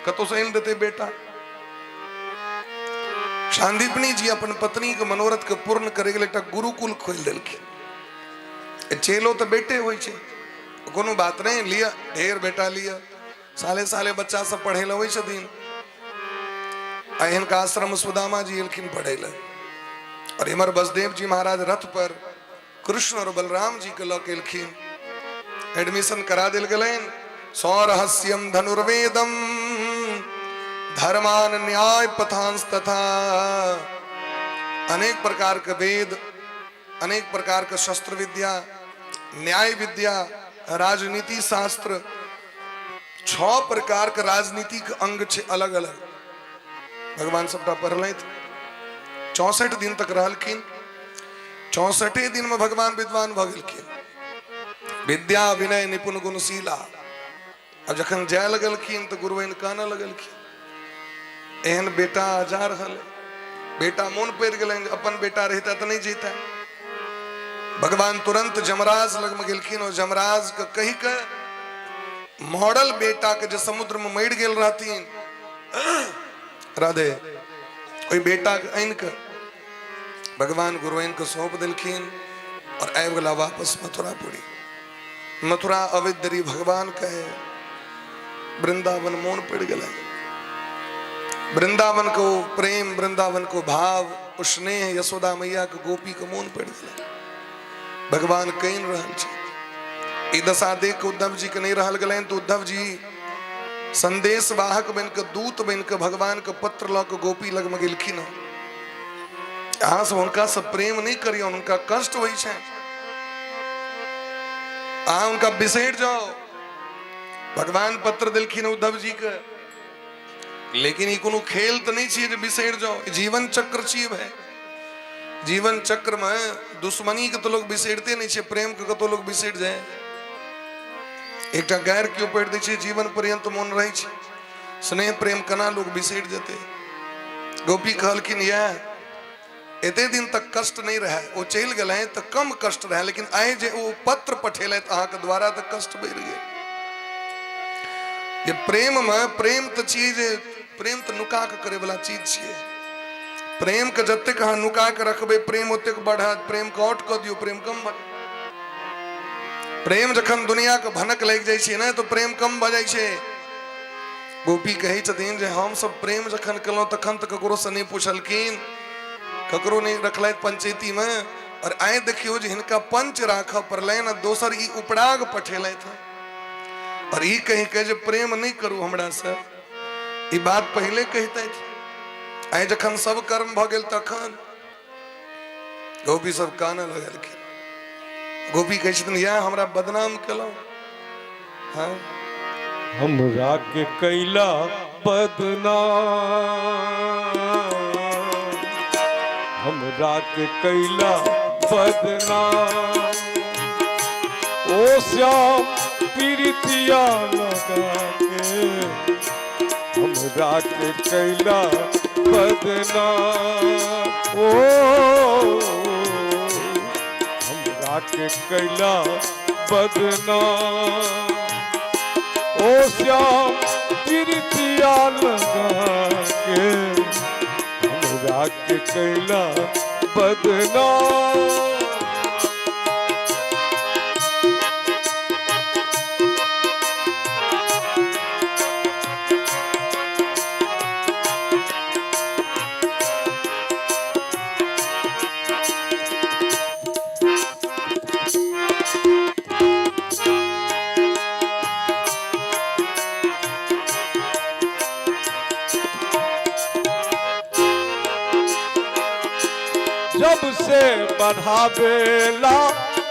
कतौ से आनि देते बेटा। सांदीपनी जी अपन पत्नी के मनोरथ के पूर्ण करे के एकटा गुरुकुल खोलि देलखिन। चेलो तऽ बेटे होइ छै, कोनो बात नहीं, लिअ ढेर बेटा लिअ। साले साले बच्चा सब पढ़े लए अबै छथिन। आ हिनका आश्रम सुदामा जी एलखिन पढ़े लए। और इमर बसदेव जी महाराज रथ पर कृष्ण और बलराम जी के लऽ के एलखिन, एडमिशन करा देल गेलनि। सौरहस्यम धनुर्वेदम धर्मान न्याय पथांस तथा, अनेक प्रकार के वेद, अनेक प्रकार के शस्त्र विद्या, न्याय विद्या, राजनीति शास्त्र, 6 प्रकार के राजनीतिक अंग छै अलग अलग। भगवान सबटा पढ़लथि। 64 दिन तक रहलखिन। 64 दिन में भगवान विद्वान भऽ गेलखिन, विद्या विनय निपुण गुणशीला। अब जखन जाय लगलखिन तऽ गुरुवैन कानऽ लगलखिन, एहन बेटा जा रहल है। बेटा मोन पड़ि गेलनि, अपन बेटा रहिता तऽ नहि जैता। भगवान तुरंत जमराज लग में गेलखिन और जमराज के कहि के मॉडल बेटा के जे समुद्र में मरि गेल रहथिन, राधे ओहि बेटाके आनि कऽ भगवान गुरुआइनके सौंप देलखिन आओर आबि गेला वापस मथुरापुरी। मथुरा अबैत देरी भगवान कहे वृंदावन मोन पड़ि गेलै। वृंदावन को प्रेम, वृंदावन को भाव, ओ स्नेह यशोदा मैया के गोपी के मोन पड़ि गेलै। भगवान कनि रहल छै। ई दशा देख के उद्धव जी के नहीं रहल गेलनि तऽ उद्धव जी संदेश वाहक बनि कऽ, दूत बनि कऽ भगवान के पत्र लऽ कऽ गोपी लगमे गेलखिन हँ। अहाँ सब हुनका से प्रेम नहीं करियौ, हुनका कष्ट होइ छै, अहाँ हुनका बिसरि जाओ। भगवान पत्र देलखिन उद्धव जी के, लेकिन ई कोनो खेल तऽ नहीं छियै जे बिसरि जाओ। ई जीवन चक्र छियै भाई। जीवन चक्र में दुश्मनी के तो लोग बिसरते नहीं छै, प्रेम के कतौ लोग बिसरि जाए। एकटा गैर केओ पढ़ि दै छै, जीवन पर्यंत मोन रहै छै। स्नेह प्रेम केना लोग बिसरि जेतै? गोपी कहलखिन इएह एते दिन तक कष्ट नहीं रहे, ओ चलि गेलै तऽ कम कष्ट रहे, लेकिन आइ जे ओ पत्र पठेलथि अहाँके द्वारा तऽ कष्ट बढ़ि गेल। जे प्रेम में प्रेम तऽ छियै जे प्रेम तऽ नुका के करे वाला चीज छियै। प्रेम के जतेक अहाँ नुका के रखबै प्रेम ओतेक बढ़त। प्रेम के आउट कऽ दियौ, प्रेम कम भऽ। प्रेम जखन दुनिया के भनक लागि जाइ छै ने तऽ प्रेम कम भऽ जाइ छै। गोपी कहै छथिन जे हम सब प्रेम जखन केलहुँ तखन तऽ ककरोसँ नहि पुछलखिन, ककरो नहि रखलथि पंचायतीमे, और आइ देखियौ जे हिनका पंच राखऽ पड़लनि आ दोसर ई उपराग पठेलथि हँ और ई कहि के जे प्रेम नहि करू हमरासँ। ई बात पहिले कहितथि, आइ जखन सब कर्म भऽ गेल तखन गोपी सब कानऽ लगलखिन। गोपी कहै छथिन इएह हमरा बदनाम केलहुँ। हाँ, हमरा के कैला बदनाम, हमरा के कैला बदनाम, ओ श्याम प्रीतिया लगा के हमरा के कैला बदनाम, ओ हमरा के कैला बदनाम, ओ श्याम प्रीतिया लगा के हमरा के कैला बदनाम। जब से बढ़ावेला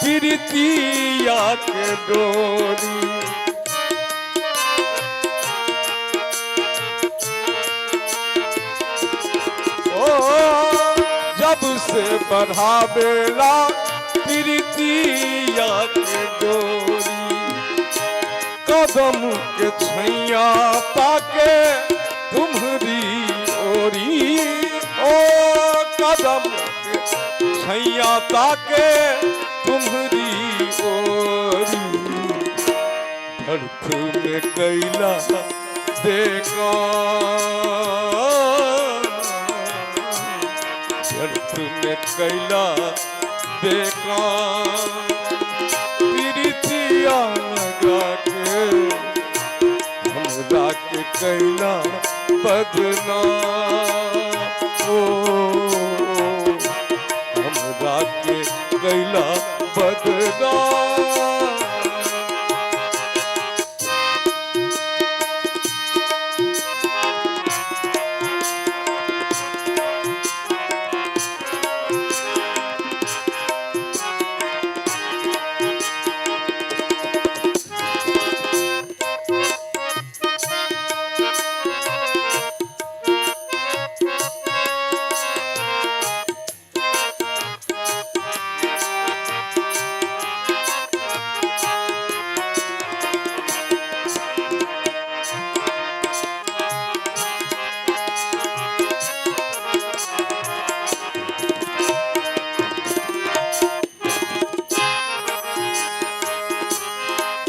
प्रीतिया के डोरी, ओ जब से बढ़ावेला प्रीतिया के डोरी, कदम के छैया ताके तुम्हरी ओरी, ओ कदम के छैया ताके तुम्हरी ओरी, व्यर्थ में कैला देखा, व्यर्थ में कैला देखा, प्रीतिया लगा के हमरा के कैला बदनाम, ओ हमरा के कैला बदनाम।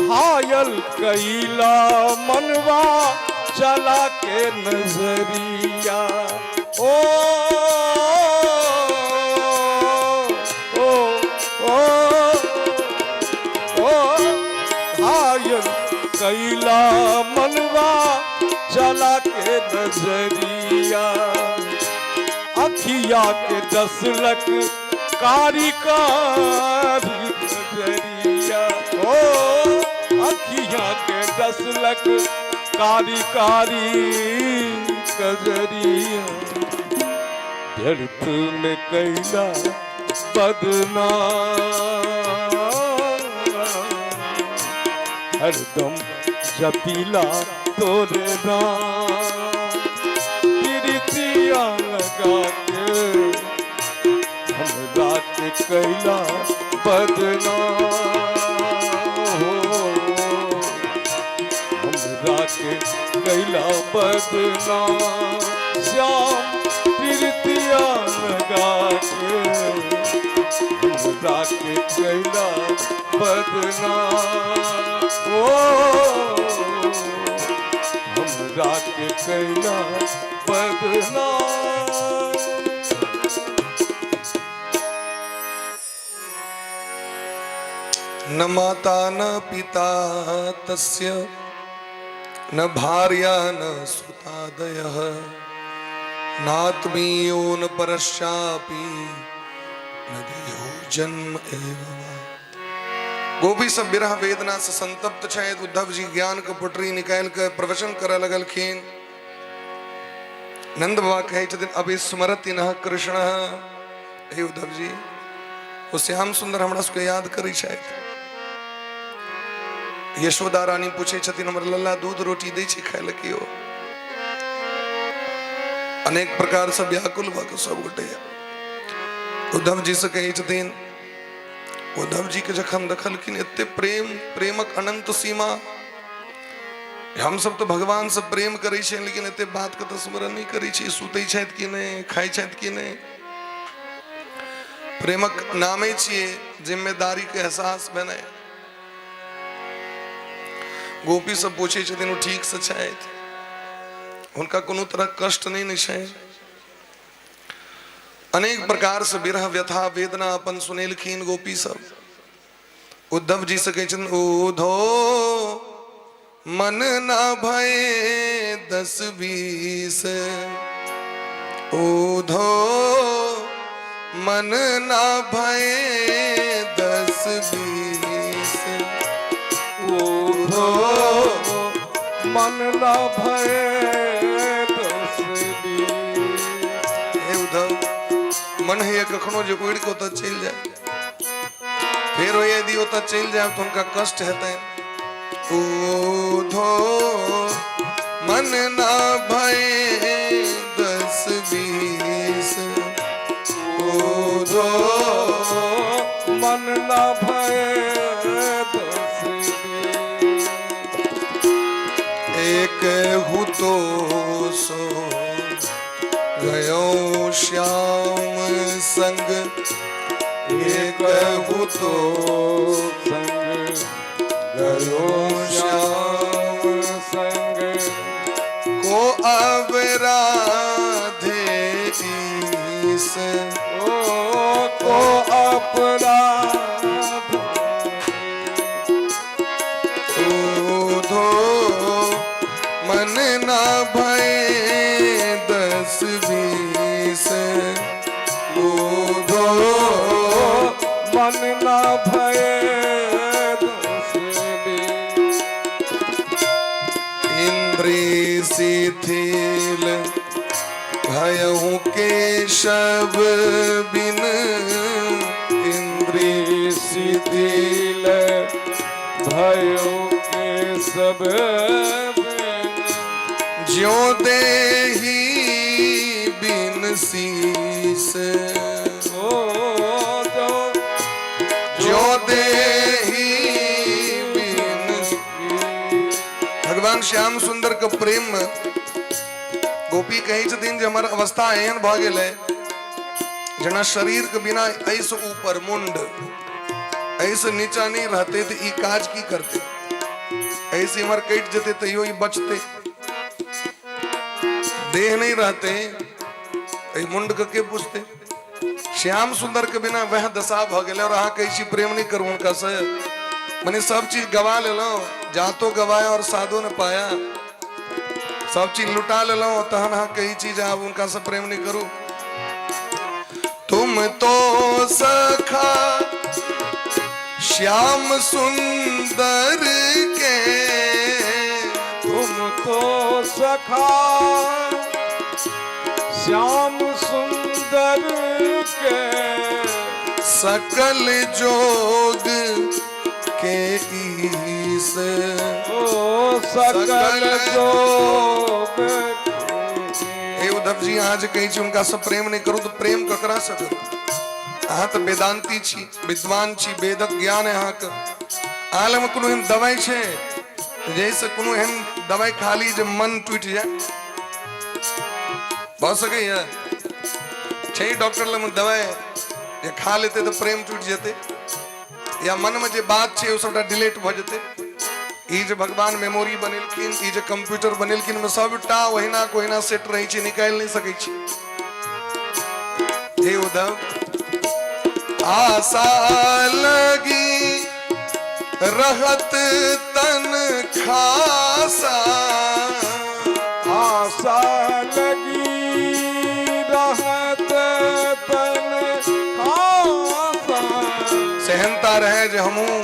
घायल कैला मनवा चला के नजरिया, ओ ओ ओ ओ घायल कैला मनवा चला के नजरिया, अखिया के दसलक कारी कारी नजरिया, ओ अखिया के दसलक कारी कारी कजरिया, व्यर्थ में कैला बदनाम, हरदम जपीला तोरे नाम, प्रीतिया लगा के हमरा के कैला बदनाम, हो हमरा के कैला बदनाम, श्याम प्रीतिया लगा के हमरा के कैला बदनाम, ओ हमरा के कैला बदनाम। न माता न पिता तस्य न भार्या न सुतादयः नात्मीयो न परश्चापि न देहो जन्म एव वा। गोपी सब विरह वेदना से संतप्त छथि। उद्धव जी ज्ञान के पुटरी निकालि के प्रवचन करऽ लगलखिन। नंद बाबा कहै छथिन अभी स्मरति न कृष्ण, हे उद्धव जी ओ श्याम सुंदर हमरा सबके याद करै छथि। यशोदा रानी पूछै छथिन हमर लल्ला दूध रोटी दै छै खाय लए केओ? अनेक प्रकार से व्याकुल भऽ कऽ सब गोटे उद्धव जी से कहै छथिन। उद्धव जी के जखन देखलखिन एते प्रेम, प्रेमक अनंत सीमा, हम सब तऽ भगवान से प्रेम करै छियै लेकिन एते बात के तऽ स्मरण नहि करै छी, सुतै छथि कि नहि, खाइ छथि कि नहि। प्रेमक नामे छियै जिम्मेदारी के एहसास भेनाइ। गोपी सब पूछै छथिन ओ ठीक से छथि, हुनका कोनो तरह कष्ट नहि ने छै। अनेक प्रकार से विरह व्यथा वेदना अपन सुनेलखिन गोपी सब। उद्धव जी से कहै छथिन उधो मन न भय दस बीस, उधो मन न भय दस बीस, उधो मन न भय दस बीस। हे उद्धव मन है कखनो जे उड़ि कऽ ओतऽ चलि जाय, फेर यदि ओतऽ चलि जायब तऽ हुनका कष्ट हेतनि। उधो मन ना भय दस बीस, उधो मन ना भय दस बीस। एक हुतो सो गयो श्याम संग, एक हुतो संग गयो श्याम संग, को अब राधे ईस, ओ को अपराध उधो मन ना भय दस बीस, उधो मन ना भय दस बीस। इंद्री शिथिल भयहु केशव बिन, इंद्री शिथिल भयो के सब बिन, ज्यो देही बिन शीस, ओ जो ज्यो देही बिन। भगवान श्याम सुंदर के प्रेम में गोपी कहै छथिन जे हमर अवस्था एहन भऽ गेलै जेना शरीर के बिना एहिसँ ऊपर मुंड एहिसँ नीचा नहि रहतै तऽ ई काज की करतै, एहिसँ इम्हर कटि जेतै तैयो ई बचतै, देह नहि रहतै एहि मुंड के के पूछते? श्याम सुंदर के बिना वह दशा भ गेलै और अहाँ कहै छी प्रेम नहीं करू हुनका से। मने सब चीज गवा लेलहुँ, जातो गवाया और साधो न पाया, सब चीज लुटा लेलहुँ, तहन अहाँ कहै छी जे आब हुनका से प्रेम नहीं करू। तुम तो सखा श्याम सुंदर के, तुम तो सखा श्याम सुंदर के, सकल जोग के ईस, ओ सकल जोग हे उद्धव जी, अहाँ जे कहै छी हुनका से प्रेम नहि करू, तऽ प्रेम ककरा से करू? अहाँ तऽ वेदांती छी, विद्वान छी, वेदक ज्ञान है अहाँके। अहाँ लगमे कोनो एहन दवाइ छै जाहिसँ कोनो एहन दवाइ खा ली जे मन टूटि जाय? भऽ सकैए? छै डॉक्टर लगमे दवाइ जे खा लेतै तऽ प्रेम टूटि जेतै, या मनमे जे बात छै ओ सबटा डिलीट भऽ जेतै? ई जे भगवान मेमोरी बनेलखिन, ई जे कंप्यूटर बनेलखिन, ओहिमे सबटा ओहिना के ओहिना सेट रहै छै, निकालि नहि सकै छी। हे उद्धव, आशा लगी रहत तन खासा, आशा लगी रहत तन खासा, सेहनता रहे जे हमहूँ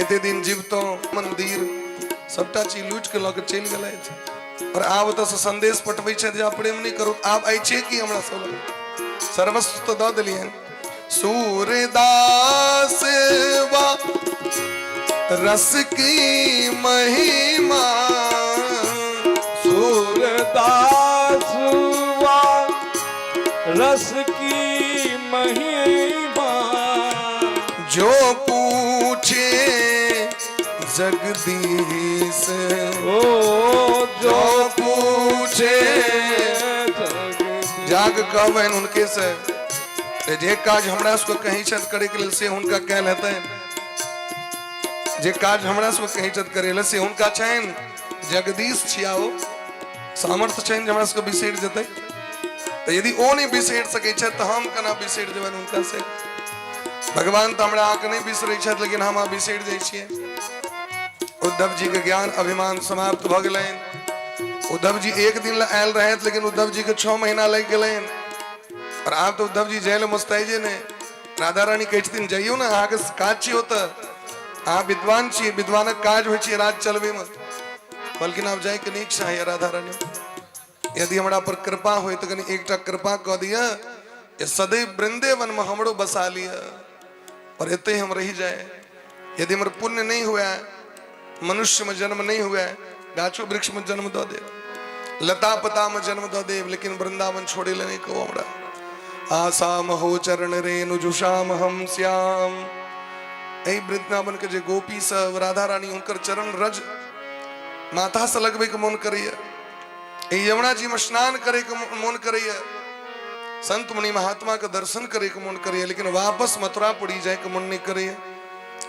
एते दिन जीवतहुँ। मंदिर सबटा चीज लूटि के लऽ के चलि गेलथि और आब ओतऽसँ संदेश पठबै छथि जे आब प्रेम नहि करू। आब अछि की हमरा सब लग? सर्वस्व तऽ दऽ देलियनि। सूरदास वा रस की महिमा, सूरदास वा रस की महिमा, जो पूछे जगदीश, ओ जो पूछे जगदीश। जाग कहबनि हुनके से जे काज हमरा सबके कहै छथि करैके लेल से हुनका कयल हेतनि, जे काज हमरा सबके कहै छथि करै लेल से हुनका छनि। जगदीश छिया, ओ सामर्थ्य छनि जे हमरा सबके बिसरि जेतै। तऽ यदि ओ नहि बिसरि सकै छथि तऽ हम केना बिसरि जेबनि हुनका से? भगवान तऽ हमरा अहाँके नहि बिसरै छथि, लेकिन हम अहाँ बिसरि जाइ छियै। उद्धव जी के ज्ञान अभिमान समाप्त भऽ गेलनि। उद्धव जी एक दिन लए आयल रहथि, लेकिन उद्धव जी के 6 महीना लागि गेलनि। और आब तऽ उद्धव जी जाय लए मुस्तैजे नहि। राधा रानी कहै छथिन, जइयौ ने, अहाँके काज छी ओतऽ, अहाँ विद्वान छी, विद्वानक काज होइ छै राज चलबैमे। कहलखिन, आब जायके नहि इच्छा है राधा रानी, यदि हमरा पर कृपा होय तऽ कनि एकटा कृपा कऽ दिअ जे सदैव वृंदेवनमे हमरो बसा लिअ और एतै हम रहि जाय। यदि हमर पुण्य नहि हुए, मनुष्यमे जन्म नहि हुए, गाछो वृक्षमे जन्म दऽ देब, लता पतामे जन्म दऽ देब, लेकिन वृंदावन छोड़े लए नहि कहू हमरा। आसाम हो चरण रेणु जुषाम हम श्याम। एहि वृंदावन के जे गोपी सब, राधा रानी, हुनकर चरण रज माथा से लगबै के मोन करैया, एहि यमुना जी में स्नान करे के मोन करैया, संत मुनि महात्मा के दर्शन करे के मोन करैया, लेकिन वापस मथुरापुरी जाय के मोन नहीं करैया।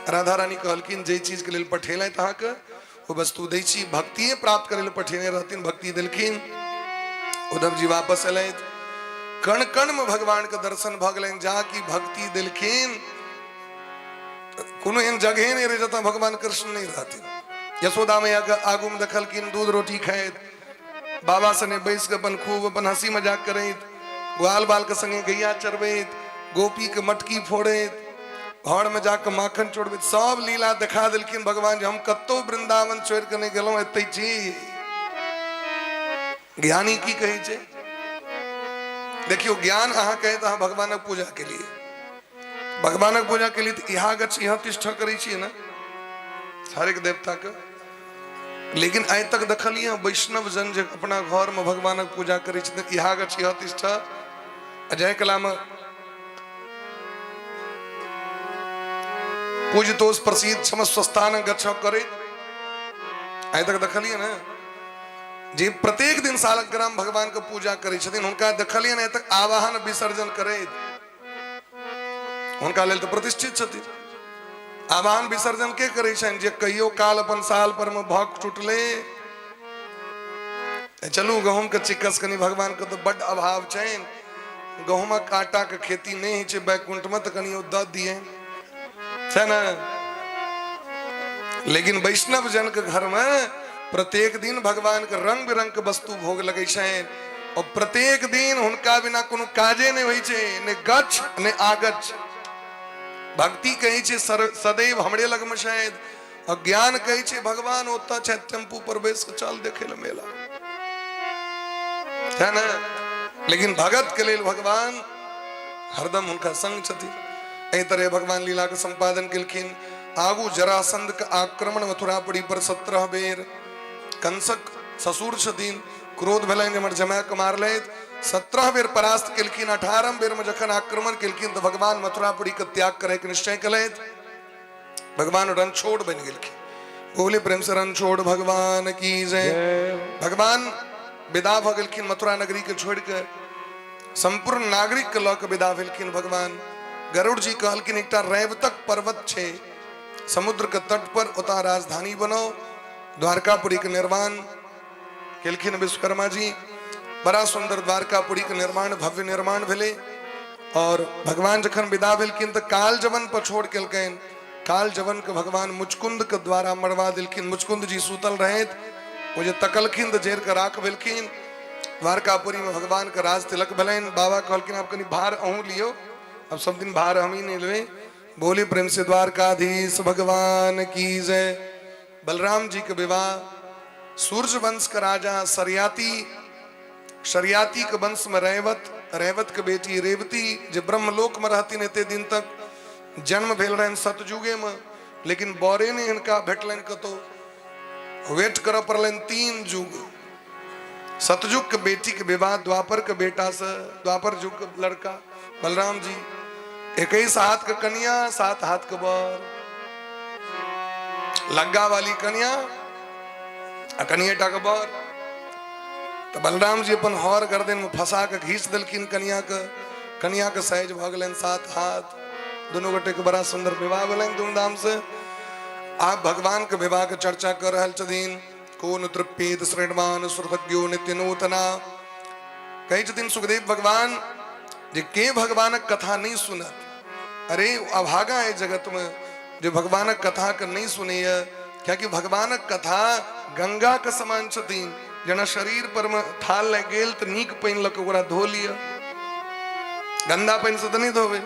राधा रानी कहलखिन, जे चीज के लेल पठेलथि अहाँके ओ वस्तु दै छी। भक्तिए प्राप्त करे लेल पठेने रहथिन, भक्ति देलखिन। उद्धव जी वापस एलथि, कण कण में भगवान के दर्शन भऽ गेलनि। जा की भक्ति देलखिन, कोनो एहन जगहे नहि रहै जतऽ भगवान कृष्ण नहि रहथिन। यशोदा मैया के आगू में देखलखिन दूध रोटी खाइत, बाबा सने बैस के अपन खूब अपन हंसी मजाक करैत, ग्वाल बाल के संगे गैया चरबैत, गोपी के मटकी फोड़ैत, घर में जाके माखन चोरबैत, सब लीला देखा देलखिन भगवान जे हम कतौ वृंदावन छोड़ि के नहि गेलहुँ, एतै छी। ज्ञानी की कहै छै? देखियौ, ज्ञान अहाँ कहै तऽ अहाँ भगवानक पूजा केलियै, भगवानक पूजा के लिए तऽ इहा गच्छ इहा तिष्ठ करै छियै ने हरेक देवताके। लेकिन आइ तक देखलियै वैष्णव जन जे अपना घरमे भगवानक पूजा करै छथिन इहा गच्छ इहा तिष्ठ, आ जाहि कलामे पूजतोष प्रसिद्ध क्षम स्वस्थान गच्छ करैत, आइ तक देखलियै ने जे प्रत्येक दिन सालग्राम भगवान के पूजा करै छथिन, हुनका देखलियै ने आइ तक आवाहन विसर्जन करैत? हुनका लेल तऽ प्रतिष्ठित छथिन। आवाहन विसर्जन के करै छनि? जे कहियो काल अपन साल पर में भक टूटले, चलू गहूम के चिक्कस कनि भगवान के तऽ बड्ड अभाव छनि, गहूमक आटाके खेती नहि होइ छै बैकुंठमे, तऽ कनि ओ दऽ दिए छै ने। लेकिन वैष्णव जन के घर में प्रत्येक दिन भगवान के रंग बिरंग के वस्तु भोग लगे छनि और प्रत्येक दिन हुनका बिना कोनो काजे नहि होइ छै, ने गच्छ ने आगच्छ। भक्ति कहै छै सदैव हमरे लगमे छथि, और ज्ञान कहै छै भगवान ओतऽ छथि टेम्पू पर बैस के चल देखे लए मेला है ने। लेकिन भगत के लेल भगवान हरदम हुनका संग छथिन। एहि तरह भगवान लीला के संपादन केलखिन। आगू जरासंध के आक्रमण मथुरापुरी पर 17 बेर। कंसक ससुर छथिन, क्रोध भेलनि जे हमर जमाय के मारलथि। 17 बेर परास्त केलखिन। 18 बेर में जखन आक्रमण केलखिन तऽ भगवान मथुरापुरी के त्याग करे के निश्चय केलथि। भगवान रणछोड़ बनि गेलखिन। बोले प्रेम से रणछोड़ भगवान की जय। भगवान विदा भऽ गेलखिन मथुरा नगरी के छोड़ के, संपूर्ण नागरिक के लऽ के विदा भेलखिन भगवान। गरुड़ जी कहलखिन एकटा रैवतक पर्वत छै समुद्र के तट पर, ओतऽ राजधानी बनाओ। द्वारकापुरी के निर्माण केलखिन विश्वकर्मा जी। बड़ा सुंदर द्वारकापुरी के निर्माण, भव्य निर्माण भेलै। और भगवान जखन विदा भेलखिन तऽ काल जवन पर छोड़ केलकनि। काल जवन के भगवान मुचकुंद के द्वारा मरवा देलखिन। मुचकुंद जी सुतल रहथि, ओ जे तकलखिन तऽ जरि के राख भेलखिन। द्वारकापुरी में भगवान के राज तिलक भेलनि। बाबा कहलखिन आब कनि भार अहूँ लियौ, अब सब दिन भार हम ही नहीं लेबै। बोली प्रेम से द्वारकाधीश भगवान की जय। बलराम जी के विवाह सूर्य वंश के राजा शर्याति, शर्याति के वंश में रैवत, रैवत के बेटी रेवती जे ब्रह्मलोक में रहती एते दिन तक, जन्म भेल रहनि सतयुगे में, लेकिन बरे नहीं हिनका भेटलनि कतौ, वेट करऽ पड़लनि 3 युग। सतयुग के बेटी के विवाह द्वापर के बेटा से, द्वापर युग के लड़का बलराम जी, 21 हाथ के कन्या, 7 हाथ के बर, लग्गा वाली कन्या आ कनिएटा के बर। तो बलराम जी अपन हर गर्दन में फंसा के घींच देलखिन कन्या के। कन्या के साइज भऽ गेलनि 7 हाथ। दुनू गोटे के बड़ा सुंदर विवाह भेलनि धूमधाम से। आब भगवान के विवाह के चर्चा कर रहल छथिन। कोन तृप्येत श्रृण्वान श्रुतज्ञो नित्य नूतना। कहै छथिन सुखदेव भगवान जे के भगवानक कथा नहीं सुनत, अरे अभागा है जगत में जे भगवानक कथा के नहीं सुनैया, कियाकि भगवानक कथा गंगा के समान छथिन। जेना शरीर पर में थाल लागि गेल तऽ नीक पानि लऽ कऽ ओकरा धो लिअ, गंदा पानि से तऽ नहि धोबै,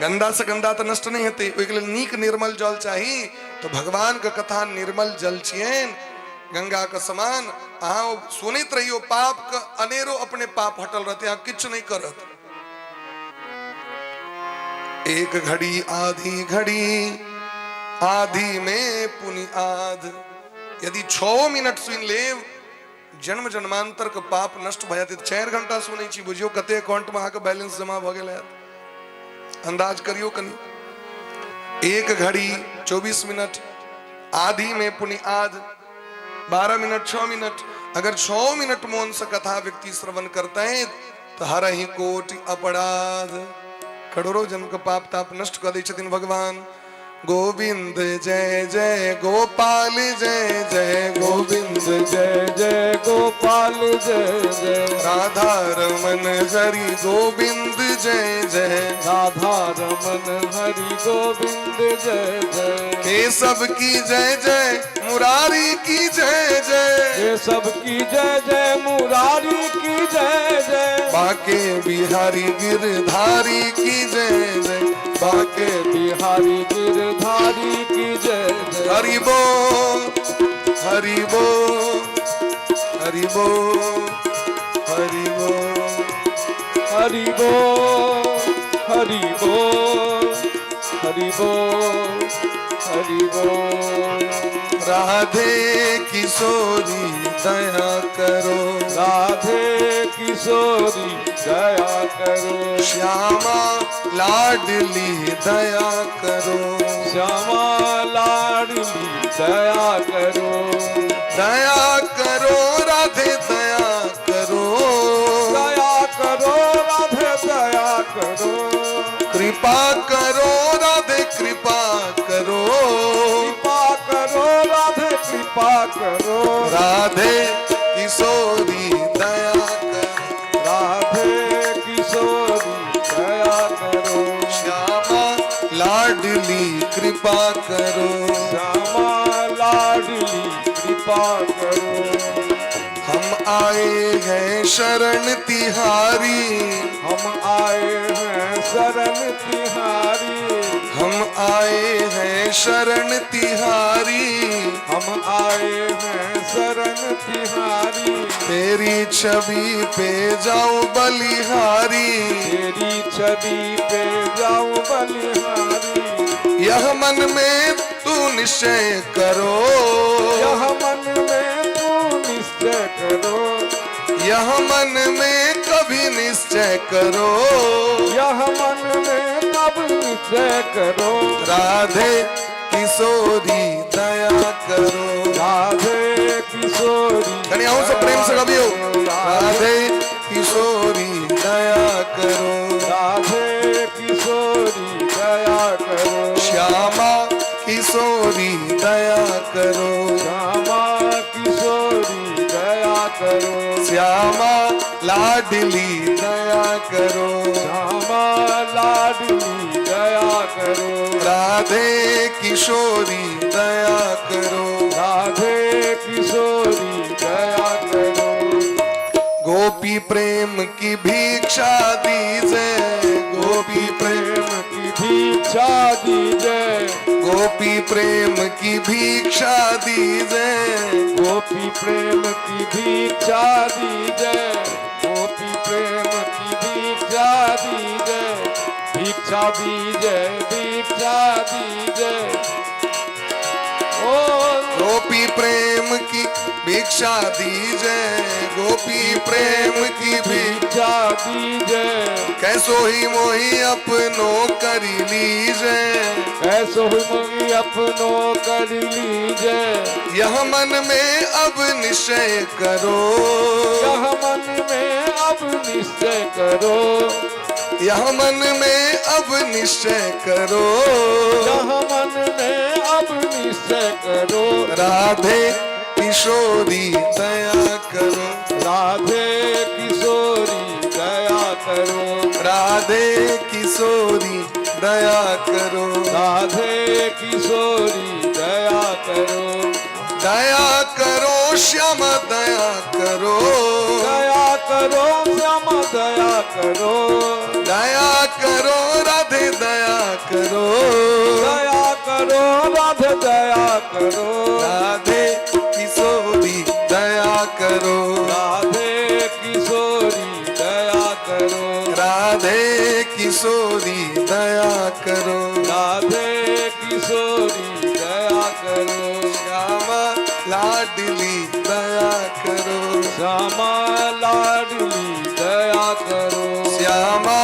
गंदा से गंदा तऽ नष्ट नहि हेतै, ओहिके लेल नीक निर्मल जल चाही। तऽ भगवान के कथा निर्मल जल छियनि गंगा के समान। अहाँ सुनैत रहियौ, पाप के अनेरो अपने पाप हटल रहतै, अहाँ किछु नहि करत। एक घड़ी आधी घड़ी आधी में पुनि आध, यदि 6 मिनट सुनि लेब जन्म जन्मांतर के पाप नष्ट भऽ जायत। 4 घंटा सुनै छी, बुझियौ कते अकाउंट में अहाँके बैलेंस जमा भऽ गेल हैत, अंदाज करियौ कनि। एक घड़ी 24 मिनट, आधी में पुनि आध, 12 मिनट 6 मिनट। अगर 6 मिनट मोन से कथा व्यक्ति श्रवण करते हैं तो हर ही कोटि अपराध, करोड़ों जन्म के पाप ताप नष्ट कर दै छथिन भगवान। गोविंद जय जय गोपाल जय जय गोविंद जय जय गोपाल जय जय, राधा रमन हरि गोविंद जय जय, राधा रमन हरि गोविंद जय जय, केशव की जय जय मुरारी की जय जय, केशव की जय जय मुरारी की जय जय, बाके बिहारी गिरधारी की जय जय, बाके बिहारी गिरधारी की जय जय। हरि बोल हरि बोल हरि बोल हरि बोल हरि बोल हरि बोल हरि बोल हरि बोल। राधे किशोरी दया करो, राधे किशोरी दया करो, श्यामा लाडली दया करो, श्यामा लाडली दया करो, दया करो राधे दया करो, दया करो राधे दया करो, कृपा करो राधे कृपा करो, कृपा करो राधे कृपा करो, राधे किशोरी दया करो, राधे किशोरी लाडली कृपा करो। श्यामा लाडली कृपा करो। हम आए हैं शरण तिहारी। हम आए हैं शरण तिहारी। हम आए हैं शरण तिहारी। हम आए हैं शरण तिहारी। तेरी छवि पे जाऊं बलिहारी। तेरी छवि पे जाऊं बलिहारी। यह मन में तू निश्चय करो। यह मन में तू निश्चय करो। यह मन में कभी निश्चय करो। यह मन में कब निश्चय करो। राधे किशोरी दया करो। राधे किशोरी। कनि अहूँ सब प्रेम से गबियो। राधे किशोरी दया करो। राधे किशोरी दया करो। श्यामा किशोरी दया करो। श्यामा किशोरी दया करो। श्यामा लाडली दया करो। श्यामा लाडली दया करो। राधे किशोरी दया करो। राधे किशोरी दया करो। गोपी प्रेम की भिक्षा दीजे। गोपी प्रेम प्रेम की भिक्षा दीजे। गोपी प्रेम की भिक्षा दीजे। गोपी प्रेम की भिक्षा दीजे। गोपी प्रेम की भिक्षा दीजे। भिक्षा दीजे, भिक्षा दीजे। ओ गोपी प्रेम की भिक्षा दीजे। गोपी प्रेम की भी भिक्षा दीजे। कैसो ही मोही अपनो करी लीजे। कैसो ही अपनो कर लीजे। यह मन में अब निश्चय करो। यह मन में अब निश्चय करो। यह मन में अब निश्चय करो। यह मन में अब निश्चय करो। राधे किशोरी दया करो। राधे किशोरी दया करो। राधे किशोरी दया करो। राधे किशोरी दया करो। दया करो श्याम दया करो। दया करो श्याम दया करो। दया करो राधे दया करो। दया करो राधे दया करो। राधे किशोरी दया करो। राधे किशोरी दया करो। राधे किशोरी दया करो। राधे किशोरी दया करो। श्यामा लाडली दया करो। श्यामा लाडली दया करो। श्यामा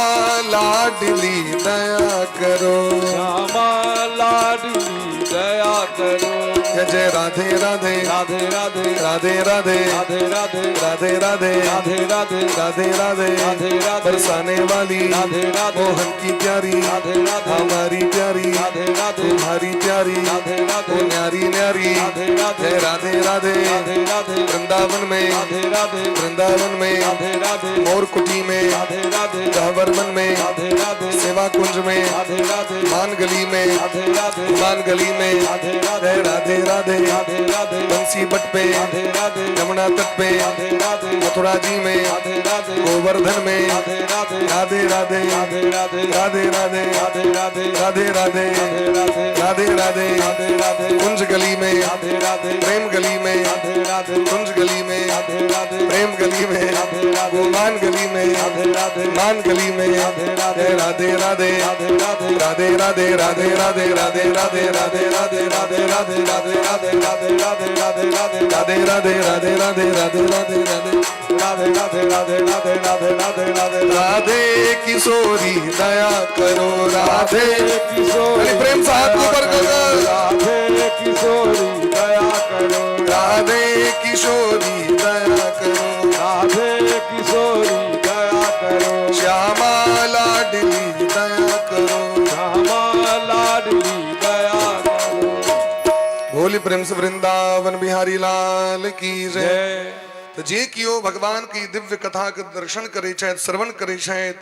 लाडली दया करो। श्यामा लाडली दया करो। जय जय राधे राधे। राधे राधे। राधे राधे। राधे राधे। राधे राधे। राधे राधे। राधे राधे। राधे राधे। बरसाने वाली राधे राधे। मोहन की प्यारी राधे राधे। हमारी प्यारी राधे राधे। तुम्हारी प्यारी राधे राधे। ओ न्यारी न्यारी। राधे राधे। जय राधे राधे। राधे राधे। वृंदावन में राधे राधे। वृंदावन में राधे राधे। मोर कुटी में राधे राधे। गहवर वन में राधे राधे। सेवा कुंज में राधे राधे। मान गली में राधे राधे। मान गली में राधे राधे। जय राधे राधे। राधे राधे। बंसी बट पे राधे राधे। यमुना तट पे राधे राधे। मथुरा जी में राधे राधे। गोवर्धन में राधे राधे। राधे राधे। राधे राधे। राधे राधे। राधे राधे। राधे राधे। राधे राधे। राधे राधे। राधे राधे। कुंज गली में राधे राधे। प्रेम गली में राधे राधे। कुंज गली में राधे राधे। प्रेम गली में राधे राधे। गोमान गली में राधे राधे। मान गली में राधे राधे। जय राधे राधे। राधे राधे। राधे राधे राधे राधे राधे राधे राधे राधे राधे राधे राधे राधे राधे राधे राधे राधे। राधे राधे राधे राधे राधे राधे राधे। राधे राधे राधे राधे राधे राधे राधे। राधे किशोरी दया करो। राधे किशोरी अरे प्रेम से हाथ ऊपर करो। राधे किशोरी दया करो। राधे किशोरी दया करो। राधे किशोरी दया करो। श्यामा लाडली दया करो। श्यामा लाडली दया करो। भोली प्रेम से वृंदावन बिहारी लाल की जय। जय। तो जे कियो भगवान की दिव्य कथा के दर्शन करे छथि, श्रवण करे छथि,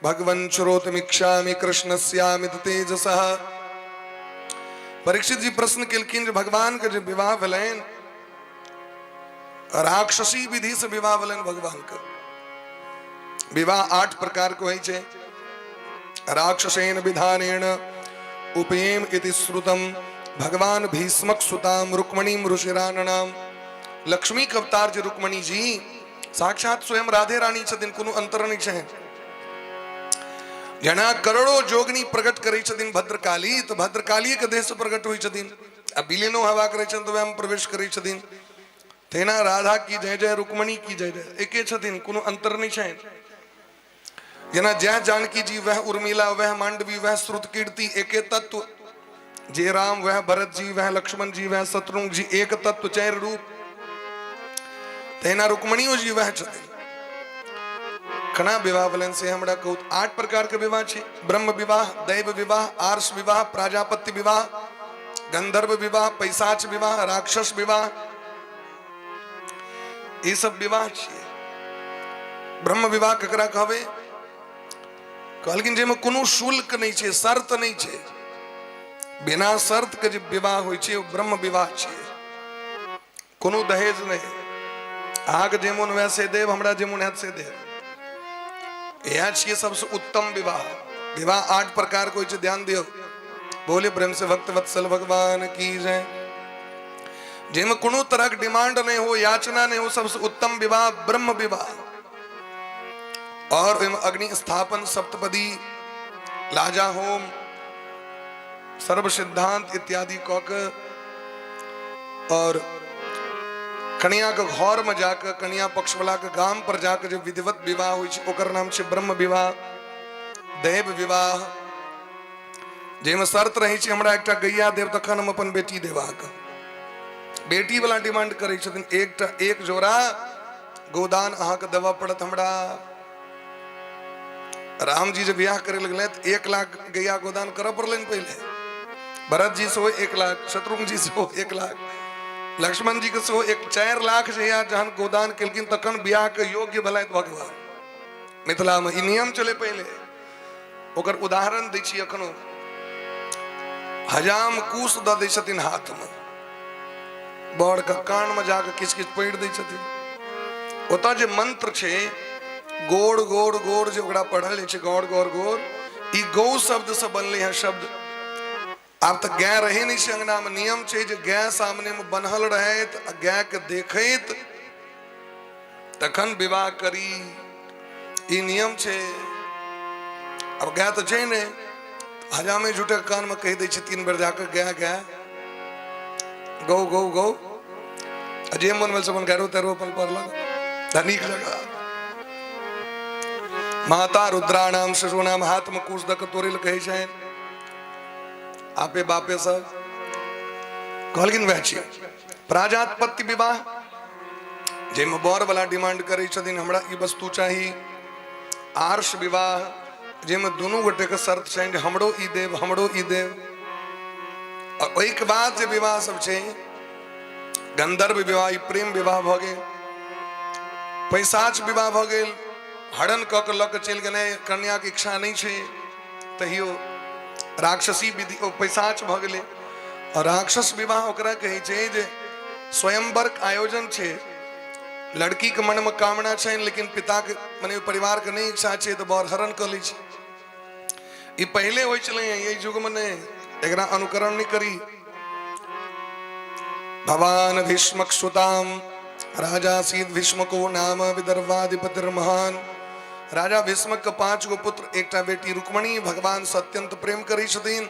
भगवन श्रोतमीक्षामि कृष्णस्यामित तेजसः। परीक्षित जी प्रश्न केलखिन जे भगवान के जे विवाह भेलनि, राक्षसी विधि से विवाह भेलनि भगवान के। विवाह 8 प्रकार के होइ छै। राक्षसेन विधानेन उपयेम इति श्रुतम भगवान भीष्मक सुताम रुक्मणीम ऋषिराननाम। लक्ष्मी के अवतार जे रुक्मणी जी साक्षात स्वयं राधे रानी छथिन, कोनो अंतर नहीं छै। जेना करोड़ो जोगनी प्रकट करै छथिन भद्रकाली, तऽ भद्रकाली के देह से प्रकट होइ छथिन, आ विलीनो हेबाक रहै छनि तऽ वएहमे प्रवेश करै छथिन। तहिना राधा की जय जय, रुक्मणी की जय जय, एके छथिन, कोनो अंतर नहीं छै। जेना जय जानकी जी वह उर्मिला वह मांडवी वह श्रुत कीर्ति, एके तत्व। जे राम वह भरत जी वह लक्ष्मण जी वह शत्रुघ्न जी, एक तत्व चारि रूप। तहिना रुक्मणियो जी वह छथिन। कना विवाह भेलनि से हमरा कहू। 8 प्रकार के विवाह छै। ब्रह्म विवाह, दैव विवाह, आर्ष विवाह, प्राजापत्य विवाह, गंधर्व विवाह, पैसाच विवाह, राक्षस विवाह, ई सब विवाह छियै। ब्रह्म विवाह ककरा कहबै? कहलखिन जाहिमे कोनो शुल्क नहि छै, शर्त नहि छै, बिना शर्त के जे विवाह होइ छै ओ ब्रह्म विवाह छियै। कोनो दहेज नहि, अहाँके जे मोन हुए से देब, हमरा जे मोन हैत से देब। इएह छियै सबसँ उत्तम विवाह। विवाह 8 प्रकार के होइ छै, ध्यान दियौ। बोले प्रेम से भक्त वत्सल भगवान की जय। जाहिमे कोनो तरहक डिमांड नहि हो, याचना नहि हो, सबसँ उत्तम विवाह ब्रह्म विवाह। और ओहिमे अग्नि स्थापन, सप्तपदी, लाजा होम, सर्व सिद्धांत इत्यादि कऽ के और कनिया के घर में जाके, कनिया पक्ष वाला के गाम पर जाके जे विधिवत विवाह होइ छै ओकर नाम छै ब्रह्म विवाह। दैव विवाह जाहिमे शर्त रहै छै हमरा एकटा गैया देब तखन हम अपन बेटी देब अहाँके। बेटी वाला डिमांड करै छथिन एकटा एक जोड़ा गोदान अहाँके देबऽ पड़त हमरा। राम जी जे बियाह करे लगले तऽ 1 लाख गैया गोदान करऽ पड़लनि पहिले। भरत जी सेहो 1 लाख, शत्रुघ्न जी सेहो 1 लाख, लक्ष्मण जी के सेहो 4 लाख जहिया जहन गोदान केलखिन तखन बियाह के योग्य भेलथि भगवान। मिथिला में ई नियम चले पहिले, ओकर उदाहरण दै छी एखनो। हजाम कुश दऽ दै छथिन हाथ में, बड़ के कान में जाके किछु किछु पढ़ि दै छथिन। ओतऽ जे मंत्र छै गोड़ गोड़ गोड़ जे ओकरा पढ़ल जाइ छै, गौड़ गौड़ गोड़, ई गौ शब्द से बनलै हँ शब्द। आब तऽ गाय रहै नहि छै अंगना में, नियम छै जे गाय सामने में बन्हल रहैत आ गाय के देखैत तखन विवाह करी, ई नियम छै। आब गाय तऽ छै नहि, हजामे झूठे कान में कहि दै छै 3 बेर जाके गाय गाय गौ गौ गौ, आ जे मन भेल से अपन गारो तारो अपन पढ़लक धनिक जगह। माता रुद्राणाम शिशुनाम हाथ में कुश दऽ के तोड़ै लए कहै छनि आपे बापे सब। कहलखिन वएह छियै प्राजापत्य विवाह, जाहिमे बर वाला डिमांड करै छथिन हमरा ई वस्तु चाही। आर्ष विवाह, जाहिमे दुनू गोटे के शर्त छनि जे हमरो ई देब, हमरो ई देब। आ ओहिके बाद जे विवाह सब छै गंधर्व विवाह, ई प्रेम विवाह भऽ गेल, पैसाच विवाह भऽ गेल, हरण कऽ के लऽ के चलि गेलै, कन्याके इच्छा नहि छै तहियो राक्षसी विधि ओ पैसाच भऽ गेलै। और राक्षस विवाह ओकरा कहै छै जे स्वयंवर के आयोजन छै, लड़की के मन में कामना छै लेकिन पिता के मने परिवार के नहि इच्छा छै तऽ बर हरण कऽ लै छै। ई पहिले होइ छलै, एहि युग में नहि, एकरा अनुकरण नहि करी। भवान भीष्मक सुताम राजा सीत भीष्मको नाम विदर्भाधिपतिर्महान। राजा भीष्मक के 5 गो पुत्र, एकटा बेटी रुक्मणी, भगवान से अत्यंत प्रेम करै छथिन,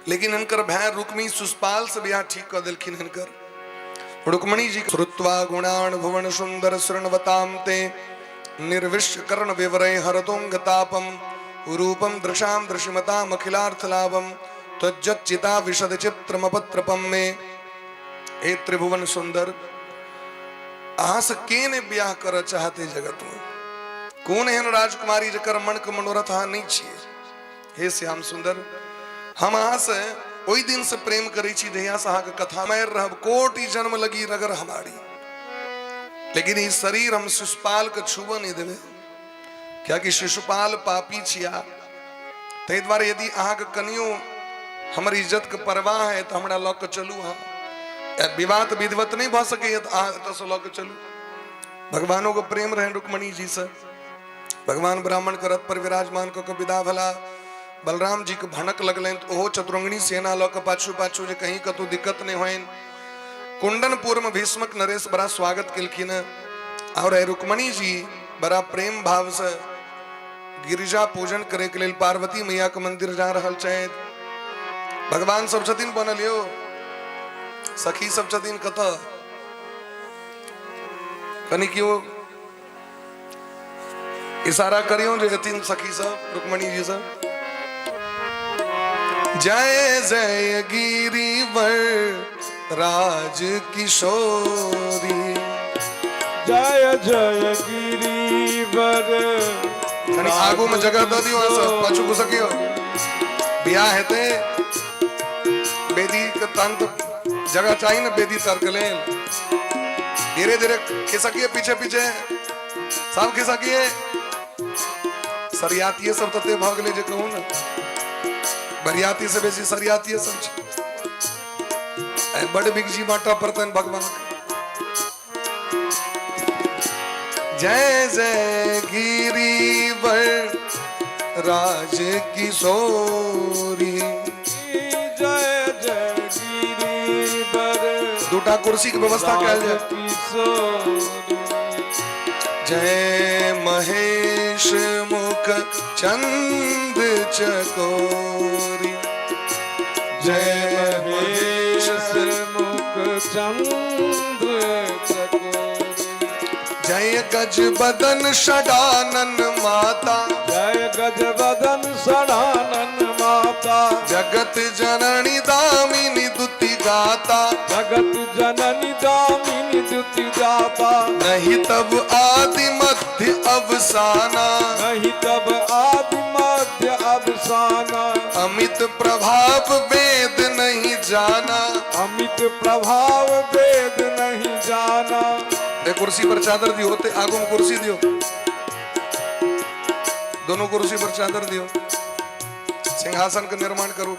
लेकिन हिनकर भाय रुक्मी सुषपाल से बियाह ठीक कऽ देलखिन। हिनकर रुक्मणी जी श्रुत्वा गुणान भुवन सुंदर शृण्वताम ते निर्विश्य कर्ण विवरै हरतुंग तापम रूपम दृशाम दृशिमताम अखिलार्थ लाभम त्वज्जचिता विशद चित्रमपत्रपम मे। हे त्रिभुवन सुंदर, अहाँ से के ने ब्याह करऽ चाहते जगत में? कोन एहन राजकुमारी जकर मन के मनोरथ अहाँ नहीं छियै? हे श्याम सुंदर, हम अहाँ से ओहि दिन से प्रेम करै छी जहिया से अहाँके कथा मारि रहब, कोटि जन्म लगी रगर हमारी, लेकिन ई शरीर हम शिशुपाल के छुबऽ नहीं देबै, कियाकि शिशुपाल पापी छिया। ताहि दुआरे यदि अहाँके कनियो हमर इज्जत के परवाह है तऽ हमरा लऽ कऽ चलू अहाँ। विवाह तऽ विधिवत नहि भऽ सकैए, तऽ अहाँ एतऽसँ लऽ कऽ चलू। भगवानो के प्रेम रहनि रुक्मणी जी से। भगवान ब्राह्मण के रथ पर विराजमान कऽ के विदा भेला। बलराम जी के भनक लगलनि तऽ ओहो चतुरंगिणी सेना लऽ कऽ पाछू पाछू, जे कहीं कतौ दिक्कत नहि होइन। कुंडनपुर में भीष्मक नरेश बड़ा स्वागत केलखिन। और रुक्मणी जी बड़ा प्रेम भाव से गिरिजा पूजन करे के लेल पार्वती मैया के मंदिर जा रहल छथि। भगवान सब छथिन बनल यौ, सखी सब छथिन कतऽ, कनि केओ इशारा करियो जे हेथिन सखी सब रुक्मणी जी सब। जय जय गिरिवर राज किशोरी, जय जय गिरिवर। कनि आगू में जगह दऽ दियौ अहाँ सब, पाछू घुसकियौ। बियाह हेतै, वेदी के तहन तऽ जगह चाही ने वेदी तर के लेल। धीरे धीरे खिसकिए, पीछे पीछे सब खिसकिए। सरियातिये सब तते भऽ गेलै जे कहू ने, बरियाती से बेसी सरियातिये सब छै। आइ बड बिगजी बांटऽ पड़तनि भगवान के। जय जय गिरिवर राज किशोरी, जय जय गिरिवर। दूटा कुर्सी के व्यवस्था कयल जाय। किशोरी। जय महेश मुख चंद चकोरी, जय महेश मुख चंद्र चकोरी। जय गज बदन षडानन माता, जय गज बदन षडानन माता। जगत जननी दामिनी दुति गाता, जगत जननी दामिनी दुति गाता। नहीं तब आदि मध्य अवसाना, नहीं तब आदि मध्य अवसाना। अमित प्रभाव वेद नहीं जाना, अमित प्रभाव वेद नहीं जाना। ए कुर्सी पर चादर दियो, होते आगू में कुर्सी दियो, दोनों कुर्सी पर चादर दियो, सिंहासन का निर्माण करो।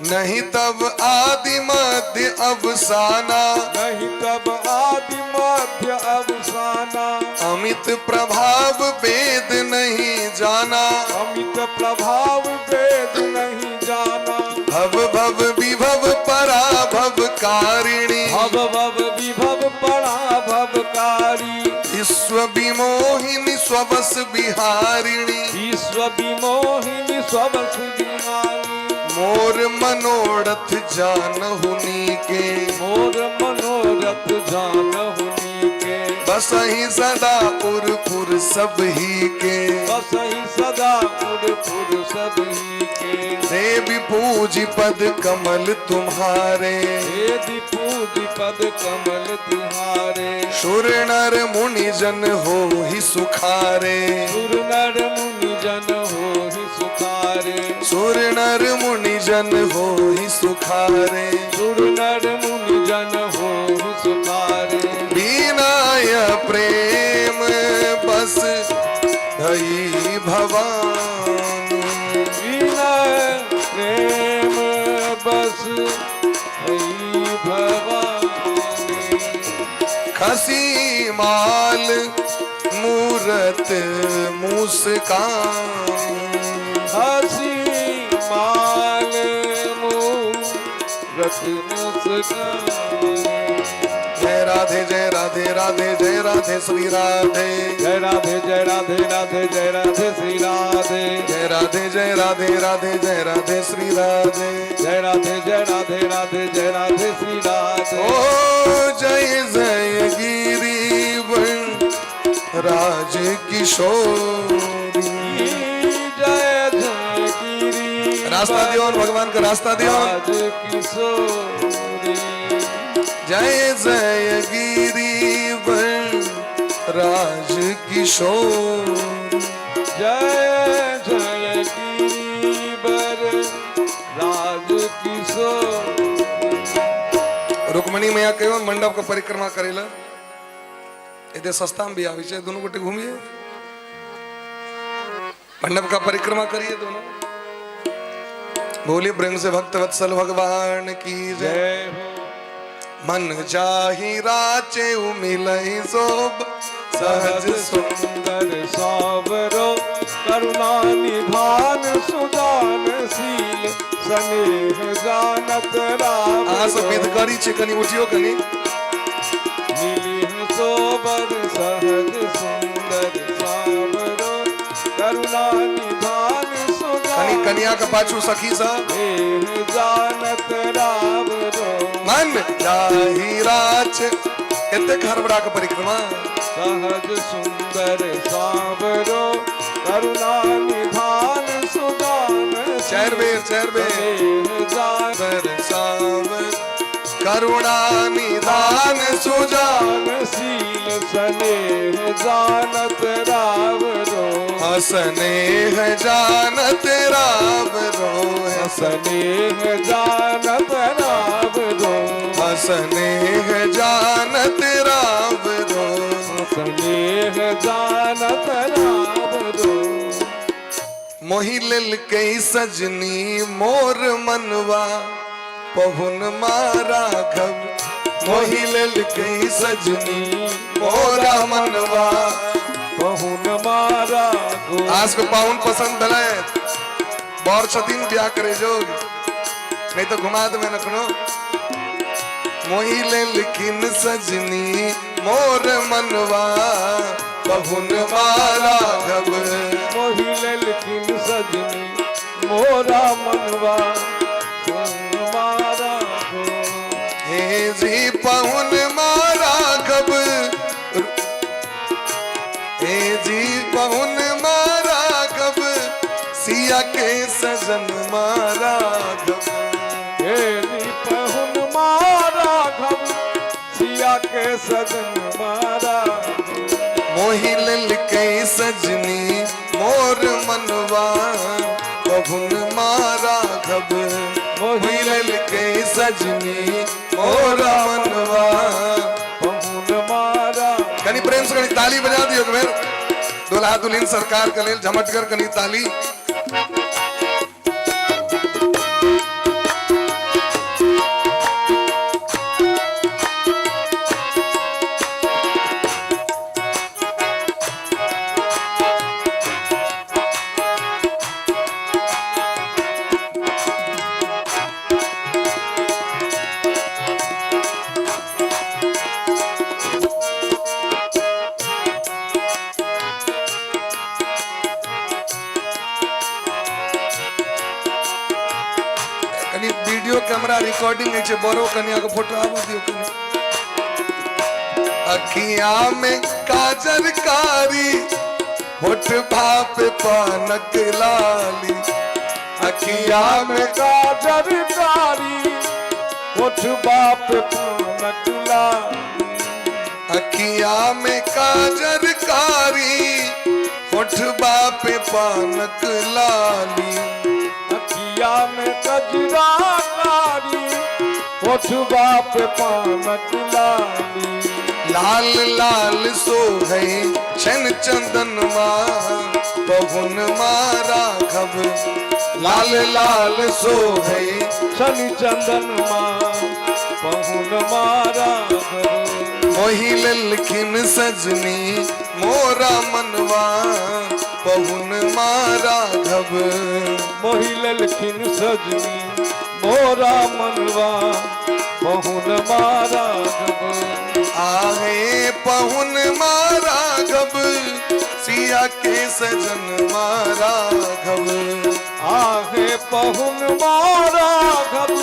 नहीं तब आदि मध्य अवसाना, नहीं तब आदि मध्य अवसाना। अमित प्रभाव वेद नहीं जाना, अमित प्रभाव वेद नहीं जाना। भव भव विभव पराभव कारिणी, भव भव विभव पराभव कारी। विश्व विमोहिनी स्ववस बिहारिणी, विश्व विमोहिनी स्ववस बिहारिणी। मोर मनोरथ जानहुनी के, मोर मनोरथ जानहुनी के। बसहि सदा उर पुर सब ही के, बसहि सदा उर पुर सब ही के। देवी पूजी पद कमल तुम्हारे, देवी पूजी पद कमल तुम्हारे। सुर नर मुनि जन हो ही सुखारे, सुर नर मुनि जन हो ही सुखारे। सुर नर मुनि जन हो ही सुखारे, सुर नर मुनि जन हो ही सुखारे। बिनाय प्रेम बस भई भवानी, विनय प्रेम बस भई भवानी। खसी माल मूरत मुस्कान, हसी माल मूरत मुस्कान। जय राधे जय राधे राधे जय राधे श्री राधे, जय राधे जय राधे राधे जय राधे श्री राधे। जय राधे जय राधे राधे जय राधे श्री राधे, जय राधे जय राधे राधे जय राधे श्री राधे। ओ जय जय गिरिवर राज किशोरी, जय जय गिरी रास्ता दियो भगवान का रास्ता दियो। राज किशोरी। जय जय गिरिवर राज किशोर, जय जय गिरिवर राज किशोर। रुक्मणी मैया कहियो मंडप के परिक्रमा करेला, एते सस्ता में भी आवे छै, दोनों गोटे घूमिए मंडप का परिक्रमा करिए दोनों। बोलिए प्रेम से भक्त वत्सल भगवान की जय। जय हो। मन जाहि राचे मिलहि शोभ सहज सहज सुंदर सावरो, करुणा निधान सुदान शील, स्नेह जानत राम। अहाँ सब विध करी छी, कनि उठियो कनि। मिलिह सोबर सहज सुंदर सावरो, करुणा निधान कनि सुदान कनिया के पाछू सखी सब। स्नेह जानत राम रो। मन जाहि राच, एतेक हड़बड़ा के परिक्रमा। सहज सुंदर सावरो, करुणा निधान सुदान चारि बेर, चारि बेर। स्नेह जान सावर करुणा निधान सुजान शील, स्नेह जानत राव रो। स्नेह जानत राम रो। स्नेह जानत राव रो। स्नेह जानत राम रो। स्नेह जानत राव रो। मोहि लेलकै सजनी मोर मनवा पहुन मारा घब, मोहि लेलकै सजनी मोरा मनवा पहुन मारा गो। आज के पाहुन पसंद भेलै, बर छथिन बियाह करे जोग, नहीं तो घुमा देबै एखनो। मोहि लेलखिन सजनी मोर मनवा पहुन मारा घब, मोहि लेलखिन सजनी मोरा मनवा पहुन मारा गो। हे जी पहुन मारा घब, हे जी पहुन मारा घब, सिया के सजन मारा घब। हे जी पहुन मारा घब, सिया के सजन मारा। मोहि ललकै सजनी मोर मनवा पहुन मारा घब, मोहि ललकै सजनी मोर मनवा पहुन मारा। कनी प्रेम से कनी ताली बजा दियो एक बेर दुल्हा दुल्हन सरकार के लेल, झमटगर कनी ताली। कनी वीडियो कैमरा रिकॉर्डिंग होइ छै, बड़ो कनिया के फोटो आबऽ दियौ कनी। अखिया में काजर कारी, होठ भाप पानक लाली, अखिया में काजर कारी, होठ बाप पानक लाली। अखिया में काजर कारी, होठ बाप पानक लाली। अखिया में कजरा कारी, होठ बाप पानक लाली। लाल लाल सोहै छन चंदन मा पहुन मारा घब, लाल लाल सोहै शनि चंदन माँ पहुन मारा घब। मोहि ललखिन सजनी मोरा मनवा पहुन मारा घब, मोहि ललखिन सजनी मोरा मनवा पहुन मारा घब। आहे पहुन मारा घब, सिया के सजन मारा घब। आहे पहुन मारा घब,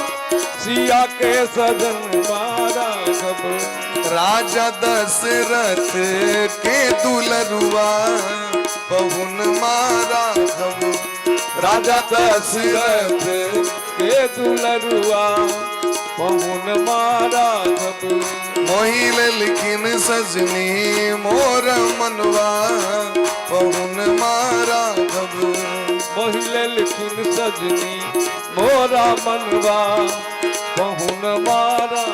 सिया के सजन मारा घब। राजा दशरथ के दुलरुआ पहुन मारा घब, राजा दशरथ के दुलरुआ पहुन मारा घब। मोहि ललखिन सजनी मोर मनवा पहुन मारा घब। मोहि ललखिन सजनी मोरा मनवा पहुन मारा।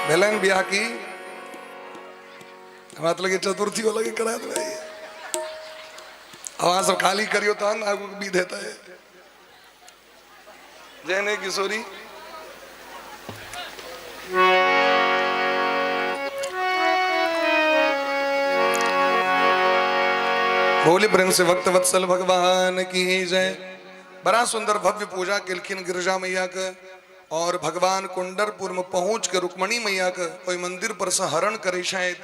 भेलनि बियाह की? हमरा तऽ लगे चतुर्थी वाला के करा देबै। अहाँ सब खाली करियौ तहन आगू के विध हेतै। जय ने किशोरी। बोले प्रेम से भक्त वत्सल भगवान की जय। बड़ा सुंदर भव्य पूजा केलखिन गिरजा मैया के और भगवान कुंडलपुर में पहुंच के रुक्मणी मैया के ओहि मंदिर पर से हरण करे छथि।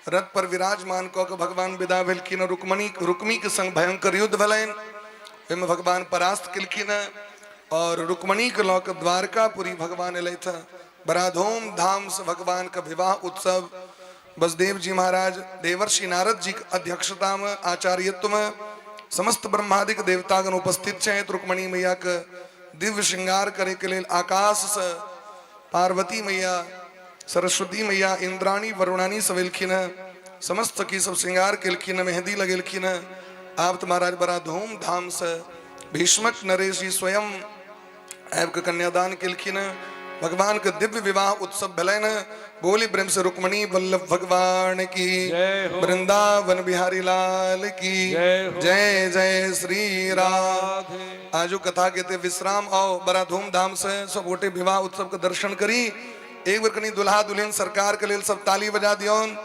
रथ पर विराजमान कऽ के भगवान विदा भेलखिन। रुक्मणी रुक्मी के संग भयंकर युद्ध भेलनि, ओहिमे भगवान परास्त केलखिन और रुक्मणी के लऽ के द्वारकापुरी भगवान एलथि। बड़ा धूमधाम से भगवान के विवाह उत्सव बसदेव जी महाराज देवर्षि नारद जी के अध्यक्षता में आचार्यत्व में समस्त ब्रह्मादिक देवतागण उपस्थित छथि। रुक्मणी मैया के दिव्य श्रृंगार करे के लेल आकाश से पार्वती मैया, सरस्वती मैया, इंद्राणी वरुणानी सब एलखिन हँ। समस्त सखी सब श्रृंगार केलखिन हँ, मेहंदी लगेलखिन हँ। आब तऽ महाराज बड़ा धूमधाम से भीष्मक नरेश जी स्वयं आबि कऽ कन्यादान केलखिन हँ। भगवान के दिव्य विवाह उत्सव भेलनि हँ। बोली प्रेम से रुक्मणी वल्लभ भगवान की, जय हो। वृंदावन बिहारी लाल की जय हो। जय जय श्री राम। राधे। आजू कथा के ते विश्राम आओ बड़ा धूमधाम से सब गोटे विवाह उत्सव के दर्शन करी। एक बेर कनी दुल्हा दुल्हन सरकार के लेल सब ताली बजा दियौन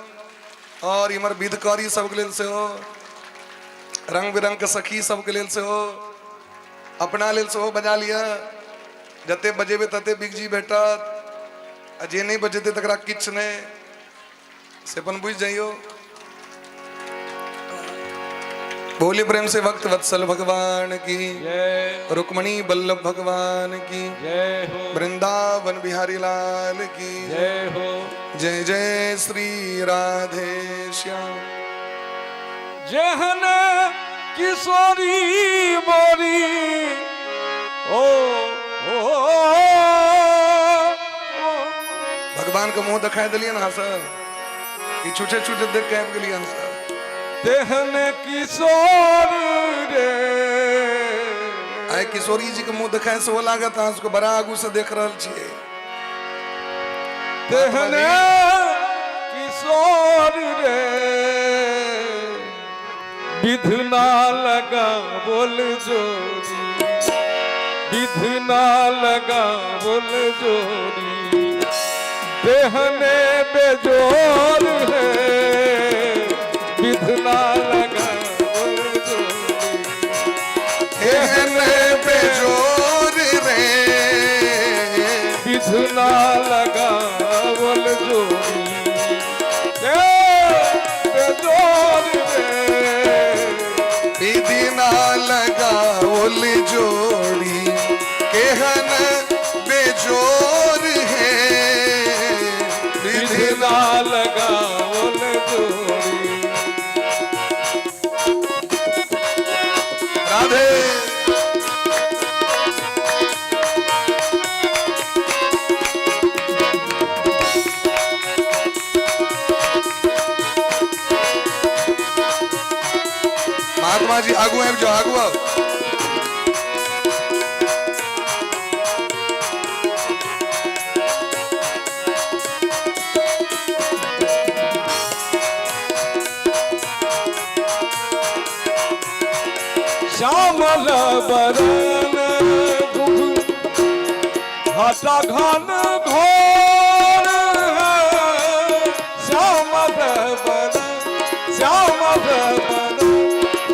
और इमर विधकरी सबके लेल सेहो, रंग बिरंग के सखी सबके लेल सेहो, अपना लेल सेहो बजा लिअ। जते बजेबै तते बिगजी भेटत आ जे नहि बजेतै तकरा किछु नहि, से अपन बुझि जइयो। बोले प्रेम से भक्त वत्सल भगवान की जय, रुक्मणी बल्लभ भगवान की जय हो, वृंदावन बिहारी लाल की जय हो, जय जय श्री राधे श्याम। जेहन किशोरी मोरी ओ, ओ, ओ, भगवान के मुंह दिखाई दिलिए ना सर, ई छुछे छुछे देख के आबि गेलिए अहाँ सब। तेहन किशोर रे। आइ किशोरी जी के मुंह देखाय सेहो लागत अहाँ सबके बड़ा आगू से देख रहल छियै। तेहन किशोर रे विधना लगा बोल जोरी, विधना लगा बोल जोरी, देहने बेजोर है विधना लगा बोल जोरी, देहने बेजोर रे विधना लगा बोल जोरी, बेजोर रे विधना लगाओल जोड़ी, केहन बेजोर है विधना लगाओल जोड़ी। राधे। महात्मा जी आगू आबि जाओ, आगू आउ। श्यामल बरन घटा घन घोर है, श्यामल बरन, श्यामल बरन,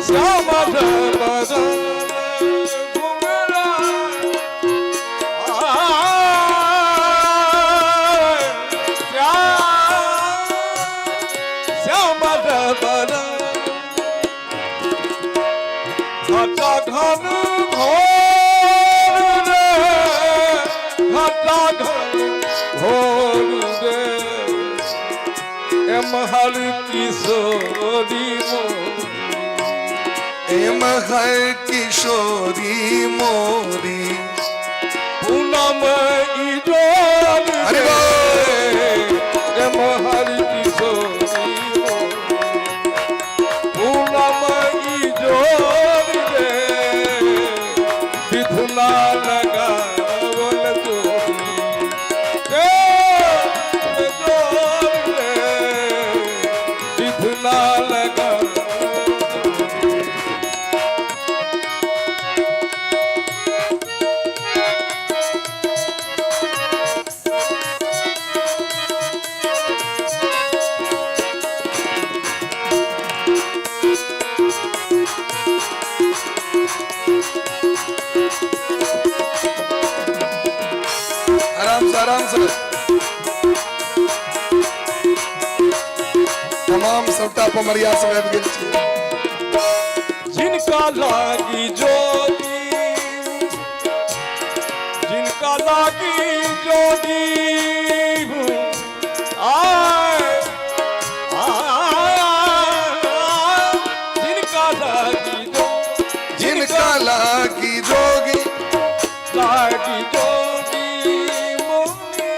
श्यामल बरन घुंघरा श्याम बरन घटा घन घोर रे, घटा घन घोर रे, एम हर किशोरी मोरी, एम हर किशोरी मोरी, पूनम इजोर हरि रे, एम हर किशोरी मोरी, पूनम इजोर रे, विधुना लगावल जोरी, रे जोर रे, विधुना लगावल जोरी। आराम से, आराम से। तमाम सबटा पमरिया सब आबि गेल छै। जिनका लागी जोगी, जिनका लागी जोगी, आय आय, जिनका लागी जो जिनका लागी जोगी, लागी जोगी मुनि,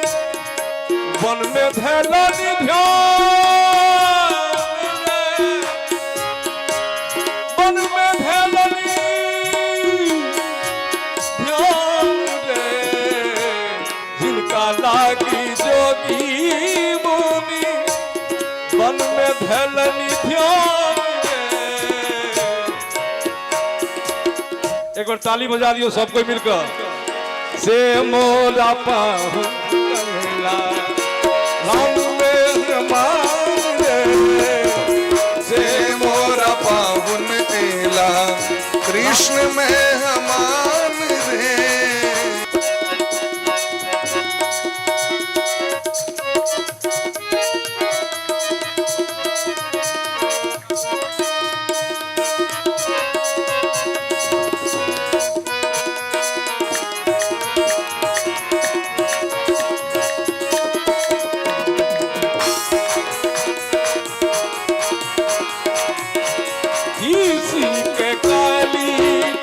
वन में धैलनि ध्यान रे, वन में धैलनि ध्यान रे, जिनका लागी जोगी मुनि, वन में धैलनि ध्यान रे। एक बार ताली बजा दियो सब कोई मिलकर। से मोरा पाहुन राम मेहमान रे, से मोरा पाहुन एला कृष्ण मेहमान रे। किसी के काली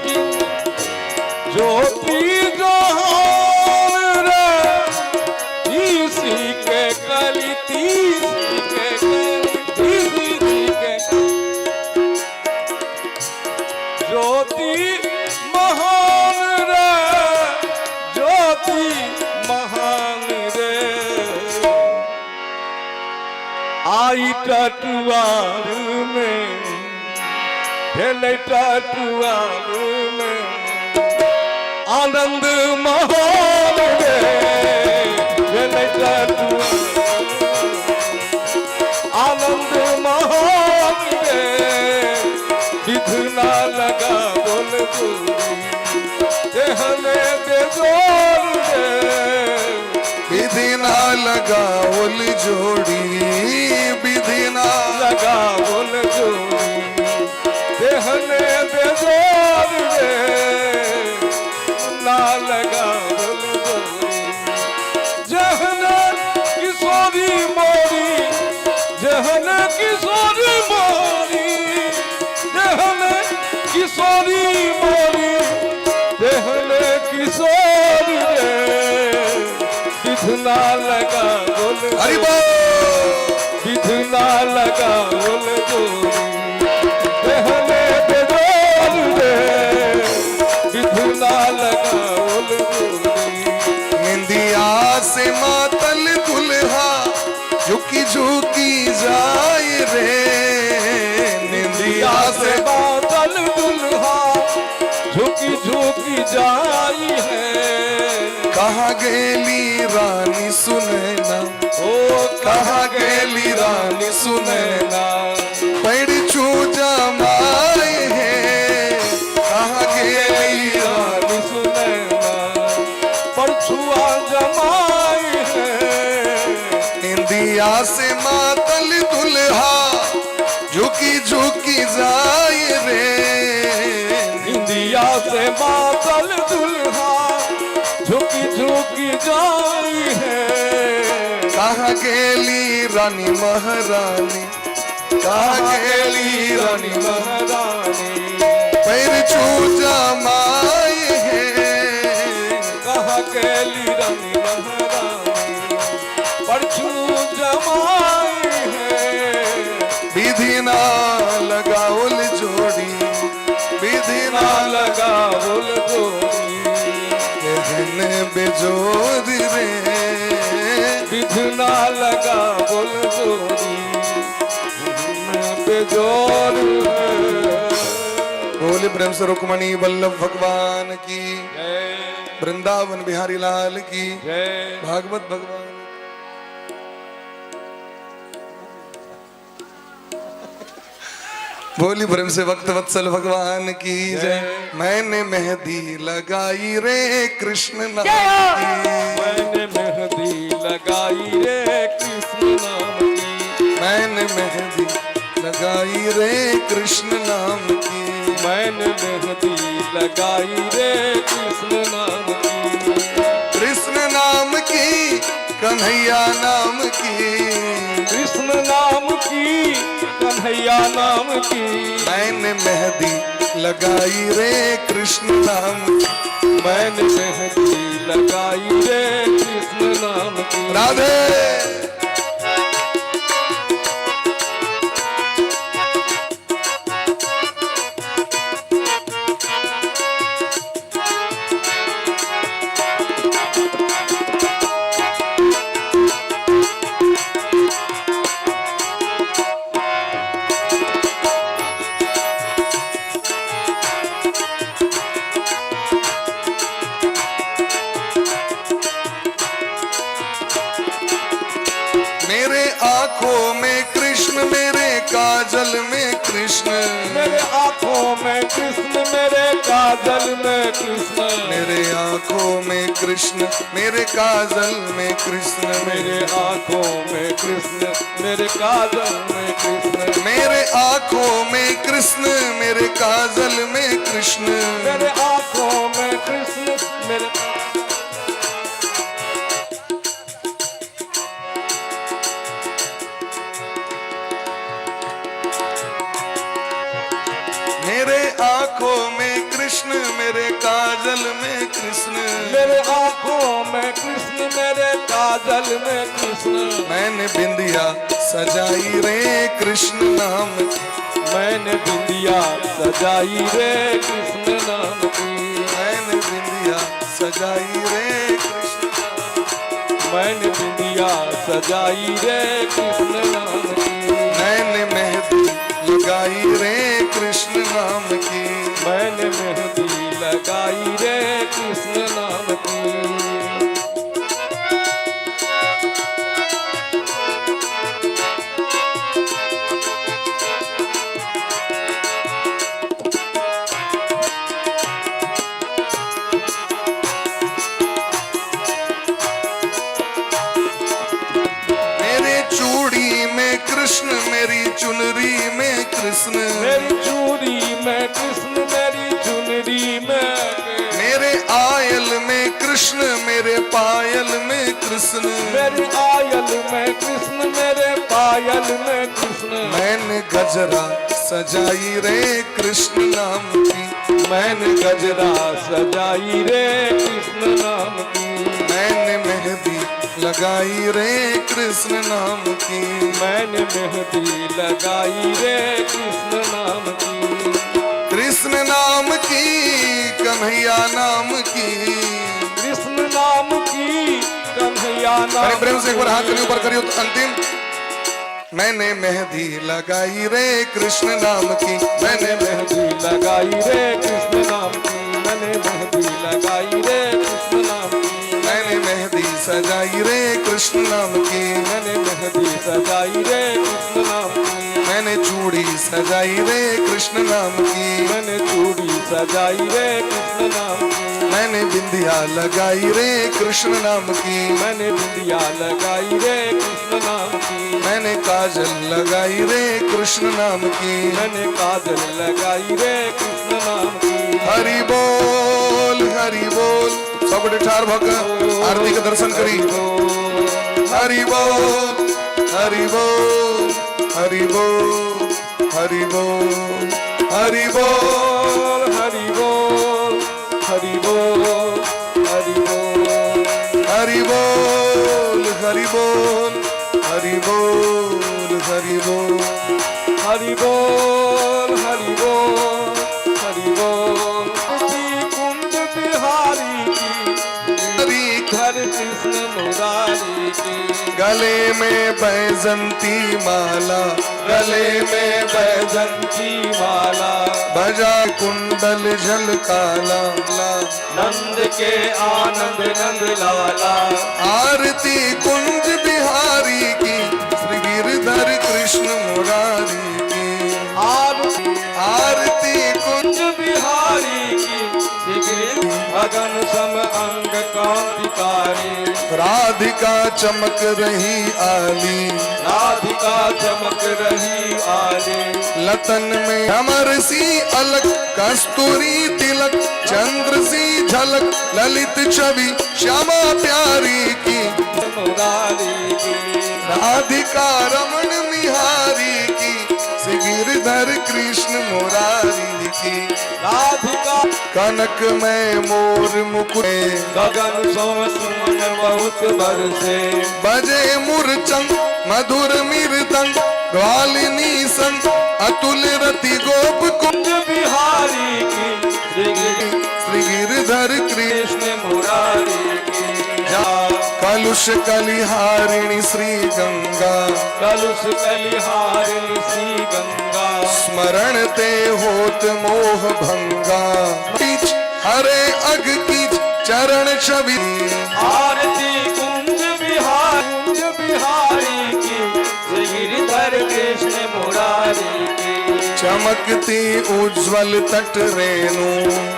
की ज्योति जहान रे, किसी के काली, तीसी के काली, तीसी के ज्योति महान रे, ज्योति महान रे। आई टटुआर में भेलै टटुआर में आनंद महान रे, भेलै टटुआर आनंद महान रे। विधना लगा बोल जोड़ी, देहले बेजोर रे। विधि ना लगाओल जोड़ी, विधि ना लगा बोल जोड़ी, देहले बेजोर रे, ना लगा बोल जोड़ी। जहन किशोरी मोरी, जहन किशोरी मोरी, जहन किशोरी मोरी, जहन किशोरी रे, विधना लगा बोल हरि बोल। विधना लगा बोल जोड़ी, देहले बेजोर रे, विधना लगा बोल जोड़ी। निंदिया से मातल दुल्हा झुकी झुकी जाए रे, निंदिया से से बादल दुल्हा झुकी झुकी जाई है। कहाँ गेली रानी सुनैना, ओ कहाँ गेली रानी सुनैना, पैर छू जमाए है। कहाँ गेली रानी रानी सुनैना, परछुआ जमाई है। निंदिया से मातल दुल्हा झुकी झुकी जाए रे, इंदिया से बादल दुल्हा झुकी झुकी जाई है। कहाँ गेली रानी महारानी, कहाँ गेली रानी महारानी, पैर छू जमाए है। कहाँ गेली रानी महारानी, परछू जमाई है। विधि ना लगाओल जोड़ी, विधि ना ना लगाओल जोड़ी, कहन बेजोर रे, विधि ना लगाओल जोड़ी, बेजोर। बोले प्रेम से रुक्मणी वल्लभ भगवान की, जय। वृंदावन बिहारी लाल की, जय। भागवत भगवान। बोली प्रेम से भक्त वत्सल भगवान की जय। मैंने मेहंदी लगाई रे कृष्ण नाम की। मैंने मेहंदी लगाई रे कृष्ण नाम की। मैंने मेहंदी लगाई रे कृष्ण नाम की। मैंने मेहंदी लगाई रे कृष्ण नाम की। कृष्ण नाम की, कन्हैया नाम की। कृष्ण नाम की, कन्हैया नाम की। मैंने मेहंदी लगाई रे कृष्ण नाम की। मैंने मेहंदी लगाई रे कृष्ण नाम की। राधे। मेरे आंखों में कृष्ण, मेरे काजल में कृष्ण। मेरे आंखों में कृष्ण, मेरे काजल में कृष्ण। मेरे आंखों में कृष्ण, मेरे काजल में कृष्ण। मेरे आंखों में कृष्ण, मेरे काजल में कृष्ण। मेरे आंखों में कृष्ण, मेरे काजल में कृष्ण। मेरे आंखों में कृष्ण, मेरे मेरे आंखों में कृष्ण, मेरे काजल में कृष्ण। मेरे आंखों में कृष्ण, मेरे काजल में कृष्ण। मैंने बिंदिया सजाई रे कृष्ण नाम की। मैंने बिंदिया सजाई रे कृष्ण नाम की। मैंने बिंदिया सजाई रे कृष्ण नाम की। मैंने बिंदिया सजाई रे कृष्ण नाम की। मैंने मेहंदी लगाई रे कृष्ण नाम की। मैंने मेहंदी लगाई रे कृष्ण नाम की। मेरे चूड़ी में कृष्ण, मेरी चुनरी में कृष्ण। मेरी चूड़ी में कृष्ण, मेरी चुनरी में। मेरे आयल में कृष्ण, मेरे पायल में कृष्ण। मेरे आयल में कृष्ण, मेरे पायल में कृष्ण। मैंने गजरा सजाई रे कृष्ण नाम की। मैंने गजरा सजाई रे कृष्ण नाम की। मैंने मेहंदी लगाई रे कृष्ण नाम की। मैंने मेहंदी लगाई रे कृष्ण नाम की। कृष्ण नाम की, कन्हैया नाम की। कृष्ण नाम की, कन्हैया नाम। अरे प्रेम से एक बार हाथ ऊपर करियो तो अंतिम। मैंने मेहंदी लगाई रे कृष्ण नाम की। मैंने मेहंदी लगाई रे कृष्ण नाम की। मैंने मेहंदी लगाई रे कृष्ण नाम की। मैंने मेहंदी सजाई रे कृष्ण नाम की। मैंने मेहंदी सजाई रे कृष्ण नाम की। मैंने चूड़ी सजाई रे कृष्ण नाम की। मैंने चूड़ी सजाई रे कृष्ण नाम की। मैंने बिंदिया लगाई रे कृष्ण नाम की। मैंने बिंदिया लगाई रे कृष्ण नाम की। मैंने काजल लगाई रे कृष्ण नाम की। मैंने काजल लगाई रे कृष्ण नाम की। हरि बोल, हरि बोल। सब गोटे ठार भक आरती के दर्शन करी। हरि बोल, हरि बोल, हरि बोल, हरि बोल, हरि बोल। हरि बोल, हरि बोल, हरि बोल। हरि बोल, हरि बोल, हरि बोल, हरि बोल। हरि बोल, हरि बोल, हरि बोल। कुंज बिहारी की, हरि हर कृष्ण मुरारी की। गले में बैजंती माला, गले में बैजंती माला। बजा कुंडल झलकाला, नंद के आनंद नंद लाला। आरती कुंज बिहारी की, श्री गिरधर कृष्ण मुरारी की। आरती। क्रांतिकारी। राधिका चमक रही आली, राधिका चमक रही आली। लतन में अमर सी अलग, कस्तूरी तिलक, चंद्र सी झलक, ललित छवि श्यामा प्यारी की। मुरारी की। राधिका रमण मिहारी की, श्री गिरधर कृष्ण मुरारी की। राधिका कनक में मोर मुकुट, गगन सो सुमन बहुत बरसे। बजे मुरचंग मधुर मृदंग, ग्वालिनी संग अतुल रति गोप कुंज बिहारी की, श्री श्री गिरधर कृष्ण कृष्ण मुरारी की। कलुष कलिहारिणी श्री गंगा, कलुष कलिहारिणी श्री गंगा। स्मरण ते होत मोह भंगा। पीछ हरे अघ की चरण छवि, आरती कुंज बिहार, कुंज बिहारी की, श्री गिरधर कृष्ण मुरारी की। चमकती उज्ज्वल तट रेणु,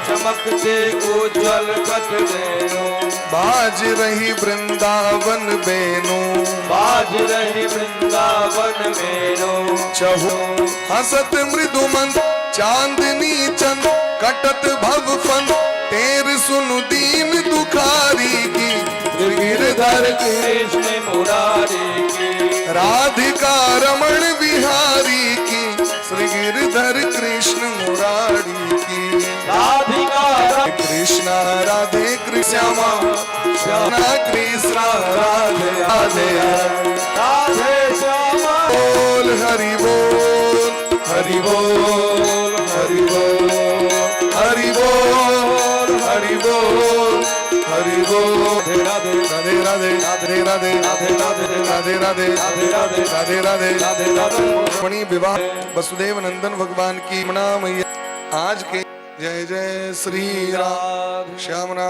चमकते उज्ज्वल तट रेणु। बाज रही वृंदावन बेनु, बाज रही वृंदावन मेरो। चहु हसत मृदु मंद चांदनी चंद, कटत भव फंद तेर सुनु दीन दुखारी की। श्री गिरधर कृष्ण मुरारी की। राधिका रमण बिहारी की, श्री गिरधर कृष्ण मुरारी की। राधिका कृष्णा राधे कृष्ण श्यामा श्यामा कृष्णा राधे राधे राधे श्यामा। बोल हरि बोल हरि बोल हरि बोल हरि बोल हरि बोल हरि बोल। राधे राधे राधे राधे राधे राधे राधे राधे राधे राधे राधे राधे राधे राधे राधे। मणि विवाह वसुदेव नंदन भगवान की मना मैया आज के जय जय श्री राम श्याम राम।